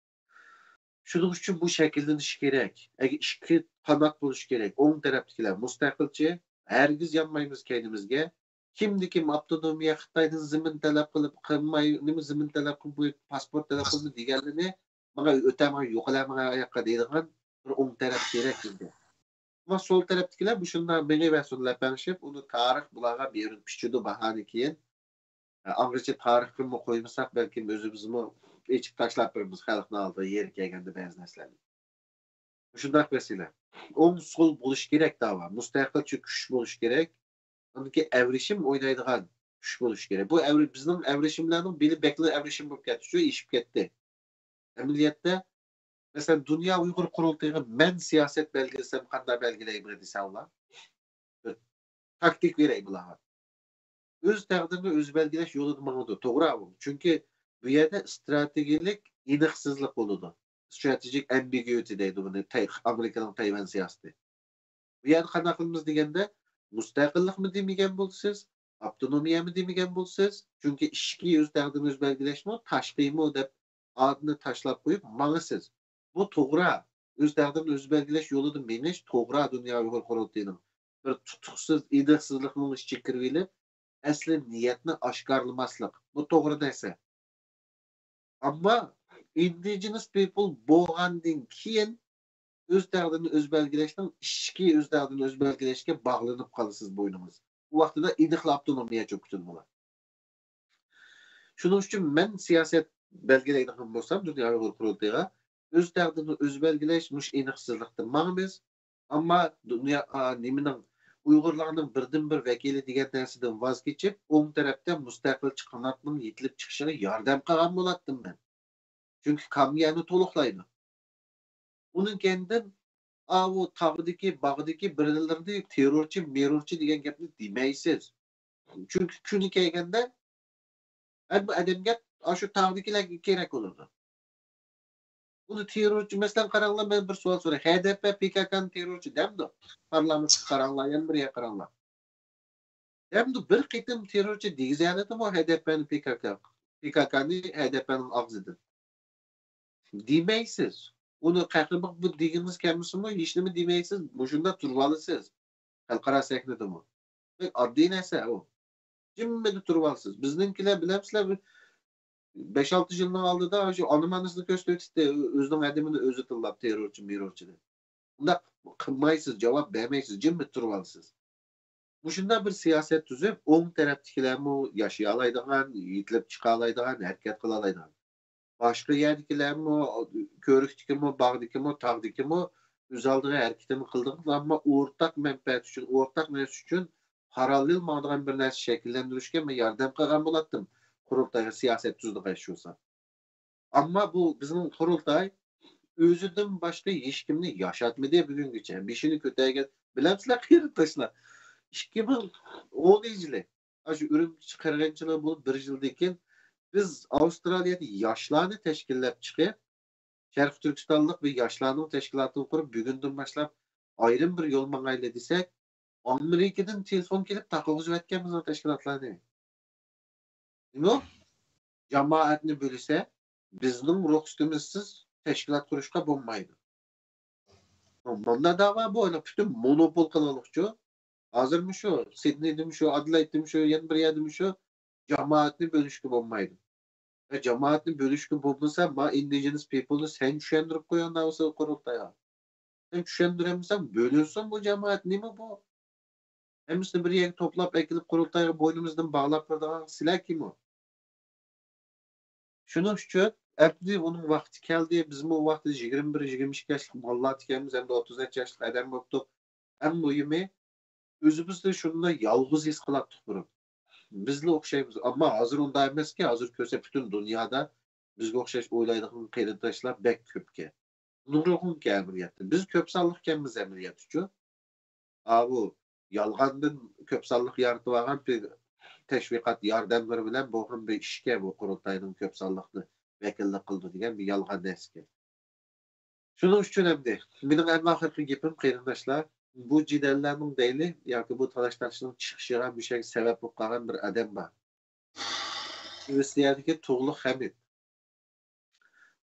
شۇنىڭ ئۈچۈن بۇ شەكىللىنىشى كېرەك. ئەگەر ئىككى قانات بولۇشى كېرەك. ئوڭ تەرەپتىكىلەر مۇستەقىلچى، ھەرگىز يانمايمىز كەينىمىزگە. كىمدە كىم ئاپتونومىيە خىتايدىن زېمىن تەلەپ قىلىپ، قىلماي، نېمە زېمىن تەلەپ قىلىپ، بۇ پاسپورت تەلەپ قىلىپ دېگەنلىرىنى، ماڭا ئۆتە، ماڭا يوقىلە، ماڭا ئاياققا دەيدىغان بىر ئوڭ تەرەپ كېرەك بىزگە. ئەمما سول تەرەپتىكىلەر بۇ شۇنداق مېڭىۋەرسۇن لەپەڭشىپ، ئۇنى تارىخ بۇلارغا بېرىپ پىچىدۇ باھانى كېيىن. ئاڭغىچە تارىخقىمۇ قويمىساق، بەلكىم ئۆزىمىزمۇ ئېچىپ تاشلاپ بېرىمىز خەلقنىڭ ئالدىغا يېرى كەلگەندە بەزى نەرسىلەرنى. شۇنداق مەسىلە. ئوڭ سول بولۇش كېرەك داۋا. مۇستەقىلچە كۈچ بولۇش كېرەك. ئاندىن كېيىن ئەۋرىشىم ئوينايدىغان كۈچ بولۇش كېرەك. بۇ ئەۋرى-، بىزنىڭ ئەۋرىشىملەرنىڭ بېلى بەكلا ئەۋرىشىم بولۇپ كەتتى، شۇ ئېشىپ كەتتى. ئەمەلىيەتتە، مەسىلەن، دۇنيا ئۇيغۇر قۇرۇلتىيىغا مەن سىياسەت بەلگىلىسەم قانداق بەلگىلەيمەن دېسەڭلار، بىر تاكتىك بېرەي بۇلارغا. ئۆز تەقدىرىنى ئۆزى بەلگىلەش يولىدا ماڭىدۇ، توغرا ئۇ. چۈنكى بۇ يەردە ئىستراتېگىيەلىك ئېنىقسىزلىق بولىدۇ. Strategic ambiguity دەيدۇ بۇنى تەي-، ئامېرىكىنىڭ تەيۋەن سىياسىتى. بۇ يەردە قانداق قىلىمىز دېگەندە، مۇستەقىللىقمۇ دېمىگەن بولىسىز، ئاپتونومىيەمۇ دېمىگەن بولىسىز. چۈنكى ئىچكى ئۆز تەقدىرىنى ئۆزى بەلگىلەشمۇ، تاشقىمۇ دەپ ئادىنى تاشلاپ قويۇپ ماڭىسىز. بۇ توغرا. ئۆز تەقدىرىنى ئۆزى بەلگىلەش يولىدا مېڭىش توغرا دۇنيا ئۇيغۇر قۇرۇلتىيىنىڭ. بىر تۇتۇقسىز، ئېنىقسىزلىقنىڭ ئىچىگە كىرىۋېلىپ، ئەسلى نىيەتنى ئاشكارىلىماسلىق. بۇ توغرا نەرسە. ئەمما indigenous people بولغاندىن كېيىن ئۆز تەقدىرىنى ئۆزى بەلگىلەشنىڭ ئىچكى ئۆز تەقدىرىنى ئۆزى بەلگىلەشكە باغلىنىپ قالىسىز بوينىڭىز. ئۇ ۋاقتىدا ئېنىقلا ئاپتونومىيە چۆكۈتىدۇ بۇلار. شۇنىڭ ئۈچۈن مەن سىياسەت بەلگىلەيدىغان بولسام دۇنيا ئۇيغۇر قۇرۇلتىيىغا، ئۆز تەقدىرىنى ئۆزى بەلگىلەش، مۇشۇ ئېنىقسىزلىقتىن ماڭىمىز. ئەمما دۇنيا، ئا، نېمىنىڭ، ئۇيغۇرلارنىڭ بىردىنبىر ۋەكىلى دېگەن نەرسىدىن ۋاز كېچىپ، ئوڭ تەرەپتە مۇستەقىلچى قاناتنىڭ يېتىلىپ چىقىشىغا ياردەم قىلغان بولاتتىم مەن. چۈنكى كامىيەنى تولۇقلايدۇ. ئۇنىڭ كەينىدىن ئاۋۇ تاغدىكى، باغدىكى بىرلىرىنى تېررورچى، مېررورچى دېگەن گەپنى دېمەيسىز. چۈنكى كۈنى كەلگەندە ھەر بىر ئادەمگە ئاشۇ تاغدىكىلەرگە كېرەك بولىدۇ. ئۇنى تېررورچى، مەسىلەن، قاراڭلار، مەن بىر سوئال سوراي. ھەدەپە پىكاكانى تېررورچى دەمدۇ؟ پارلامېنتقا قاراڭلار، يەنە بىر يەرگە قاراڭلار. دەمدۇ بىر قېتىم تېررورچى دېگۈزەلىدىمۇ ھەدەپەنى پىكاكا، پىكاكانى ھەدەپەنىڭ ئاغزىدىن؟ دېمەيسىز. ئۇنى قەقىبىق بۇ دېگىڭىز كەلمىسىمۇ، ھېچنېمە دېمەيسىز. مۇشۇنداق تۇرۇۋالىسىز. خەلقئارا سەھنىدىمۇ. بەك ئاددىي نەرسە ئۇ. جىممىدە تۇرۇۋالىسىز. بىزنىڭكىلەر بىلەمسىلەر، بىر بەش-ئالتە يىلنىڭ ئالدىدا شۇ ئانا-مانىسىنى كۆرسىتىۋېتىپتى، ئۆزىنىڭ ئادىمىنى ئۆزى تىللاپ، تېررورچى، مېررورچى دەپ. ئۇنداق قىلمايسىز، جاۋاب بەرمەيسىز، جىممىدە تۇرۇۋالىسىز. مۇشۇنداق بىر سىياسەت تۈزۈپ، ئوڭ تەرەپتىكىلەرمۇ ياشىيالايدىغان، يېتىلىپ چىقالايدىغان، ھەرىكەت قىلالايدىغان. باشقا يەردىكىلەرمۇ، كۆۋرۈكتىكىمۇ، باغدىكىمۇ، تاغدىكىمۇ ئۆز ئالدىغا ھەرىكىتىنى قىلىدىغان، ئەمما ئورتاق مەنپەئەت ئۈچۈن، ئورتاق نەرسە ئۈچۈن پاراللېل ماڭىدىغان بىر نەرسە شەكىللەندۈرۈشكە مەن ياردەم قىلغان بولاتتىم، قۇرۇلتايغا سىياسەت تۈزىدىغان ئىش بولسا. ئەمما بۇ بىزنىڭ قۇرۇلتاي ئۆزىدىن باشقا ھېچكىمنى ياشاتمىدى بۈگۈنگىچە. بېشىنى كۆتەرگەن، بىلەمسىلەر قېرىنداشلار، ئىككى مىڭ ئونىنچى يىلى، ئاشۇ ئۈرۈمچى قىرغىنچىلىقى بولۇپ بىر يىلدىن كېيىن، بىز ئاۋسترالىيەدە ياشلارنى تەشكىللەپ چىقىپ، شەرقىي تۈركىستانلىق بىر ياشلارنىڭ تەشكىلاتىنى قۇرۇپ، بۈگۈندىن باشلاپ ئايرىم بىر يول ماڭايلى دېسەك، ئامېرىكىدىن تېلېفون كېلىپ تاقىغۇزۇۋەتكەن بىزنىڭ تەشكىلاتلارنى. نېمە؟ جامائەتنى بۆلسە، بىزنىڭ رۇخسىتىمىزسىز تەشكىلات قۇرۇشقا بولمايدۇ. مۇنداق دەۋا بۇ، ئەنە پۈتۈن مونوپول قىلغانلىقچۇ. ھازىرمۇ شۇ، سىدنېيدىمۇ شۇ، ئادېلايدتىمۇ شۇ، يەنە بىر يەردىمۇ شۇ، جامائەتنى بۆلۈشكە بولمايدۇ. ۋە جامائەتنى بۆلۈشكە بولمىسا، ما ئىندىجېنس پىپلنى سەن چۈشەندۈرۈپ قويۇڭ دەۋاتسا قۇرۇلتايغا. سەن چۈشەندۈرەلمىسەڭ، بۆلۈنسۇن بۇ جامائەت. نېمە بۇ؟ ھەممىسىنى بىر يەرگە توپلاپ ئەكېلىپ، قۇرۇلتايغا بوينىمىزدىن باغلاپ بېرىدىغان سىلەر كىم ئۇ؟ شۇنىڭ ئۈچۈن ئەمدى ئۇنىڭ ۋاقتى كەلدى. بىزمۇ ئۇ ۋاقىتتا يىگىرمە بىر، يىگىرمە ئىككى ياشلىق بالىلار ئىكەنمىز، ئەمدى ئوتتۇز نەچچە ياشلىق ئادەم بوپتۇق. ئەڭ مۇھىمى، ئۆزىمىزنى شۇنداق يالغۇز ھېس قىلاتتۇق بۇرۇن. بىزلا ئوخشايمىز. ئەمما ھازىر ئۇنداق ئەمەسكى، ھازىر كۆرسە پۈتۈن دۇنيادا بىزگە ئوخشاش ئويلايدىغان قېرىنداشلار بەك كۆپكەن. نۇرغۇنكەن ئەمەلىيەتتە. بىز كۆپ سانلىقكەنمىز ئەمەلىيەتتىچۇ. ئاۋۇ يالغاندىن كۆپ سانلىق يارىتىۋالغان بىر تەشۋىقات ياردەملىرى بىلەن بولغان بىر ئىشكەن بۇ، قۇرۇلتاينىڭ كۆپ سانلىقنى ۋەكىللىك قىلىدۇ دېگەن بىر يالغان نەرسىكەن. شۇنىڭ ئۈچۈن ئەمدى مېنىڭ ئەڭ ئاخىرقى گېپىم، قېرىنداشلار، بۇ جېدەللەرنىڭ دەيلى ياكى بۇ تالاش-تارتىشنىڭ چىقىشىغا مۇشۇ سەۋەب بولۇپ قالغان بىر ئادەم بار. شىۋېتسىيەدىكى تۇغلۇق خەمىت.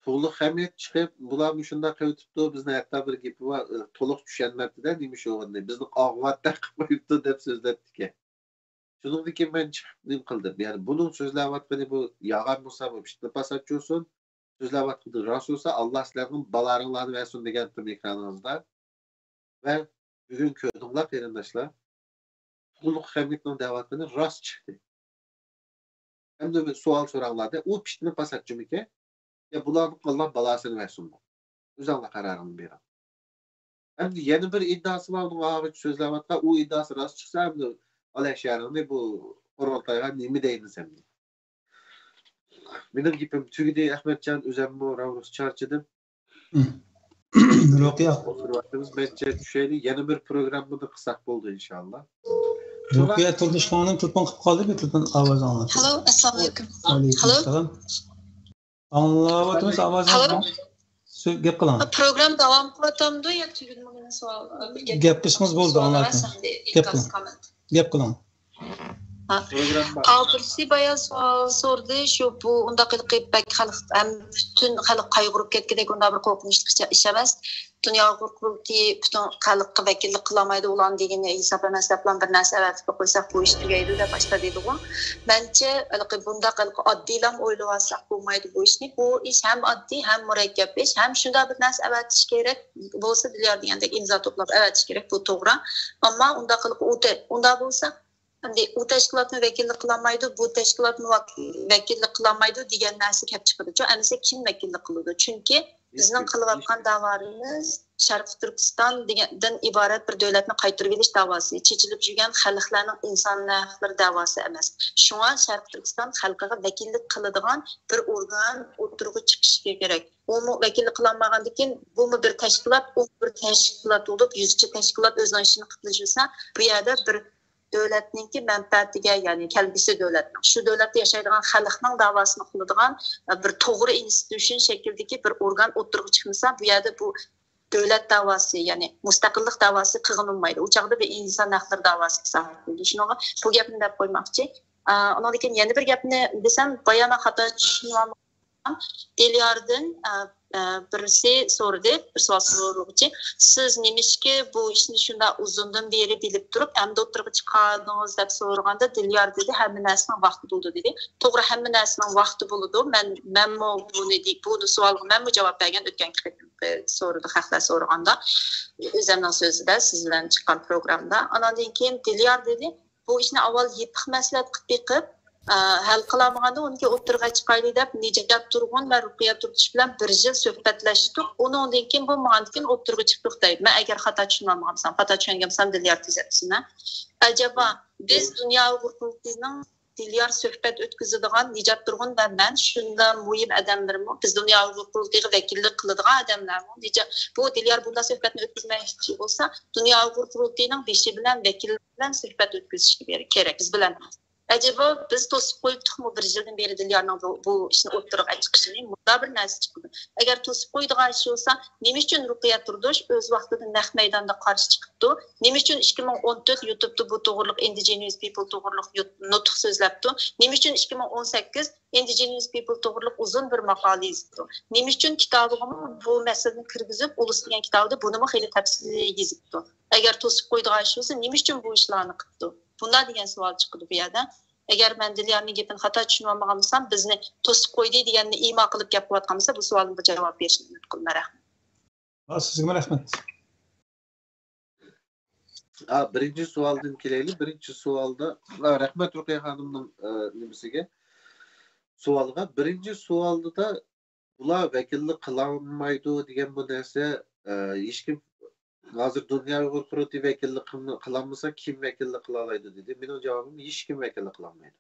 تۇغلۇق خەمىت چىقىپ، بۇلار مۇشۇنداق قىلىۋېتىپتۇ، بىزنىڭ ھەتتا بىر گېپى بار، تولۇق چۈشەنمەپتۇ-دە، نېمە ئىش بولغىنىنى، بىزنى ئاغۋاتتەك قىلىپ قويۇپتۇ دەپ سۆزلەپتىكەن. شۇنىڭدىن كېيىن مەن چىقىپ نېمە قىلدىم؟ يەنى بۇنىڭ سۆزلەۋاتقىنى بۇ يالغان بولسا، بۇ پىتنە پاساتچى بولسۇن، سۆزلەۋاتقىنى راست بولسا، ئاللا سىلەرنىڭ بالاڭلارنى بەرسۇن دېگەنتىم ئېكرانىڭىزدا. ۋە بۈگۈن كۆردۈڭلار قېرىنداشلار، تۇغلۇق خەمىتنىڭ دەۋاتقىنى راست چىقتى. ئەمدى بىر سوئال سوراڭلار-دە، ئۇ پىتنە پاساتچىمىكەن؟ يا بۇلارنىڭ ئاللا بالاسىنى بەرسۇن. ئۆزۈڭلار قارارىڭلارنى بېرىڭ. ئەمدى يەنە بىر ئىددىئاسى بار، ئۇنىڭ ھازىرچە سۆزلەۋاتقان، ئۇ ئىددىئاسى راست چىقسا، ئەمدى ئالەشەرىڭنى بۇ قۇرۇلتايغا نېمە دەيمىز ئەمدى؟ مېنىڭ گېپىم تۈگىدى، ئەخمەتجان، ئۆزەممۇ راۋرۇس چارچىدىم. رۇقىيە. ئولتۇرۇۋاتىمىز، مەنچە چۈشەيلى، يەنە بىر پروگراممىدا قىلساق بولدى ئىنشاللا. رۇقىيە تۇردۇش خانىم تېلېفون قىلىپ قالدى، بىر تېلېفون ئاۋازى ئاڭلاندى. ھالو، ئەسسالامۇ ئەلەيكۇم. ۋەئەلەيكۇم سالام. ئاڭلاۋاتىمىز ئاۋازىڭىزنى. سۆ-، گەپ قىلىڭ. پروگرامما داۋام قىلىۋاتامدۇ يا تۈگىدىمۇ؟ مېنىڭ سوئال، بىر گەپ، گەپ قىلسىڭىز بولدى، ئاڭلاۋاتىمىز. گەپ قىلىڭ. گەپ قىلىڭ. ھا. ئا، بىرسى بايا سوئال سورىدى، شۇ بۇ ئۇنداق قىلىپ بەك خەلق، ھەم پۈتۈن خەلق قايغۇرۇپ كەتكۈدەك ئۇنداق بىر قورقۇنچلۇق ئىش، ئىش ئەمەس. پۈتۈن ئۇيغۇر قۇرۇلتىيى پۈتۈن خەلققە ۋەكىللىك قىلالمايدۇ، ئۇلارنىڭ دېگىنى ھېساب ئەمەس دەپلا بىر نەرسە ئەۋەتىپ قويساق بۇ ئىش تۈگەيدۇ دەپ باشتا دېدىغۇ. مەنچە، ھېلىقى بۇنداق ھېلىقى ئاددىيلام ئويلىۋالساق بولمايدۇ بۇ ئىشنى. بۇ ئىش ھەم ئاددىي، ھەم مۇرەككەپ ئىش، ھەم شۇنداق بىر نەرسە ئەۋەتىش كېرەك بولسا، دىليار دېگەندەك ئىمزا توپلاپ ئەۋەتىش كېرەك، بۇ توغرا. ئەمما ئۇنداق ھېلىقى ئۇ تە-، ئۇنداق بولسا، ئەمدى ئۇ تەشكىلاتنى ۋەكىللىك قىلالمايدۇ، بۇ تەشكىلاتنى ۋەك-، ۋەكىللىك قىلالمايدۇ دېگەن نەرسە كەپ چىقىدۇچۇ. ئەمىسە كىم ۋەكىللىك قىلىدۇ؟ چۈنكى بىزنىڭ قىلىۋاتقان داۋالىرىمىز شەرقىي تۈركىستان دېگەندىن ئىبارەت بىر دۆلەتنى قايتۇرۇۋېلىش داۋاسى، چېچىلىپ يۈرگەن خەلقلەرنىڭ ئىنسان ھەقلىرى داۋاسى ئەمەس. شۇڭا شەرقىي تۈركىستان خەلقىگە ۋەكىللىك قىلىدىغان بىر ئورگان ئوتتۇرىغا چىقىشى كېرەك. ئۇمۇ ۋەكىللىك قىلالمىغاندىكىن، بۇمۇ بىر تەشكىلات، ئۇمۇ بىر تەشكىلات بولۇپ، يۈزىچە تەشكىلات ئۆزىنىڭ ئىشىنى قىلىپ يۈرسە، بۇ يەردە بىر دۆلەتنىڭكى مەنپەئەتىگە، يەنى كەلگۈسى دۆلەتنىڭ، شۇ دۆلەتتە ياشايدىغان خەلقنىڭ داۋاسىنى قىلىدىغان، ئە، بىر توغرا ئىنستىتۇشن شەكلىدىكى بىر ئورگان ئوتتۇرىغا چىقمىسا، بۇ يەردە بۇ دۆلەت داۋاسى، يەنى مۇستەقىللىق داۋاسى قىلغىلى بولمايدۇ. ئۇ چاغدا بىر ئىنسان ھەقلىرى داۋاسىغا ساھىب بولىدۇ. شۇنىڭغا بۇ گەپنى دەپ قويماقچى. ئە، ئۇنىڭدىن كېيىن يەنە بىر گەپنى دېسەم، بايا مەن خاتا چۈشىنىۋالمىغان دىلياردىن، ئە، ئە، بىرسى سورىدى، بىر سوئال سورىغۇچى، سىز نېمىشقا بۇ ئىشنى شۇنداق ئۇزۇندىن بېرى بىلىپ تۇرۇپ، ئەمدى ئوتتۇرىغا چىقاردىڭىز دەپ سورىغاندا، دىليار دېدى، ھەممە نەرسىنىڭ ۋاقتى بولىدۇ دېدى. توغرا، ھەممە نەرسىنىڭ ۋاقتى بولىدۇ. مەن، مەنمۇ بۇنى دېيىپ، بۇ سوئالغا مەنمۇ جاۋاب بەرگەن ئۆتكەنكى قېتىمقى سورۇندا خەقلەر سورىغاندا، ئۆزەمنىڭ سۆزىدە، سىز بىلەن چىققان پروگرامدا. ئاناندىن كېيىن دىليار دېدى، بۇ ئىشنى ئاۋۋال يېپىق مەسلىھەت قىلىپ بېقىپ، ئە، ھەل قىلالمىغاندا ئۇنى ئوتتۇرىغا چىقايلى دەپ، نىجات تۇرغۇن ۋە رۇقىيە تۇردۇش بىلەن بىر يىل سۆھبەتلەشتۇق. ئۇنىڭدىن كېيىن بولمىغاندىكىن ئوتتۇرىغا چىقتۇق دەي. مەن ئەگەر خاتا چۈشىنىۋالمىغان بولسام، خاتا چۈشەنگەن بولسام، دىليار تۈزەتسۇن، ھە. ئەجەبا، بىز دۇنيا ئۇيغۇر قۇرۇلتىيىنىڭ دىليار سۆھبەت ئۆتكۈزىدىغان، نىجات تۇرغۇن ۋە مەن شۇنداق مۇھىم ئادەملىرىمۇ، بىز دۇنيا ئۇيغۇر قۇرۇلتىيىغا ۋەكىللىك قىلىدىغان ئادەملەرمۇ، نىجات، بۇ دىليار بۇنداق سۆھبەتنى ئۆتكۈزمەكچى بولسا، دۇنيا ئۇيغۇر قۇرۇلتىيىنىڭ بېشى بىلەن، ۋەكىلى بىلەن سۆھبەت ئۆتكۈزۈشى كېرەك، بىز بىلەن ئەمەس. ئەجەبا، بىز توسۇپ قويۇپتۇقمۇ بىر يىلدىن بېرى دىليارنىڭ بۇ، بۇ ئىشنى ئوتتۇرىغا چىقىشىنى؟ مۇنداق بىر نەرسە چىقىدۇ. ئەگەر توسۇپ قويىدىغان ئىش بولسا، نېمە ئۈچۈن رۇقىيە تۇردۇش ئۆز ۋاقتىدا نەق مەيداندا قارشى چىقىپتۇ؟ نېمە ئۈچۈن ئىككى مىڭ ئون تۆت يۇتۇپتۇ بۇ توغرىلىق، Indigenous People توغرىلىق يۇت-، نۇتۇق سۆزلەپتۇ؟ نېمە ئۈچۈن ئىككى مىڭ ئون سەككىز Indigenous People توغرىلىق ئۇزۇن بىر ماقالە يېزىپتۇ؟ نېمە ئۈچۈن كىتابىغىمۇ بۇ مەسىلىنى كىرگۈزۈپ، ئۇلۇس دېگەن كىتابىدا بۇنىمۇ خېلى تەپسىلىي يېزىپتۇ؟ ئەگەر توسۇپ قويىدىغان ئىش بولسا، نېمە ئۈچۈن بۇ ئىشلارنى قىپتۇ؟ بۇنداق دېگەن سوئال چىقىدۇ بۇ يەردە. ئەگەر مەن دىليارنىڭ گېپىنى خاتا چۈشىنىۋالمىغان بولسام، بىزنى توسۇپ قويدى دېگەننى ئىما قىلىپ گەپ قىلىۋاتقان بولسا، بۇ سوئالىمغا جاۋاب بېرىشنى ئۈمىد قىلىمەن. رەھمەت. ھا، سىزگىمۇ رەھمەت. ھا، بىرىنچى سوئالدىن كېلەيلى. بىرىنچى سوئالدا، ھا، رەھمەت رۇقىيە خانىمنىڭ، ئە، نېمىسىگە، سوئالىغا. بىرىنچى سوئالدا بۇلار ۋەكىللىك قىلالمايدۇ دېگەن بۇ نەرسە، ئە، ھېچكىم ھازىر دۇنيا ئۇيغۇر قۇرۇلتىيى ۋەكىللىك قىلم-، قىلالمىسا، كىم ۋەكىللىك قىلالايدۇ دېدى. مېنىڭ جاۋابىم، ھېچكىم ۋەكىللىك قىلالمايدۇ.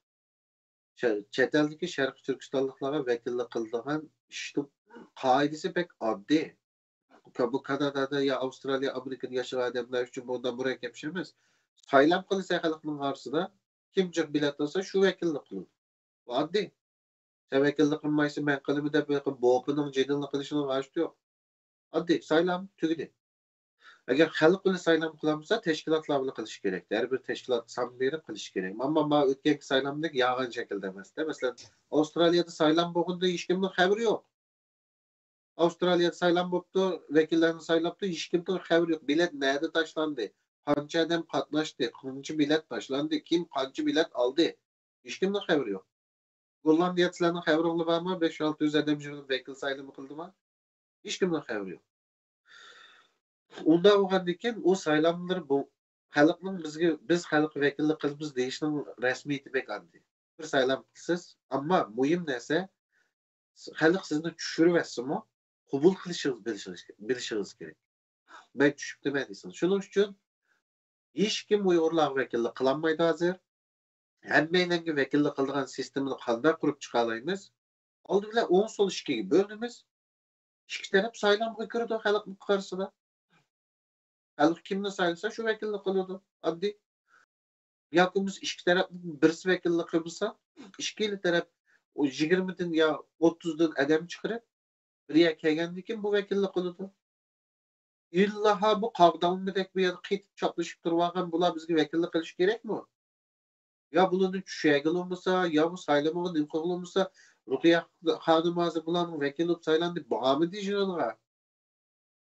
شە-، چەت ئەلدىكى شەرقىي تۈركىستانلىقلارغا ۋەكىللىك قىلىدىغان ئىشتۇ-، قائىدىسى بەك ئاددىي. بۇ كانادادا يا ئاۋسترالىيە، ئامېرىكىدا ياشىغان ئادەملەر ئۈچۈن بۇنداق مۇرەككەپ ئىش ئەمەس. سايلام قىلىسەن خەلقنىڭ ئارىسىدا، كىم جىق بېلەت ئالسا، شۇ ۋەكىللىك قىلىدۇ. بۇ ئاددىي. سەن ۋەكىللىك قىلمايسەن، مەن قىلىمەن دەپ، بوپىنىڭ جېنىنى قىلىشنىڭ ھاجىتى يوق. ئاددىي، سايلام، تۈگىدى. ئەگەر خەلق بىلەن سايلام قىلالمىسا، تەشكىلاتلار بىلەن قىلىشى كېرەك. ھەر بىر تەشكىلات سان بېرىپ قىلىشى كېرەك. ئەمما ما ئۆتكەنكى سايلامدەك يالغان شەكىلدە ئەمەستە. مەسىلەن، ئاۋسترالىيەدە سايلام بولغىنىدا ھېچكىمنىڭ خەۋىرى يوق. ئاۋسترالىيەدە سايلام بوپتۇ، ۋەكىللەرنى سايلاپتۇ، ھېچكىمنىڭ خەۋىرى يوق. بېلەت نەدە تاشلاندى؟ قانچە ئادەم قاتناشتى؟ قانچە بېلەت تاشلاندى؟ كىم قانچە بېلەت ئالدى؟ ھېچكىمنىڭ خەۋىرى يوق. گوللاندىيەدە سىلەرنىڭ خەۋىرىڭلار بارمۇ؟ بەش-ئالتە يۈز ئادەم يىغىلىپ ۋەكىل سايلىمى قىلدىما؟ ھېچكىمنىڭ خەۋىرى يوق. ئۇنداق بولغاندىكىن ئۇ سايلاملىرى بۇ خەلقنىڭ بىزگە، بىز خەلققە ۋەكىللىك قىلىمىز دېيىشنىڭ رەسمىيىتى بەك ئاددىي. بىر سايلام قىلىسىز، ئەمما مۇھىم نەرسە خەلق سىزنى چۈشۈرۈۋەتسىمۇ، قوبۇل قىلىشىڭىز، بىلىشىڭىز، بىلىشىڭىز كېرەك. مەن چۈشۈپتىمەن دېسىڭىز. شۇنىڭ ئۈچۈن ھېچكىم ئۇيغۇرلارغا ۋەكىللىك قىلالمايدۇ ھازىر. ھەممەيلەنگە ۋەكىللىك قىلىدىغان سىستېمىنى قانداق قۇرۇپ چىقالايمىز؟ ئالدى بىلەن ئوڭ سول ئىككىگە بۆلىمىز. ئىككى تەرەپ سايلامغا كىرىدۇ خەلقنىڭ ئارىسىدا. خەلق كىمنى سايلىسا، شۇ ۋەكىللىك قىلىدۇ. ئاددىي. ياكى بولمىسا ئىككى تەرەپنىڭ بىرسى ۋەكىللىك قىلمىسا، ئىككىلا تەرەپ ئۇ يىگىرمىدىن يا ئوتتۇزدىن ئادەم چىقىرىپ، بىر يەرگە كەلگەندىن كېيىن بۇ ۋەكىللىك قىلىدۇ. ئىللاھا بۇ قاغدانمىدەك بۇ يەردە قېتىپ چاپلىشىپ تۇرۇۋالغان بۇلار بىزگە ۋەكىللىك قىلىشى كېرەكمۇ؟ يا بۇلارنى چۈشەرگىلى بولمىسا، يا بۇ سايلىمىغا نېمە قىلغىلى بولمىسا، رۇقىيە خانىم ھازىر بۇلارنىڭ ۋەكىلى بولۇپ سايلاندى، بارمىدى يىغىنغا؟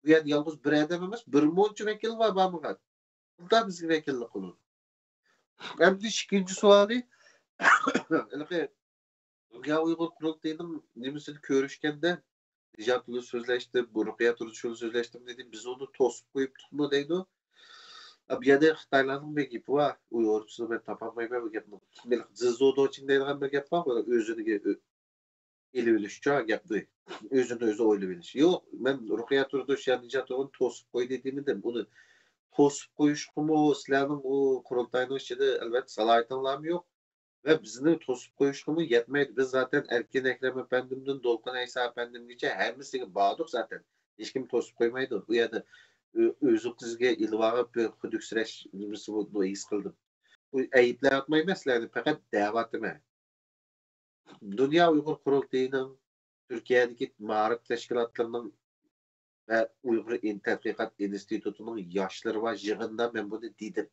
بۇ يەردە يالغۇز بىر ئادەم ئەمەس، بىر مۇنچە ۋەكىل بار بارمىغان. بۇنداق بىزگە ۋەكىللىك قىلىدۇ. ئەمدى ئىككىنچى سوئالى، ھېلىقى دۇنيا ئۇيغۇر قۇرۇلتىيىنىڭ نېمىسىنى كۆرۈشكەندە، نىجات بىلەن سۆزلەشتىم، بۇ رۇقىيە تۇردۇش بىلەن سۆزلەشتىم دېدى، بىز ئۇنى توسۇپ قويۇپتۇقمۇ دەيدۇ. بۇ يەردە خىتايلارنىڭ بىر گېپى بار، ئۇيغۇرچىسىنى مەن تاپالمايمەن بۇ گەپنىڭ. مېنىڭ زىزۇدوچىن دەيدىغان بىر گەپ بار، ئۆزىنىڭ ئېلىۋېلىشچۇ گەپ بۇ. ئۆزىنى ئۆزى ئويلىۋېلىش. يوق، مەن رۇقىيە تۇردۇش يا نىجات تۇرغۇن توسۇپ قويدى دېمىدىم. ئۇنى توسۇپ قويۇشقىمۇ سىلەرنىڭ ئۇ قۇرۇلتاينىڭ ئىچىدە ئەلۋەتتە سالاھىيىتىڭلارمۇ يوق. ۋە بىزنى توسۇپ قويۇشقىمۇ يەتمەيدۇ. بىز زاتەن ئەركىن ئەكرەم ئەپەندىمدىن دولقۇن ئەيسا ئەپەندىمگىچە ھەممىسىگە باردۇق زاتەن. ھېچكىم توسۇپ قويمايدۇ. ئۇ يەردە ئۆ-، ئۆزىڭىزگە ئېلىۋالغان بىر خۇدۈكسىرەش نېمىسى بولدى، ھېس قىلدىم. ئەيىبلەۋاتمايمەن سىلەرنى، پەقەت دەۋاتىمەن. دۇنيا ئۇيغۇر قۇرۇلتىيىنىڭ تۈركىيەدىكى مائارىپ تەشكىلاتلىرىنىڭ ۋە ئۇيغۇر ئىن-، تەتقىقات ئىنستىتۇتىنىڭ ياشلىرى بار يىغىندا مەن بۇنى دېدىم.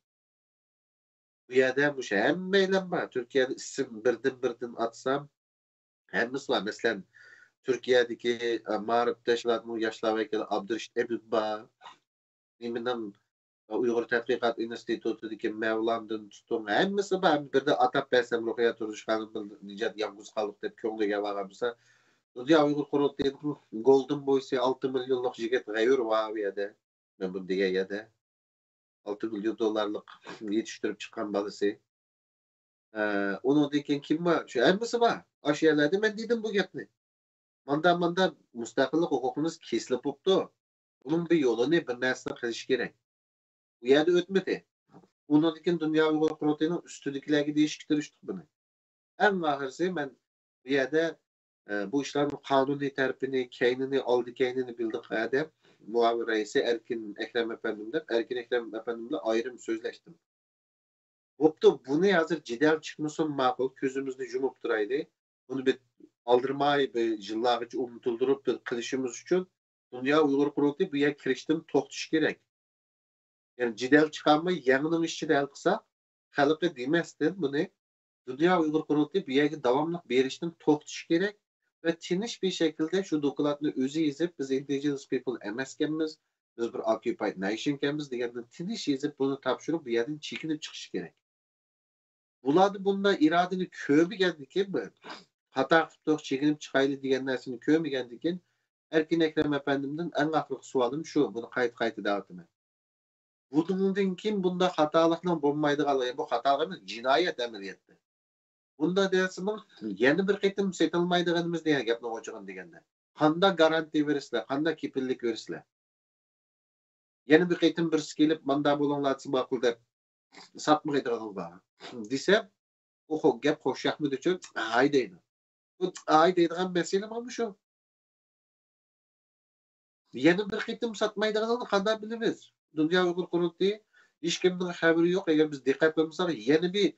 بۇ يەردە مۇشۇ ھەممەيلەن بار. تۈركىيەدە ئىسىم بىردىن-بىردىن ئاتسام، ھەممىسى بار. مەسىلەن، تۈركىيەدىكى، ئە، مائارىپ تەشكىلاتىنىڭ ياشلار ۋەكىلى ئابدۇرېشىت ئەمىن بار. نېمىنىڭ، ئە، ئۇيغۇر تەتقىقات ئىنستىتۇتىدىكى مەۋلاندىن تۇتۇڭ، ھەممىسى بار. بىردە ئاتاپ بەرسەم، رۇقىيە تۇردۇش خانىم، نىجات يالغۇز قالدۇق دەپ كۆڭلىگە بارغان بولسا، دۇنيا ئۇيغۇر قۇرۇلتىيىنىڭ گولدېن بويسى، ئالتە مىليونلۇق يىگىت غەيۋۇر بار ئۇ يەردە. مەن بۇنى دېگەن يەردە. ئالتە مىليون دوللارلىق يېتىشتۈرۈپ چىققان بالىسى. ئە، ئۇنىڭدىن كېيىن كىم بار؟ شۇ ھەممىسى بار. ئاشۇ يەرلەردە مەن دېدىم بۇ گەپنى. ماندا، ماندا مۇستەقىللىق ھوقۇقىمىز كېسىلىپ بوپتۇ. بۇنىڭ بىر يولىنى، بىر نەرسىنى قىلىش كېرەك. بۇ يەردە ئۆتمىدى. ئۇنىڭدىن كېيىن دۇنيا ئۇيغۇر قۇرۇلتىيىنىڭ ئۈستىدىكىلەرگە دېيىشكە تىرىشتۇق بۇنى. ئەڭ ئاخىرسى مەن بۇ يەردە، ئە، بۇ ئىشلارنىڭ قانۇنىي تەرىپىنى، كەينىنى، ئالدى كەينىنى بىلدۇق، ھە، دەپ مۇئاۋىن رەئىسى ئەركىن ئەكرەم ئەپەندىم دەپ، ئەركىن ئەكرەم ئەپەندىم بىلەن ئايرىم سۆزلەشتىم. بوپتۇ، بۇنى ھازىر جېدەل چىقمىسۇن ماقۇل، كۆزىمىزنى يۇمۇپ تۇرايلى. بۇنى بىر ئالدىرىماي، بىر يىللارغىچە ئۇنتۇلدۇرۇپ بىر قىلىشىمىز ئۈچۈن دۇنيا ئۇيغۇر قۇرۇلتىيى بۇ يەرگە كىرىشتىن توختىشى كېرەك. يەنى جېدەل چىقارماي يەڭنىڭ ئىچىدە ھەل قىلساق، خەلقى دېمەستىن بۇنى دۇنيا ئۇيغۇر قۇرۇلتىيى بۇ يەرگە داۋاملىق بېرىشتىن توختىشى كېرەك ۋە تىنچ بىر شەكىلدە شۇ دوكلاتنى ئۆزى يېزىپ، بىز ئىندىجېنس پىپل ئەمەسكەنمىز، بىز بىر ئوكيۇپايد نەيشنكەنمىز دېگەندىن تىنچ يېزىپ، بۇنى تاپشۇرۇپ، بۇ يەردىن چېكىنىپ چىقىشى كېرەك. بۇلاردا بۇنداق ئىرادىنى كۆرمىگەندىكىن، بىر خاتا قىپتۇق، چېكىنىپ چىقايلى دېگەن نەرسىنى كۆرمىگەندىكىن، ئەركىن ئەكرەم ئەپەندىمدىن ئەڭ ئاخىرقى سوئالىم شۇ، بۇنى قايتا قايتا دەۋاتىمەن. بۇنىڭدىن كېيىن بۇنداق خاتالىقنىڭ بولمايدىغانلىقى، بۇ خاتالىق ئەمەس، جىنايەت ئەمەلىيەتتە. بۇنداق دېسىمۇ، يەنە بىر قېتىم سېتىلمايدىغىنىمىز دېگەن گەپنى ئوچۇغىن دېگەندە، قانداق گارانتىيە بېرىسىلەر، قانداق كېپىللىك بېرىسىلەر؟ يەنە بىر قېتىم بىرسى كېلىپ، ماندا بولۇڭلار دېسە ماقۇل دەپ، ساتمايدىغىنىڭلار دېسە، ئۇ خو-، گەپ خوش ياقمىدىچۇ، ھاي دەيدۇ. بۇ ھاي دەيدىغان مەسىلە مانا شۇ. يەنە بىر قېتىم ساتمايدىغانلىقىنى قانداق بىلىمىز؟ دۇنيا ئۇيغۇر قۇرۇلتىيى ھېچكىمنىڭ خەۋىرى يوق. ئەگەر بىز دىققەت قىلمىساق، يەنە بىر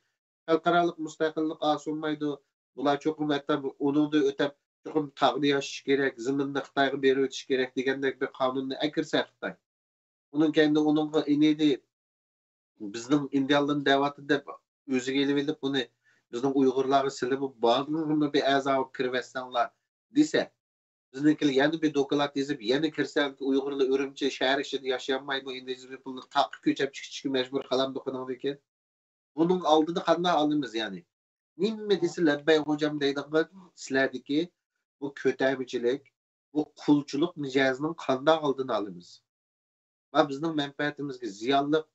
خەلقئارالىق مۇستەقىللىق ھاسىل بولمايدۇ. بۇلار چوقۇم ھەتتا ئۇنىڭدىن ئۆتەپ، چوقۇم تاغنى ياشىش كېرەك، زېمىننى خىتايغا بېرىۋېتىش كېرەك دېگەندەك بىر قانۇننى ئەكىرسە خىتاي. ئۇنىڭ كەينىدە ئۇنىڭغا ئىنىدى بىزنىڭ ئىندىيالىرنى دەۋاتىدۇ دەپ ئۆزىگە ئېلىۋېلىپ، بۇنى بىزنىڭ ئۇيغۇرلارغا سېلىپ، بارلىقىنى بىر ئەزا بولۇپ كىرىۋەتسەڭلار دېسە، بىزنىڭكىلەر يەنە بىر دوكلات يېزىپ، يەنە كىرسەڭكى ئۇيغۇرلار ئۈرۈمچى شەھەر ئىچىدە ياشىيالمايمۇ، ئىندىجېنس پىپلنى تاغقا كۆچۈرۈپ چىقىشقا مەجبۇر قالامدۇ قېنىڭدىكىن. بۇنىڭ ئالدىدا قانداق ئالىمىز يەنى؟ نېمە دېسە لەببەي خوجام دەيدىغان سىلەردىكى بۇ كۆتەرمىچىلىك، بۇ قۇلچىلىق مىجەزىنىڭ قانداق ئالدىنى ئالىمىز؟ ۋە بىزنىڭ مەنپەئەتىمىزگە زىيانلىق،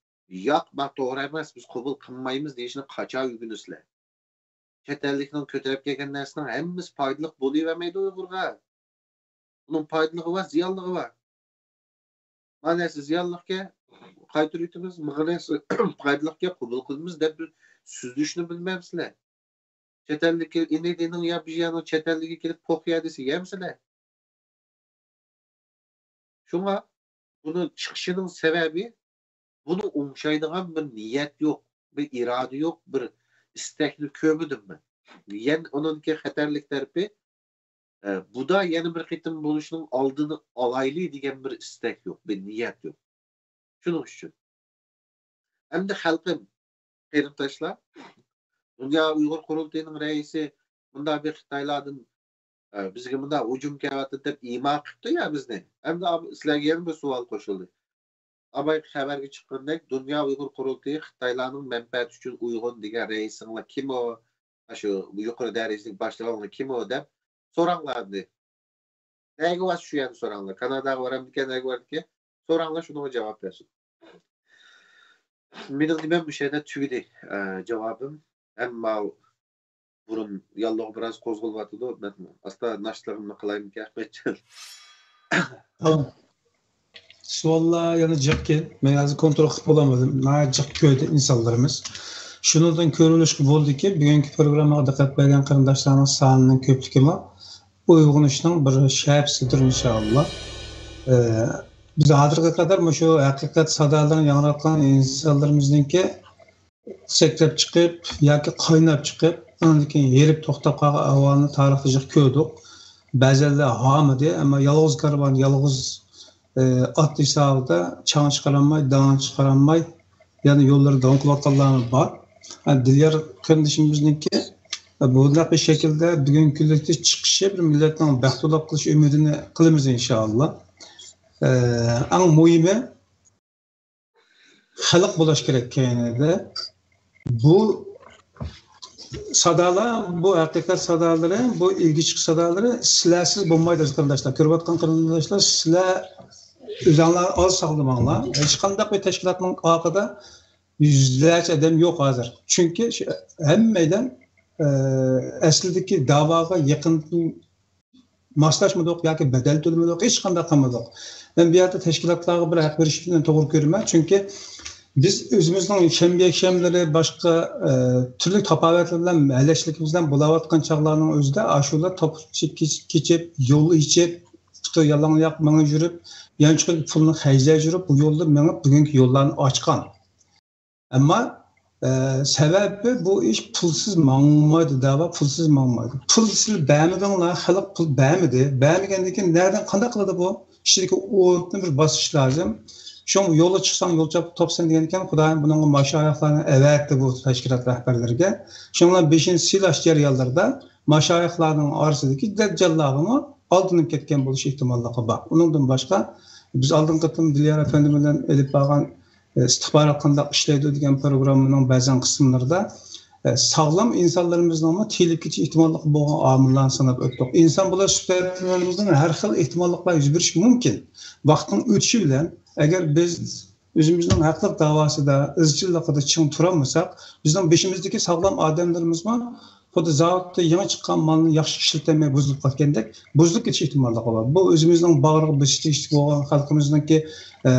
ياق، ما توغرا ئەمەس، بىز قوبۇل قىلمايمىز دېيىشنى قاچان ئۆگىنىسىلەر؟ چەت ئەللىكنىڭ كۆتۈرۈپ كەلگەن نەرسىنىڭ ھەممىسى پايدىلىق بولۇۋەرمەيدۇ ئۇيغۇرغا. ئۇنىڭ پايدىلىقى بار، زىيانلىقى بار. ما نەرسە زىيانلىقكەن، قايتۇرۇۋېتىمىز، مانا نەرسە پايدىلىقكەن، قوبۇل قىلىمىز دەپ بىر سۈزۈشنى بىلمەمسىلەر؟ چەت ئەللىك ئىنىدىنىڭ يا بىر يەرنىڭ چەت ئەللىكى كېلىپ پوق يە دېسە يەمسىلەر؟ شۇڭا بۇنىڭ چىقىشىنىڭ سەۋەبى، بۇنى ئوڭشايدىغان بىر نىيەت يوق، بىر ئىرادە يوق، بىر ئىستەكنى كۆرمىدىم مەن. يەنە ئۇنىڭكى خەتەرلىك تەرىپى، ئە، بۇدا يەنە بىر قېتىم بولۇشنىڭ ئالدىنى ئالايلى دېگەن بىر ئىستەك يوق، بىر نىيەت يوق. شۇنىڭ ئۈچۈن. ئەمدى خەلقىم، قېرىنداشلار، دۇنيا ئۇيغۇر قۇرۇلتىيىنىڭ رەئىسى مۇنداق بىر خىتايلاردىن، ئە، بىزگە مۇنداق ھۇجۇم كېلىۋاتىدۇ دەپ ئىما قىپتۇ يا بىزنى. ئەمدى ئاب-، سىلەرگە يەنە بىر سوئال قوشۇلدى. ئاباي خەۋەرگە چىققىنىدەك، دۇنيا ئۇيغۇر قۇرۇلتىيى خىتايلارنىڭ مەنپەئەتى ئۈچۈن ئۇيغۇن دېگەن رەئىسىڭلار كىم ئۇ؟ ئاشۇ يۇقىرى دەرىجىلىك باشلىقىڭلار كىم ئۇ دەپ سوراڭلار ئەمدى. نەگە بارسا شۇ يەردە سوراڭلار. كاناداغا بارامدىكەن، نەگە بارىدىكەن؟ سوراڭلار، شۇنىڭغا جاۋاب بەرسۇن. مېنىڭ نېمەم مۇشۇ يەردە تۈگىدى، ئە، جاۋابىم. ئەمما بۇرۇن ياللۇغى بىراز قوزغىلىۋاتىدۇ. مەن ئاستا ناشتىلىقىمنى قىلايمىكىن، ئەخمەتجان؟ تامام. سوئاللار يەنە جىق ئىكەن. مەن ھازىر كونترول قىلىپ بولالمىدىم. ناھايىتى جىق كۆردى ئىنسانلىرىمىز. شۇنىڭدىن كۆرۈۋېلىشقا بولىدۇكى، بۈگۈنكى پروگراممىغا دىققەت بەرگەن قېرىنداشلارنىڭ سانىنىڭ كۆپلۈكىمۇ ئويغىنىشنىڭ بىر شەپىسىدۇر، ئىنشائاللا. ئە، بىز ھازىرغا قەدەر مۇشۇ ھەقىقەت سادالىرىنى ياڭراتقان ئىنسانلىرىمىزنىڭكى سەكرەپ چىقىپ ياكى قايناپ چىقىپ، ئاندىن كېيىن ھېرىپ توختاپ قالغان ئەھۋالنى تارىختا جىق كۆردۇق. بەزەنلەر ھامىدى، ئەمما يالغۇز كارۋان، يالغۇز، ئە، ئات ھېسابىدا چاڭ چىقارالماي، داڭ چىقارالماي، يەنە يوللىرى داۋام قىلىۋاتقانلارمۇ بار. ھە، دىليار قېرىندىشىمىزنىڭكى، ئە، بۇنداق بىر شەكىلدە بۈگۈنكى كۈنلۈكتە چىقىشى بىر مىللەتنىڭ بەختلىك بولۇش ئۈمىدىنى قىلىمىز، ئىنشائاللا. ئە، ئەڭ مۇھىمى، خەلق بولاش كېرەك كەينىدە. بۇ سادالار، بۇ ھەقىقەت سادالىرى، بۇ ئىگە چىقىش سادالىرى سىلەرسىز بولمايدۇ، ئەزىز قېرىنداشلار. كۆرۈۋاتقان قېرىنداشلار، سىلەر ئۆزۈڭلار ئاز ساقلىماڭلار. ھېچقانداق بىر تەشكىلاتنىڭ ئارقىدا يۈزلەرچە ئادەم يوق ھازىر. چۈنكى شۇ ھەممەيلەن، ئە، ئەسلىدىكى داۋاغا يېقىن ماسلاشمىدۇق ياكى بەدەل تۆلىمىدۇق، ھېچقانداق قىلمىدۇق. مەن بۇ يەردە تەشكىلاتلارغا بىر ھەق بېرىشنى توغرا كۆرىمەن، چۈنكى بىز ئۆزىمىزنىڭ شەنبە يەكشەملىرى باشقا، ئە، تۈرلۈك تاپاۋەتلەر بىلەن ھەلەشلىكىمىز بىلەن بولاۋاتقان چاغلارنىڭ ئۆزىدە ئاشۇلار توپ كېچىپ، يول ئېچىپ، پۇتى يالاڭ ياق مېڭىپ يۈرۈپ، يانچۇقىدىكى پۇلنى خەجلەپ يۈرۈپ، بۇ يولدا مېڭىپ بۈگۈنكى يوللارنى ئاچقان. ئەمما، ئە، سەۋەبى بۇ ئىش پۇلسىز ماڭمايدۇ، دەۋا پۇلسىز ماڭمايدۇ. پۇل سىلەر بەرمىدىڭلار، خەلق پۇل بەرمىدى. بەرمىگەندىن كېيىن نەدىن، قانداق قىلىدۇ بۇ؟ ئىچىدىكى ئوتنى بىر باسىش لازىم. شۇڭا يولغا چىقساڭ يول چاپقا توپسەن دېگەنىكەن، خۇدايىم بۇنىڭغا ماشايىخلارنى ئەۋەتتى بۇ تەشكىلات رەھبەرلىرىگە. شۇنىڭ بىلەن بېشىنى سىلاش جەريانلىرىدا ماشايىخلارنىڭ ئارىسىدىكى دەججاللارغىمۇ ئالدىنىپ كەتكەن بولۇش ئېھتىماللىقى بار. ئۇنىڭدىن باشقا، بىز ئالدىنقى قېتىم دىليار ئەپەندى بىلەن ئېلىپ بارغان، ئە، ئىستىخبارات قانداق ئىشلەيدۇ دېگەن پروگراممىنىڭ بەزەن قىسىملىرىدا، ئە، ساغلام ئىنسانلىرىمىزنىڭمۇ تېيىلىپ كېتىش ئېھتىماللىقى بولغان ئامىللارنى ساناپ ئۆتتۇق. ئىنسان بولۇش سۈپەتلىرىمىزنىڭ ھەر خىل ئېھتىماللىقلار يۈز بېرىشى مۇمكىن. ۋاقىتنىڭ ئۆتۈشى بىلەن، ئەگەر بىز ئۆزىمىزنىڭ ھەقلىق داۋاسىدا، ئىزچىللىقىدا چىڭ تۇرالمىساق، بىزنىڭ بېشىمىزدىكى ساغلام ئادەملىرىمىزمۇ خۇددى زاۋۇتتا يېڭى چىققان مالنى ياخشى ئىشلىتەلمەي بۇزۇلۇپ قالغاندەك بۇزۇلۇپ كېتىش ئېھتىماللىقى بار. بۇ ئۆزىمىزنىڭ باغرىغا بېسىش تېگىشلىك بولغان خەلقىمىزنىڭكى، ئە،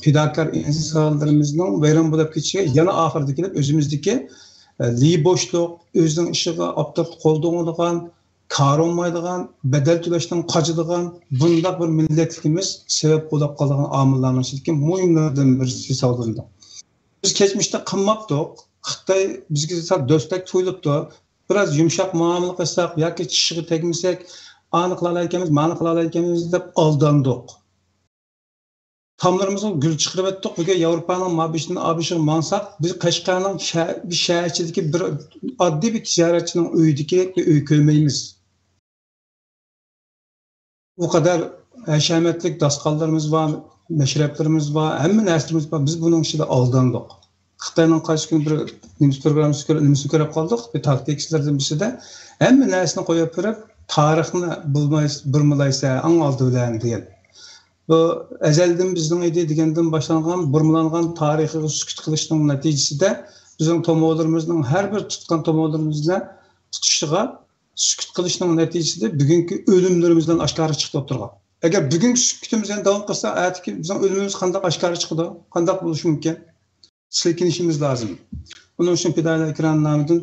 پىداكار ئىنسانلىرىمىزنىڭ ۋەيران بولۇپ كېتىشىگە يەنە ئاخىرىدا كېلىپ ئۆزىمىزدىكى، ئە، لىي بوشلۇق، ئۆزىنىڭ ئىشىغا ئاپتاپتا قول توڭىدىغان، كارى بولمايدىغان، بەدەل تۆلەشتىن قاچىدىغان بۇنداق بىر مىللەتلىكىمىز سەۋەب بولۇپ قالىدىغان ئامىللارنىڭ ئىچىدىكى مۇھىملىرىدىن بىرسى ھېسابلىنىدۇ. بىز كەچمىشتە قىلماپتۇق. خىتاي بىزگە سەل دوستتەك تۇيۇلۇپتۇ. بىراز يۇمشاق مۇئامىلە قىلساق ياكى چىشىغا تەگمىسەك، ئانى قىلالايكەنمىز، مانى قىلالايكەنمىز دەپ ئالداندۇق. تاملىرىمىزغا گۈل چىقىرىۋەتتۇق. بۈگۈن ياۋروپانىڭ مابېشىدىن ئابېشىغا ماڭساق، بىز قەشقەرنىڭ شە-، بىر شەھەر ئىچىدىكى بىر ئاددىي بىر تىجارەتچىنىڭ ئۆيىدىكىدەك بىر ئۆي كۆرمەيمىز. ئۇ قەدەر ھەشەمەتلىك داستىخانلىرىمىز بار، مەشرەپلىرىمىز بار، ھەممە نەرسىلىرىمىز بار. بىز بۇنىڭ ئىچىدە ئالداندۇق. خىتاينىڭ قايسى كۈنى بىر نېمىسى پروگراممىسى كۆرۈپ، نېمىسىنى كۆرۈپ قالدۇق، بىر تاكتىكىسىلىرىدىن بىرسىدە، ھەممە نەرسىنى قويۇپ بېرىپ، تارىخنى بۇرمىلايسەن ئەڭ ئالدى بىلەن دېگەن. بۇ ئەزەلدىن بىزنىڭ ئىدى دېگەندىن باشلانغان بۇرمىلانغان تارىخىغا سۈكۈت قىلىشنىڭ نەتىجىسىدە بىزنىڭ تومۇرلىرىمىزنىڭ ھەر بىر تۇتقان تومۇرلىرىمىزنى تۇتۇشىغا سۈكۈت قىلىشنىڭ نەتىجىسىدە بۈگۈنكى ئۆلۈملىرىمىز بىلەن ئاشكارا چىقتى ئوتتۇرىغا. ئەگەر بۈگۈنكى سۈكۈتىمىز يەنە داۋام قىلسا، ئەتىكى بىزنىڭ ئۆلۈمىمىز قانداق ئاشكارا چىقىدۇ؟ قانداق بولۇشى مۇمكىن؟ سىلكىنىشىمىز لازىم. ئۇنىڭ ئۈچۈن پىدائىيلار ئىكرامى نامىدىن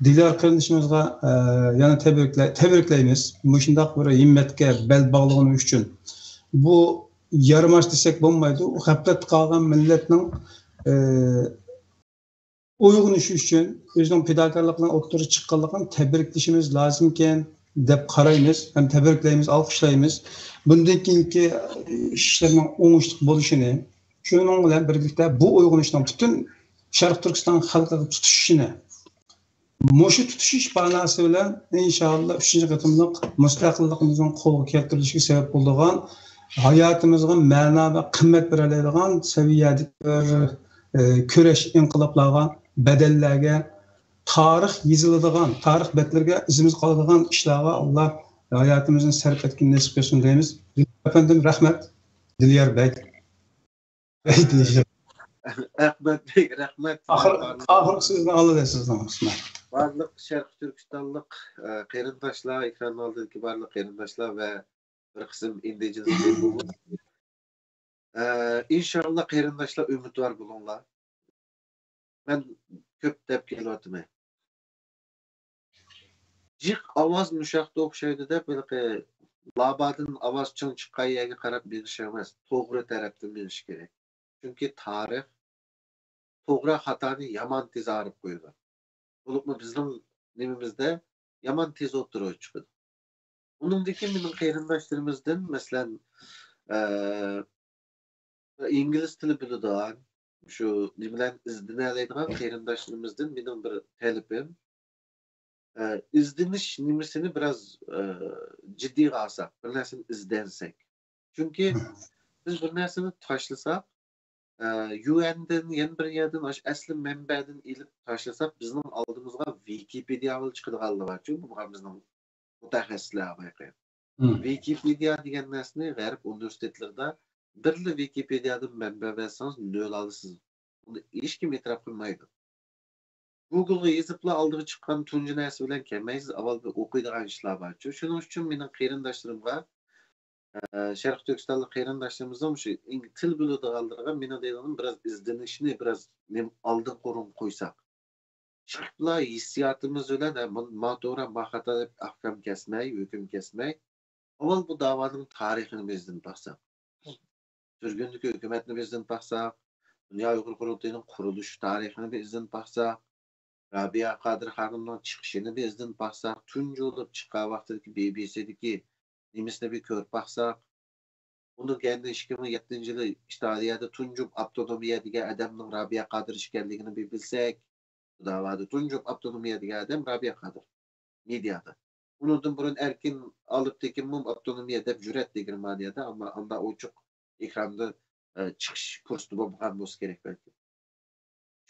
دىليار قېرىندىشىمىزغا، ئە، يەنە تەبرىكلە-، تەبرىكلەيمىز. مۇشۇنداق بىر ھىممەتكە بەل باغلىغىنى ئۈچۈن. بۇ يارىماس دېسەك بولمايدۇ. ئۇ غەپلەتتە قالغان مىللەتنىڭ، ئە، ئويغىنىشى ئۈچۈن ئۆزىنىڭ پىداكارلىقى بىلەن ئوتتۇرىغا چىققانلىقىنى تەبرىكلىشىمىز لازىمكەن دەپ قارايمىز ھەم تەبرىكلەيمىز، ئالقىشلايمىز. بۇندىن كېيىنكى ئىشلىرىنىڭ ئوڭۇشلۇق بولۇشىنى، شۇنىڭ بىلەن بىرلىكتە بۇ ئويغىنىشنىڭ پۈتۈن شەرقىي تۈركىستان خەلقىگە تۇتىشىشىنى، مۇشۇ تۇتىشىش باناسى بىلەن ئىنشائاللا ئۈچىنچى قېتىملىق مۇستەقىللىقىمىزنىڭ قولغا كەلتۈرۈلۈشىگە سەۋەب بولىدىغان، ھاياتىمىزغا مەنا ۋە قىممەت بېرەلەيدىغان سەۋىيەدىكى بىر، ئى، كۈرەش، ئىنقىلابلارغا، بەدەللەرگە، تارىخ يېزىلىدىغان، تارىخ بەتلىرىگە ئىزىمىز قالىدىغان ئىشلارغا ئاللا ھاياتىمىزنى سەرپ ئەتكىنى نېسىپ قىلسۇن دەيمىز. ئەپەندىم، رەھمەت. دىليار بەگ. بەگ دىليار. ئەخمەت بەگ، رەھمەت. ئاخىر، ئاخىرقى سۆزنى ئالىدۇ سىزنىڭ، ئۇسمان. بارلىق شەرقىي تۈركىستانلىق، ئە، قېرىنداشلار، ئېكران ئالدىدىكى بارلىق قېرىنداشلار ۋە بىر قىسىم ئىندىجېنىس پىپل. ئە، ئىنشاللا قېرىنداشلار ئۈمىدۋار بولۇڭلار. مەن كۆپ دەپ كېلىۋاتىمەن. جىق ئاۋاز مۇشۇياقتا ئوخشايدۇ دەپ، ھېلىقى لابادىن ئاۋاز چىڭ چىققان يەرگە قاراپ مېڭىش ئەمەس، توغرا تەرەپتىن مېڭىش كېرەك. چۈنكى تارىخ توغرا خاتانى يامان تېز ئايرىپ قويىدۇ. بولۇپمۇ بىزنىڭ نېمىمىزدە يامان تېز ئوتتۇرىغا چىقىدۇ. ئۇنىڭدىن كېيىن مېنىڭ قېرىنداشلىرىمىزدىن، مەسىلەن، ئە، ئىنگلىز تىلى بىلىدىغان، شۇ نېمىلەرنى ئىزدىنەلەيدىغان قېرىنداشلىرىمىزدىن مېنىڭ بىر تەلىپىم، ئە، ئىزدىنىش نېمىسىنى بىراز، ئە، جىددىيغا ئالساق، بىر نەرسىنى ئىزدەنسەك. چۈنكى بىز بىر نەرسىنى تاشلىساق، ئە، يۈەندىن، يەنە بىر يەردىن، ئاشۇ ئەسلى مەنبەدىن ئېلىپ تاشلىساق، بىزنىڭ ئالدىمىزغا ۋىكىپېدىيا چىقىدىغانلار بارچۇ، بۇ بىزنىڭ مۇتەخەسسىسلەر ھەقىقىي. ۋىكىپېدىيا دېگەن نەرسىنى غەرب ئۇنىۋېرسىتېتلىرىدا بىرلا ۋىكىپېدىيادىن مەنبە بەرسىڭىز نۆل ئالىسىز. ئۇنى ھېچكىم ئېتىراپ قىلمايدۇ. گۇگلغا يېزىپلا ئالدىغا چىققان تۇنجى نەرسە بىلەن كەلمەيسىز، ئاۋۋال بىر ئوقۇيدىغان ئىشلار بارچۇ. شۇنىڭ ئۈچۈن مېنىڭ قېرىنداشلىرىمغا، ئە، شەرقىي تۈركىستانلىق قېرىنداشلىرىمىزنىڭ شۇ ئىڭ-، تىل بىلىدىغانلىرىغا مېنىڭ دەيدىغىنىم بىراز ئىزدىنىشنى بىراز نېمە ئالدىنقى ئورۇنغا قويساق. چىقىپلا ھېسسىياتىمىز بىلەن، ھە، مۇ-، ما توغرا، ما خاتا دەپ ئەھكام كەسمەي، ھۆكۈم كەسمەي، ئاۋۋال بۇ داۋانىڭ تارىخىنى بىز ئىزدىنىپ باقساق. سۈرگۈندىكى ھۆكۈمەتنى بىز ئىزدىنىپ باقساق، دۇنيا ئۇيغۇر قۇرۇلتىيىنىڭ قۇرۇلۇش تارىخىنى بىز ئىزدىنىپ باقساق، رابىيە قادىر خانىمنىڭ چىقىشىنى بىز ئىزدىنىپ باقساق، تۇنجى بولۇپ چىققان ۋاقتىدىكى بى بى سىدىكى نېمىسىنى بىر كۆرۈپ باقساق، ئۇنىڭ كەينىدىن ئىككى مىڭ يەتتىنچى يىلى ئىتالىيەدە تۇنجى ئاپتونومىيە دېگەن ئادەمنىڭ رابىيە قادىر ئىكەنلىكىنى بىر بىلسەك، بۇ داۋادا تۇنجى ئاپتونومىيە دېگەن ئادەم رابىيە قادىر. مېدىيادا. ئۇنىڭدىن بۇرۇن ئەركىن ئالىپ تېكىنمۇ ئاپتونومىيە دەپ يۈرەتتى گېرمانىيەدە، ئەمما ئاندا ئوچۇق ئېكراندا، ئە، چىقىش پۇرسىتى بولمىغان بولسا كېرەك بەلكىم.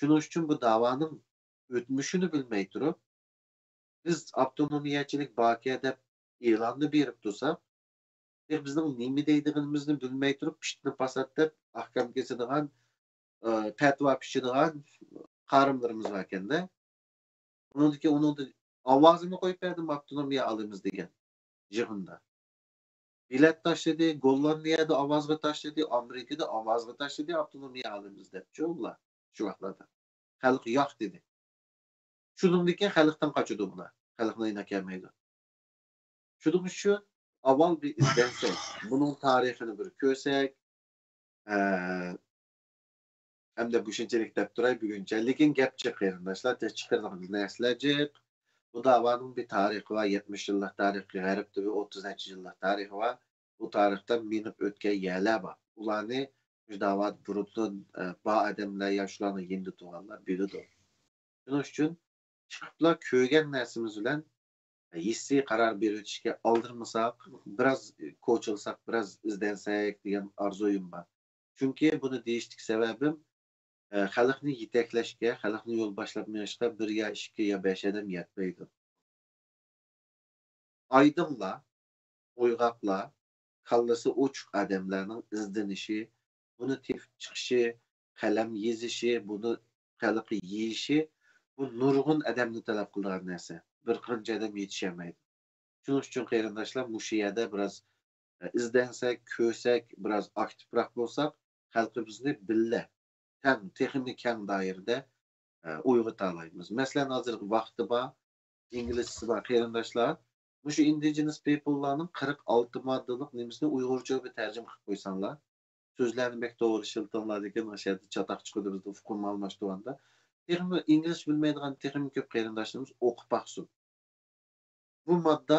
شۇنىڭ ئۈچۈن بۇ داۋانىڭ ئۆتمۈشىنى بىلمەي تۇرۇپ، بىز ئاپتونومىيەچىلىك باركەن دەپ ئېلاننى بېرىپ تۇرساق، بىزنىڭ نېمە دەيدىغىنىمىزنى بىلمەي تۇرۇپ، پىتنە پاسات دەپ ئاھكام كېسىدىغان، ئە، پەتىۋا پىچىدىغان قارىملىرىمىز باركەندە. ئۇنىڭدىن كېيىن ئۇنىڭدىن ئاۋازىنى قويۇپ بەردىم، ئاپتونومىيە ئالىمىز دېگەن يىغىندا. بېلەت تاشلىدى، گوللاندىيەدە ئاۋازغا تاشلىدى، ئامېرىكىدا ئاۋازغا تاشلىدى، ئاپتونومىيە ئالىمىز دەپچۇ ئۇلار شۇ ۋاقىتلاردا. خەلق ياق دېدى. شۇنىڭدىن كېيىن خەلقتىن قاچىدۇ بۇلار. خەلقنىڭ يېنىغا كەلمەيدۇ. شۇنىڭ ئۈچۈن ئاۋۋال بىر ئىزدەنسەك، بۇنىڭ تارىخىنى بىر كۆرسەك، ئە، ئەمدى بۇ شۇنچىلىك دەپ تۇراي بۈگۈنچە. لېكىن گەپ جىق قېرىنداشلار، تېخى چىقىرىدىغان نەرسىلەر جىق. بۇ داۋانىڭ بىر تارىخى بار، يەتمىش يىللىق تارىخى، غەربتە بىر ئوتتۇز نەچچە يىللىق تارىخى بار. بۇ تارىختا مېڭىپ ئۆتكەن يەرلەر بار. ئۇلارنى مۇشۇ داۋادا بۇرۇندىن، ئە، بار ئادەملەر يا شۇلارنىڭ يېنىدا تۇرغانلار بىلىدۇ. شۇنىڭ ئۈچۈن چىقىپلا كۆرگەن نەرسىمىز بىلەن ھېسسىي قارار بېرىۋېتىشكە ئالدىرىمىساق، بىراز كوچىلىساق، بىراز ئىزدەنسەك دېگەن ئارزۇيۇم بار. چۈنكى بۇنى دېيىشتىكى سەۋەبىم، ئە، خەلقنى يېتەكلەشكە، خەلقنى يول باشلاپ مېڭىشقا بىر يا ئىككى يا بەش ئادەم يەتمەيدۇ. ئايدىڭلار، ئويغاقلار، كاللىسى ئوچۇق ئادەملەرنىڭ ئىزدىنىشى، بۇنى تېپىپ چىقىشى، قەلەم يېزىشى، بۇنى خەلققە يېيىشى، بۇ نۇرغۇن ئادەمنى تەلەپ قىلىدىغان نەرسە. بىر قانچە ئادەم يېتىشەلمەيدۇ. شۇنىڭ ئۈچۈن قېرىنداشلار، مۇشۇ يەردە بىراز، ئە، ئىزدەنسەك، كۆرسەك، بىراز ئاكتىپراق بولساق، خەلقىمىزنى بىللە تەڭ، تېخىمۇ كەڭ دائىرىدە، ئە، ئويغىتالايمىز. مەسىلەن، ھازىر ۋاقتى بار، ئىنگلىزچىسى بار قېرىنداشلار، مۇشۇ ئىندىجېنس پىپللارنىڭ قىرىق ئالتە ماددىلىق نېمىسىنى ئۇيغۇرچىغا بىر تەرجىمە قىلىپ قويساڭلار. سۆزلەرنى بەك توغرا ئىشلىتىڭلار، لېكىن ئاشۇ يەردە چاتاق چىقىدۇ، بىزدە ئۇقۇم ئالماشتۇرغاندا. تېخىمۇ ئىنگلىزچە بىلمەيدىغان تېخىمۇ كۆپ قېرىنداشلىرىمىز ئوقۇپ باقسۇن. بۇ ماددا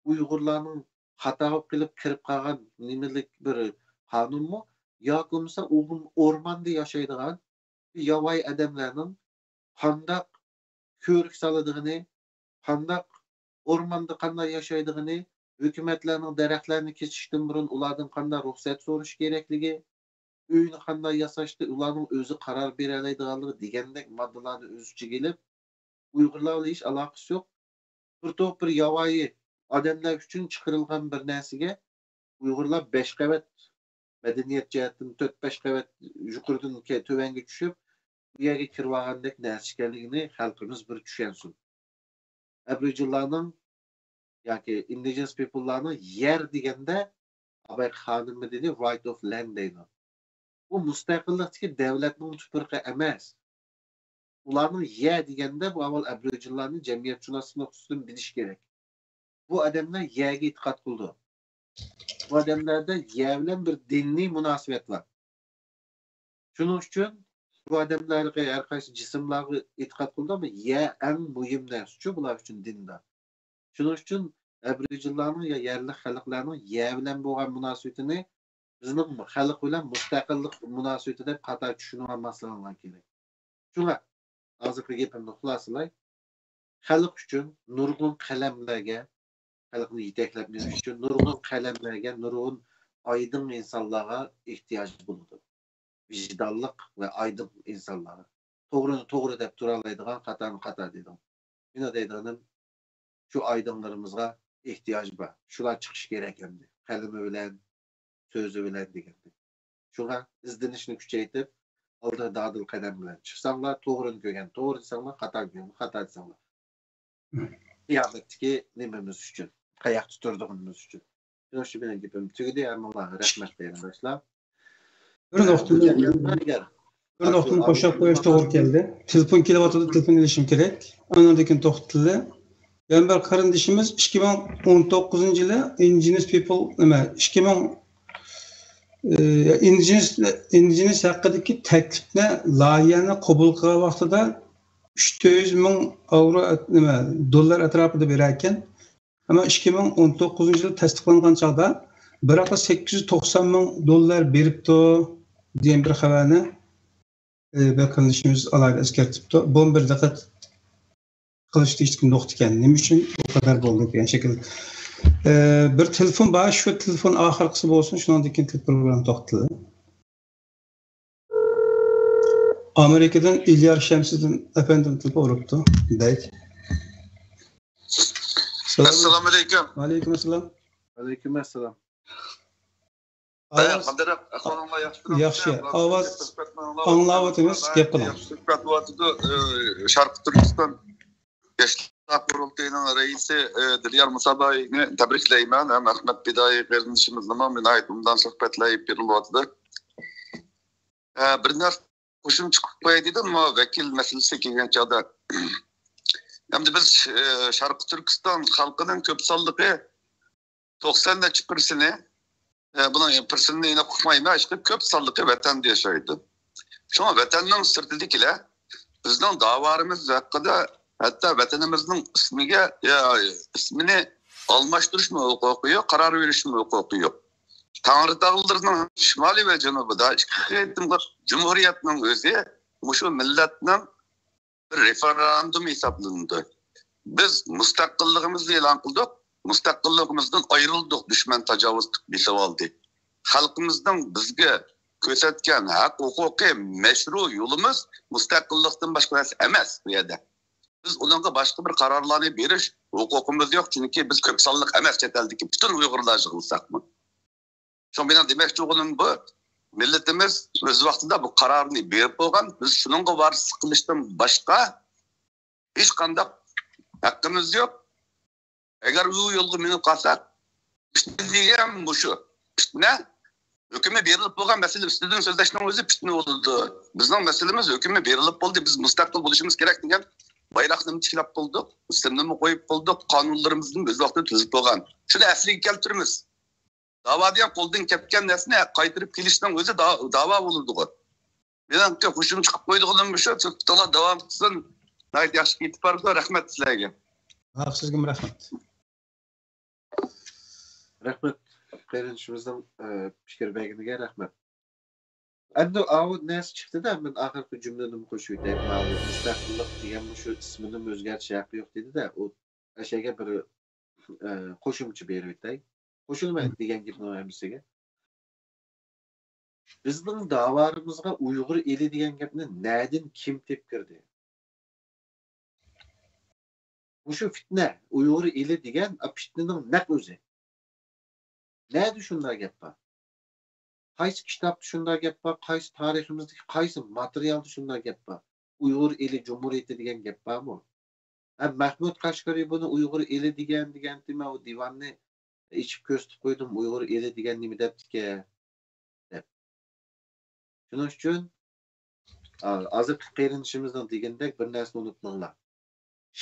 ئۇيغۇرلارنىڭ خاتا بولۇپ قېلىپ كىرىپ قالغان نېمىلىك بىر قانۇنمۇ؟ ياكى بولمىسا ئۇ ئورماندا ياشايدىغان ياۋايى ئادەملەرنىڭ قانداق كۆۋرۈك سالىدىغىنى، قانداق ئورماندا قانداق ياشايدىغىنى، ھۆكۈمەتلەرنىڭ دەرەخلەرنى كېسىشتىن بۇرۇن ئۇلاردىن قانداق رۇخسەت سورىشى كېرەكلىكى، ئۆينى قانداق ياساشتا ئۇلارنىڭ ئۆزى قارار بېرەلەيدىغانلىقى دېگەندەك ماددىلارنى ئۆز ئىچىگە ئېلىپ، ئۇيغۇرلار بىلەن ھېچ ئالاقىسى يوق. بىر توپ بىر ياۋايى ئادەملەر ئۈچۈن چىقىرىلغان بىر نەرسىگە ئۇيغۇرلار بەش قەۋەت، مەدەنىيەت جەھەتتىن تۆت، بەش قەۋەت يۇقىرىدىن كە-، تۆۋەنگە چۈشۈپ، بۇ يەرگە كىرىۋالغاندەك نەرسە ئىكەنلىكىنى خەلقىمىز بىر چۈشەنسۇن. ئەبرىجىنلارنىڭ ياكى ئىندىجېنس پىپللارنىڭ يەر دېگەندە، ئاباي خانىممۇ دېدى، رايت ئوف لەند دەيدۇ. بۇ مۇستەقىللىقتىكى دەۋلەتنىڭ تۇپرىقى ئەمەس. ئۇلارنىڭ يە دېگەندە، بۇ ئاۋۋال ئەبرىجىنلارنى جەمئىيەتشۇناسلىق نۇقتىسىدىن بىلىش كېرەك. بۇ ئادەملەر يەگە ئېتىقاد قىلىدۇ. بۇ ئادەملەردە يە بىلەن بىر دىنىي مۇناسىۋەت بار. شۇنىڭ ئۈچۈن بۇ ئادەملەرگە ھەر قايسى جىسىملارغا ئېتىقاد قىلىدۇ، ئەمما يە ئەڭ مۇھىم نەرسە ئۇچۇن، بۇلار ئۈچۈن دىندا. شۇنىڭ ئۈچۈن ئەبرىجىنلارنىڭ يا يەرلىك خەلقلەرنىڭ يە بىلەن بولغان مۇناسىۋىتىنى بىزنىڭ خەلق بىلەن مۇستەقىللىق مۇناسىۋىتى دەپ خاتا چۈشىنىۋالماسلىقىڭلار كېرەك. شۇڭا ھازىرقى گېپىمنى خۇلاسىلاي. خەلق ئۈچۈن نۇرغۇن قەلەملەرگە، خەلقنى يېتەكلەپ مېڭىش ئۈچۈن نۇرغۇن قەلەملەرگە، نۇرغۇن ئايدىڭ ئىنسانلارغا ئېھتىياج بولىدۇ. ۋىجدانلىق ۋە ئايدىڭ ئىنسانلارغا. توغرىنى توغرا دەپ تۇرالايدىغان، خاتانى خاتا دەيدىغان. مېنىڭ دەيدىغىنىم، شۇ ئايدىڭلىرىمىزغا ئېھتىياج بار. شۇلار چىقىشى كېرەك ئەمدى. قەلىمى بىلەن، سۆزى بىلەن دېگەندەك. شۇڭا ئىزدىنىشنى كۈچەيتىپ، ئالدىغا دادىل قەدەم بىلەن چىقساڭلار، توغرىنى كۆرگەن توغرا دېسەڭلار، خاتانى كۆرگەن خاتا دېسەڭلار. قىيامەتتىكى نېمىمىز ئۈچۈن، قاياقتا تۇرىدىغىنىمىز ئۈچۈن. شۇنىڭ ئۈچۈن مېنىڭ گېپىم تۈگىدى. ھەممىڭلارغا رەھمەت قېرىنداشلار. بىر نۇقتىنى، ئە، بىر نۇقتىنى قوشۇپ قويۇش توغرا كەلدى. تېلېفون كېلىۋاتىدۇ، تېلېفون ئېلىشىم كېرەك. ئاندىن كېيىن توختىتىلدى. يەنە بىر قېرىندىشىمىز ئىككى مىڭ ئون توققۇزىنچى يىلى ئىندىجېنس پىپل، نېمە، ئىككى مىڭ، ئى، ئىندىجېنس، ئىندىجېنس ھەققىدىكى تەكلىپنى، لايىھەنى قوبۇل قىلغان ۋاقتىدا ئۈچ يۈز مىڭ ئاۋرو، نېمە، دوللار ئەتراپىدا بېرەركەن. ئەمما ئىككى مىڭ ئون توققۇزىنچى يىلى تەستىقلانغان چاغدا بىراقلا سەككىز يۈز توقسان مىڭ دوللار بېرىپتۇ دېگەن بىر خەۋەرنى، ئى، بىر قېرىندىشىمىز ئالاھىدە ئەسكەرتىپتۇ. بۇمۇ بىر دىققەت قىلىش تېگىشلىك نۇقتا ئىكەن. نېمە ئۈچۈن بۇ قەدەر بولدى دېگەن شەكىل. ئى، بىر تېلېفون بار، شۇ تېلېفون ئاخىرقىسى بولسۇن، شۇنىڭدىن كېيىن تېلېفون پروگرامما توختىتىلدى. ئامېرىكىدىن ئىليار شەمسىدىن ئەپەندىم تېلېفون ئۇرۇپتۇ. دەيت. ئەسسالامۇ ئەلەيكۇم. ۋەئەلەيكۇم ئەسسالام. ۋەئەلەيكۇم ئەسسالام. ئاۋاز، قانداق ئەھۋالىڭلار، ياخشى تۇرۇپسىز؟ ياخشى. ئاۋاز ئاڭلاۋاتىمىز، گەپ قىلىڭ. ياخشى سۆھبەت بولۇۋاتىدۇ. ئى، شەرقىي تۈركىستان ياشلار قۇرۇلتىيىنىڭ رەئىسى، ئى، دىليار مۇساباينى تەبرىكلەيمەن. ھەم ئەخمەت پىدائىي قېرىندىشىمىزنىمۇ ناھايىتى ئوبدان سۆھبەتلەر ئېلىپ بېرىلىۋاتىدۇ. ئە، بىر نەرسە قوشۇمچە قىلىپ قوياي دېدىم، مۇ ۋەكىل مەسىلىسى كەلگەن چاغدا. ئەمدى بىز، ئە، شەرقىي تۈركىستان خەلقىنىڭ كۆپ سانلىقى توقسان نەچچە پىرسېنتى، ئە، بۇنىڭ پىرسېنتىنى ئېنىق ئۇقمايمەن، ئىشقىلىپ كۆپ سانلىقى ۋەتەندە ياشايدۇ. شۇڭا ۋەتەننىڭ سىرتىدىكىلەر بىزنىڭ داۋالىرىمىز ھەققىدە، ھەتتا ۋەتىنىمىزنىڭ ئىسمىگە، يا، ئىسمىنى ئالماشتۇرۇشمۇ ھوقۇقى يوق، قارار بېرىشمۇ ھوقۇقى يوق. تەڭرىتاغلىرىنىڭ شىمالى ۋە جەنۇبىدا ئىككى قېتىملىق جۇمھۇرىيەتنىڭ ئۆزى مۇشۇ مىللەتنىڭ بىر رېفېرېندۇمى ھېسابلىنىدۇ. بىز مۇستەقىللىقىمىزنى ئېلان قىلدۇق، مۇستەقىللىقىمىزدىن ئايرىلدۇق، دۈشمەن تاجاۋۇز قىلىپ بېسىۋالدى. خەلقىمىزنىڭ بىزگە كۆرسەتكەن ھەق ھوقۇقى، مەشرۇ يولىمىز مۇستەقىللىقتىن باشقا نەرسە ئەمەس بۇ يەردە. بىز ئۇنىڭغا باشقا بىر قارارلارنى بېرىش ھوقۇقىمىز يوق، چۈنكى بىز كۆپ سانلىق ئەمەس چەت ئەلدىكى پۈتۈن ئۇيغۇرلار يىغىلساقمۇ. شۇڭا مېنىڭ دېمەكچى بولغىنىم بۇ، مىللىتىمىز ئۆز ۋاقتىدا بۇ قارارنى بېرىپ بولغان، بىز شۇنىڭغا ۋارىسلىق قىلىشتىن باشقا ھېچقانداق ھەققىمىز يوق. ئەگەر ئۇ يولغا مېڭىپ قالساق، پىتنە دېگەن مۇشۇ. پىتنە، ھۆكمى بېرىلىپ بولغان مەسىلە ئۈستىدىن سۆزلەشنىڭ ئۆزى پىتنە بولىدۇ. بىزنىڭ مەسىلىمىز ھۆكمى بېرىلىپ بولدى، بىز مۇستەقىل بولۇشىمىز كېرەك دېگەن بايراقنىمۇ تىكلەپ بولدۇق، ئىسىمنىمۇ قويۇپ بولدۇق، قانۇنلىرىمىزنى ئۆز ۋاقتىدا تۈزۈپ بولغان. شۇنى ئەسلىگە كەلتۈرىمىز. داۋا دېگەن قولدىن كەتكەن نەرسىنى قايتۇرۇپ كېلىشنىڭ ئۆزى دا-، داۋا بولىدىغۇ. مېنىڭكى قوشۇمچە قىلىپ قويىدىغىنىم مۇشۇ، سۆھبىتىڭلار داۋام قىلسۇن. ناھايىتى ياخشى كېتىپ بارىدۇ، رەھمەت سىلەرگە. ھاق، سىزگىمۇ رەھمەت. رەھمەت قېرىندىشىمىزنىڭ، ئە، پىكىر بەرگىنىگە رەھمەت. ئەمدى ئاۋۇ نەرسە چىقتىدە، مەن ئاخىرقى جۈملىنىمۇ قوشۇۋېتەي. ماۋۇ مۇستەقىللىق دېگەن مۇشۇ ئىسمىنىمۇ ئۆزگەرتىش ھەققى يوق دېدىدە، ئۇ ئەشەگە بىر، ئە، قوشۇمچە بېرىۋېتەي. قوشۇلمايدۇ دېگەن گېپنىڭ ھەممىسىگە. بىزنىڭ داۋالىرىمىزغا ئۇيغۇر ئېلى دېگەن گەپنى نەدىن كىم تېپىپ كىردى؟ مۇشۇ پىتنە، ئۇيغۇر ئېلى دېگەن، ئا، پىتنىنىڭ نەق ئۆزى. نەدە شۇنداق گەپ بار؟ قايسى كىتابتا شۇنداق گەپ بار؟ قايسى تارىخىمىزدىكى قايسى ماتېرىيالدا شۇنداق گەپ بار؟ ئۇيغۇر ئېلى جۇمھۇرىيىتى دېگەن گەپ بارمۇ؟ ھە، مەھمۇد قەشقىرى بۇنى ئۇيغۇر ئېلى دېگەن، دېگەنتى، مەن ئۇ دىۋاننى ئېچىپ كۆرسىتىپ قويدۇم، ئۇيغۇر ئېلى دېگەن نېمە دەپتىكەن، دەپ. شۇنىڭ ئۈچۈن، ئا، ھازىرقى قېرىندىشىمىزنىڭ دېگىنىدەك بىر نەرسىنى ئۇنتۇماڭلار.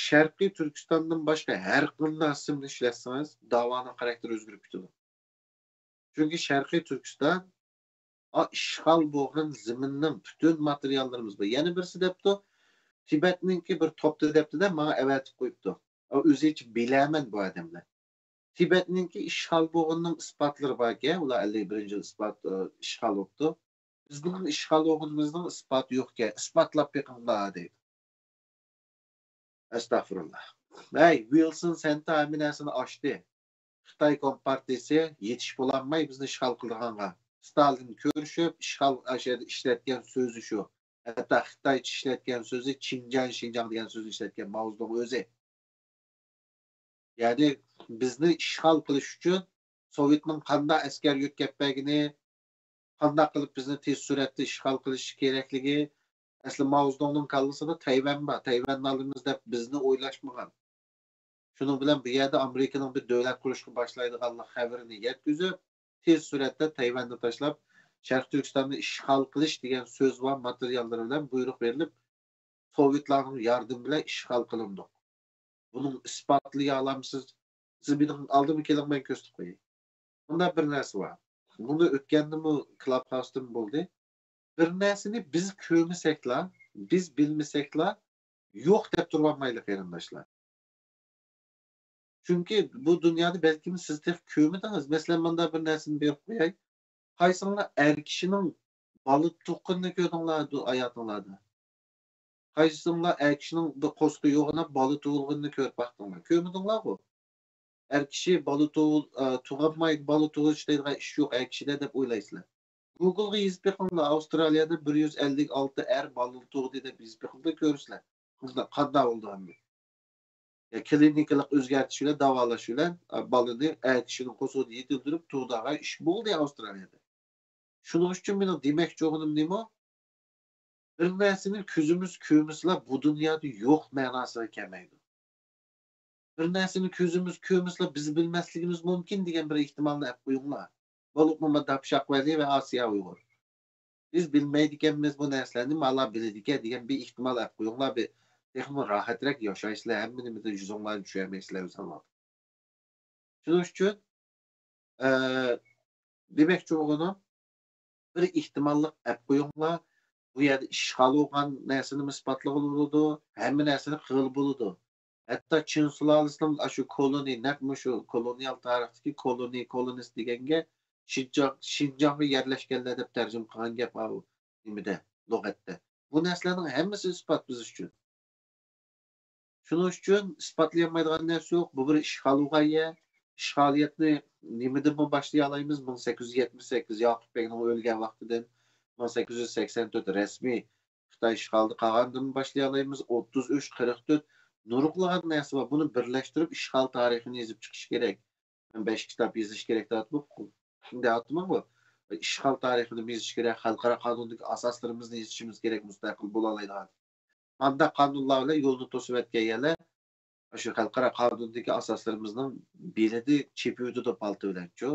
شەرقىي تۈركىستاندىن باشقا ھەر قانداق ئىسىمنى ئىشلەتسىڭىز، داۋانىڭ خاراكتېرى ئۆزگىرىپ كېتىدۇ. چۈنكى شەرقىي تۈركىستان، ئا، ئىشغال بولغان زېمىننىڭ پۈتۈن ماتېرىياللىرىمىز بار. يەنە بىرسى دەپتۇ، تىبەتنىڭكى بىر توپتا دەپتۇ-دە، ماڭا ئەۋەتىپ قويۇپتۇ. ئا، ئۆزىچە بىلەمەن بۇ ئادەملەر. تىبەتنىڭكى ئىشغال بولغىنىنىڭ ئىسپاتلىرى باركەن، ئۇلار ئەللىك بىرىنچى يىل ئىسپات، ئا، ئىشغال بوپتۇ. بىزنىڭ ئىشغال بولغىنىمىزنىڭ ئىسپاتى يوقكەن، ئىسپاتلاپ بېقىڭلار دەيدۇ. ئەستەغپۇرۇللا. ھەي، ۋىلسون سەنتەر ھەممە نەرسىنى ئاچتى. خىتاي كومپارتىيىسى يېتىشىپ بولالماي بىزنى ئىشغال قىلىدىغانغا. ستالىن كۆرۈشۈپ، ئىشغال ئاشۇ يەردە ئىشلەتكەن سۆزى شۇ. ھەتتا خىتايچە ئىشلەتكەن سۆزى چىڭجياڭ، شىنجاڭ دېگەن سۆزنى ئىشلەتكەن ماۋزېدۇڭ ئۆزى. يەنى بىزنى ئىشغال قىلىش ئۈچۈن سوۋېتنىڭ قانداق ئەسكەر يۆتكەپ بەرگىنى، قانداق قىلىپ بىزنى تېز سۈرئەتتە ئىشغال قىلىش كېرەكلىكى، ئەسلى ماۋزېدۇڭنىڭ كاللىسىدا تەيۋەن بار، تەيۋەننى ئالىمىز دەپ بىزنى ئويلاشمىغان. شۇنىڭ بىلەن بۇ يەردە ئامېرىكىنىڭ بىر دۆلەت قۇرۇشقا باشلايدىغانلىق خەۋىرىنى يەتكۈزۈپ، تېز سۈرئەتتە تەيۋەننى تاشلاپ، شەرقىي تۈركىستاننى ئىشغال قىلىش دېگەن سۆز ۋە ماتېرىياللىرى بىلەن بۇيرۇق بېرىلىپ، سوۋېتلارنىڭ ياردىمى بىلەن ئىشغال قىلىندۇق. بۇنىڭ ئىسپاتلىيالامسىز؟ سىز مېنىڭ ئالدىمغا كېلىڭ، مەن كۆرسىتىپ قوياي. مۇنداق بىر نەرسە بار. بۇنى ئۆتكەندىمۇ كلاب ھاۋستىمۇ بولدى. بىر نەرسىنى بىز كۆرمىسەكلا، بىز بىلمىسەكلا، يوق دەپ تۇرۇۋالمايلى، قېرىنداشلار. چۈنكى بۇ دۇنيادا بەلكىم سىز تېخى كۆرمىدىڭىز. مەسىلەن، مۇنداق بىر نەرسىنى بېرىپ قوياي. قايسىڭلار ئەر كىشىنىڭ بالا تۇغقىنىنى كۆردۈڭلار ھاياتىڭلاردا؟ قايسىڭلار ئەر كىشىنىڭ بىر قورسىقى يوغىناپ بالا تۇغۇلغىنىنى كۆرۈپ باقتىڭلار؟ كۆرمىدىڭلارغۇ؟ ئەر كىشى بالا تۇغۇل-، ئە، تۇغالمايدۇ، بالا تۇغۇش دەيدىغان ئىش يوق ئەر كىشىدە دەپ ئويلايسىلەر. گوگلغا يېزىپ بېقىڭلار، ئاۋسترالىيەدە بىر يۈز ئەللىك ئالتە ئەر بالا تۇغدى دەپ يېزىپ بېقىڭلار، كۆرىسىلەر. قانداق، قانداق بولىدىغاننى. يا كلىنىكىلىق ئۆزگەرتىش بىلەن، داۋالاش بىلەن، ئا، بالىنى ئەر كىشىنىڭ قورسىقىدا يېتىلدۈرۈپ تۇغىدىغان ئىش بولدى ئاۋسترالىيەدە. شۇنىڭ ئۈچۈن مېنىڭ دېمەكچى بولغىنىم نېمە؟ بىر نەرسىنى كۆزىمىز كۆرمىسىلا، بۇ دۇنيادا يوق مەناسىغا كەلمەيدۇ. بىر نەرسىنى كۆزىمىز كۆرمىسىلا، بىز بىلمەسلىكىمىز مۇمكىن دېگەن بىر ئېھتىمالنى ئەپ قويۇڭلار. بولۇپمۇ داپشاق ۋەلى ۋە ئاسىيا ئۇيغۇر. بىز بىلمەيدىكەنمىز بۇ نەرسىلەرنى، مالا بىلىدىكەن دېگەن بىر ئېھتىمال ئەپ قويۇڭلار، بىر تېخىمۇ راھەترەك ياشايسىلەر، ھەممە نېمىدىن يۈزۈڭلارنى چۈشۈرمەيسىلەر ئۆزۈڭلار. شۇنىڭ ئۈچۈن، ئە، دېمەكچى بولغىنىم، بىر ئېھتىماللىق ئەپ قويۇڭلار، بۇ يەردە ئىشغال بولغان نەرسىنىمۇ ئىسپاتلىغىلى بولىدۇ، ھەممە نەرسىنى قىلغىلى بولىدۇ. ھەتتا چىن سۇلالىسىنىڭ ئاشۇ كولونى، نەق مۇشۇ كولونىيال تارىختىكى كولونى، كولونىست دېگەنگە شىنجاڭ، شىنجاڭغا يەرلەشكەنلەر دەپ تەرجىمە قىلغان گەپ ئاۋۇ نېمىدە، لۇغەتتە. بۇ نەرسىلەرنىڭ ھەممىسى ئىسپات بىز ئۈچۈن. شۇنىڭ ئۈچۈن ئىسپاتلىيالمايدىغان نەرسە يوق. بۇ بىر ئىشغال بولغان يەر. ئىشغالىيەتنى نېمىدىنمۇ باشلىيالايمىز؟ مىڭ سەككىز يۈز يەتمىش سەككىز، ياقۇپ بەگنىڭ ئۆلگەن ۋاقتىدىن، مىڭ سەككىز يۈز سەكسەن تۆت رەسمىي خىتاي ئىشغالىدا قالغاندىنمۇ باشلىيالايمىز. ئوتتۇز ئۈچ، قىرىق تۆت، نۇرغۇنلىغان نەرسە بار. بۇنى بىرلەشتۈرۈپ ئىشغال تارىخىنى يېزىپ چىقىش كېرەك. مەن بەش كىتاب يېزىش كېرەك دەۋاتىمەنغۇ. دەۋاتىمەنغۇ. ئىشغال تارىخىنى يېزىش كېرەك، خەلقئارا قانۇندىكى ئاساسلىرىمىزنى يېزىشىمىز كېرەك، مۇستەقىل بولالايدىغان. مانداق قانۇنلار بىلەن يولنى توسۇۋەتكەن يەرلەر، شۇ خەلقئارا قانۇندىكى ئاساسلىرىمىزنىڭ بېلىدە چېپىۋېتىدۇ پالتا بىلەنچۇ.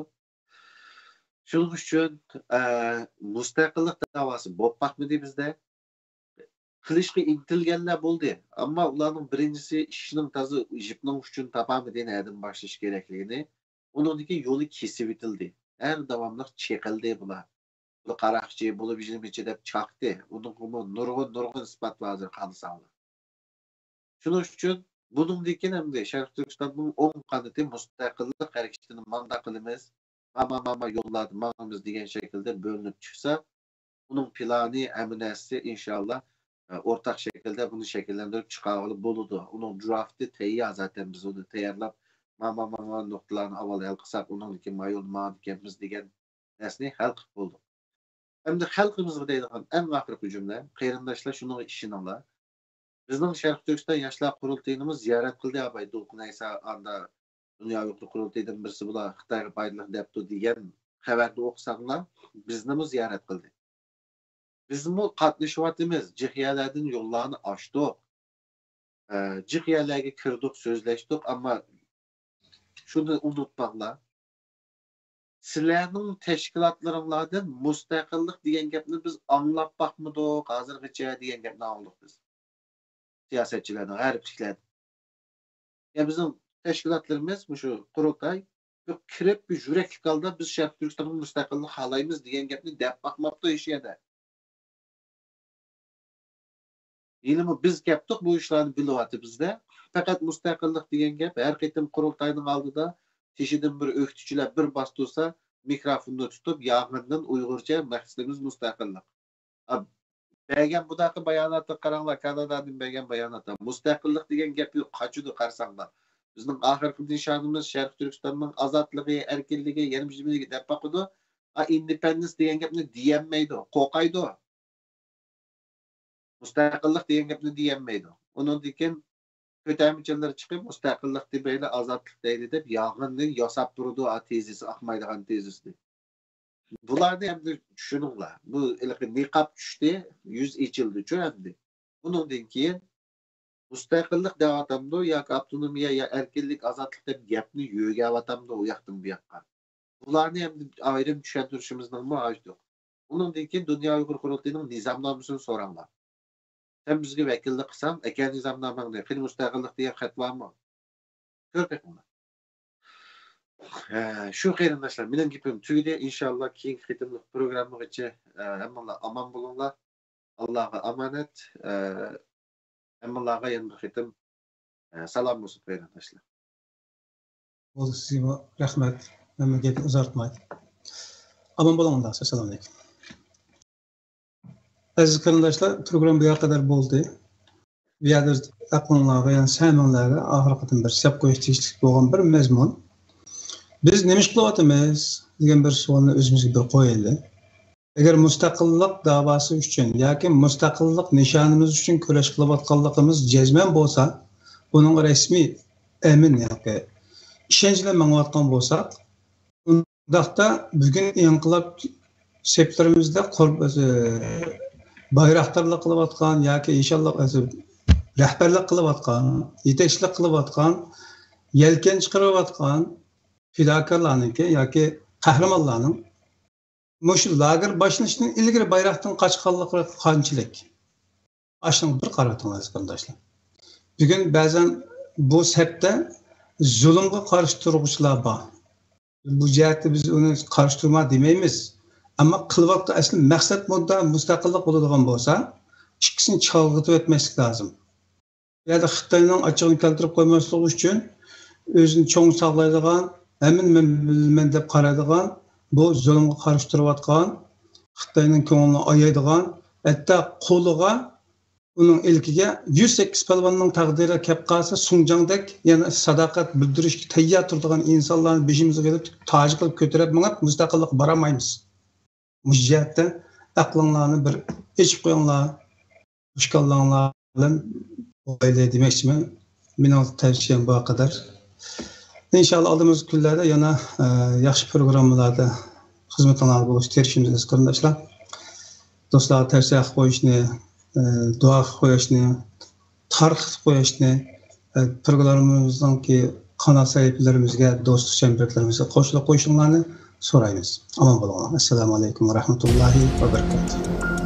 شۇنىڭ ئۈچۈن، ئە، مۇستەقىللىق داۋاسى بولۇپ باقمىدى بىزدە. قىلىشقا ئىنتىلگەنلەر بولدى. ئەمما ئۇلارنىڭ بىرىنچىسى ئىشنىڭ تازا يىپنىڭ ئۇچىنى تاپالمىدى، نەدىن باشلىشى كېرەكلىكىنى. ئۇنىڭدىن كېيىن يولى كېسىۋېتىلدى. ھەر داۋاملىق چېقىلدى بۇلار. بۇلار قاراقچى، بۇلار بىزنىڭچە دەپ چاقتى. ئۇنىڭغىمۇ نۇرغۇن، نۇرغۇن ئىسپات بار ھازىر قارىساڭلار. شۇنىڭ ئۈچۈن بۇنىڭدىن كېيىن ئەمدى شەرقىي تۈركىستاننىڭ ئوڭ قانىتى مۇستەقىللىق ھەرىكىتىنى مانداق قىلىمىز، ماما، ماما يوللاردا ماڭىمىز دېگەن شەكىلدە بۆلۈنۈپ چىقسا، ئۇنىڭ پىلانى، ھەممە نەرسىسى ئىنشاللا، ئە، ئورتاق شەكىلدە بۇنى شەكىللەندۈرۈپ چىقارغىلى بولىدۇ. ئۇنىڭ درافتى تەييار زاتەن، بىز ئۇنى تەييارلاپ، ماما، ماما نۇقتىلارنى ئاۋۋال ھەل قىلساق، ئۇنىڭدىن كېيىن ما يولدا ماڭىدىكەنمىز دېگەن نەرسىنى ھەل قىلىپ بولدۇق. ئەمدى خەلقىمىزغا دەيدىغان ئەڭ ئاخىرقى جۈملە، قېرىنداشلار، شۇنىڭغا ئىشىنىڭلار. بىزنىڭ شەرقىي تۈركىستان ياشلار قۇرۇلتىيىنىمىز زىيارەت قىلدى، ئاباي دۇقنەيسا ئاندا دۇنيا ئۇيغۇر قۇرۇلتىيىدىن بىرسى بۇلار خىتايغا پايدىلىق دەپتۇ دېگەن خەۋەرنى ئوقۇساڭلار، بىزنىمۇ زىيارەت قىلدى. بىزمۇ قاتنىشىۋاتىمىز، جىخيەلەردىن يوللارنى ئاچتۇق. جىق يەرلەرگە كىردۇق، سۆزلەشتۇق، ئەمما شۇنى ئۇنتۇماڭلار. سىلەرنىڭ تەشكىلاتلىرىڭلاردىن مۇستەقىللىق دېگەن گەپنى بىز ئاڭلاپ باقمىدۇق ھازىرغىچە دېگەن گەپنى ئاڭلىدۇق بىز. سىياسەتچىلەرنىڭ، غەربلىكلەردىن. يا بىزنىڭ تەشكىلاتلىرىمىز، مۇشۇ قۇرۇلتاي، بىر كىرىپ، بىر يۈرەكلىك ھالدا بىز شەرقىي تۈركىستانغا مۇستەقىللىق خالايمىز دېگەن گەپنى دەپ باقماپتۇ ھېچ يەردە. ھېلىمۇ بىز كەپتۇق، بۇ ئىشلارنى بىلىۋاتىمىز-دە. پەقەت مۇستەقىللىق دېگەن گەپ ھەر قېتىم قۇرۇلتاينىڭ ئالدىدا تېشىدىن بىر ئۆكتىچىلەر بىر باستۇرسا، مىكروفوننى تۇتۇپ، ياغىنىدىن ئۇيغۇرچە مەقسىتىمىز مۇستەقىللىق. ئا، بەرگەن بۇداقى باياناتقا قاراڭلار، كانادادىن بەرگەن باياناتتا. مۇستەقىللىق دېگەن گەپ يوق، قاچىدۇ قارىساڭلار. بىزنىڭ ئاخىرقى نىشانىمىز شەرقىي تۈركىستاننىڭ ئازادلىقى، ئەركىنلىكى، يەنە بىر نېمىلىكى دەپ باقىدۇ. ئا، ئىندېپېندېنس دېگەن گەپنى دېيەلمەيدۇ، قورقايدۇ. مۇستەقىللىق دېگەن گەپنى دېيەلمەيدۇ. ئۇنىڭدىن كېيىن كۆتەرمىچىلەر چىقىپ، مۇستەقىللىق دېمەيلى، ئازادلىق دەيلى دەپ، ياغىنىنى ياساپ تۇرىدۇ، ئا، تېزىسى، ئاقمايدىغان تېزىسىنى. بۇلارنى ئەمدى چۈشىنىڭلار. بۇ ھېلىقى نىقاب چۈشتى، يۈز ئېچىلدىچۇ ئەمدى. بۇنىڭدىن كېيىن مۇستەقىللىق دەۋاتامدۇ ياكى ئاپتونومىيە يا ئەركىنلىك، ئازادلىق دەپ گەپنى يۆگەۋاتامدۇ ئۇ ياقتىن بۇ ياققا؟ بۇلارنى ئەمدى ئايرىم چۈشەندۈرۈشىمىزنىڭمۇ ھاجىتى يوق. ئۇنىڭدىن كېيىن دۇنيا ئۇيغۇر قۇرۇلتىيىنىڭ نىزامنامىسىنى سوراڭلار. سەن بىزگە ۋەكىللىك قىلساڭ، ئەكەل نىزامناماڭنى، قېنى مۇستەقىللىق دېگەن خەت بارمۇ؟ كۆر بېقىڭلار. ھە، شۇ قېرىنداشلار، مېنىڭ گېپىم تۈگىدى. ئىنشاللا كېيىنكى قېتىملىق پروگراممىغىچە، ئە، ھەممىڭلار ئامان بولۇڭلار. ئاللاغا ئامانەت. ئە، ھەممىڭلارغا يەنە بىر قېتىم، ئە، سالام بولسۇن قېرىنداشلار. بولدى، سىزگىمۇ رەھمەت. مەن بۇ گەپنى ئۇزارتماي. ئامان بولۇڭلار. ئەسسالامۇ ئەلەيكۇم. ئەزىز قېرىنداشلار، پروگرامما بۇ يەرگە قەدەر بولدى. بۇ يەردە ئەقلىڭلارغا، يەنى سەمىڭلارغا ئاخىرقى قېتىم بىر سەپ قويۇش تېگىشلىك بولغان بىر مەزمۇن. بىز نېمە ئىش قىلىۋاتىمىز دېگەن بىر سوئالنى ئۆزىمىزگە بىر قويايلى. ئەگەر مۇستەقىللىق داۋاسى ئۈچۈن ياكى مۇستەقىللىق نىشانىمىز ئۈچۈن كۈرەش قىلىۋاتقانلىقىمىز جەزمەن بولسا، بۇنىڭغا رەسمىي، ئەمىن ياكى ئىشەنچ بىلەن ماڭىۋاتقان بولساق، ئۇنداقتا بۈگۈن ئىنقىلاب سەپلىرىمىزدە قۇر-، ئە، بايراقدارلىق قىلىۋاتقان ياكى ئىنشاللا، ئە، رەھبەرلىك قىلىۋاتقان، يېتەكچىلىك قىلىۋاتقان، يەلكەن چىقىرىۋاتقان پىداكارلارنىڭكى ياكى قەھرىمانلارنىڭ مۇشۇ لاگېر باشلىنىشتىن ئىلگىرى بايراقتىن قاچقانلىقى قانچىلىك؟ ئاشۇنىڭغا بىر قارىۋېتىڭلار، ئەزىز قېرىنداشلار. بۈگۈن بەزەن بۇ سەپتە زۇلۇمغا قارشى تۇرغۇچىلار بار. بۇ جەھەتتە بىز ئۇنى قارشى تۇرما دېمەيمىز. ئەمما قىلىۋاتقان ئەسلى مەقسەت مۇددا مۇستەقىللىق بولىدىغان بولسا، ئىككىسىنى چالغىتىۋەتمەسلىك لازىم. بۇ يەردە خىتاينىڭ ئاچچىقىنى كەلتۈرۈپ قويماسلىق ئۈچۈن، ئۆزىنى چوڭ ساقلايدىغان، ھەممىنى مەن بىلىمەن دەپ قارايدىغان، بۇ زۇلۇمغا قارشى تۇرۇۋاتقان، خىتاينىڭ كۆڭلىنى ئايايدىغان، ھەتتا قولىغا، ئۇنىڭ ئىلكىگە يۈز سەككىز پالۋاننىڭ تەقدىرى كەپ قالسا، سۇڭجاڭدەك يەنە ساداقەت بىلدۈرۈشكە تەييار تۇرىدىغان ئىنسانلارنى بېشىمىزغا ئېلىپ، تاج قىلىپ كۆتۈرۈپ مېڭىپ، مۇستەقىللىققا بارالمايمىز. مۇشۇ جەھەتتە ئەقلىڭلارنى بىر ئېچىپ قويۇڭلار. ئۇشكاللاڭلار بىلەن بولايلى دېمەكچىمەن. مېنىڭ تەۋسىيەم بۇ قەدەر. ئىنشاللا ئالدىمىزدىكى كۈنلەردە يەنە، ئە، ياخشى پروگراممىلاردا خىزمىتىڭلاردا بولۇشقا تىرىشىمىز، ئەزىز قېرىنداشلار. دوستلارغا تەۋسىيە قىلىپ قويۇشنى، ئە، دۇئا قىلىپ قويۇشنى، تارقىتىپ قويۇشنى، ئە، پروگراممىمىزنىڭكى قانال سەھىپىلىرىمىزگە، دوستلۇق چەمبىرەكلىرىمىزگە قوشۇلۇپ قويۇشۇڭلارنى سورايمىز. ئامان بولۇڭلار. ئەسسالامۇ ئەلەيكۇم ۋە رەھمەتۇللاھى ۋە بەرىكاتۇھ.